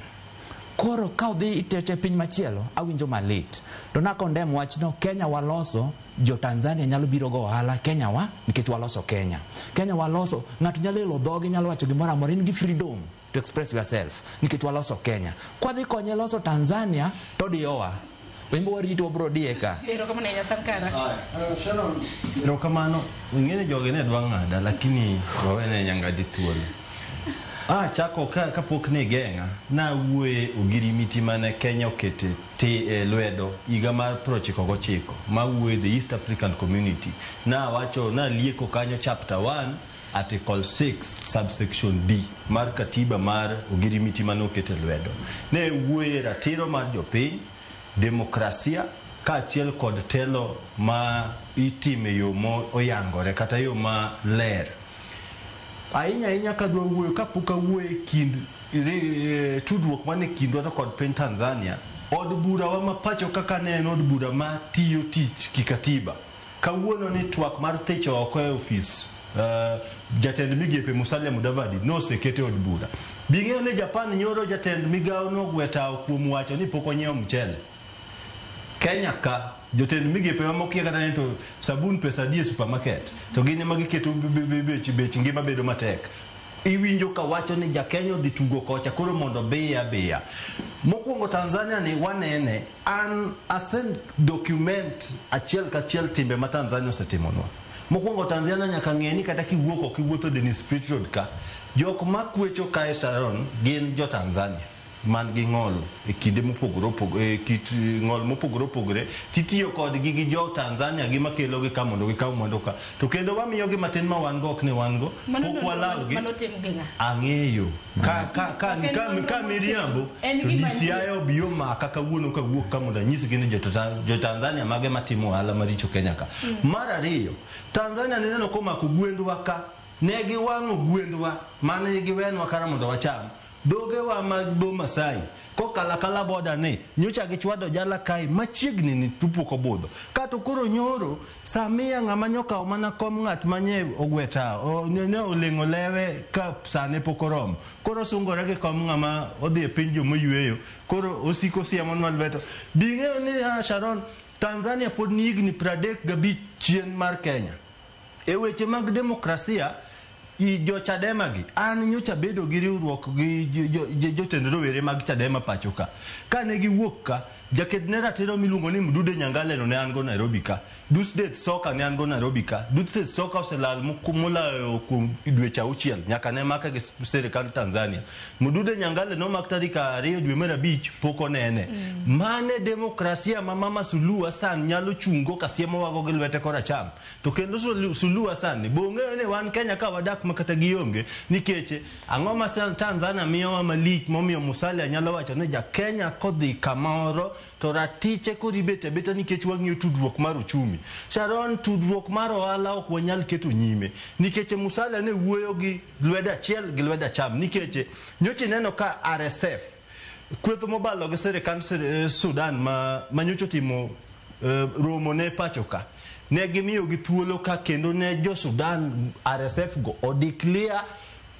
Koro ka odhi iteche piny machielo, awinjo malit. To na condemn wachno, Kenya waloso, jo Tanzania nyalo biro go ohala Kenya wa, nikech waloso Kenya. Kenya waloso, ng'ato nyalo elo dhoge, nyalo wacho gimoro amora, in gi freedom to express yourself, nikech waloso Kenya. Kwadhi konye loso Tanzania, to diyowa. Wembe warito wabro diye ka. Erokamano ahinya Sankara. Erokamano, ing'e ni jogi ne dwa ng'ada lakini wawene nyangadi thuolo. Ah, chako ka, kapok ne geng'a, nawuoye ogirimiti mane Kenya okete ti e lwedo higa mar 99 mawuoye the East African Community. Nawacho, nalieko kanyo chapter 1 article 6 subsection D mar katiba mar ogirimiti mane okete lwedo. Ne wuoye ratiro mar jopiny, demokrasia kaachiel kod telo ma itime yo moyangore kata yo maler. Ahinya ahinya kadwa wuoyo kapok awuoyo e kind tudruok mane kindwa to kod piny Tanzania, od bura wa ma pacho kaka ne en od bura ma tiyo tich kikatiba. Kawuono ni twak mar thicho oko e ofis jatend migepe Musalia Mudavadi nosekete od bura. Bing'eyo ni Japan nyoro jatend migawo nogwe tawo kuom wacho ni pok onyiewo mchele. Kenya ka jotend migepe mamoko kata ni to sabun pesa adi e supermarket to gin ema giketo bech ngima bedo matek. Iwinjo ka wacho ni ja Kenya odhi tugo kocha koro mondo biye abiya. Mokwongo Tanzania ni wanene, an asend document achiel kachiel timbe ma Tanzania osetimonwa. Mokwongo Tanzania nyaka ng'e ni kata kiwuok ok iwuotho Dennis Pritt Road ka, jok makwecho kae Sharon gin jo Tanzania man gi ng'ol e kinde mopogore opogore, e kit ng'ol mopogore opogore, titiyo kodgi gi jo Tanzania gi makelo gi ka mondo gikaw mwandu ka. To kendo wamiyogi matin ma wan go ok ni wan go, pok walawgi. Mano tim gi ng'a? Ang'eyo. Ka miriambo, to DCI obi omaka kawuono kawuok ka mondo anyisgi ni jo Tanzania mage matimo ohala maricho Kenya ka. Mar ariyo, Tanzania nineno komako gwendwa ka, ne giwang'o gwendwa mane giwenwa kara mondo wacham. Dhogewa mag dho Masai kokalo akala boda ni nyocha gichwado jala kae machiegni ni pok obudho. Kato koro nyoro Samia ng'ama nyokawo mana kom ng'at manye ogwe tawo ne oleng'o lewe ka sane pok oromo. Koro osungore gi kom ng'ama odhi e piny jomoyweyo koro osiko siemonwa lweto. Bing'eyo ni Sharon, Tanzania pod ni higni 35 chien mar Kenya. E weche mag demokrasia jo Chadema gi, an nyocha bedo gi riwruok gi jotend rowere mag Chadema pacho ka. Kane giwuok ka, jaked ne ratiro miluongo ni Mdude Nyangale no ne an go Nairobi ka. Dusdet Soka ne an go Nairobi ka. Dusdet Soka oselal moloyo kuom dweche 6 nyaka ne make gi sirikand Tanzania. Mdude Nyangale nomak tarik 2 dwe mar 5 pok onene. Mane demokrasia ma Mama Suluhu Hassan nyalo chungo kasiemo wago gi lwete koracham. To kendo Suluhu Hassan ni bong'eyo ni wan Kenya ka wadak ma kata gionge nikech ang'o ma Tanzania miyowa malich momiyo Musalia nyalo wacho ni ja Kenya kodhi kamoro to ratiche koro ibet abeta nikech wang'iyo tudruok mar uchumi. Sharon, tudruok mar ohala ok wanyal keto nyime nikech Musalia ne wuoyo gi lwedo achiel gi lwedo acham nikech nyocha ineno ka RSF kweth mobalo gi sirikand Sudan ma nyocha otimo romo ne pacho ka ne gimiyo gi thuolo ka kendo ne jo Sudan RSF go o declare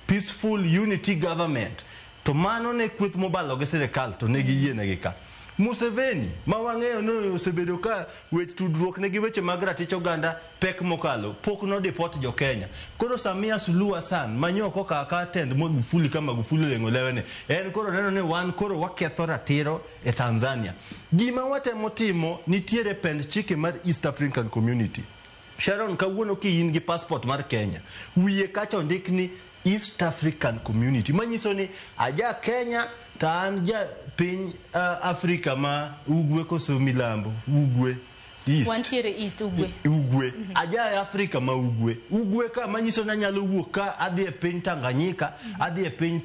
peaceful unity government to mano ne kweth mobalo gi sirikal to ne giyienegi ka. Museveni ma wang'eyo ni osebedo ka wech tudruok ne gi weche mag ratich oganda pek mokalo pok nodeport jo Kenya. Koro Samia Suluhu Hassan manyoko kaka tend Magufuli ka Magufuli oleng'o lewe en koro neno ni wan koro waketho ratiro e Tanzania. Gima watemo timo nitiere pend chike mar East African Community. Sharon, kawuono ki in gi passport mar Kenya, wiye kacha ondik ni East African Community, manyiso ni aja Kenya to an ja piny Afrika ma ugwe koso milambo, ugwe East. Wantiere East Ugwe. Ugwe. Aja e Afrika ma ugwe. Ugwe ka manyiso ni anyalo wuok ka adhi e piny Tanganyika, adhi e piny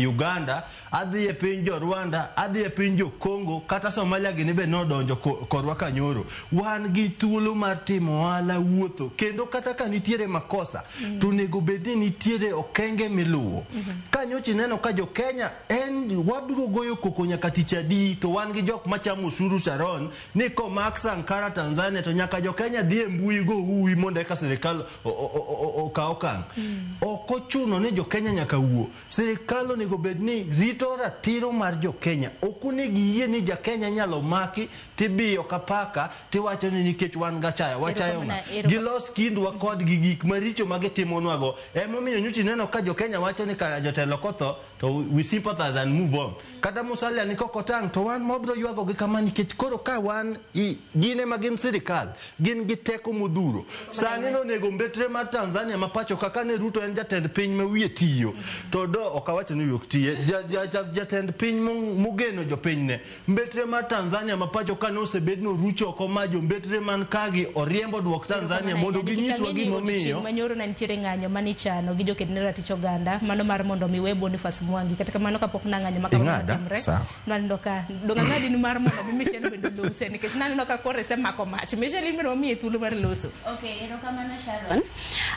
Uganda, adhi e piny jo Rwanda, adhi e piny jo Congo, kata Somalia gini be nodonjo korwa kanyoro. Wan gi thuolo mar timo ohala wuotho kendo kata ka nitiere makosa to onego bed ni nitiere okenge miluwo. Ka nyocha ineno ka jo Kenya en wabiro goyo koko nyaka tich adi to wan gi jok machamo osuru Sharon ni komak Sankara Tanzania to nyaka jo Kenya dhi e mbui go ui mondo eka sirikal okaw okang'. Ok ochuno ni jo Kenya nyaka wuo. Sirikal onego bed ni rito ratiro mar jo Kenya. Ok onego iyie ni ja Kenya nyalo maki tibiyo ka paka tiwacho ni nikech wan gachaya wachayo ng'a. Gilos kindwa kodgi gik maricho ma gitimonwago. Emomiyo nyocha ineno ka jo Kenya wacho ni kara jotelo kotho to we sympathize and move on. Kata Musalia ni kokotang' to wan mabiro ywagogi kama nikech koro ka wan gin ema gin sirikal gin gi teko modhuro. Sani nonego mbetre mar Tanzania ma pacho ka kane Ruto en jatend piny ma wiye tiyo to do ok awacho ni wiye ok tiye jatend piny mogeno jopinyne. Mbetre mar Tanzania ma pacho ka nosebed noruch oko ma jombetre man kagi oriembo duok Tanzania mondo ginyiswa gimomiyo. Manyoro ne nitiere ng'anyo manichano gi joked ne ratich oganda mano mar mondo mi we Boniface Mwangi. Kata kamano kapok nang'anyo ma kamano otimre, naneno ka dong' ang'adi ni mar mondo mi Michelle bende olose nikech naneno ka koro isemako mach. Michelle in bende wamiye thuolo mar loso. Okay, erokamano Sharon.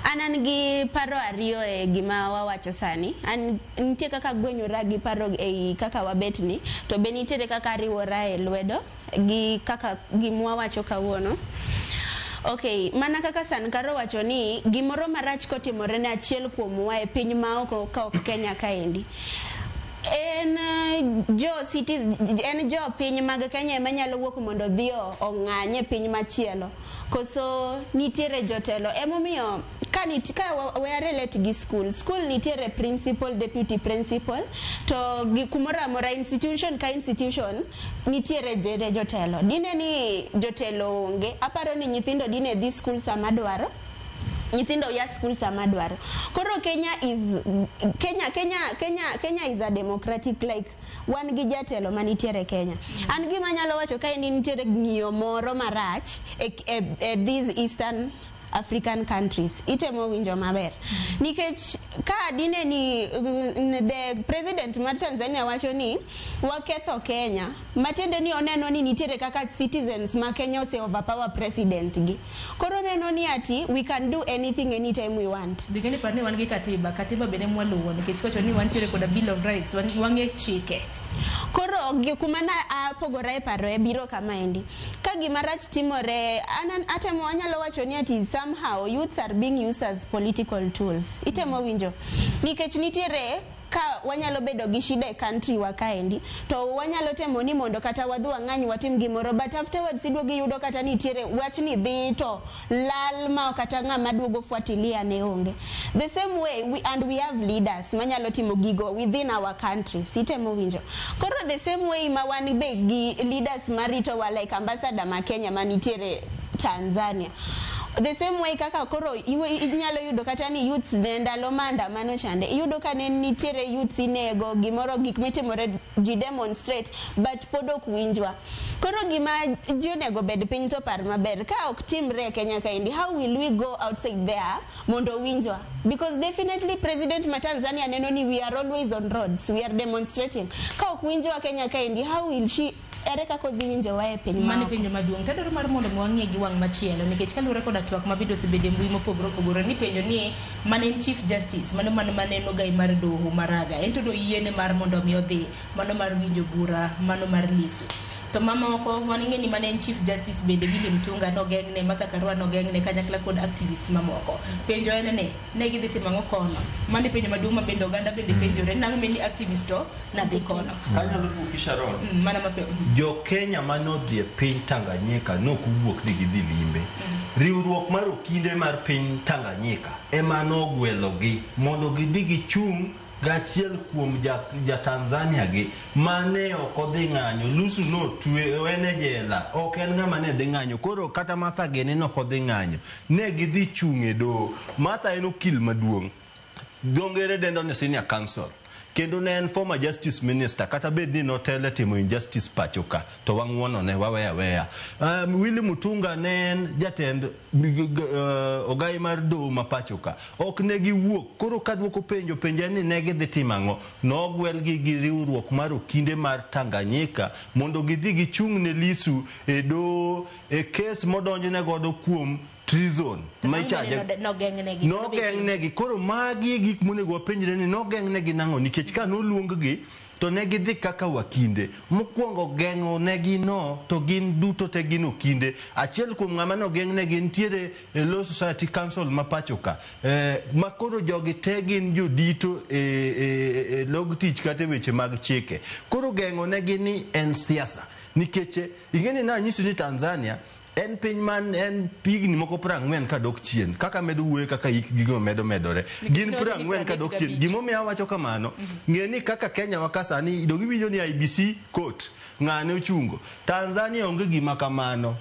An gi paro ariyo e gima wawacho sani. An nitie kaka gwenyora gi paro ei kaka wabet ni, to be nitiere kaka ariwora e lwedo gi kaka gimwa wacho kawuono. Okay, mana kaka Sankara wacho ni gimoro marach kotimore ne achiel kuomwa e piny ma oko ka ok Kenya kaendi. En jo cities, en jo piny mag Kenya ema nyalo wuok mondo odhi ong'any e piny machielo. Koso nitiere jotelo. Emomiyo ka we relate gi school. School nitiere principal, deputy principal, to gi kumoro amora institution ka institution nitiere jotelo. Dine ni jotelo onge, aparo ni nyithindo dine dhi school sama dwaro. Nyithindo ya school sama dwaro. Koro Kenya is Kenya is a democratic, like wan gi jatelo manitiere Kenya. An gima anyalo wacho kae ni nitiere ng'iyo moro marach e these Eastern African countries. Itemo winjo maber. Nikech ka dine ni the president mar Tanzania wacho ni waketho Kenya, matiende ni oneno ni nitiere kaka citizens ma Kenya ose overpower president gi. Koro oneno ni ati we can do anything anytime we want. Digeni par ni wan gi katiba, katiba bende mwaluwo nikech kocho ni wantiere koda Bill of Rights, wang'e chike. Koro kuma na apogora e paro e biro kamaendi. Ka gima rach timore, atemo anyalo wacho ni ati somehow youths are being used as political tools. Itemo winjo. Nikech nitiere ka wanyalo bedo gi shida e country wa kaendi, to wanyalo temo ni mondo kata wadhi wang'any watim gimoro, but afterwards iduogo iyudo kata nitiere wach ni dhi to lal ma kata ng'ama duogo fuatilia ne onge. The same way we have leaders manyalo timo gigo within our countries. Itemo winjo. Koro the same way ma wan be gi leaders marito wa like ambassador ma Kenya manitiere Tanzania. The same way kaka koro inyalo yudo kata ni youths ne ndalo maandamano chande, iyudo ka ne nitiere youths inego gimoro, gik mitimore ji demonstrate but pod ok winjwa. Koro gima ji onego bed piny to par maber, ka ok timre e Kenya kaendi, how will we go outside there mondo winjwa? Because definitely president ma Tanzania neno ni we are always on roads, we are demonstrating. Ka ok winjwa Kenya kaendi, how will she, ere kaka odhi winjowa e piny Mano maoko? penjo maduong'. Tadwaro mar mondo mi wang'iye gi wang' machielo nikech kaluwore koda twak ma bende osebedo e mbui mopogore opogore ni penjo ni mane en Chief Justice mano mane en ogai mar doho Maraga, en to noyiene mar mondo mi odhi mano mar winjo bura mano mar Lissu. To mamoko waning'e ni mane en Chief Justice bende Willy Mutunga nogeng'ne, Martha Karua nogeng'ne kanyakla kod activists mamoko. Penjo en ni ne gidhi timo ang'o kono? Mano e penjo maduong' ma bende oganda bende penjore nang'o meni activist to nadhi kono. Kanyalo duoki Sharon. Mana mapiyo. Jo Kenya manodhi e piny Tanganyika nok owuok ni gidhi limbe. Riwruok mar okinde mar piny Tanganyika ema nogwelogi mondo gidhi gichung' gachiel kuom ja Tanzania gi mane ok odhi ng'anyo. Lissu notwe en e jela, ok en ng'ama ne dhi ng'anyo. Koro kata Martha gini nok odhi ng'anyo. Ne gidhi chung' e doho. Martha en okil maduong'. Dho ngere dendo ni senior counsel. Kendo ne en former justice minister kata bed ni notelo e timo injustice pacho ka to wang'uono ne waweya weya. Willy Mutunga ne en jatend ogai mar doho ma pacho ka. Ok ne giwuok. Koro kaduoko penjo penjo ni ne gidhi timo ang'o? Nogwelgi gi riwruok mar okinde mar Tanganyika mondo gidhi gichung' ne Lissu e doho e kes modonjne godo kuom treason ma ichaje nogeng'negi. Nogeng'negi. Koro magi e gik monego wapenjre ni nogeng'negi nang'o nikech ka noluong-gi to ne gidhi kaka wakinde. Mokwongo geng'o negi no to gin duto te gin okinde. Achiel kuom ng'ama nogeng'negi nitiere e Law Society Council ma pacho ka. Ma koro jogi te gin jodito e log tich kata e weche mag chike. Koro geng'o negi ni en siasa. Nikech ing'e ni nanyisi ni Tanzania en piny man en higni moko 40 kadok chien kaka medo wuoyo kaka hik gigo medo medore gin 40 kadok chien. Gimomiyo awacho kamano, ng'e ni kaka Kenya wa ka sani dong iwinjo ni IBC court ng'ane ochungo. Tanzania onge gima kamano.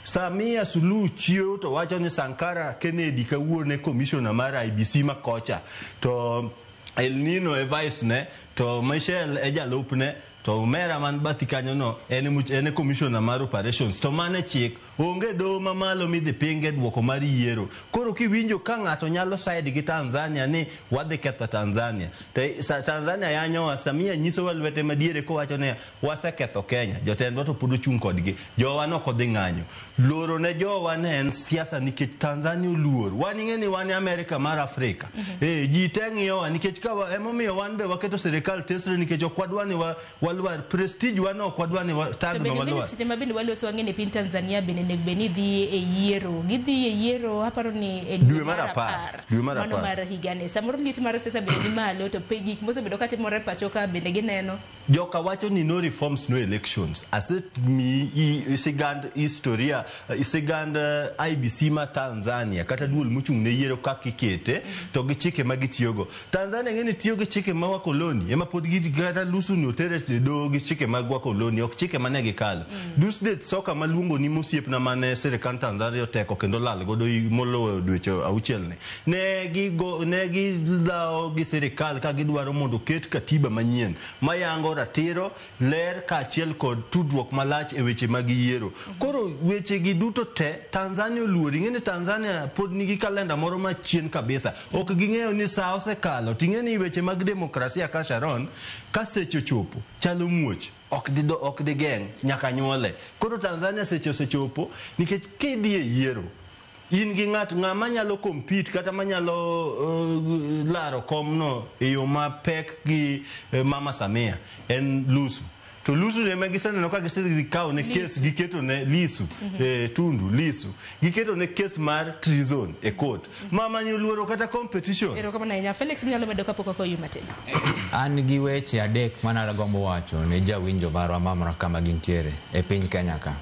Samia Suluhu chiewo to wacho ni Sankara Kennedy kawuono e commissioner mar IBC ma kocha to El Nino e vice ne to Michel e jalupne to omera man bathi kanyo no en e commissioner mar operations to mane chik onge doho mamalo midhi pinge duoko mar yiero. Koro kiwinjo ka ng'ato nyalo side gi Tanzania ni wadhi ketho Tanzania to Tanzania yanyowa. Samia nyisowa lwete madiere kowacho niya waseketho Kenya, jotendwa to pod ochung' kodgi, jowa nok odhi ng'anyo. Loro ne jowa ne en siasa nikech Tanzania oluor. Wan ing'e ni wan e Amerika mar Afrika. Ji te ng'iyowa nikech ka emomiyo wan be waketo sirikal tesre nikech ok wadwa ni walwar prestige wan ok wadwa ni tagno walwar. Seche ma bende waloso wang'e ni piny Tanzania bende onego bed ni dhi e yiero. Gidhi e yiero aparo ni e dwe mar 10. Dwe mar 10. Mano mar higani. Samoro liet mar siasa bende ni malo to pe gik mosebedo katimore pacho ka bende gineno. Joka wacho ni no reforms no elections. Asemiyi sigand historia, sigand IBC ma Tanzania kata duol mochung' ne yiero kaka ikete to gi chike ma gitiyogo. Tanzania ng'e ni tiyo gi chike ma wakoloni ema pod gi kata Lissu ni otere e doho gi chike mag wakoloni ok chike mane gikalo. Dusdet Soka maluongo ni mosiepna mane sirikand Tanzania oteko kendo lal godo moloyo dweche 6 ni. Ne gidhawo gi sirikal ka gidwaro mondo oket katiba manyien mayango ratiro, ler kaachiel kod tudruok malach e weche mag yiero. Koro weche gi duto te Tanzania oluor. Ing'e ni Tanzania pod nigi kalenda moro machien kabisa. Ok ging'eyo ni sa osekalo. Ting'e ni weche mag demokrasia ka Sharon, ka seche ochopo chalo muoch. Ok digeng' nyaka nyuole. Koro Tanzania seche osechopo nikech kidhi e yiero in gi ng'at ng'ama nyalo compete kata manyalo laro komno e yo mapek gi Mama Samia en Lissu. To Lissu ema giseneno ka gisedhi ne kes giketo ne Lissu, Tundu Lissu giketo ne kes mar treason e court. Mama ni oluoro kata competition. Erokamano ahinya. Felix minyalo medo kapok okoyu matin. An gi weche 3 managombo wacho ne jawinjo marwa mamora kama gintiere e piny Kenya ka.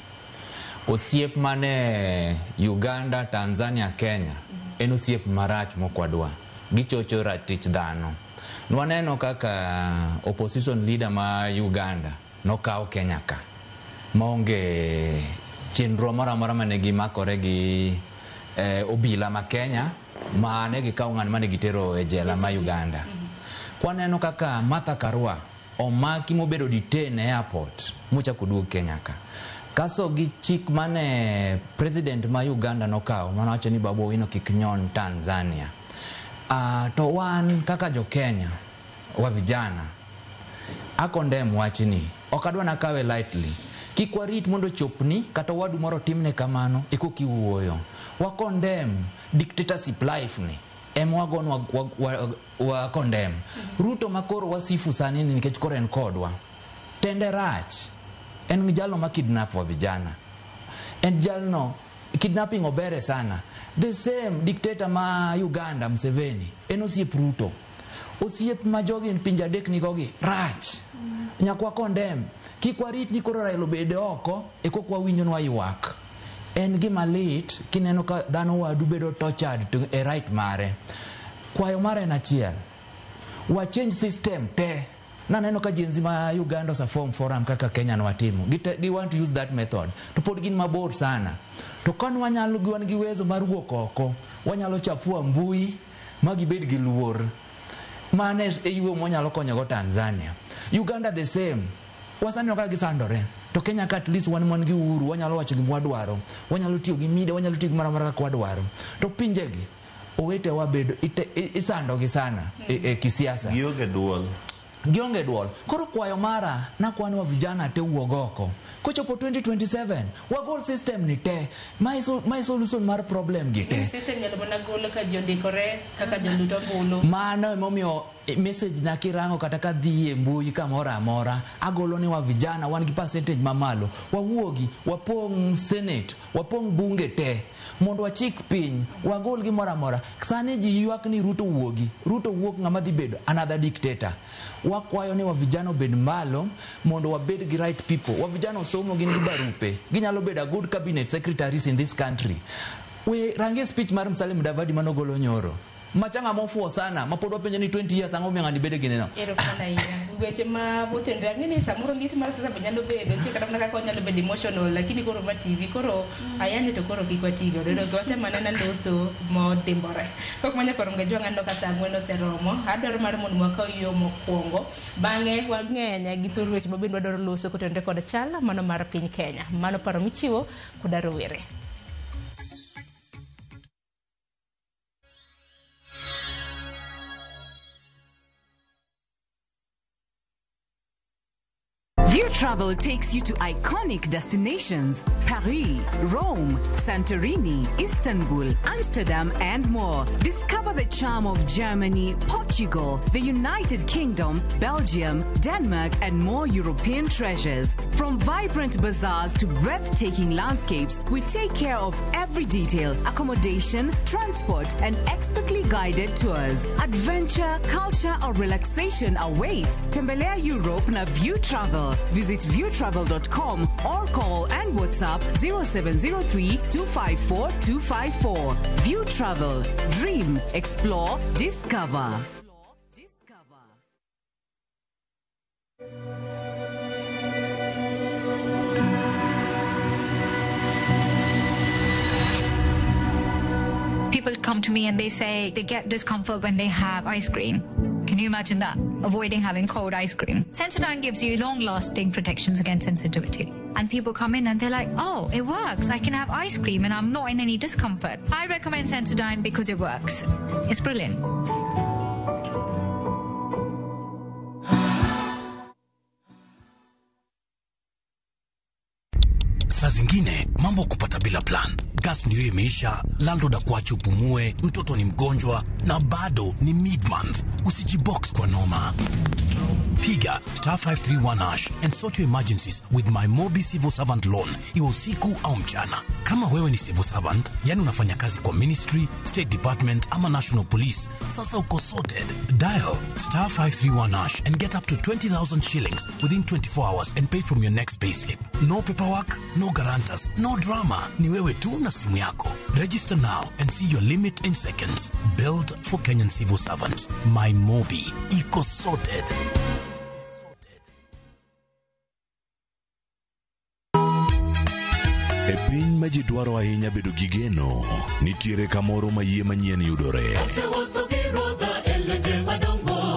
Osiep mane Uganda, Tanzania, Kenya en osiep marach mokwadwa. Gichocho ratich dhano. Nwaneno kaka opposition leader ma Uganda nokaw Kenya ka maonge chenro moro amora mane gimakore gi obila ma Kenya mane gikawo ng'ano mane gitero e jela ma Uganda. Kwaneno kaka Martha Karua omaki mobedo detain e airport mochako duog Kenya ka. Kaso gi chik mane president ma Uganda nokawo manowacho ni Babu Owino kik nyon Tanzania. To wan kaka jo Kenya wa vijana akondem wachni ok adwa nakawe lightly. Kik warit mondo chopni kata wadu moro timne kamano eko kiwuoyo. Wakondem dictatorship life ni ema wagon wa condemn. Ruto makoro wasifu sani ni nikech koro en kodwa. Tende rach. En jalno ma kidnap wa vijana. En jalno kidnapping obere sana. The same dictator ma Uganda Museveni en osiep Ruto. Osiep ma jogi pinje adek nigogi rach. Nyaka condemn. Kik warit ni koro Raila obed oko e kok wawinjo ni waywak. En gima lit kineno ka dhano wadu bedo tortured to e right mare. Kwayo mare en achiel. Wa change system te. Naneno ka Gen Z ma Uganda osa form forum kaka Kenya nwatimo. Gi want to use that method. To pod gin mabor sana. To kan wanyalo wan gi uwezo mar wuok oko, wanyalo chafua mbui ma gibed gi luor. Mano e yo mwanyalo konyogo Tanzania. Uganda the same. Wasaneno kaka gisandore. To Kenya ka at least wan gi uhuru, wanyalo wacho gima wadwaro. Wanyalo tiyo gi media, wanyalo tiyo gimoro amora kaka wadwaro. To pinjegi, owetewa bedo isandogi sana e kisiasa. Gionge duol. Gionge duol. Koro kwayo mara nakwani wa vijana te wuog oko. Kochopo 2027, wagol system ni te. Mae solution mar problem gi te. System nyalo mana golo ka ji ondikore kaka jolut ombulu. Mano emomiyo message na kirango kata ka dhi e mbui kamoro amora, agolo ni wa vijana wan gi percentage mamalo. Wawuogi, wapong' senate, wapong' bunge te mondo wachik piny, wagol gimoro amora. Sani ji ywak ni Ruto wuogi. Ruto wuok ng'ama dhi bedo another dictator. Wakwayo ni wa vijana obed malo mondo wabed gi right people. Wa vijana osomo gin gi barupe. Ginyalo bedo a good cabinet secretaries in this country. We range speech mar Musalia Mudavadi manogolo nyoro. Macha ng'ama ofuwo sana ma pod wapenjo ni 20 years ang'o momiyo ng'ani bedo gi neno. Erokamano ahinya. Weche ma otenre ang'e ni samoro liet mar siasa be nyalo bedo nitie kata mana kaka onyalo bedo emotional lakini koro ma TV koro ayanje to koro kik wati godo donge watem anena loso modimbore. Kok manya koro ngejwa ng'ano ka saa ang'wen oseromo adwaro mar mondo wakaw yo mokwongo bang'e wang'eny gi thor weche ma bende wadwaro loso kotenore kod chal mano mar piny Kenya. Mano paro michiwo koda rowere. View Travel takes you to iconic destinations Paris, Rome, Santorini, Istanbul, Amsterdam, and more. Discover the charm of Germany, Portugal, the United Kingdom, Belgium, Denmark, and more European treasures. From vibrant bazaars to breathtaking landscapes, we take care of every detail accommodation, transport, and expertly guided tours. Adventure, culture, or relaxation awaits. Tembelea Europe na View Travel. Visit viewtravel.com or call and WhatsApp 0703 254 254. View Travel. Dream, explore, discover. People come to me and they say they get discomfort when they have ice cream. Can you imagine that? Avoiding having cold ice cream. Sensodyne gives you long-lasting protections against sensitivity. And people come in and they're like, oh, it works. I can have ice cream and I'm not in any discomfort. I recommend Sensodyne because it works. It's brilliant. Saa zingine mambo kupata bila plan. Gas ndio imeisha, landlord akuache upumue, mtoto ni mgonjwa na bado ni mid-month. Usijibox kwa noma. Piga star 531 hash and sort your emergencies with my Mobi Civil Servant Loan, iwe usiku au mchana. Kama wewe ni civil servant, yani unafanya kazi kwa ministry, state department ama national police, sasa uko sorted. Dial star 531 hash and get up to 20,000 shillings within 24 hours and pay from your next payslip. No paperwork, no guarantors, no drama. Ni wewe tu na simu yako. Register now and see your limit in seconds. Built for Kenyan civil servants. My Mobi. Iko sorted. E piny ma ji dwaro ahinya bedo gi geno, nitiere kamoro ma yie manyien yudore.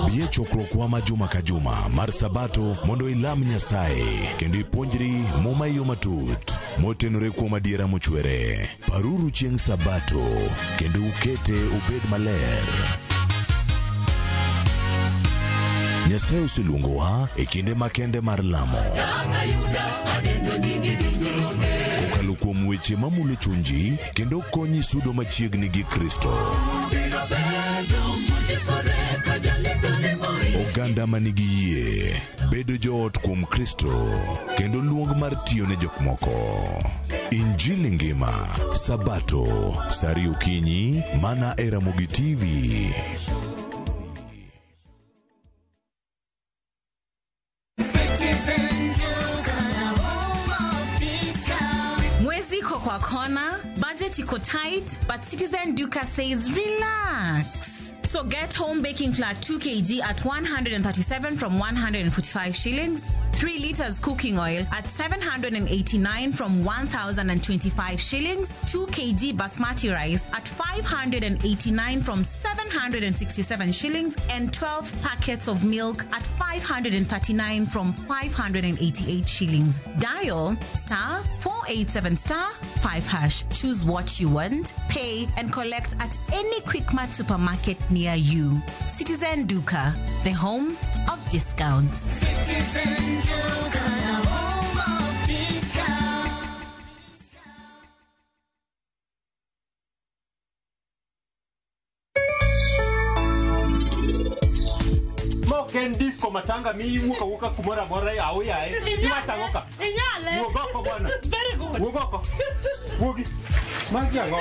Bi e chokruokwa ma juma ka juma mar Sabato mondo ilam Nyasaye kendo ipuonjri Muma e yo matut motenore kuom adiera mochwere. Paruru chieng' Sabato kendo ukete obed maler. Nyasaye oseluongowa e kinde makende mar lamo. Kokalo kuom weche mamulo chunji kendo konyi sudo machiegni gi Kristo. Oganda ma nigi yie, bedo joot kuom Kristo, kendo luong mar tiyo ne jok moko. Injili ngima, Sabato, saa ariyo okinyi, mana e Ramogi TV. Citizen Duka, the home of discount. Mwezi iko kwa kona, budget iko tight, but Citizen Duka says relax. So get home baking flour 2 kg at 137 from 145 shillings, 3 liters cooking oil at 789 from 1025 shillings, 2 kg basmati rice at 589 from 767 shillings, and 12 packets of milk at 539 from 588 shillings. Dial star 487 star 5 hash. Choose what you want, pay, and collect at any Quickmart supermarket near you. Citizen Duka, the home of discounts. Citizen Duka, the home of discount. Ma ok en disco matanga miwuok awuoka kumoro amora aoyaye. Iwacho ang'o ka? Inyale. Wuog oko bwana. Very good. Wuog oko. Wuogi. Magi ang'o?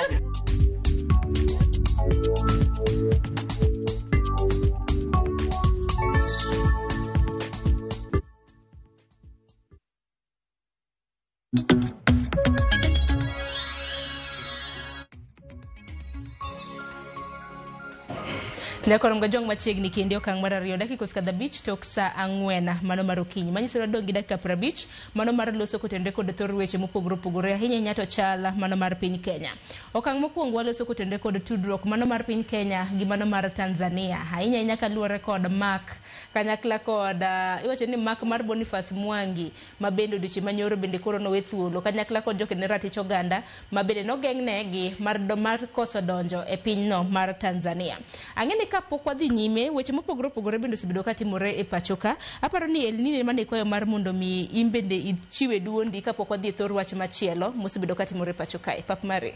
Nyakorom gajwang' machiegni kendo okang' mar ariyo dakika osekadho abich tok saa ang'wen mano mar okinyi manyiso ni wadong' gi dakika 50 mano mar loso kotenore kod thor weche mopogore opogore ahinya ahinya to chal mano mar piny Kenya. Okang' mokwongo waloso kotenore kod tudruok mano mar piny Kenya gi mano mar Tanzania ahinya ahinya kaluwore kod mak kanyakla kod iwacho ni mak mar Boniface Mwangi ma bende odiochieng' manyoro bende koro nowe thuolo kanyakla kod joked ne ratich oganda ma bende nogeng'negi mar koso donjo e pinyno mar Tanzania. Ang'e ni kapok wadhi nyime weche mopogore opogore bende osebedo katimore e pacho ka. Aparo ni Elnine mane ikwayo mar mondo mi in bende ichiwe duondi kapok wadhi e thor wach machielo mosebedo katimore e pacho kae. Pap mare.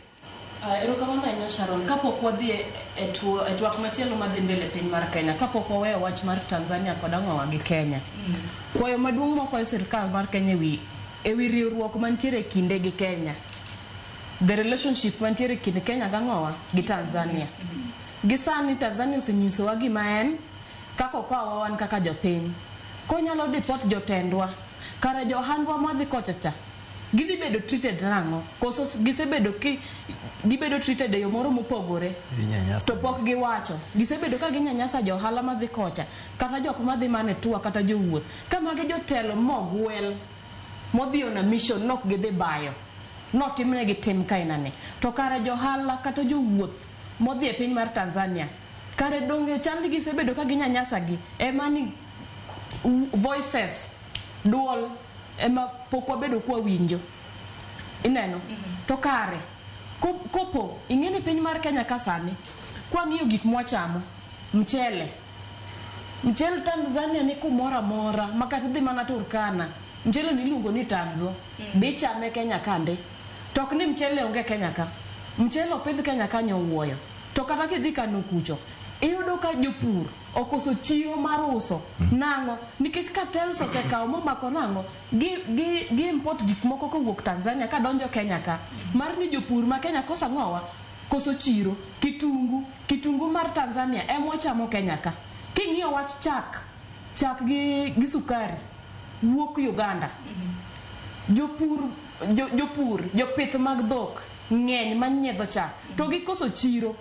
Erokamano ahinya Sharon. Kapok wadhi e twak machielo madhi mbele piny mar Kenya, kapok waweyo wach mar Tanzania kod ang'owa gi Kenya, kwayo maduong' mwakwayo sirikal mar Kenya ewi riwruok mantiere e kinde gi Kenya, the relationship mantiere e kind Kenya gi ang'owa gi Tanzania. Gi sani Tanzania osenyisowa gima en kaka okawowa wan kaka jopiny. Konyalo deport jotendwa, kare johandwa madhi kocha cha gidhi bedo treated nang'o? Koso gisebedo ki gibedo treated e yo moro mopogore to pok giwacho. Gisebedo ka ginyanyasa johala madhi kocha kata jok madhi mane tua kata jowuoth. Ka magi jotelo mogwel modhi on a mission nok gidhi bayo notimnegi tim kainani. To kare johala kata jowuoth modhi e piny mar Tanzania kare donge chal ni gisebedo ka ginyanyasa gi ema ni voices duol ema pok wabedo kwa winjo ineno. To kare kopo ing'e ni piny mar Kenya ka sani kwang'iyo gik mwachamo mchele Tanzania ni kumoro amora ma kata idhi mana Turkana mchele ni iluongo ni Tanzo be ichame Kenya kande. To ok ni mchele onge Kenya ka, mchele opidh Kenya ka nyowuoyo. To kata kidhi Kano kucho iyudo ka jopur okoso chiro mar uso nang'o nikech cartels osekawo momako nang'o gi import gik moko kowuok Tanzania kadonjo Kenya ka mar ni jopur ma Kenya koso ang'owa koso chiro. Kitungu mar Tanzania ema wachamo Kenya ka. King'iyo wach chak gi sukari wuok Uganda. Jopur jopith mag dhok ng'eny manyiedho chak to gikoso chiro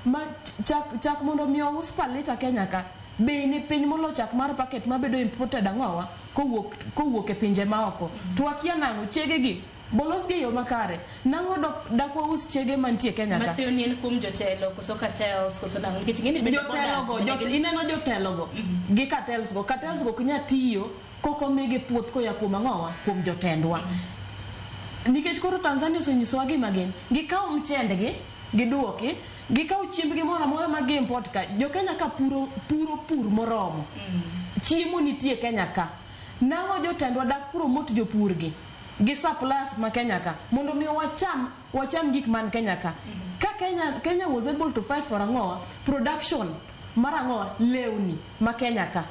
ma chak mondo mi ous palita Kenya ka bei ni piny molo chak mar packet mabedo imported ang'owa kowuok e pinje maoko. To wakia nang'o chege gi bolos gi e yo makare nang'o dak waus chege mantie Kenya ka. Maseo ni en kuom jotelo koso cartels koso nang'o nikech ing'e ni bende jotelo go ineno jotelo go gi cartels go ok nyal tiyo kok omigi puoth koya kuom ang'owa kuom jotendwa. Nikech koro Tanzania osenyisowa gima gin gikawo mchendgi giduoki gikawo chiembgi moro amora ma gi import ka. Jo Kenya ka puro pur moromo chiemo nitie Kenya ka. Nang'o jotendwa dak promote jopur gi suppliers ma Kenya ka mondo mi wacham gik man Kenya ka. Ka Kenya was able to fight for ang'owa production mar ang'owa lewni ma Kenya ka.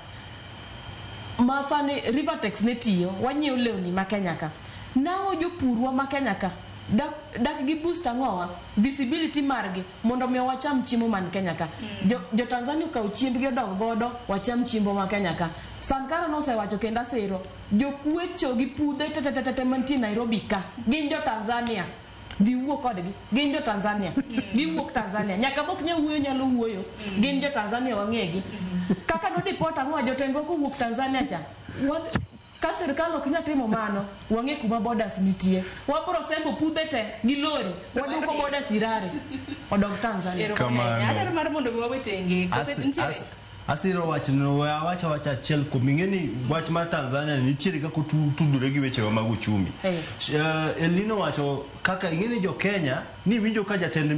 Ma sani Rivertex ne tiyo, wanyiewo lewni ma Kenya ka. Nang'o jopurwa ma Kenya ka dak gi boost ang'owa visibility margi mondo mi wacham chiemo man Kenya ka. Jo Tanzania okawo chiembgi odok godo, wacham chiembo ma Kenya ka. Sankara nosewacho kendo asiro, jokwecho gi pudhe tetetete mantie Nairobi ka, gin jo Tanzania. Dhi wuo kodgi, gin jo Tanzania, giwuok Tanzania. Nyaka mok nyal wuoyo nyalo wuoyo, gin jo Tanzania wang'egi. Kaka nodipot ang'o jotendwa kowuok Tanzania cha, ka sirkal ok nyal timo mano, wang'e kuma borders nitie. Wabro sembo pudhe te gi lori, waduoko borders Irare, odog Tanzania. Kamano. Adwaro mar mondo mi wawe tenge. Kose nitiere Asiro wachno, we awacha wacha achiel kuom ing'e ni wach mar Tanzania ni nitiere kaka otudore gi wechewa mag uchumi. Elnino wacho kaka ing'e ni jo Kenya ni winjo ka jotend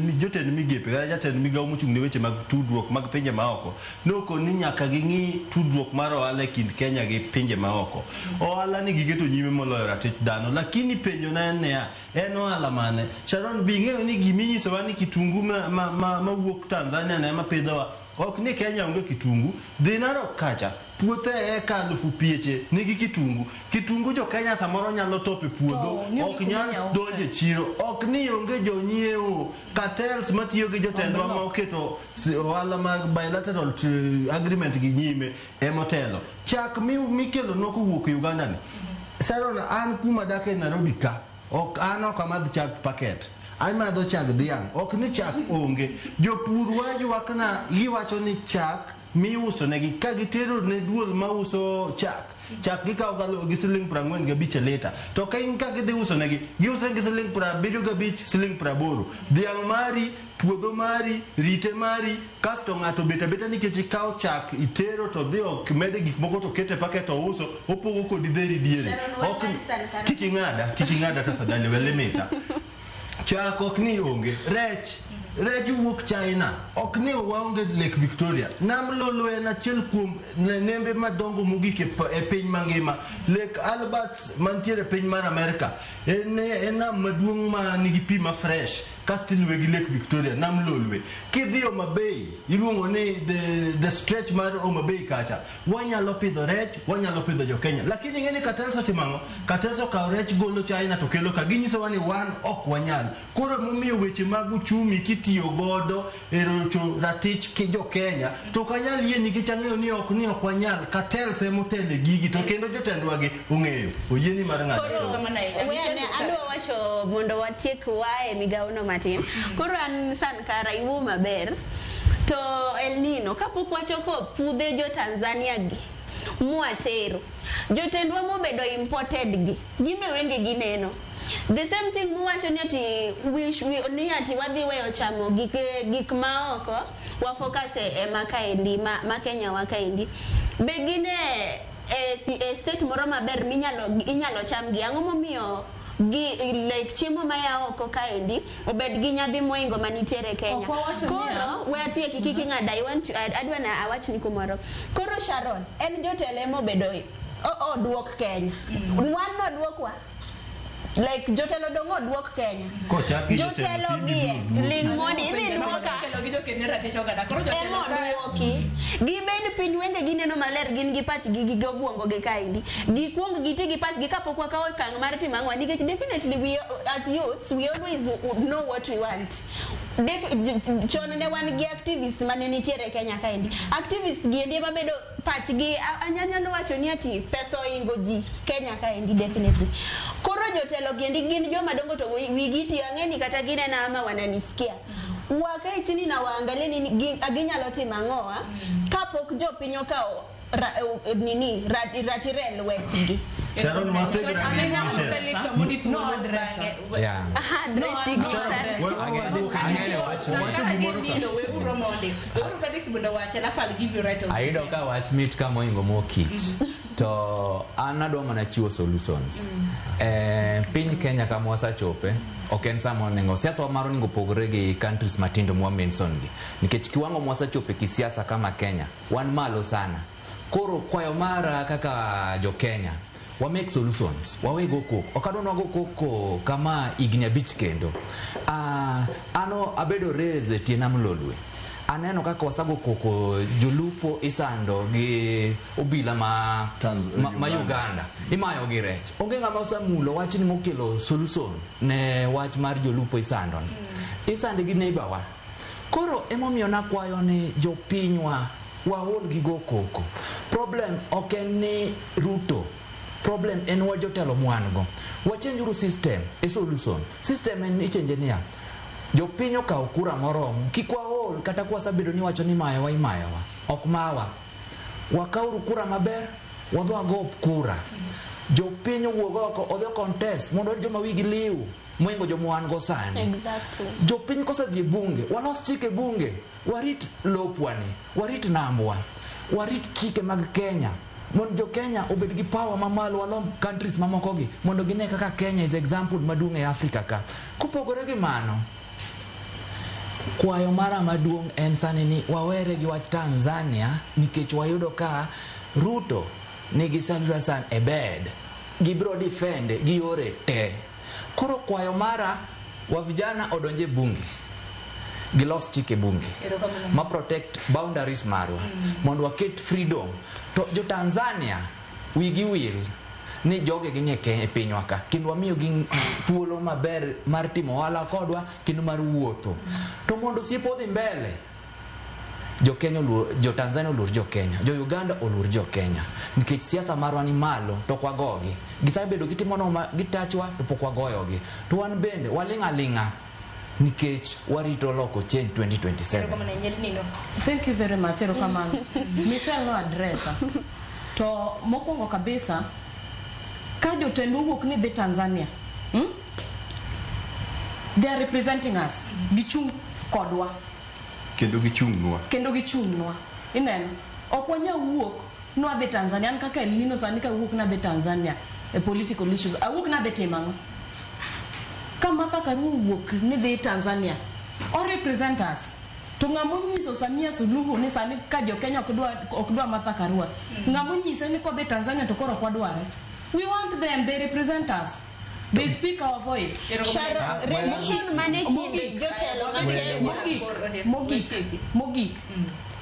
migepe kata jatend migawo mochung' ne weche mag tudruok mag pinje maoko nokoni ni nyaka ging'i tudruok mar ohala e kind Kenya gi pinje maoko. Ohala ni giketo nyime moloyo ratich dhano, lakini penjo na en niya, en ohala mane? Sharon, bi ing'eyo ni giminyisowa ni kitungu mawuok Tanzania ne ema pidhowa. Ok ni Kenya onge kitungu, dhi Narok kacha, puothe eka alufu pieche nigi kitungu. Kitungu jo Kenya samoro nyalo tope puodho, ok nyal donjo e chiro, ok ni onge jonyiewo. Cartels matiyo gi jotendwa ma oketo ohala mag bilateral agreement gi nyime emotelo. Chak mikelonwa kowuok Uganda ni. Sharon, an kuma dak e Nairobi ka, ok an ok amadh chak packet. Amadho chak dhiang', ok ni chak onge. Jopur waywakna, giwacho ni chak miuso negi ka gitero ne duol mauso chak, chak gikawo gi siling 45 e lita. To ka in ka gidhi uso negi, giuso gi siling 75, siling 80. Dhiang' mari, puodho mari, rite mari, kasto ng'ato bet abeta nikech ikawo chak itero to dhi ok mede gik moko to kete paket to ouso, opogo kodi dheri diere. Ok kik ing'ada tafadhali, we limita. Chak ok ni onge, rech wuok China, ok ni waonge Lake Victoria. Nam Lolwe en achiel kuom nembe madongo mogik e piny mangima. Lake Albert mantiere e piny mar Amerika en nam maduong' ma nigi pi ma fresh, kasto iluwe gi Lake Victoria, Nam Lolwe. Kidhi Homa Bay, iluongo ni the stretch mar Homa Bay kacha, wanyalo pidho rech, wanyalo pidho jo Kenya. Lakini ing'e ni cartels otimo ang'o? Cartels okawo rech golo China to kelo ka. Ginyisowa ni wan ok wanyal. Koro momiyo weche mag uchumi kitiyo godo e rocho ratich ki jo Kenya, to ok anyal yie nikech ang'eyo ni ok ni ok wanyal. Cartels ema otelo e gigi to kendo jotendwa gi ong'eyo. Oyieni mar ng'ado. Weyane adwa wacho mondo watiek wae migawono matin. Koro an Sankara iwuo maber. To El Nino kapok wachoko pudhe jo Tanzania gi mwatero, jotendwa mobedo imported gi, gimbe wenge gineno. The same thing muwacho ni ati ni ati wadhi weyo chamo gik maoko, wa focus e makaendi ma Kenya wa kaendi. Be gin e state moro maber minyalo chamgi. Ang'o momiyo gi like chiemo maya oko kaendi obed gi nyadhi moingo manitiere Kenya? Koro we atieki kik ing'ada, I want to adwa na awachni kumoro. Koro Sharon, en jotelo emobedo oduok Kenya. Wan noduokwa. Like jotelo dong' oduok Kenya. Jotelo gie ling' mondi idhi duoka. Ema oduoki. Gibed piny wenge gineno maler, gin gi pachgi gi obwongo gi kaendi. Gikuong giti gi pachgi kapok wakawo okang' mar timo ang'o, nikech definitely we as youths we always know what we want. Chon ne wan gi activists mane nitiere Kenya kaendi. Activists gi endi ema bedo pachgi, anyalo wacho ni ati pesa oingo ji Kenya kaendi definitely. Koro jotelo giendi gin joma dongo to wigi tiyo, ang'e ni kata ginena ama wananisikia. Wakae chini na waangalie nini ginyalo timo ang'owa kapok jopiny okawo nini ratiro e lwetgi. Sharon, Ayudo ka wach mit ka moingo mo kich. To an adwa mana chiwo solutions. Piny Kenya kama wasechope ok en sama onego siasa mar onego pogre gi countries matindo mwa mention gi. Nikech kiwango mwasechope kisiasa kama Kenya wan malo sana. Koro kwayo mara kaka jo Kenya wa make solutions, wawe go koko. Ok adwa go koko kama higni 5 kendo. Ano abedo raise e tie Nam Lolwe. Aneno kaka wasago koko jolupo isando gi obila ma Uganda. Imayo gi rech. Onge ng'ama osemulo wachni mokelo solution ne wach mar jolupo isando ni. Isande gi neighbor wa. Koro emomiyo nakwayo ni jopinywa waol gi go koko. Problem ok en ni Ruto. Problem en wa jotelo mwan go. Wachenjuru system e solution. System en ichenje niya. Jopiny okawo kura moromo. Kik waol kata kwasabedo ni wacho ni mayowa imayowa. Ok mawa. Wakawuru kura maber, wadhi wago kura. Jopiny owuog oko odhi contest mondo wayud joma wigi liw moingo joma wan go sani. Exactly. Jopiny kosedhi e bunge, walos chike bunge, warit lopwa ni, warit nambwa, warit chike mag Kenya. Mondo jo Kenya obed gi power mamalo walom countries mamoko gi mondo gine kaka Kenya is example maduong' e Africa ka. Kopogore gi mano, kwayo mara maduong' en sani ni wawere gi wach Tanzania nikech wayudo ka Ruto nigi Suluhu Hassan e bed gibiro defend gi yore te. Koro kwayo mara wa vijana odonje e bunge gilos chike bunge ma protect boundaries marwa mondo waket freedom to jo Tanzania wigi wil ni joge ginie e pinywa ka kendo wamiyogi thuolo maber mar timo ohala kodwa kendo mar wuotho to mondo osiep odhi mbele jo Kenya oluor, jo Tanzania oluor jo Kenya, jo Uganda oluor jo Kenya nikech siasa marwa ni malo to ok wagogi. Gisebedo gitimo gitachwa to pok wagoyogi. To wan bende waling' aling'a nikech warito loko change 2027. Thank you very much, erokamano. Michelle no addressa. To mokwongo kabisa, ka jotendwa owuok ni dhi Tanzania, They are representing us. Gichung' kodwa. Kendo gichung'nwa. Kendo gichung'nwa. Ineno? Ok wanyal wuok nwadhi Tanzania. An kaka El Nino sani kawuok nadhi Tanzania e political issues. Awuok nadhi timo ang'o? Ka Martha Karua owuok ni dhi Tanzania, o represent us. To ng'ama onyiso Samia Suluhu ni sani ka jo Kenya ok dwa Martha Karua, ng'ama onyise ni kodhi Tanzania to koro ok wadware. We want them, they represent us. They speak our voice. Sharon, relation mane kind jotelo ma Kenya? Mogik.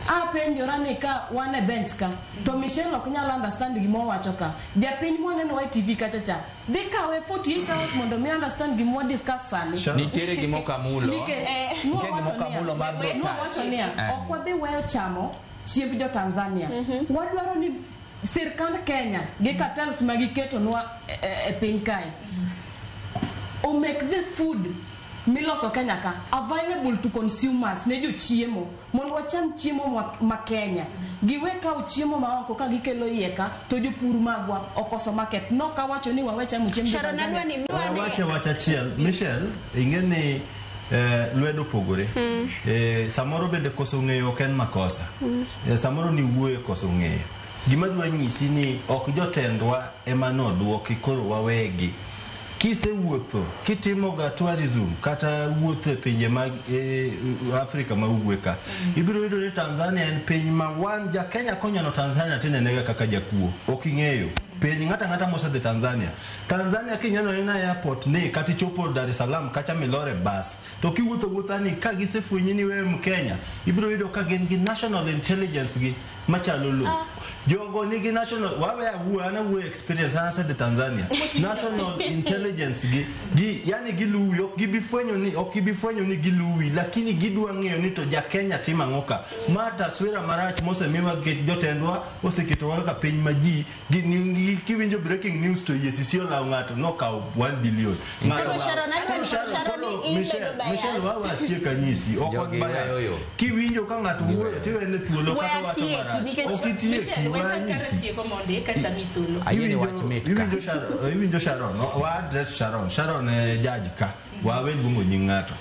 Apenjora ni ka wan e bench ka, to Michelle ok nyal understand gima owacho ka. Japiny mwaneno e TV kacha cha, dhi kawe 48 hours mondo mi understand gima wa discuss sani. Nitiere gima okamulo. Nikech Nitie gima okamulo mar nwawacho niya, ok wadhi weyo chamo chiemb jo Tanzania. Wadwaro ni sirkand Kenya gi cartels ma giketonwa e piny kae o make the food miloso Kenya ka available to consumers ne jochiemo mondo wacham chiemo ma Kenya. Giwe kawo chiemo ma oko ka gikelo iye ka to jopur magwa okoso market. Nok awacho ni wawe chamo chiemb jo Sharon, Tanzania. adwa ni miwa Wache wach achiel Michelle, ing'e ni lwedo opogore. Samoro bende koso ng'eyo ok en makosa. Samoro ni wuoyo koso ng'eyo. Gima dwa nyisi ni ok jotendwa ema nodwoki koro wawegi. Kisewuotho kitimoga tourism kata wuotho e pinje mag Afrika ma ugwe ka, ibiro yudo ni Tanzania en piny ma wan ja Kenya konyono Tanzania tinenega kaka jakuo. Ok ing'eyo. Penj ng'ato ang'ata mosedhi Tanzania. Tanzania kinyono ina airport ni kata ichopo Dar es Salaam kacha milore bus to kiwuotho wuotha ni ka gisefwenyi ni wewe Mkenya, ibiro yudo ka gin gi national intelligence gi machalo lo. Jogo nigi national wawe awuo an awuoyo experience an asedhi Tanzania. National intelligence gi yani giluwi ok gibifwenyo ni ok gibifwenyo ni giluwi lakini gidwa ng'eyo ni to ja Kenya timo ang'o ka. Ma taswira marach mosemiwa gi jotendwa oseketowa kaka piny ma ji kiwinjo breaking news to EACC olawo ng'ato nokawo 1 billion. Koro Sharon, adwa ni Sharon ni ibedo biased. Michelle wawe atiek anyisi ok Jogi bias. weyo yo. Kiwinjo ka ng'ato wuoyo tiwene thuolo kata We wacho atieki, marach. nikech Ok itieki, Michelle, we we kar anyisi. tieko mondi kasto amiyi thuolo. Ayie ni wach mit ka. Iwinjo Sharon, wa address Sharon. Sharon e judge ka. Wawe luongo nying ng'ato.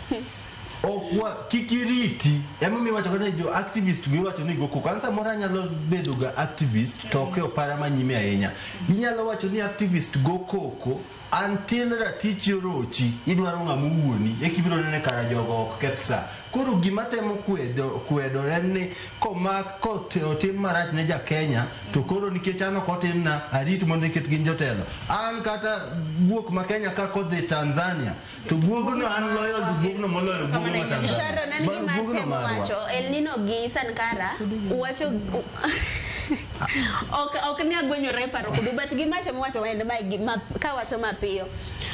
Ok wa kik iriti. Emomiyo iwacho kata ni jo activist gi iwacho ni go koko. An samoro anyalo bedo ga activist to ok e opara manyime ahinya. Inyalo wacho ni activist go koko Until ratich orochi, idwaro ng'ama owuoni, eka ibiro nene kara jogo ok keth sa. Koro gima temo kwedo en ni komak otim marach ne ja Kenya, to koro nikech an ok otimna, arit mondo nikech gin jotelo. An kata guok ma Kenya ka kodhi Tanzania, to guogno an loyo guogno moloyo guogno ma Tanzania. Sharon, an gima Guogno atemo marwa. wacho, El Nino gi Sankara wacho ok ni agwenyora e paro kodu, but gima atemo wacho en mae kawacho mapiyo.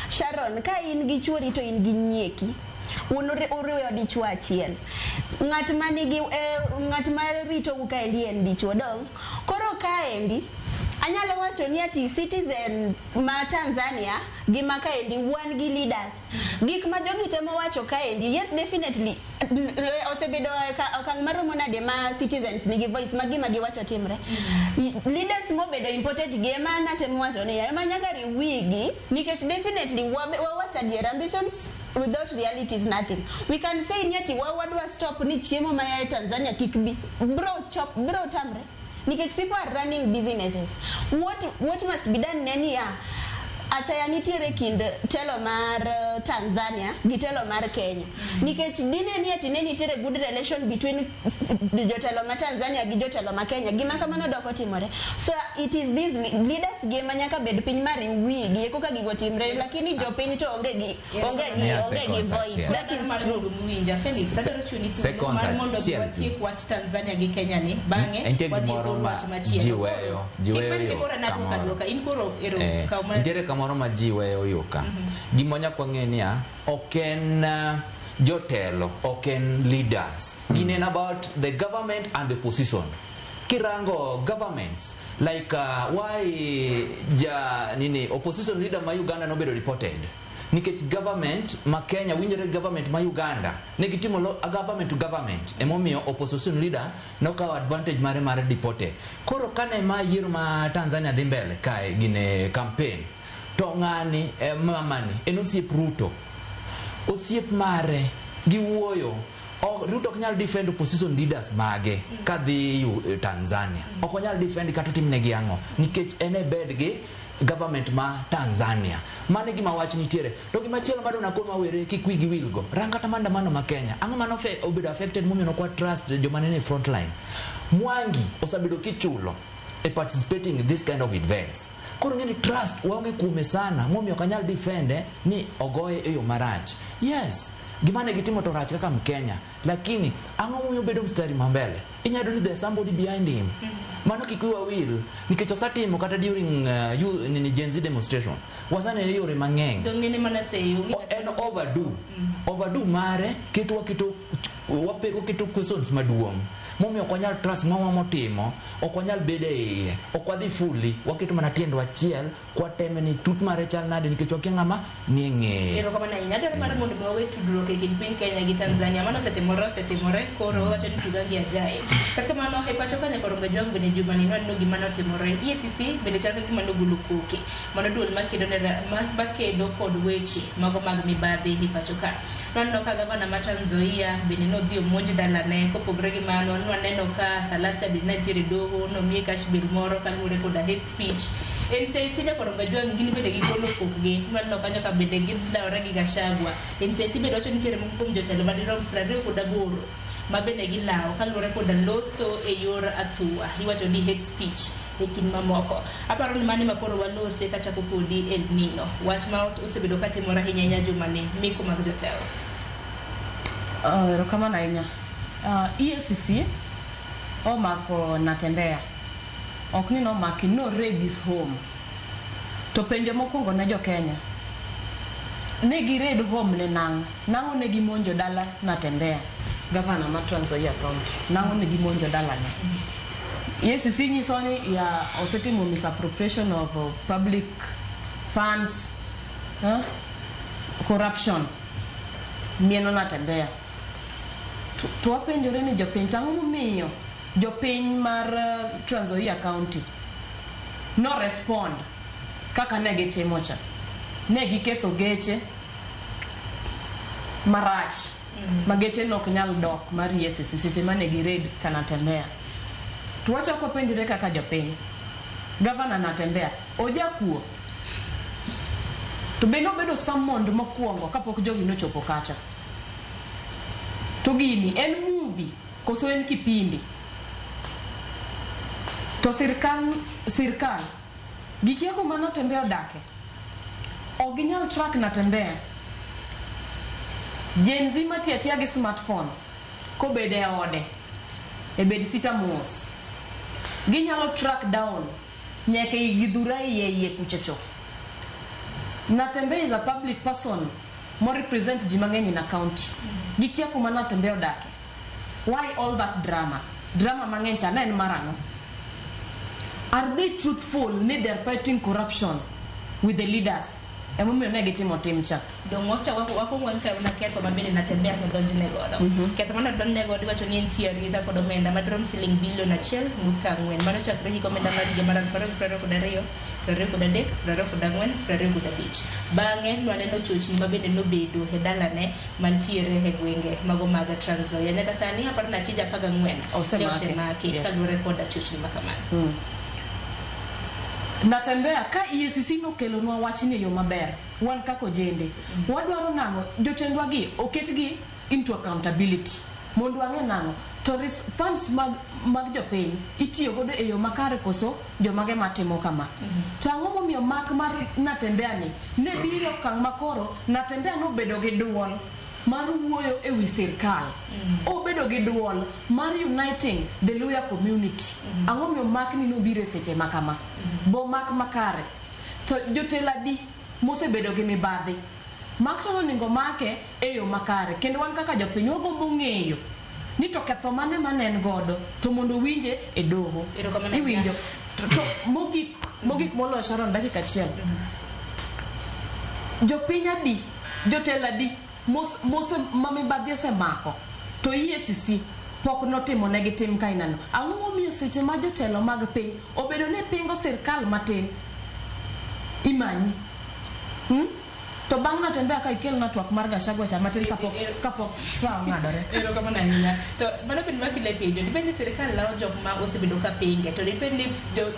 Sharon, ka in gi chuori to in gi nyieki, un uriwe dichuo achiel. Ng'at ma nigi ng'at ma ritou kaendi en dichuo dong. Koro kaendi anyalo wacho ni ati citizens ma Tanzania gi ma kaendi wan gi leaders. Gik ma jogi temo wacho kaendi, yes, definitely osebedo okang' maromo nade ma citizens nigi voice ma gima giwacho timre. Leaders mobedo imported gi ema natemo wacho ni ema nyaka riwigi nikech definitely wawacho adiera, ambitions without reality is nothing. We can say ni ati wadwa stop ni chiemo ma ya Tanzania kik bi. Bro chop bro tamre. Nikech people are running businesses. What must be done ne niya, achaya nitiere kind telo mar Tanzania gi telo mar Kenya. Nikech dine ni ati ne nitiere good relation between jotelo ma Tanzania gi jotelo ma Kenya, gima kamano dok otimore. So it is these leaders gi ema nyaka bed piny mar wigi eko ka gigo timre, lakini jopiny to onge gi Miya onge gi seconds voice. achiel. That is Mar true. mondo miwinja Felix, adwaro chuoni thuolo Seconds mar mondo achiel tu. watiek wach Tanzania gi Kenya ni bang'e Nitie wadhi e gimoro kor ma wach machielo. ji weyo, ji Kik weyo bed ni yo koro an aduoka kamoro. aduoka, in koro ero kaw mar Nitiere kamoro ma ji weyo yo ka. Gima nyaka wang'e niya, ok en jotelo, ok en leaders. Gin en about the government and the position. Kirango governments like why ja nini opposition leader ma Uganda nobedo reported nikech government ma Kenya winjore government ma Uganda ne gitimo government to government, emomiyo opposition leader nokawo advantage mare mar deported. Koro kane ma yiero ma Tanzania dhi mbele kae gine campaign to ng'ani mamani en osiep Ruto, osiep mare giwuoyo. Ruto ok nyal defend opposition leaders mage kadhi Tanzania. Ok onyal defend kata otimnegi ang'o nikech en e bed gi government ma Tanzania. Mano e gima wach nitiere. To gima chielo bado nakon wawere kik wigi wilgo. Rang kata maandamano ma Kenya. Ang'o mano obedo affected momiyo ok wa trust joma nene e front line. Mwangi osebedo kichulo e participating in this kind of events. Koro ng'eni trust waonge kuome sana momiyo ok anyal defend ni ogoye e yo marach. Yes, gima ne gitimo to rach kaka Mkenya, lakini ang'o momiyo obedo mstari ma mbele? Inyalo yudo ni there's somebody behind him. Mano kik wiwa wil nikech osetimo kata during nini Gen Z demonstration. Wasanene yore mang'eny. Dong nene mana seyo En overdo. Overdo mare keto waketo waketo questions maduong' momiyo ok wanyal trust ng'ama motimo, ok wanyal bedo e iye, ok wadhi fully, waketo mana tiendwa achiel kwateme ni tut mare chal nade nikech wakia ng'ama nie ng'eye. Erokamano ahinya. Adwaro mar mondo mi wawe tudruok e kind piny Kenya gi Tanzania. Mano osetimore, koro wawacho ni tuga gi ajayi. Kata kamano e pacho ka nyaka Ronga Jwang' bende juma ni nwaneno gima notimore. EACC bende chal ka gima nogolo koke. Mano duol makedo ne makedo kod weche mago mag mibadhi e pacho ka. Nwaneno ka gavana ma Trans Nzoia bende nodhi omonj dalane. Kopogore gi mano, nwaneno ka Salasia bende nitiere doho, nomiye cash bail moro kaluwore koda hate speech. NCIC nyaka Ronga Jwang' gin bende gigolo kokgi. Nwaneno kanyo ka bende gidawore gi Gachagua. NCIC bende wacho ni nitiere moko kuom jotelo madirom 28 ma bende gilawo kaluwore koda loso e yor athua. Iwacho ni hate speech e kind mamoko. Aparo ni mano ema koro walose kachako kodi El Nino. Wach ma osebedo katimore ahinya ahinya jumani, miko mag jotelo. Erokamano ahinya. EACC omako Natembeya. Ok ni nomaki, no raid his home. To penjo mokwongo ne jo-Kenya, ne gi raid home ne nang'o? Nang'o ne gimonjo dala Natembeya, gavana ma Trans Nzoia County? Nang'o ne gimonjo dalane? EACC nyiso ni ya osetimo misappropriation of public funds, corruption. Mieno Natembeya. To wapenjore ni jopiny, tang'o momiyo jopiny mar Trans Nzoia County no respond kaka ne gitimo cha? Ne giketho geche marach ma geche nok nyal dok mar EACC seche mane gired ka Natembeya. To wachako wapenjore kaka jopiny, gavana Natembeya ojakuo? To be nobedo summoned mokwongo kapok jogi nochopo kacha. To gini en movie koso en kipindi? To sirkal sirkal gikia kuma Natembeya odake. Ok ginyal track Natembeya. Gen Z matiyo atiya gi smartphone kobedo e ode e bed sita mos. Ginyalo track down nyaka ei Githurai iye iye kuchacho. Natembeya is a public person mo represent ji mang'eny in a county. Gikia kuma Natembeya odake. Why all that drama? Drama mang'eny cha ne en mar ang'o? Are they truthful ni they are fighting corruption with the leaders? Emomiyo ne gitimo tim cha. Dong wacha wakwongo wang'i mana ketho ma bende Natembeya nodonjne godo. Ketho mane odonjne godo iwacho ni entie aritha kod omenda madirom siling bilion 1.4. Mano chakre higa omenda mar higa mar 2022, 23, 24, 25. Bang'e nwaneno chochni ma bende nobedo e dalane mantiere e gwenge mago mag Trans Nzoia. Nyaka sani aparo ni achije 14 ne osemaki kaluwore koda chochni ma kamano. Natembeya ka EACC nokelonwa wachni e yo maber, wan kaka ojende, wadwaro nang'o jotendwa gi oketgi into accountability mondo wang'e nang'o to funds mag, mag jopiny itiyo godo e yo makare koso jomage matimo kama. To ang'o momiyo mak mar Natembeya ni ne biro okang' makoro Natembeya nobedo gi duol mar wuoyo e wi sirkal. Obedo gi duol mar uniting the Luya community. Ang'o momiyo mak ni nobiro e seche ma kama? Bo mak makare. To jotelo adi mosebedo gi mibadhi? Mak to nonego make e yo makare. Kendo wan kaka jopiny wagombo ng'eyo ni to ketho mane mane en godo to mondo owinje e doho. Iwinjo? To mogik, mogik moloyo Sharon dakika achiel. Jopiny adi, jotelo adi mos, mose ma mibadhi osemako to EACC pok notimo negi tim kainano. Ang'o momiyo seche ma jotelo mag piny obedo ni pingo sirkal matin imanyi? To bang' Natembeya ka ikelna twak mar Gachagua cha matin kapok kapok saa ong'adore. Erokamano ahinya. To mano bende makelo penjo. Dibed ni sirkal lawo jok ma osebedo ka pinge to dibed ni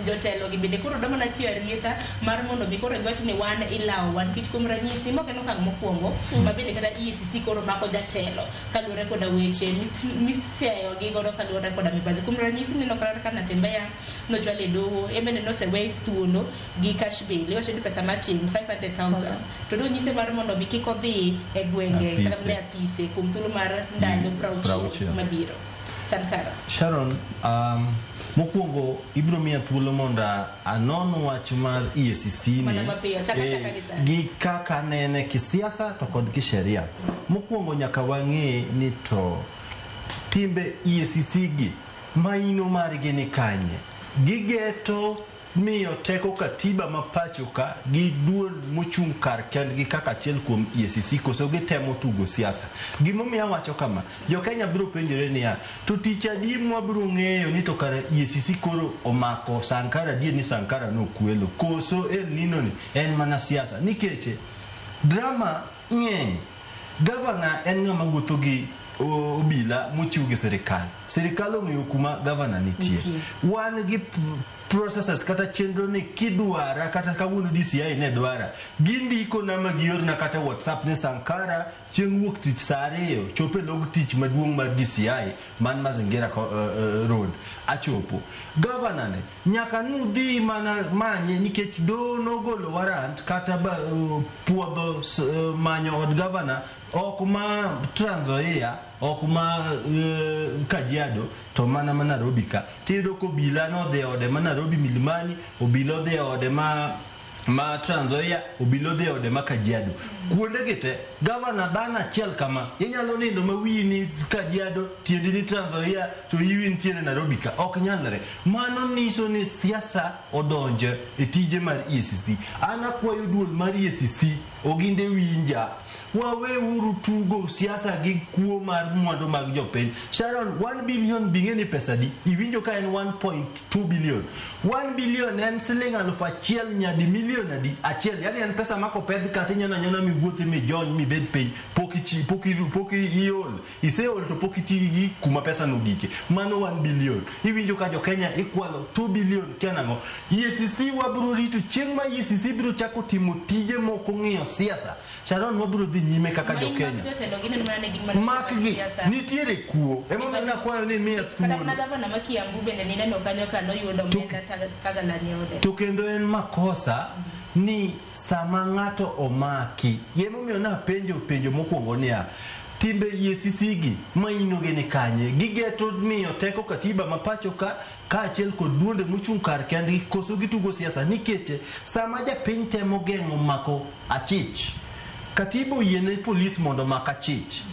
jotelo gi bende koro dwa mana tiyo arietha mar mondo mi koro giwach ni wan ilawo wan nikech kuom ranyisi mok en okang' mokwongo ma bende kata EACC koro mako jatelo kaluwore koda weche misiayo gi godo kaluwore koda mibadhi. Kuom ranyisi neno kata ka Natembeya nochwal e doho en bende nosewe thuolo gi cash bail iwacho ni pesa maching 500,000 to nonyise mar mondo mi kik odhi e gwenge kata mana e apise kuom thuolo mar ndalo 60 mabiro. Sankara. Sharon, mokwongo ibiro miya thuolo mondo anon wach mar EACC ni Mana mapiyo, chaka chaka gi sani. gi kaka nene kisiasa to kod kisheria. Mokwongo nyaka wang'e ni to timbe EACC gi maino margi ni kanye. Gigeto miyo teko katiba ma pacho ka gi duol mochung' kar kendgi kaka achiel kuom EACC koso gitemo tugo siasa. Gimomiyo awacho kama, jo-Kenya biro penjore niya, to tich adi mwabiro ng'eyo ni to kara EACC koro omako Sankara adier ni Sankara nokwelo koso El Nino ni en mana siasa. Nikech drama ng'eny. Gavana en ng'ama wuotho gi obila mochiw gi sirikal. Sirikal ong'eyo kuma gavana nitie. Wan gi processes kata chenro ni kidwara kata kawuono DCI ne dwara gindiko na ma giorna kata WhatsApp ni Sankara chieng' wuok tich saa 2 chopo e log tich maduong' mar DCI man Mazingira Road achopo. Gavana ne nyaka nudhi mana manye nikech doho nogolo warrant kata puodho manyo od gavana ok ma Trans Nzoia ok ma Kajiado to mana ma Nairobi ka. Tiyudo ka obila nodhi e ode ma Nairobi Milimani, obila odhi e ode ma Trans Nzoia, obila odhi e ode ma Kajiado. Kuonde gi te, gavana dhano achiel kama, inyalo nindo ma wiyi ni Kajiado, tiendi ni Trans Nzoia, to iwi nitiere Nairobi ka. Ok nyalre. Mano nyiso ni siasa odonjo e tije mar EACC. An akwayo duol mar EACC, oginde winja. Waweuru tugo siasa gi kuo mar mwandu mag jopiny. Sharon, 1 billion bing'e ni pesa di? Iwinjo ka en 1.2 billion. 1 billion en siling 1000 nyadi milion adi? Achiel. Yani en pesa ma kopedh kata inyalo anyona miwuothi mijony mibed piny pok pok iol, iseol to pok iti gi kuma pesa no gike. Mano 1 billion. Iwinjo ka jo Kenya ikwalo 2 billion kia nang'o. EACC wabiro rito chieng' ma EACC biro chako timo tije moko ng'iyo siasa. Sharon wabiro dhi nyime kaka jo Kenya. Makgi nitiere kuo. Emomiyo nakwayo ni miya thuolo. Kata mana gavana ma Kiambu bende nineno kanyo ka noyudo omenda tagalany e ode. To kendo en makosa ni sama ng'ato omaki. Emomiyo napenjo penjo mokwongo niya, timbe EACC gi mainogi ni kanye? Gigeto miyo teko katiba ma pacho ka kaachiel kod duonde mochung' kar kendgi koso gitugo siasa nikech sama japiny temo geng'o mako achich, katiba oyiene polis mondo omak achich.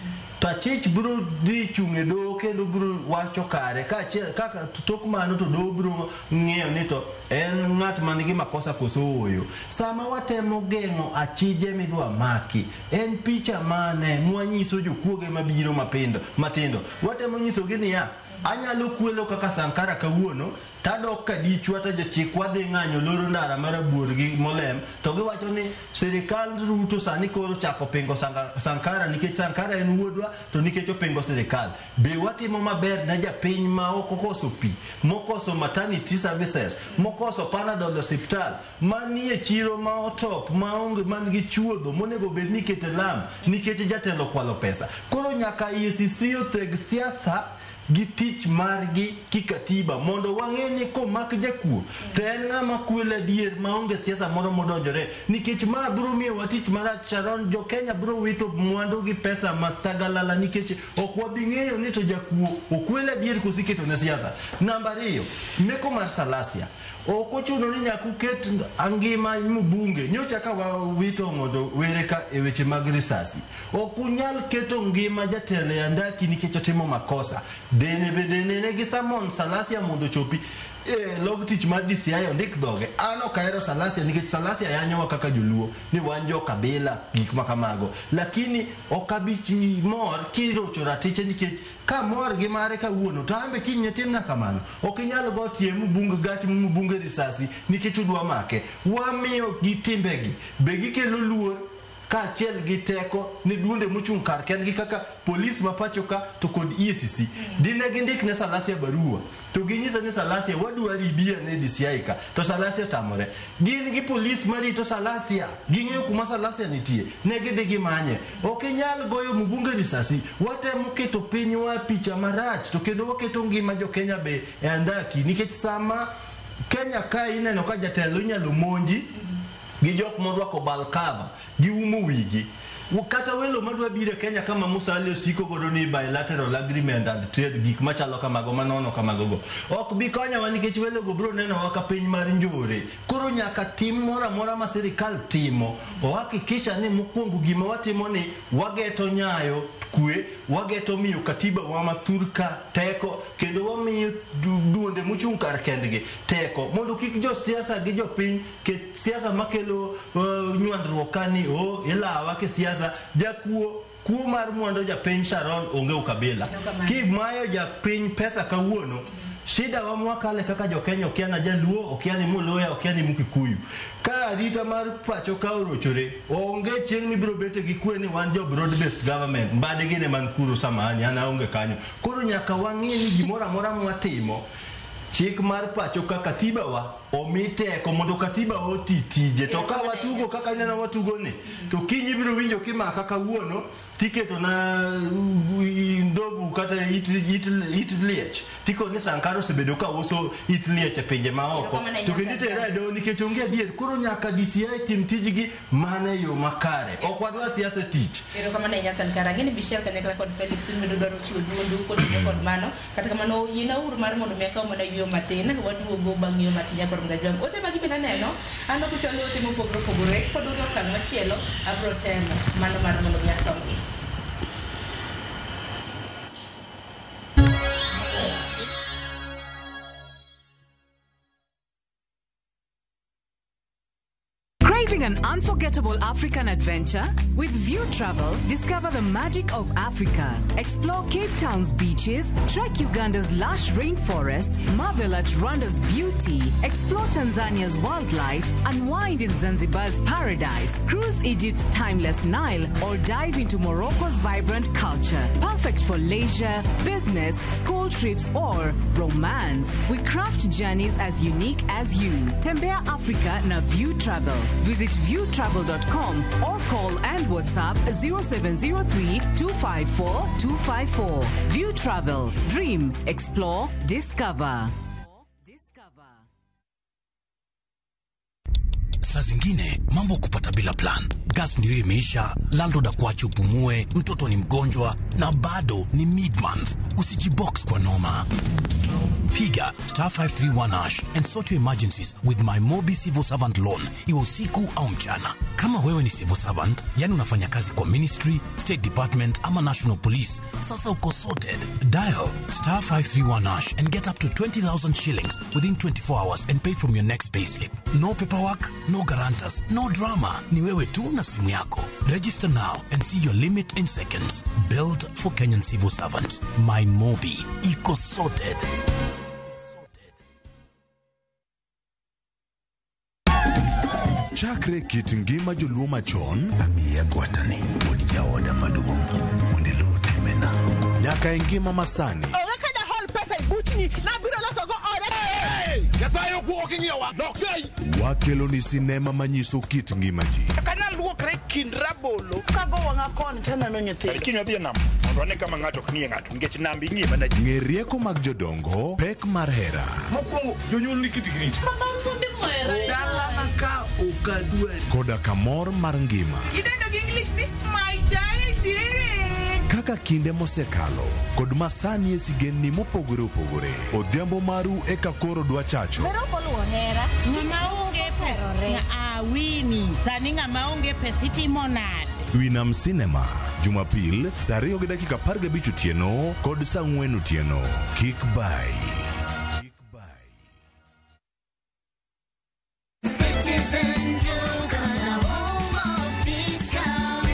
To achich biro dhi chung' e doho kendo biro wacho kare kaachiel kaka tok mano to doho biro ng'eyo ni to en ng'at man gi makosa koso ooyo. Sama watemo geng'o achije midwa maki, en picha mane mwanyiso jokuoge mabiro matindo? Watemo nyisogi niya, anyalo kwelo kaka Sankara kawuono, tadok kadichwa to jochik wadhi ng'anyo loro ndara mar Abuor gi Molem, to giwacho ni sirikal Ruto sani koro chako pingo Sankara nikech Sankara en wuodwa to nikech opingo sirikal. Be watimo maber ne japiny ma ok okoso pi, mokoso maternity services, mokoso Panadol e osiptal, manie chiro ma otop, maonge man gi chuodho monego bed ni ikete lam nikech jatelo okwalo pesa. Koro nyaka EACC otheg siasa gi tich margi kikatiba mondo wang'e ni komak jakuo to en ng'ama kwelo adier maonge siasa moro modonjore, nikech ma biro miyowa tich marach. Sharon, jo Kenya biro wito mwandu gi pesa matagalala nikech ok wabi ng'eyo ni to jakuo okwelo adier koso iketo ne siasa. Namba ariyo, meko mar Salasia ok ochuno ni nyaka uket ngima mbunge. Nyocha ka wawito mondo were ka e weche mag risasi, ok unyal keto ngima jatelo e andaki nikech otimo makosa. Dene bende nene gi summon Salasia mondo ochopi e log tich mar DCI ondik dhoge. An ok ahero Salasia nikech Salasia yanyowa kaka joluo ni wan jo kabila gik ma kamago, lakini ok abi mor kirocho ratiche nikech kamor gi mare kawuono to an be kiny ne timna kamano. Ok inyal go tie mbunge gach mbunge risasi nikech udwa make. Wamiyo gi timbegi be gikelo luor kaachiel gi teko ne duonde mochung' kar kendgi kaka polis ma pacho ka to kod EACC. Dine gindik ne Salasia barua to ginyise ni Salasia wadwari ibi ane DCI ka, to Salasia otamore. Gin gi polis marito Salasia, ging'eyo kuma Salasia nitie, ne gidhi gimanye. Ok inyal goyo mbunge risasi. Watemo keto pinywa picha marach to kendo waketo ngima jo Kenya be e andaki nikech sama Kenya ka ineno ka jatelo inyalo monji gi jok morwako balkava giumo wigi. Kata welo madwa biro e Kenya kama Musalia osiko godo ni bilateral agreement and trade gik machalo kamago manono kamago go ok bi konyowa nikech welo go biro nenowa ka piny mar njore. Koro nyaka tim moro amora ma sirikal timo ohakikisha ni mokwongo gima watimo ni wageto nyayo kwe, wageto miyo katiba wa mathur ka teko kendo wamiyo duonde mochung' kar kendgi teko mondo kik josiasa gi jopiny ket siasa makelo nywandruok ka ni o ilawa kisiasa. Jakuo kuo mar mwandu japiny Sharon onge ukabila. Kimayo japiny pesa kawuono, shida wa mwakale kaka jo Kenya okia na jaluo, okia ni muluya, okia ni mkikuyu. Ka arita mar pacho ka orochore, onge chieng' mibiro bete gi kwe ni wan jo broad based government, mbade gine man kuro samahani, an aonge kanyo. Koro nyaka wang'e ni gimoro amora mwatimo, chik mar pacho ka katiba wa omi teko mondo katiba wa oti tije. To ka watugo kaka ineno watugo ni, to kiny ibiro winjo kimaka kawuono tiketo na ndovu kata it liech tikoni Sankara osebedo ka uso it liech e pinje maoko to kendo itere e doho nikech onge adier. Koro nyaka DCI tim tijgi mana e yo makare, ok wadwa siasa tich. Erokamano ahinya Sankara. Ang'e ni Michelle kanyakla kod Felix un bende udwaro chiwo duondu kotenore kod mano. Kata kamano yiena uru mar mondo mi akaw mana yueyo matin, waduogo bang' yueyo matin nyakor Mgajwang'. Ote magi bende aneno, an ok uchwalo ote mopogore opogore, pod e okang' machielo abiro temo mano mar mondo mi asomgi. Craving an unforgettable African adventure? With View Travel, discover the magic of Africa. Explore Cape Town's beaches, trek Uganda's lush rainforests, marvel at Rwanda's beauty, explore Tanzania's wildlife, unwind in Zanzibar's paradise, cruise Egypt's timeless Nile, or dive into Morocco's vibrant culture. Perfect for leisure, business, school trips, or romance. We craft journeys as unique as you. Tembea Africa na View Travel. Visit viewtravel.com or call and WhatsApp 0703 254 254. View Travel. Dream, explore, discover. Saa zingine mambo kupata bila plan. Gas ndio imeisha, landlord akuache upumue, mtoto ni mgonjwa na bado ni mid-month. Usijibox kwa noma. Piga star 531 hash and sort your emergencies with my Mobi Civil Servant Loan, iwe usiku au mchana. Kama wewe ni civil servant, yani unafanya kazi kwa ministry, state department ama national police, sasa uko sorted. Dial star 531 hash and get up to 20,000 shillings within 24 hours and pay from your next payslip. No paperwork, no guarantors, no drama. Ni wewe tu na simu yako. Register now and see your limit in seconds. Built for Kenyan civil servants. My Mobi. Iko sorted. Chakre kit ngima joluo machon amiya gwatani wuod jaoda maduong' mondo iluw timbena nyaka e ngima masani. Onge ka jahol pesa e buchni nabiro losogo ode. Nyasaye ok ing'iyowa dok Wakelo ni sinema manyiso kit ngima ji. Ok anyal luokre kind rabolo kago wang'a koni taneno nyithindo. Kiny wadhi e nam mondo wane kama ng'ato ok ng'iye ng'ato nikech nam ing'iye mana ji. Ng'e rieko mag jodongo, pek mar hera. Mokwongo jonyuol ni kitgi richo. Dalana ka ok adwari. Koda kamor mar ngima. Idendo gi English ni my diary. Kaka kinde mosekalo kod masani e sigendni mopogore opogore. Odhiambo maru eka koro dwa chacho. Bero koluwo hera. Ng'ama onge pesa. Awini, sani ng'ama onge pesa itimo nade? Winam Cinema, Jumapil, saa 2:15 otieno kod saa 4 otieno. Kik bai.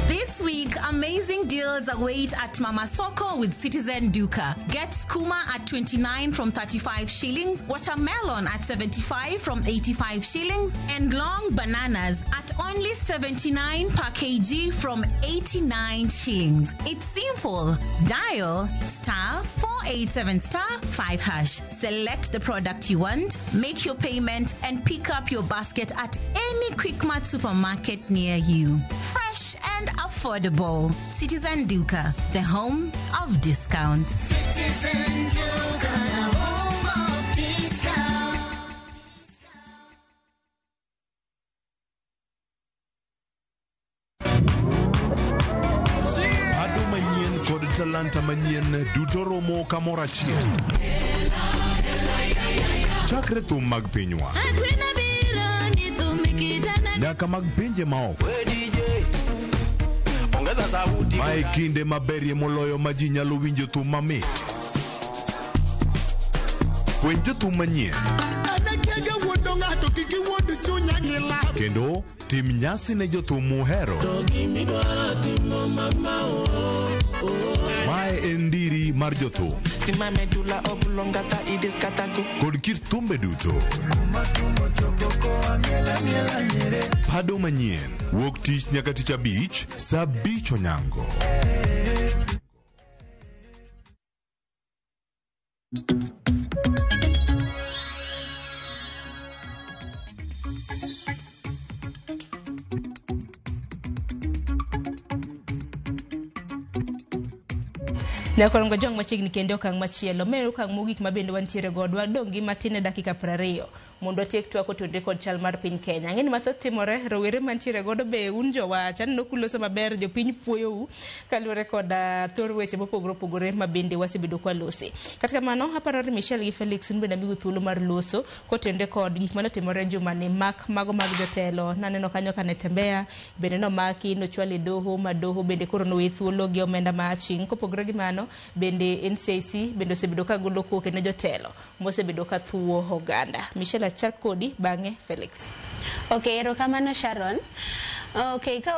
This week, amazing deals await at Mama Soko with Citizen Duka. Get skuma at 29 from 35 shillings, watermelon at 75 from 85 shillings, and long bananas at only 79 per kg from 89 shillings. It's simple. Dial star 487 star 5 hash. Select the product you want, make your payment, and pick up your basket at any Quickmart supermarket near you. Fresh and affordable. Citizen Duka, the home of discounts. Citizen Duka, the home of discounts. Pado manyien kod talanta manyien duto romo kamoro achiel. Chakre thum mag pinywa nyaka mag pinje maoko. Mae kinde maberie moloyo ma ji nyalo winjo thum mamit. Winjo thum manyien kendo tim nyasi ne jothum muhero. Mae en ndiri mar jothum kod kit thumbe duto. Pado manyien wuok tich nyaka tich abich saa 5 onyango. Nyakorongo jong machiegni kendo okang' machielo mero okang' mogik ma bende wantiere godo wadong' gi matin e dakika 20 mondo watiek twak otudre kod chal mar piny Kenya. Ang'e ni mathoth timore rowere mantiere godo be un jowach aneno kuloso maber jopiny puoyou kaluwore kod thor weche mopogore opogore ma bende wasebedo kwalose. Kata kamano aparo ni Michelle gi Felix un bende amiu thuolo mar loso kotenre kod gik manotimore jumani mak mago mag jotelo. Naneno kanyo kane Tembea bende nomaki nochwal e doho ma doho bende koro nowe thuolo gi omenda ma aching'. Kopogore gi mano bende NCIC bende osebedo ka golo koke ne jotelo mosebedo ka thuo oganda. Michelle Achak kodi bang'e Felix. Okay, erokamano Sharon. Okay, ka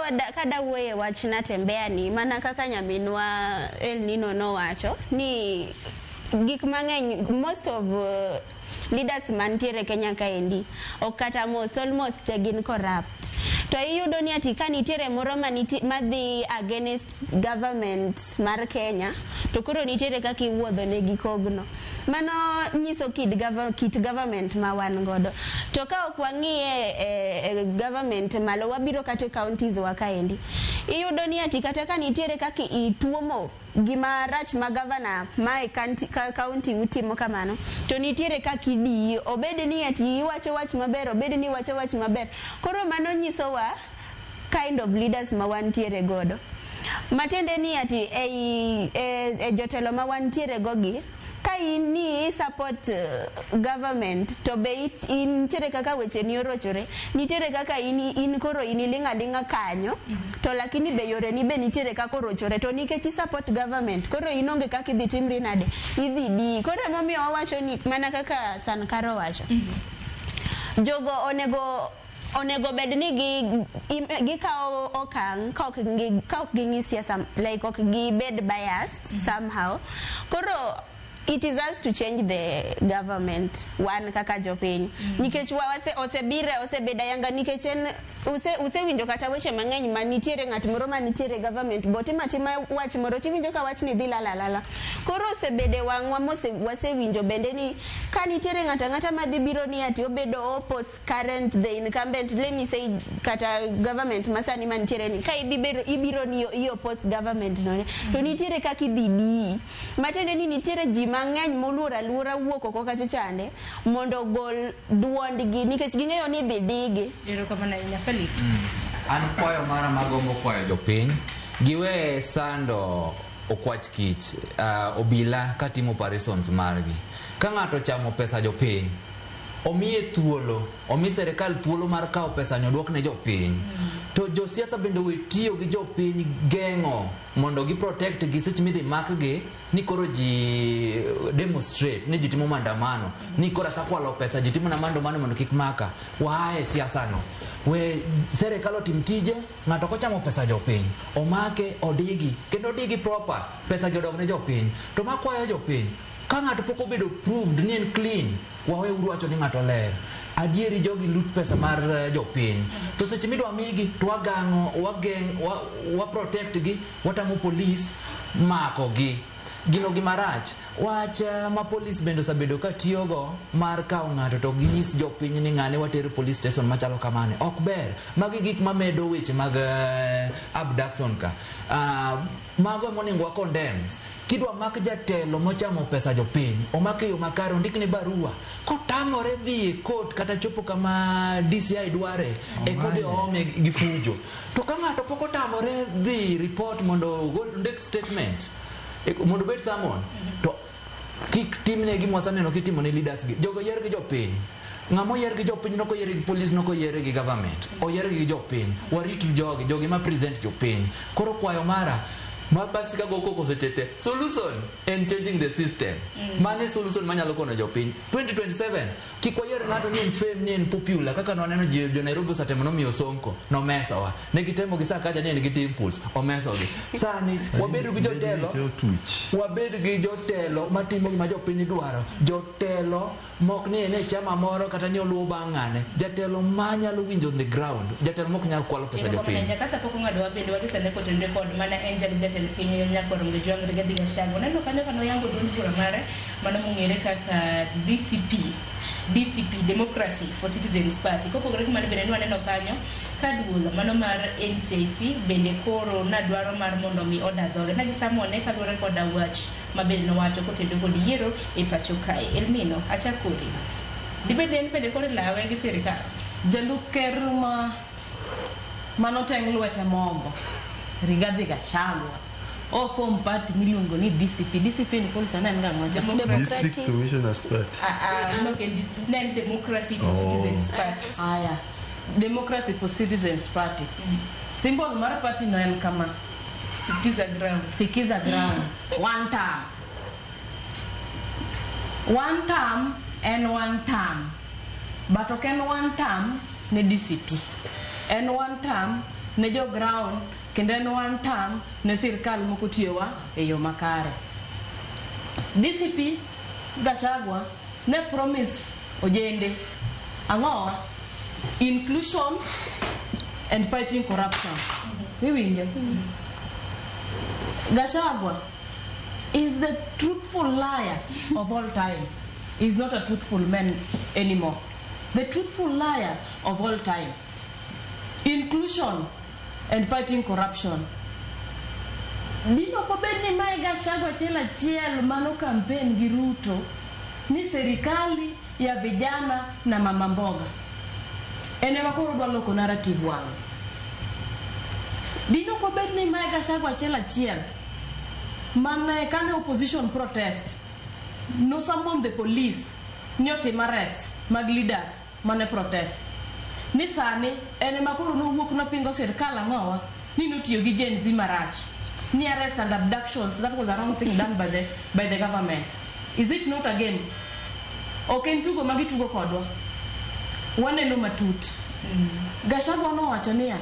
dawuoye wach Natembeya ni mana kaka nyaminwa El Nino nowacho ni gik mang'eny, most of leaders mantiere Kenya kaendi, ok kata most, almost te gin corrupt. To iyudo ni ati ka nitiere moro madhi against government mar Kenya, to koro nitiere kaka iwuodho negi kogno. Mano nyiso kit government ma wan godo. To ka ok wang'iye e government malo, wabiro kata e counties wa kaendi, iyudo ni ati kata ka nitiere kaka ituomo gima rach ma gavana ma e county utimo kamano, to nitiere kaka idiyi, obed ni ati iwacho wach maber, obed ni iwacho wach maber. Koro mano nyisowa kind of leaders ma wantiere godo, matiende ni ati ei e jotelo ma wantiere go gi, ka in ni i support government, to be in nitiere kaka weche ni orochore, nitiere kaka in koro in iling' aling'a kanyo, to lakini be yore ni be nitiere kaka orochore, to nikech i support government, koro in onge kaka idhi timri nade, idhi diyi. Koro emomiyo wawacho ni mana kaka Sankaro wacho, jogo onego bed ni gikawo okang' ka ok ging'i siasa, like ok gibed biased somehow. Koro it is us to change the government, wan kaka jopiny, nikech osebire osebedo ayanga, nikech en usewinjo kata weche mang'eny ma nitiere ng'at moro ma nitiere government bo timo atima wach moro, tiwinjo ka wachni dhi lal alala. Koro osebede wang'wa wasewinjo bende ni ka nitiere ng'ato ang'ata madhi biro ni ati obedo oppose current, the incumbent, let me say kata government masani mantiere ni, ka idhi bedo ibiro ni i oppose government no, to nitiere kaka idhi diyi, matiende ni nitiere ji mang'eny moluoro aluora wuok oko kacha chande mondo ogol duondgi, nikech ging'eyo ni idhi digi. Erokamano ahinya, Felix. An kwayo mara magombo kwayo jopiny, giwe sando okwach kich, obila katimo operations margi. Ka ng'ato chamo pesa jopiny, omiye thuolo, omi serikal thuolo mar kawo pesa ni oduok ne jopiny. To josiasa bende owe tiyo gi jopiny geng'o mondo gi protect gi seche midhi makgi, ni koro ji demonstrate, ni ji timo maandamano, ni koro asakwalo pesa, ji timo na maandamano mondo kik maka. Waaye siasa no, we serikal otim tije. Ng'ato kochamo pesa jopiny, omake, odigi, kendo odigi proper, pesa gi odog ne jopiny. To makwayo jopiny, ka ng'ato pok obedo proved ni en clean, wawe uru wacho ni ng'ato ler. Adieri jogi lut pesa mar jopiny, to seche midwa migi to wagang'o, wageng, wa protect gi, watamo polis mako gi. Gino gimarach wach ma polis bende osebedo ka tiyogo mar kawo ng'ato to ginyis jopiny ni ng'ane watero police station machalo kamane, ok ber. Magi gik mamedo weche mag abduction ka. Mago emonego wa condemn. Kidwa mak jatelo mochamo pesa jopiny, omake e yo makare, ondikne barua, kotamore dhi e court kata chopo kama DCI dware, eka odhi oome gi fujo. To ka ng'ato pok otamore dhi report mondo ondik statement, mondo obed summon, to kik timne gima waseneno kitimo ne leaders gi. Jogo oyier gi jopiny. Ng'ama oyier gi jopiny nok oyier gi police, nok oyier gi government, oyier gi jopiny. Warit jogi, jogi ma present jopiny. Koro kwayo mara ma basi kago koko seche te, solution en changing the system. Mano e solution manyalo kono jopiny. 2027 kik wayier ng'ato ni en fame, ni en popular, kaka nwaneno ji jo Nairobi osetemo nomiyo Sonko nomesowa, ne gitemo gi Sakaja ni en gi dimples, omesogi. Sani wabedo gi jotelo, wabed gi jotelo matimo gima jopiny dwaro, jotelo mok ni en e chama moro kata ni oluwo bang' ng'ane, jatelo manyalo winjo on the ground, jatelo mok nyal kwalo pesa jopiny. Nyaka sa pok ong'adowa bende wadusane kotenore kod mana en jalup jatend piny Nyakwar Ojwang' Rigathi Gachagua. Waneno kanyo ka noyango duond bura mare mano mong'ere kaka DCP, Democracy for Citizens Party. Kopogore gi mano, bende nwaneno kanyo ka duol mano mar NCIC bende koro nadwaro mar mondo mi oda dhoge na gisamone kaluwore koda wach ma bende nowacho kotenore kod yiero e pacho kae. El Nino, achak kodi. Dibed ni en bende koro ilawe gi sirikal? Jalup ker ma manoteng' lwete mogo, Rigathi Gachagua, o form party miluongo ni DCP. DCP ni full ne en gang'o cha? District Commissioners Party. Ah, ah, no, ne en Democracy for Citizens Party. Aya, Democracy for Citizens Party. Symbol mar party no en kama. Sikiza ground. Sikiza ground. One term. One term and one term. But ok en one term ne DCP. En one term ne jo ground kendo en one term ne sirkal moko tiyowa e yo makare. DCP Gachagua ne promise ojende ang'owa inclusion and fighting corruption. Iwinjo? Gachagua is the truthful liar of all time. He's not a truthful man anymore. The truthful liar of all time. Inclusion and fighting corruption. Dino kobed ni mae Gachagua achiel achiel mano campaign gi Ruto ni serikali ya vijana na mama mboga. En ema koro dwa loko narrative wang'e. Dino kobed ni mae Gachagua achiel achiel mane kane opposition protest no summon the police ni otim arrest mag leaders mane protest. Ni sani en ema koro nowuok nopingo sirkal ang'owa ni notiyo gi Gen Z marach. Ni arrest and abductions, that was a wrong thing done by the government. Is it not a game? Ok en tugo ma gitugo kodwa. Waneno matut. Gachagua nowacho niya,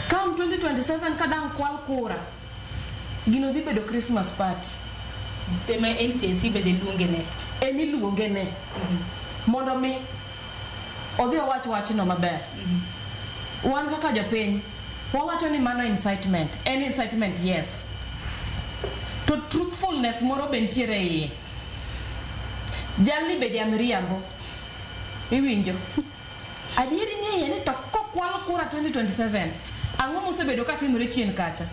come 2027 kadang' kwal kura, gino dhi bedo Christmas party. Tema NCIC bende luonge ne. Emiluonge ne. Mondo mi odhi owach wachno maber. Wan kaka jopiny, wawacho ni mano incitement. En incitement, yes. To truthfulness moro be nitiere e iye. Jalni be jamiriambo. Iwinjo? Adieri ni iye ni to kokwal kura 2027, ang'o mosebedo katimore chien kacha?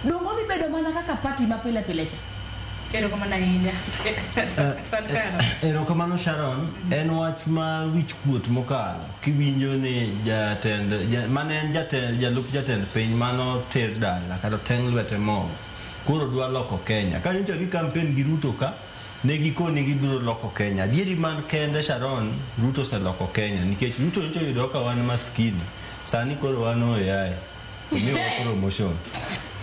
Donge odhi bedo mana kaka party ma pile pile cha? Erokamano ahinya. Sankara. Erokamano Sharon, en wach ma wich kuot mokalo kiwinjo ni jatend ja, mane en jatend jalup jatend piny mano ter dala kata teng' lwete mogo koro dwa loko Kenya. Ka nyocha gi campaign gi Ruto ka ne gikoni gibiro loko Kenya. Adieri man kende Sharon, Ruto oseloko Kenya nikech Ruto nyocha oyudo ka wan maskini. Sani koro wan oyaye. Omiyowa promotion.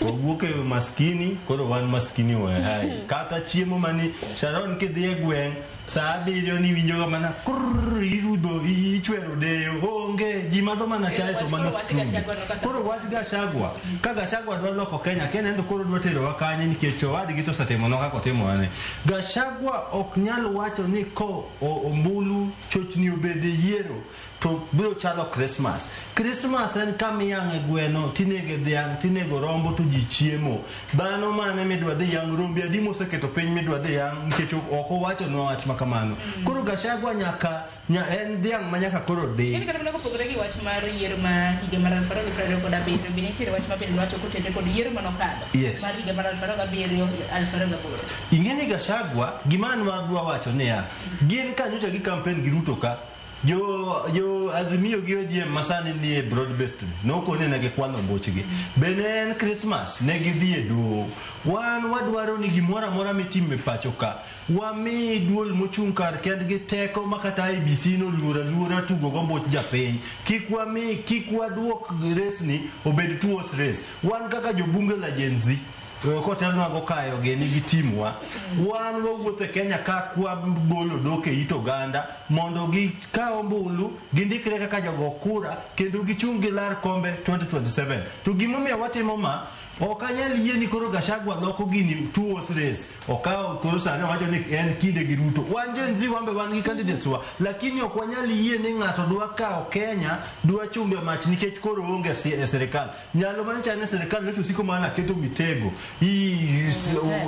Wawuok e maskini, koro wan maskini oyaye. Kata chiemo mani Sharon kidhi e gweng' saa abiriyo niwinjo ga mana krrr, irudho ichwero deyo onge ji madho mana chae to mana strungi. Koro wach Gachagua ka Gachagua dwa loko Kenya Kenya endo koro dwa terowa kanye nikech owadgi to osetimona kaka otimone. Gachagua ok nyal wacho ni ko ombulu chochni obede yiero to biro chalo Christmas. Christmas en kama iyang'e gweno, tinege dhiang', tinego rombo to ji chiemo. Dhano mane midwa dhi yang' rombe adi moseketo piny midwa dhi yang' nikech ok owachonwa wach ma kamano. Koro Gachagua nyaka nya, en dhiang' ma nyaka koro dhi. En kata mana kopogore gi wach mar yiero ma higa mar 2027 be nitiere wach ma bende nowacho kotenore kod yiero manokadho Yes. mar higa mar 2007 2008. Ing'e ni Gachagua gima an wadwa wacho niya, gin ka nyocha gi campaign gi Ruto ka jo Azimio gi ODM masani nie broad based nokone ne gikwalo ombuchgi. Be ne en Christmas ne gidhi e doho. Wan wadwaro ni gimoro amora mitimo e pacho ka wami duol mochung' kar kendgi teko ma kata IEBC noluor aluora tugo go ombuch japiny. Kik wami kik waduok race ni obed two horse race. Wan kaka jobunge la Gen Z kotelnwa go kayo gini gi timwa wan wawuotho e Kenya ka kwagolo dok e it oganda mondo gikaw ombulu gindikre kaka jogo kura kendo gichung' gilar kombe 2027 to gimomiyo watimo ma ok anyal yie ni koro Gachagua loko gini two horse race okawo koro sani owacho ni en kinde gi Ruto wan Gen Z wan be wan gi candidates wa lakini ok wanyal yie ni ng'ato dwa kawo Kenya dwa chungo e mach nikech koro oonge e sirikal nyalo manyicha ni sirikal nyocha osiko mana keto mitego i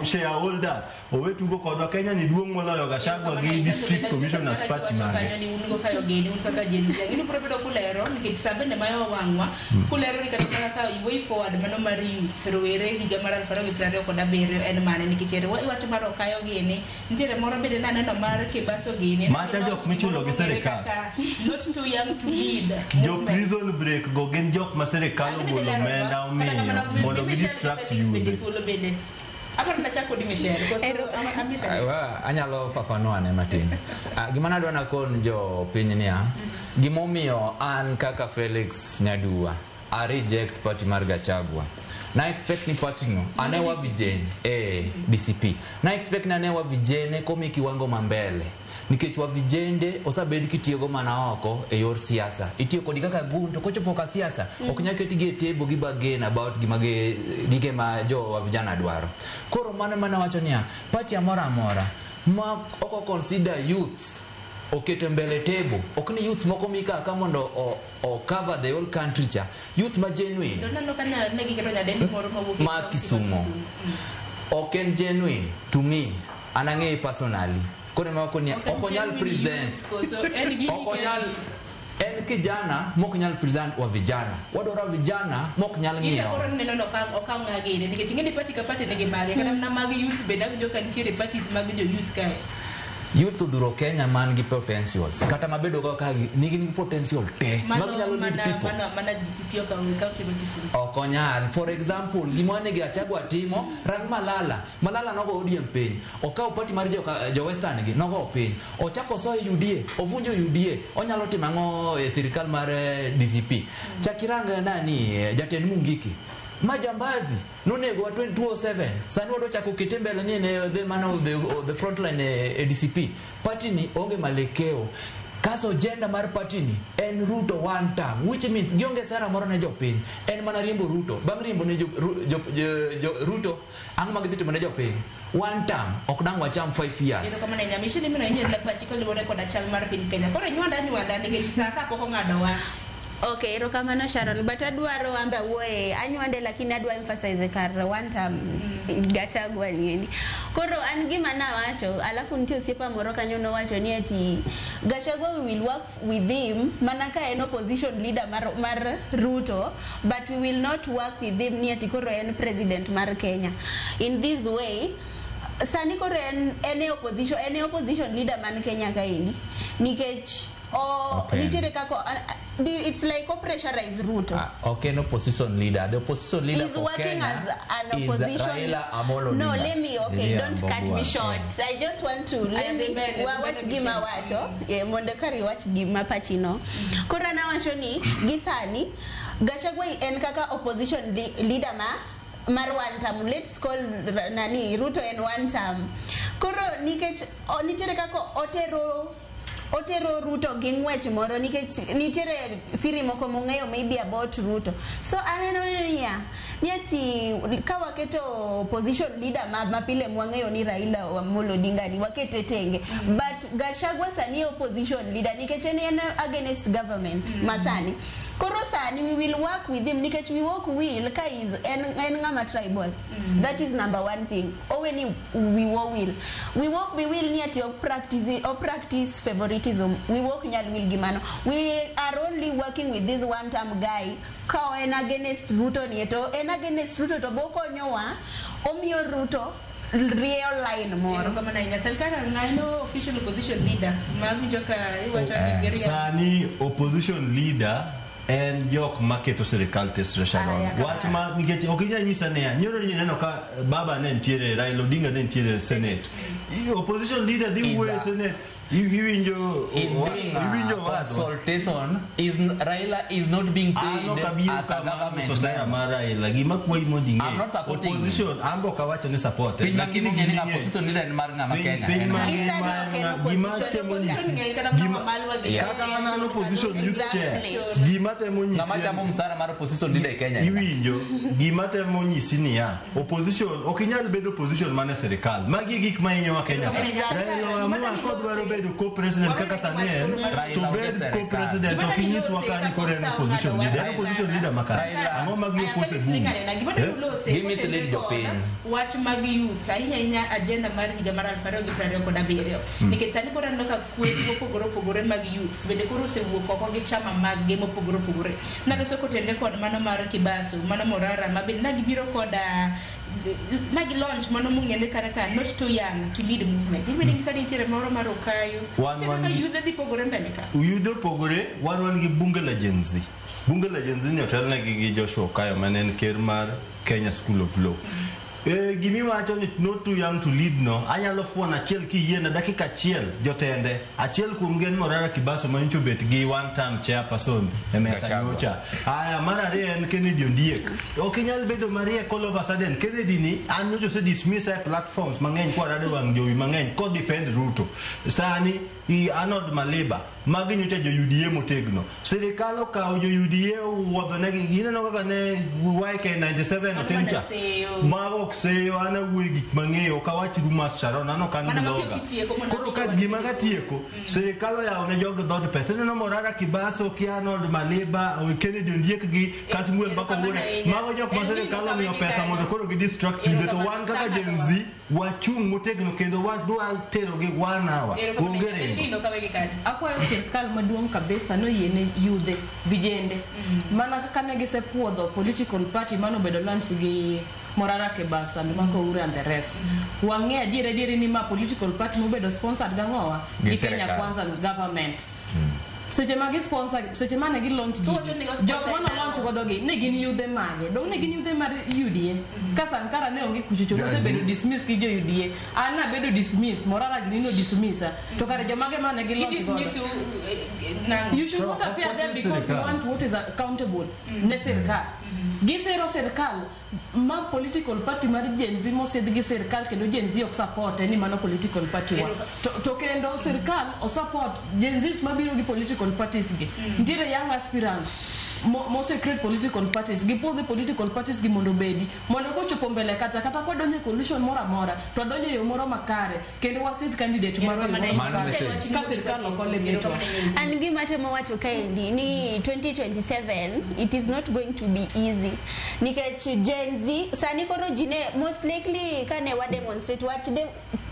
shareholders owe tugo kodwa Kenya ni duong' moloyo Gachagua gi district commissioners party mage kanyo ni un go kayo geni un kaka Gen Z ang'e ni biro bedo kulero nikech sa bende mayo wang'wa kulero ni kata mana ka way forward mano mar youths rowere higa mar 2027 en mane nikech ere iwacho mar okayo gini nitiere moro bende naneno mar Kebaso gini Macha jok michulo gi sirikal. not too young to lead jo prison break go gin jok ma sirikal ogolo omenda omiyo mondo gi distract bende youth thuolo bende aparo nachak kodi Michelle koso Anyalo fafanua ne matin. Gima nadwa nakon jopiny niya, gimomiyo an kaka Felix Nyadua a reject party mar Gachagua. Na expect ni party no ane wa vijene DCP. Na expect ni ane wa vijene komi kiwango mambele. Nikech wa vijende osabed kitiyogo mana oko e yor siasa. Itiyo kodi kaka gun to kochopo ka siasa ok nyal ketgi e table gi bargain about gima gige ma jo wa vijana dwaro. Koro mano mana wacho niya, party amora amora ma ok consider youths oketo mbele table ok ni youths moko mika ka mondo o cover the whole country cha youth ma genuine To naneno ka ne giketo nyadendi moro mawuok e ma kaunti Kisumo ok en genuine to me an ang'eye personally koro ema wako ni ok onyal present Koso en gini ok onyal en kijana mok nyal present wa vijana wadwaro vijana mok nyal Gine ng'iewo koro neno ni okaw ng'a gini nikech ing'e ni party ka party nigi mage kata mana mag youth bende awinjo ka nitiere parties mag jo youth kae. Youth odhuro Kenya man gi potentials kata mabedo go ka nigi nigi potential te Mano magi nyalo lead mana people mana mana DCP okawo e kaunti ma Kisumu. ok onyal for example gima wane Gachagua timo rang Malala Malala nogo ODM piny okawo party mar jo Western gi nogo piny ochako osoyo UDA ovunjo UDA onyalo timo ang'o e sirikal mar DCP chak irang nani jatend Mungiki majambazi nonego wa 2007 sani wadwa chako kete mbele ni en the man of the front line e DCP party ni onge malekeo kaso agenda mar party ni en Ruto one term which means gionge sera moro ne jopiny en mana riembo Ruto bang' riembo ne jo Ruto ang'o ma gidhi timo ne jopiny one term ok dang' wacham 5 years Erokamano ahinya. Michelle mino inyalo na pachi kaluwore koda chal mar piny Kenya. Koro nywanda nywanda nikech saa ka pok ong'adowa. Okay, erokamano Sharon, but adwaro ambe awuoye anywande lakini adwa emphasize kar one term Gachagua niendi. Koro an gima nawacho, alafu nitie osiepa moro kanyo nowacho ni ati Gachagua we will work with him mana ka en opposition leader mar Ruto, but we will not work with him ni ati koro en president mar Kenya. In this way, sani koro en e opposition leader man Kenya kaendi nikech nitiere kako it's like pressurize Ruto. Okay, no opposition leader. The opposition leader is for working Kenya as an opposition. Is Raila Amolo Odinga. No, let me. Okay, don't cut me short. I just want to let me watch gima wacho. Mondo kari wach gima pachino. Koro nawacho ni gisani Gachagua en kaka opposition leader ma mar one term. Let's call nani Ruto en one term. Koro nikech nitiere kako otero Ruto gi ng'wech moro nikech nitiere siri moko mong'eyo maybe about Ruto. So aneno niya ni ati ka waketo opposition leader mapile mwang'eyo ni Raila Amolo Odinga ni wakete tenge. But Gachagua sani opposition leader nikech en against government masani. Koro sani we will work with him nikech we work will ka is en ng'ama tribal. That is number one thing. Owe ni we will. We work we will ni ati o practice favoritism. We work nyal will gimano. We are only working with this one term guy. Ka en against Ruto ni to en against Ruto to bokonyowa omiyo Ruto real line moro. Erokamano ahinya. Sirkal ng'ano official opposition leader ma winjo ka iwacho ni Nigeria. Sani opposition leader en jok maketo sirikal tesre Sharon. Wach ma nikech ok inyal nyisa niya nyoro ni neno ka baba ne nitiere Raila Odinga ne nitiere Senate. Opposition leader dhi wuoyo e Senate. Iwinjo consultation is Raila is not being paid as a government. Raila gima kwayi mondo ing'e. I'm not supporting opposition. Ambo kawacho ni support. Lakini opposition leader en mar ng'ama Kenya. Kaka an opposition youth chair. Gima temo nyisi. Ng'ama chamo msara mar opposition leader e Kenya. Iwinjo gima temo nyisi niya opposition ok inyal bedo opposition mane sirikal. Magi gik ma hinyowa Kenya. Raila amua kodwaro bedo co-president kaka sani en to bed co-president ok inyiswa ka ni koro en opposition leader. En opposition leader makare. Ang'o ma gi oppose e bunge? Gi mislead jopiny. Wach mag youth ahinya ahinya agenda mar higa mar 2027 nikech sani koro aneno ka kweth mopogore opogore mag youths bende koro osewuok oko gi chama mag gi mopogore opogore. Naloso kotende kod mano mar Kibaso, mano Morara ma bende nagibiro koda nagi launch mano mong'ere kaka not too young to lead movement. In bende ngisa ni nitiere moro mar Okayo. Kaka yudhe dhi pogore mbele ka. Yudhe opogore, wan gi bunge la Gen Z. Bunge la Gen Z ni otelnegi gi Joshua Okayo mane en ker mar Kenya School of Law. Gimiwacho ni not too young to lead no, anyalo fuono achiel kiyiena dakika achiel jotende. Achiel kuom gi en Morara Kibaso manyocha obet gi one term chairperson e mesa Gachagua. nyocha. Aya, mar ariyo en Kennedy Ondiek. Ok inyal bedo mariek all of a sudden. Kennedy ni an nyocha ose dismiss e platforms mang'eny kwarado wang' jowi mang'eny ko defend Ruto. Sani i Arnold Maliba magi nyocha jo UDA motegno. Sirikal okawo jo UDA owuodhonegi. Ineno kaka ne YK97 otim cha. Mago ok seyo, an awuoyo e gik mang'eyo, ok awach rumors Sharon, an ok an Mana mapiyo blogger. kitieko mondo Koro ka gima katieko, sirikal oyawo ne jogi dhood pesa. Ineno Morara Kibaso ki Arnold Maliba, Kennedy Ondiek gi Kasmuel Bakowuore. ahinya. Mago jok ma En sirikal gino omiyo kama pesa ni mondo koro gi distract you. To wan kaka Gen Z, wachung' motegno kendo wadwa terogi one hour. Onge ringo. Akwayo sirkal maduong' kabisa noyiene yudhe vijende mana kaka ne gisepuodho political party manobedo launch gi Morara Kebasa Mako Ure and the rest. Wang'e adier adier ni ma political party mobedo sponsored gang'owa Gi gi Kenya sirkal. Kwanza government. Seche ma gi sponsor seche mane gi launch gini, jok mane launch godo gi ne gin yudhe mage dong ne gin yudhe mar UDA ka Sankara ne onge kucho cho nosebedo dismiss gi jo UDA an nabedo dismiss Morara gini no dismissa to kare jomage mane gi launch godo You should not appear there because you want what is accountable ne sirkal. Gisero sirkal ma political party mar Gen Z mosidh gi sirkal kendo Gen Z ok support ni mano political party wa. To kendo sirkal o support Gen Z mabiro gi political parties gi. Nitiere young aspirants mose create political parties gipuodhi political parties gi mondo obedi mondo kochopo mbele kacha kata kwadonjo e coalition moro amora to wadonjo e yo moro makare kendo wasidh candidate marwa e yo moro Mano makare message. ka sirkal ok olimitwa. An gima temo wacho kaendi ni 2027 it is not going to be easy nikech Gen Z sani koro ji ne most likely kane wa demonstrate wach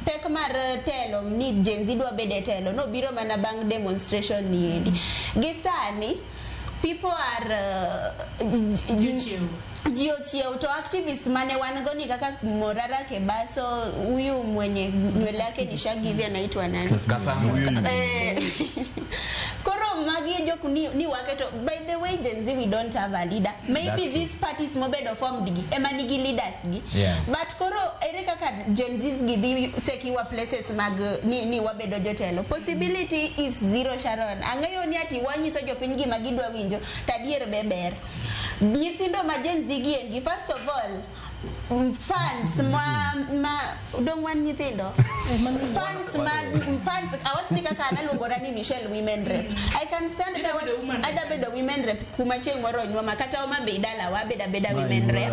pek mar telo ni Gen Z dwa bedo e telo nobiro mana bang' demonstration ni endi. Gi sani people are ji ochiew to activist mane wan go ni kaka Morara Kebaso huyu mwenye nywele yake ni shaggy hivi anaitwa nani? Kasamu. Koro magi e jok ni waketo. By the way, Gen Z we don't have a leader. Maybe That's true. these parties mobedo formed gi ema nigi leaders gi. Yes. But koro ere kaka Gen Zs gi dhi secure places mag ni wabedo jotelo. Possibility is zero Sharon. Ang'eyo ni ati wanyiso jopiny gima gidwa winjo to adier be ber. Nyithindo ma Gen Z gi endi first of all fans ma dong wan nyithindo fans ma fans awach ni kaka an aluongora ni Michelle women rep I can stand it awach ada bedo women rep kuma chieng' moro onyuoma kata Homa Bay dalawa abeda abeda women rep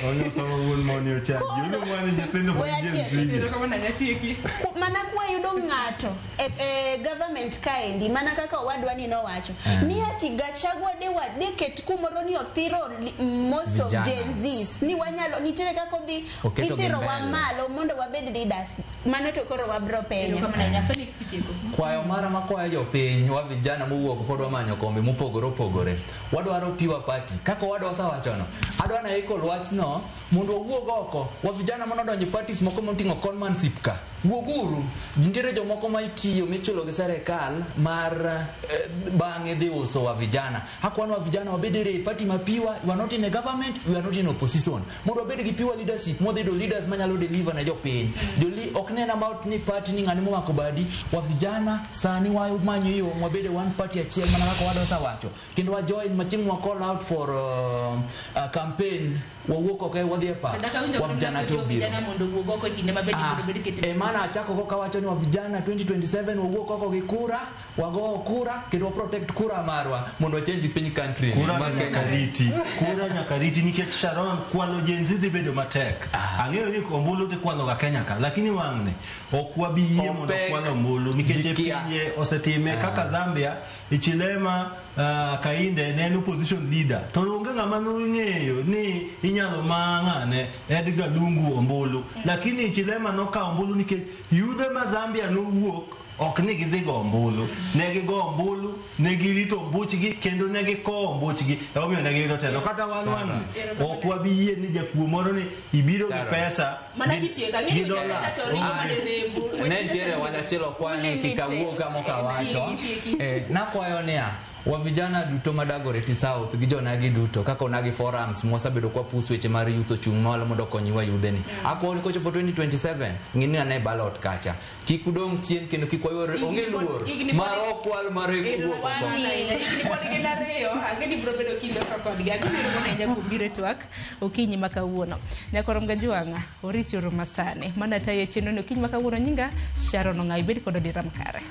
Onyoso wuon moni ochangi. Uluongo ni nyithindo mag We Gen atieki. Z. Mana kwayudo ng'ato e government kaendi mana kaka owadwa ni nowacho ni ati Gachagua de ket kumoro ni othiro most of Vijana. Gen Zs ni wanyalo nitiere kaka odhi Oketo gi ithiro wa mbele. malo mondo wabed leaders mano to koro wabro penya. Kwayo mara makwayo jopiny wa vijana mowuok pod wamanyo kombe mopogore opogore wadwaro pure party kaka owadwa osewachono adwa na ikol wachno mondo wawuog oko wa vijana manodonjo e parties moko moting'o conmanship ka wuoguru nitiere jomoko ma itiyo michulo gi serikal mar bang'e dhi uso wa vijana akwano wa vijana wabed e party ma pure we are not in a government we are not in opposition mondo wabed gi pure leadership modhi yudo leaders manyalo deliver ne jopiny joli ok nen about ni party ni ng'ani momako badi wa vijana sani wamanyo yo mwabed e one party achiel mana kaka owadwa osewacho kendo wa join ma chieng' mwa call out for campaign wawuok oko wadhi e pap wa vijana to obiro mondo owuog oko e kinde mabed mondo obed ket e mana achako go kawacho ni wa vijana 2027 wawuok oko gi kura wago kura kendo wa protect kura marwa mondo wachange piny country ni Kura ma nyaka Kenya ni. riti. Kura nyaka riti nikech Sharon kwalo Gen Z dhi bedo matek. Ang'eyo ni ombulu dhi kwalo ga Kenya ka, lakini wang'ni ok wabi yie mondo Opek. kwal ombulu nikech e Ji kia. pinje osetime kaka Zambia, Ichilema Kainde ne en opposition leader. To onge ng'ama nong'eyo ni inyalo ma ng'ane Edgar Lungu ombulu. Lakini Ichilema nokawo ombulu nikech yudhe ma Zambia nowuok ok ni gidhi go ombulu. Ne gigo ombulu, ne girito ombuchgi kendo ne gikowo ombuchgi. Emomiyo ne giyudo telo. Kata wan wang'ni ok wabi yie ni jakuo moro ni ibiro gi pesa Mana gi- kitieko, ang'eyo gi ni dollars. pesa to ringo Onge. mana rembu. Ne nitiere wach achiel okwani kik awuo ka mok awacho. Nakwayo niya Wa vijana duto ma Dagoretti South gi jonagi duto kaka onagi forums mwasebedo kwa pus weche mar youth ochung' malo mondo okonywa yudhe ni. Akwayo ni kochopo 2027 ng'ini ane ballot kacha. Kik udong' chien kendo kik wayuor onge luor mar okwal mar wuok oko. Higni pod gin ariyo, ang'e ni biro bedo kiloso kodgi. Ang'e ni romo ahinya kuom biro e twak okinyi ma kawuono. Nyakorom Gajwang'a, oriti uru masani. Mana tayo e chenro ni okinyi ma kawuono nyinga Sharon Ong'ayo, ibed kod odira makare.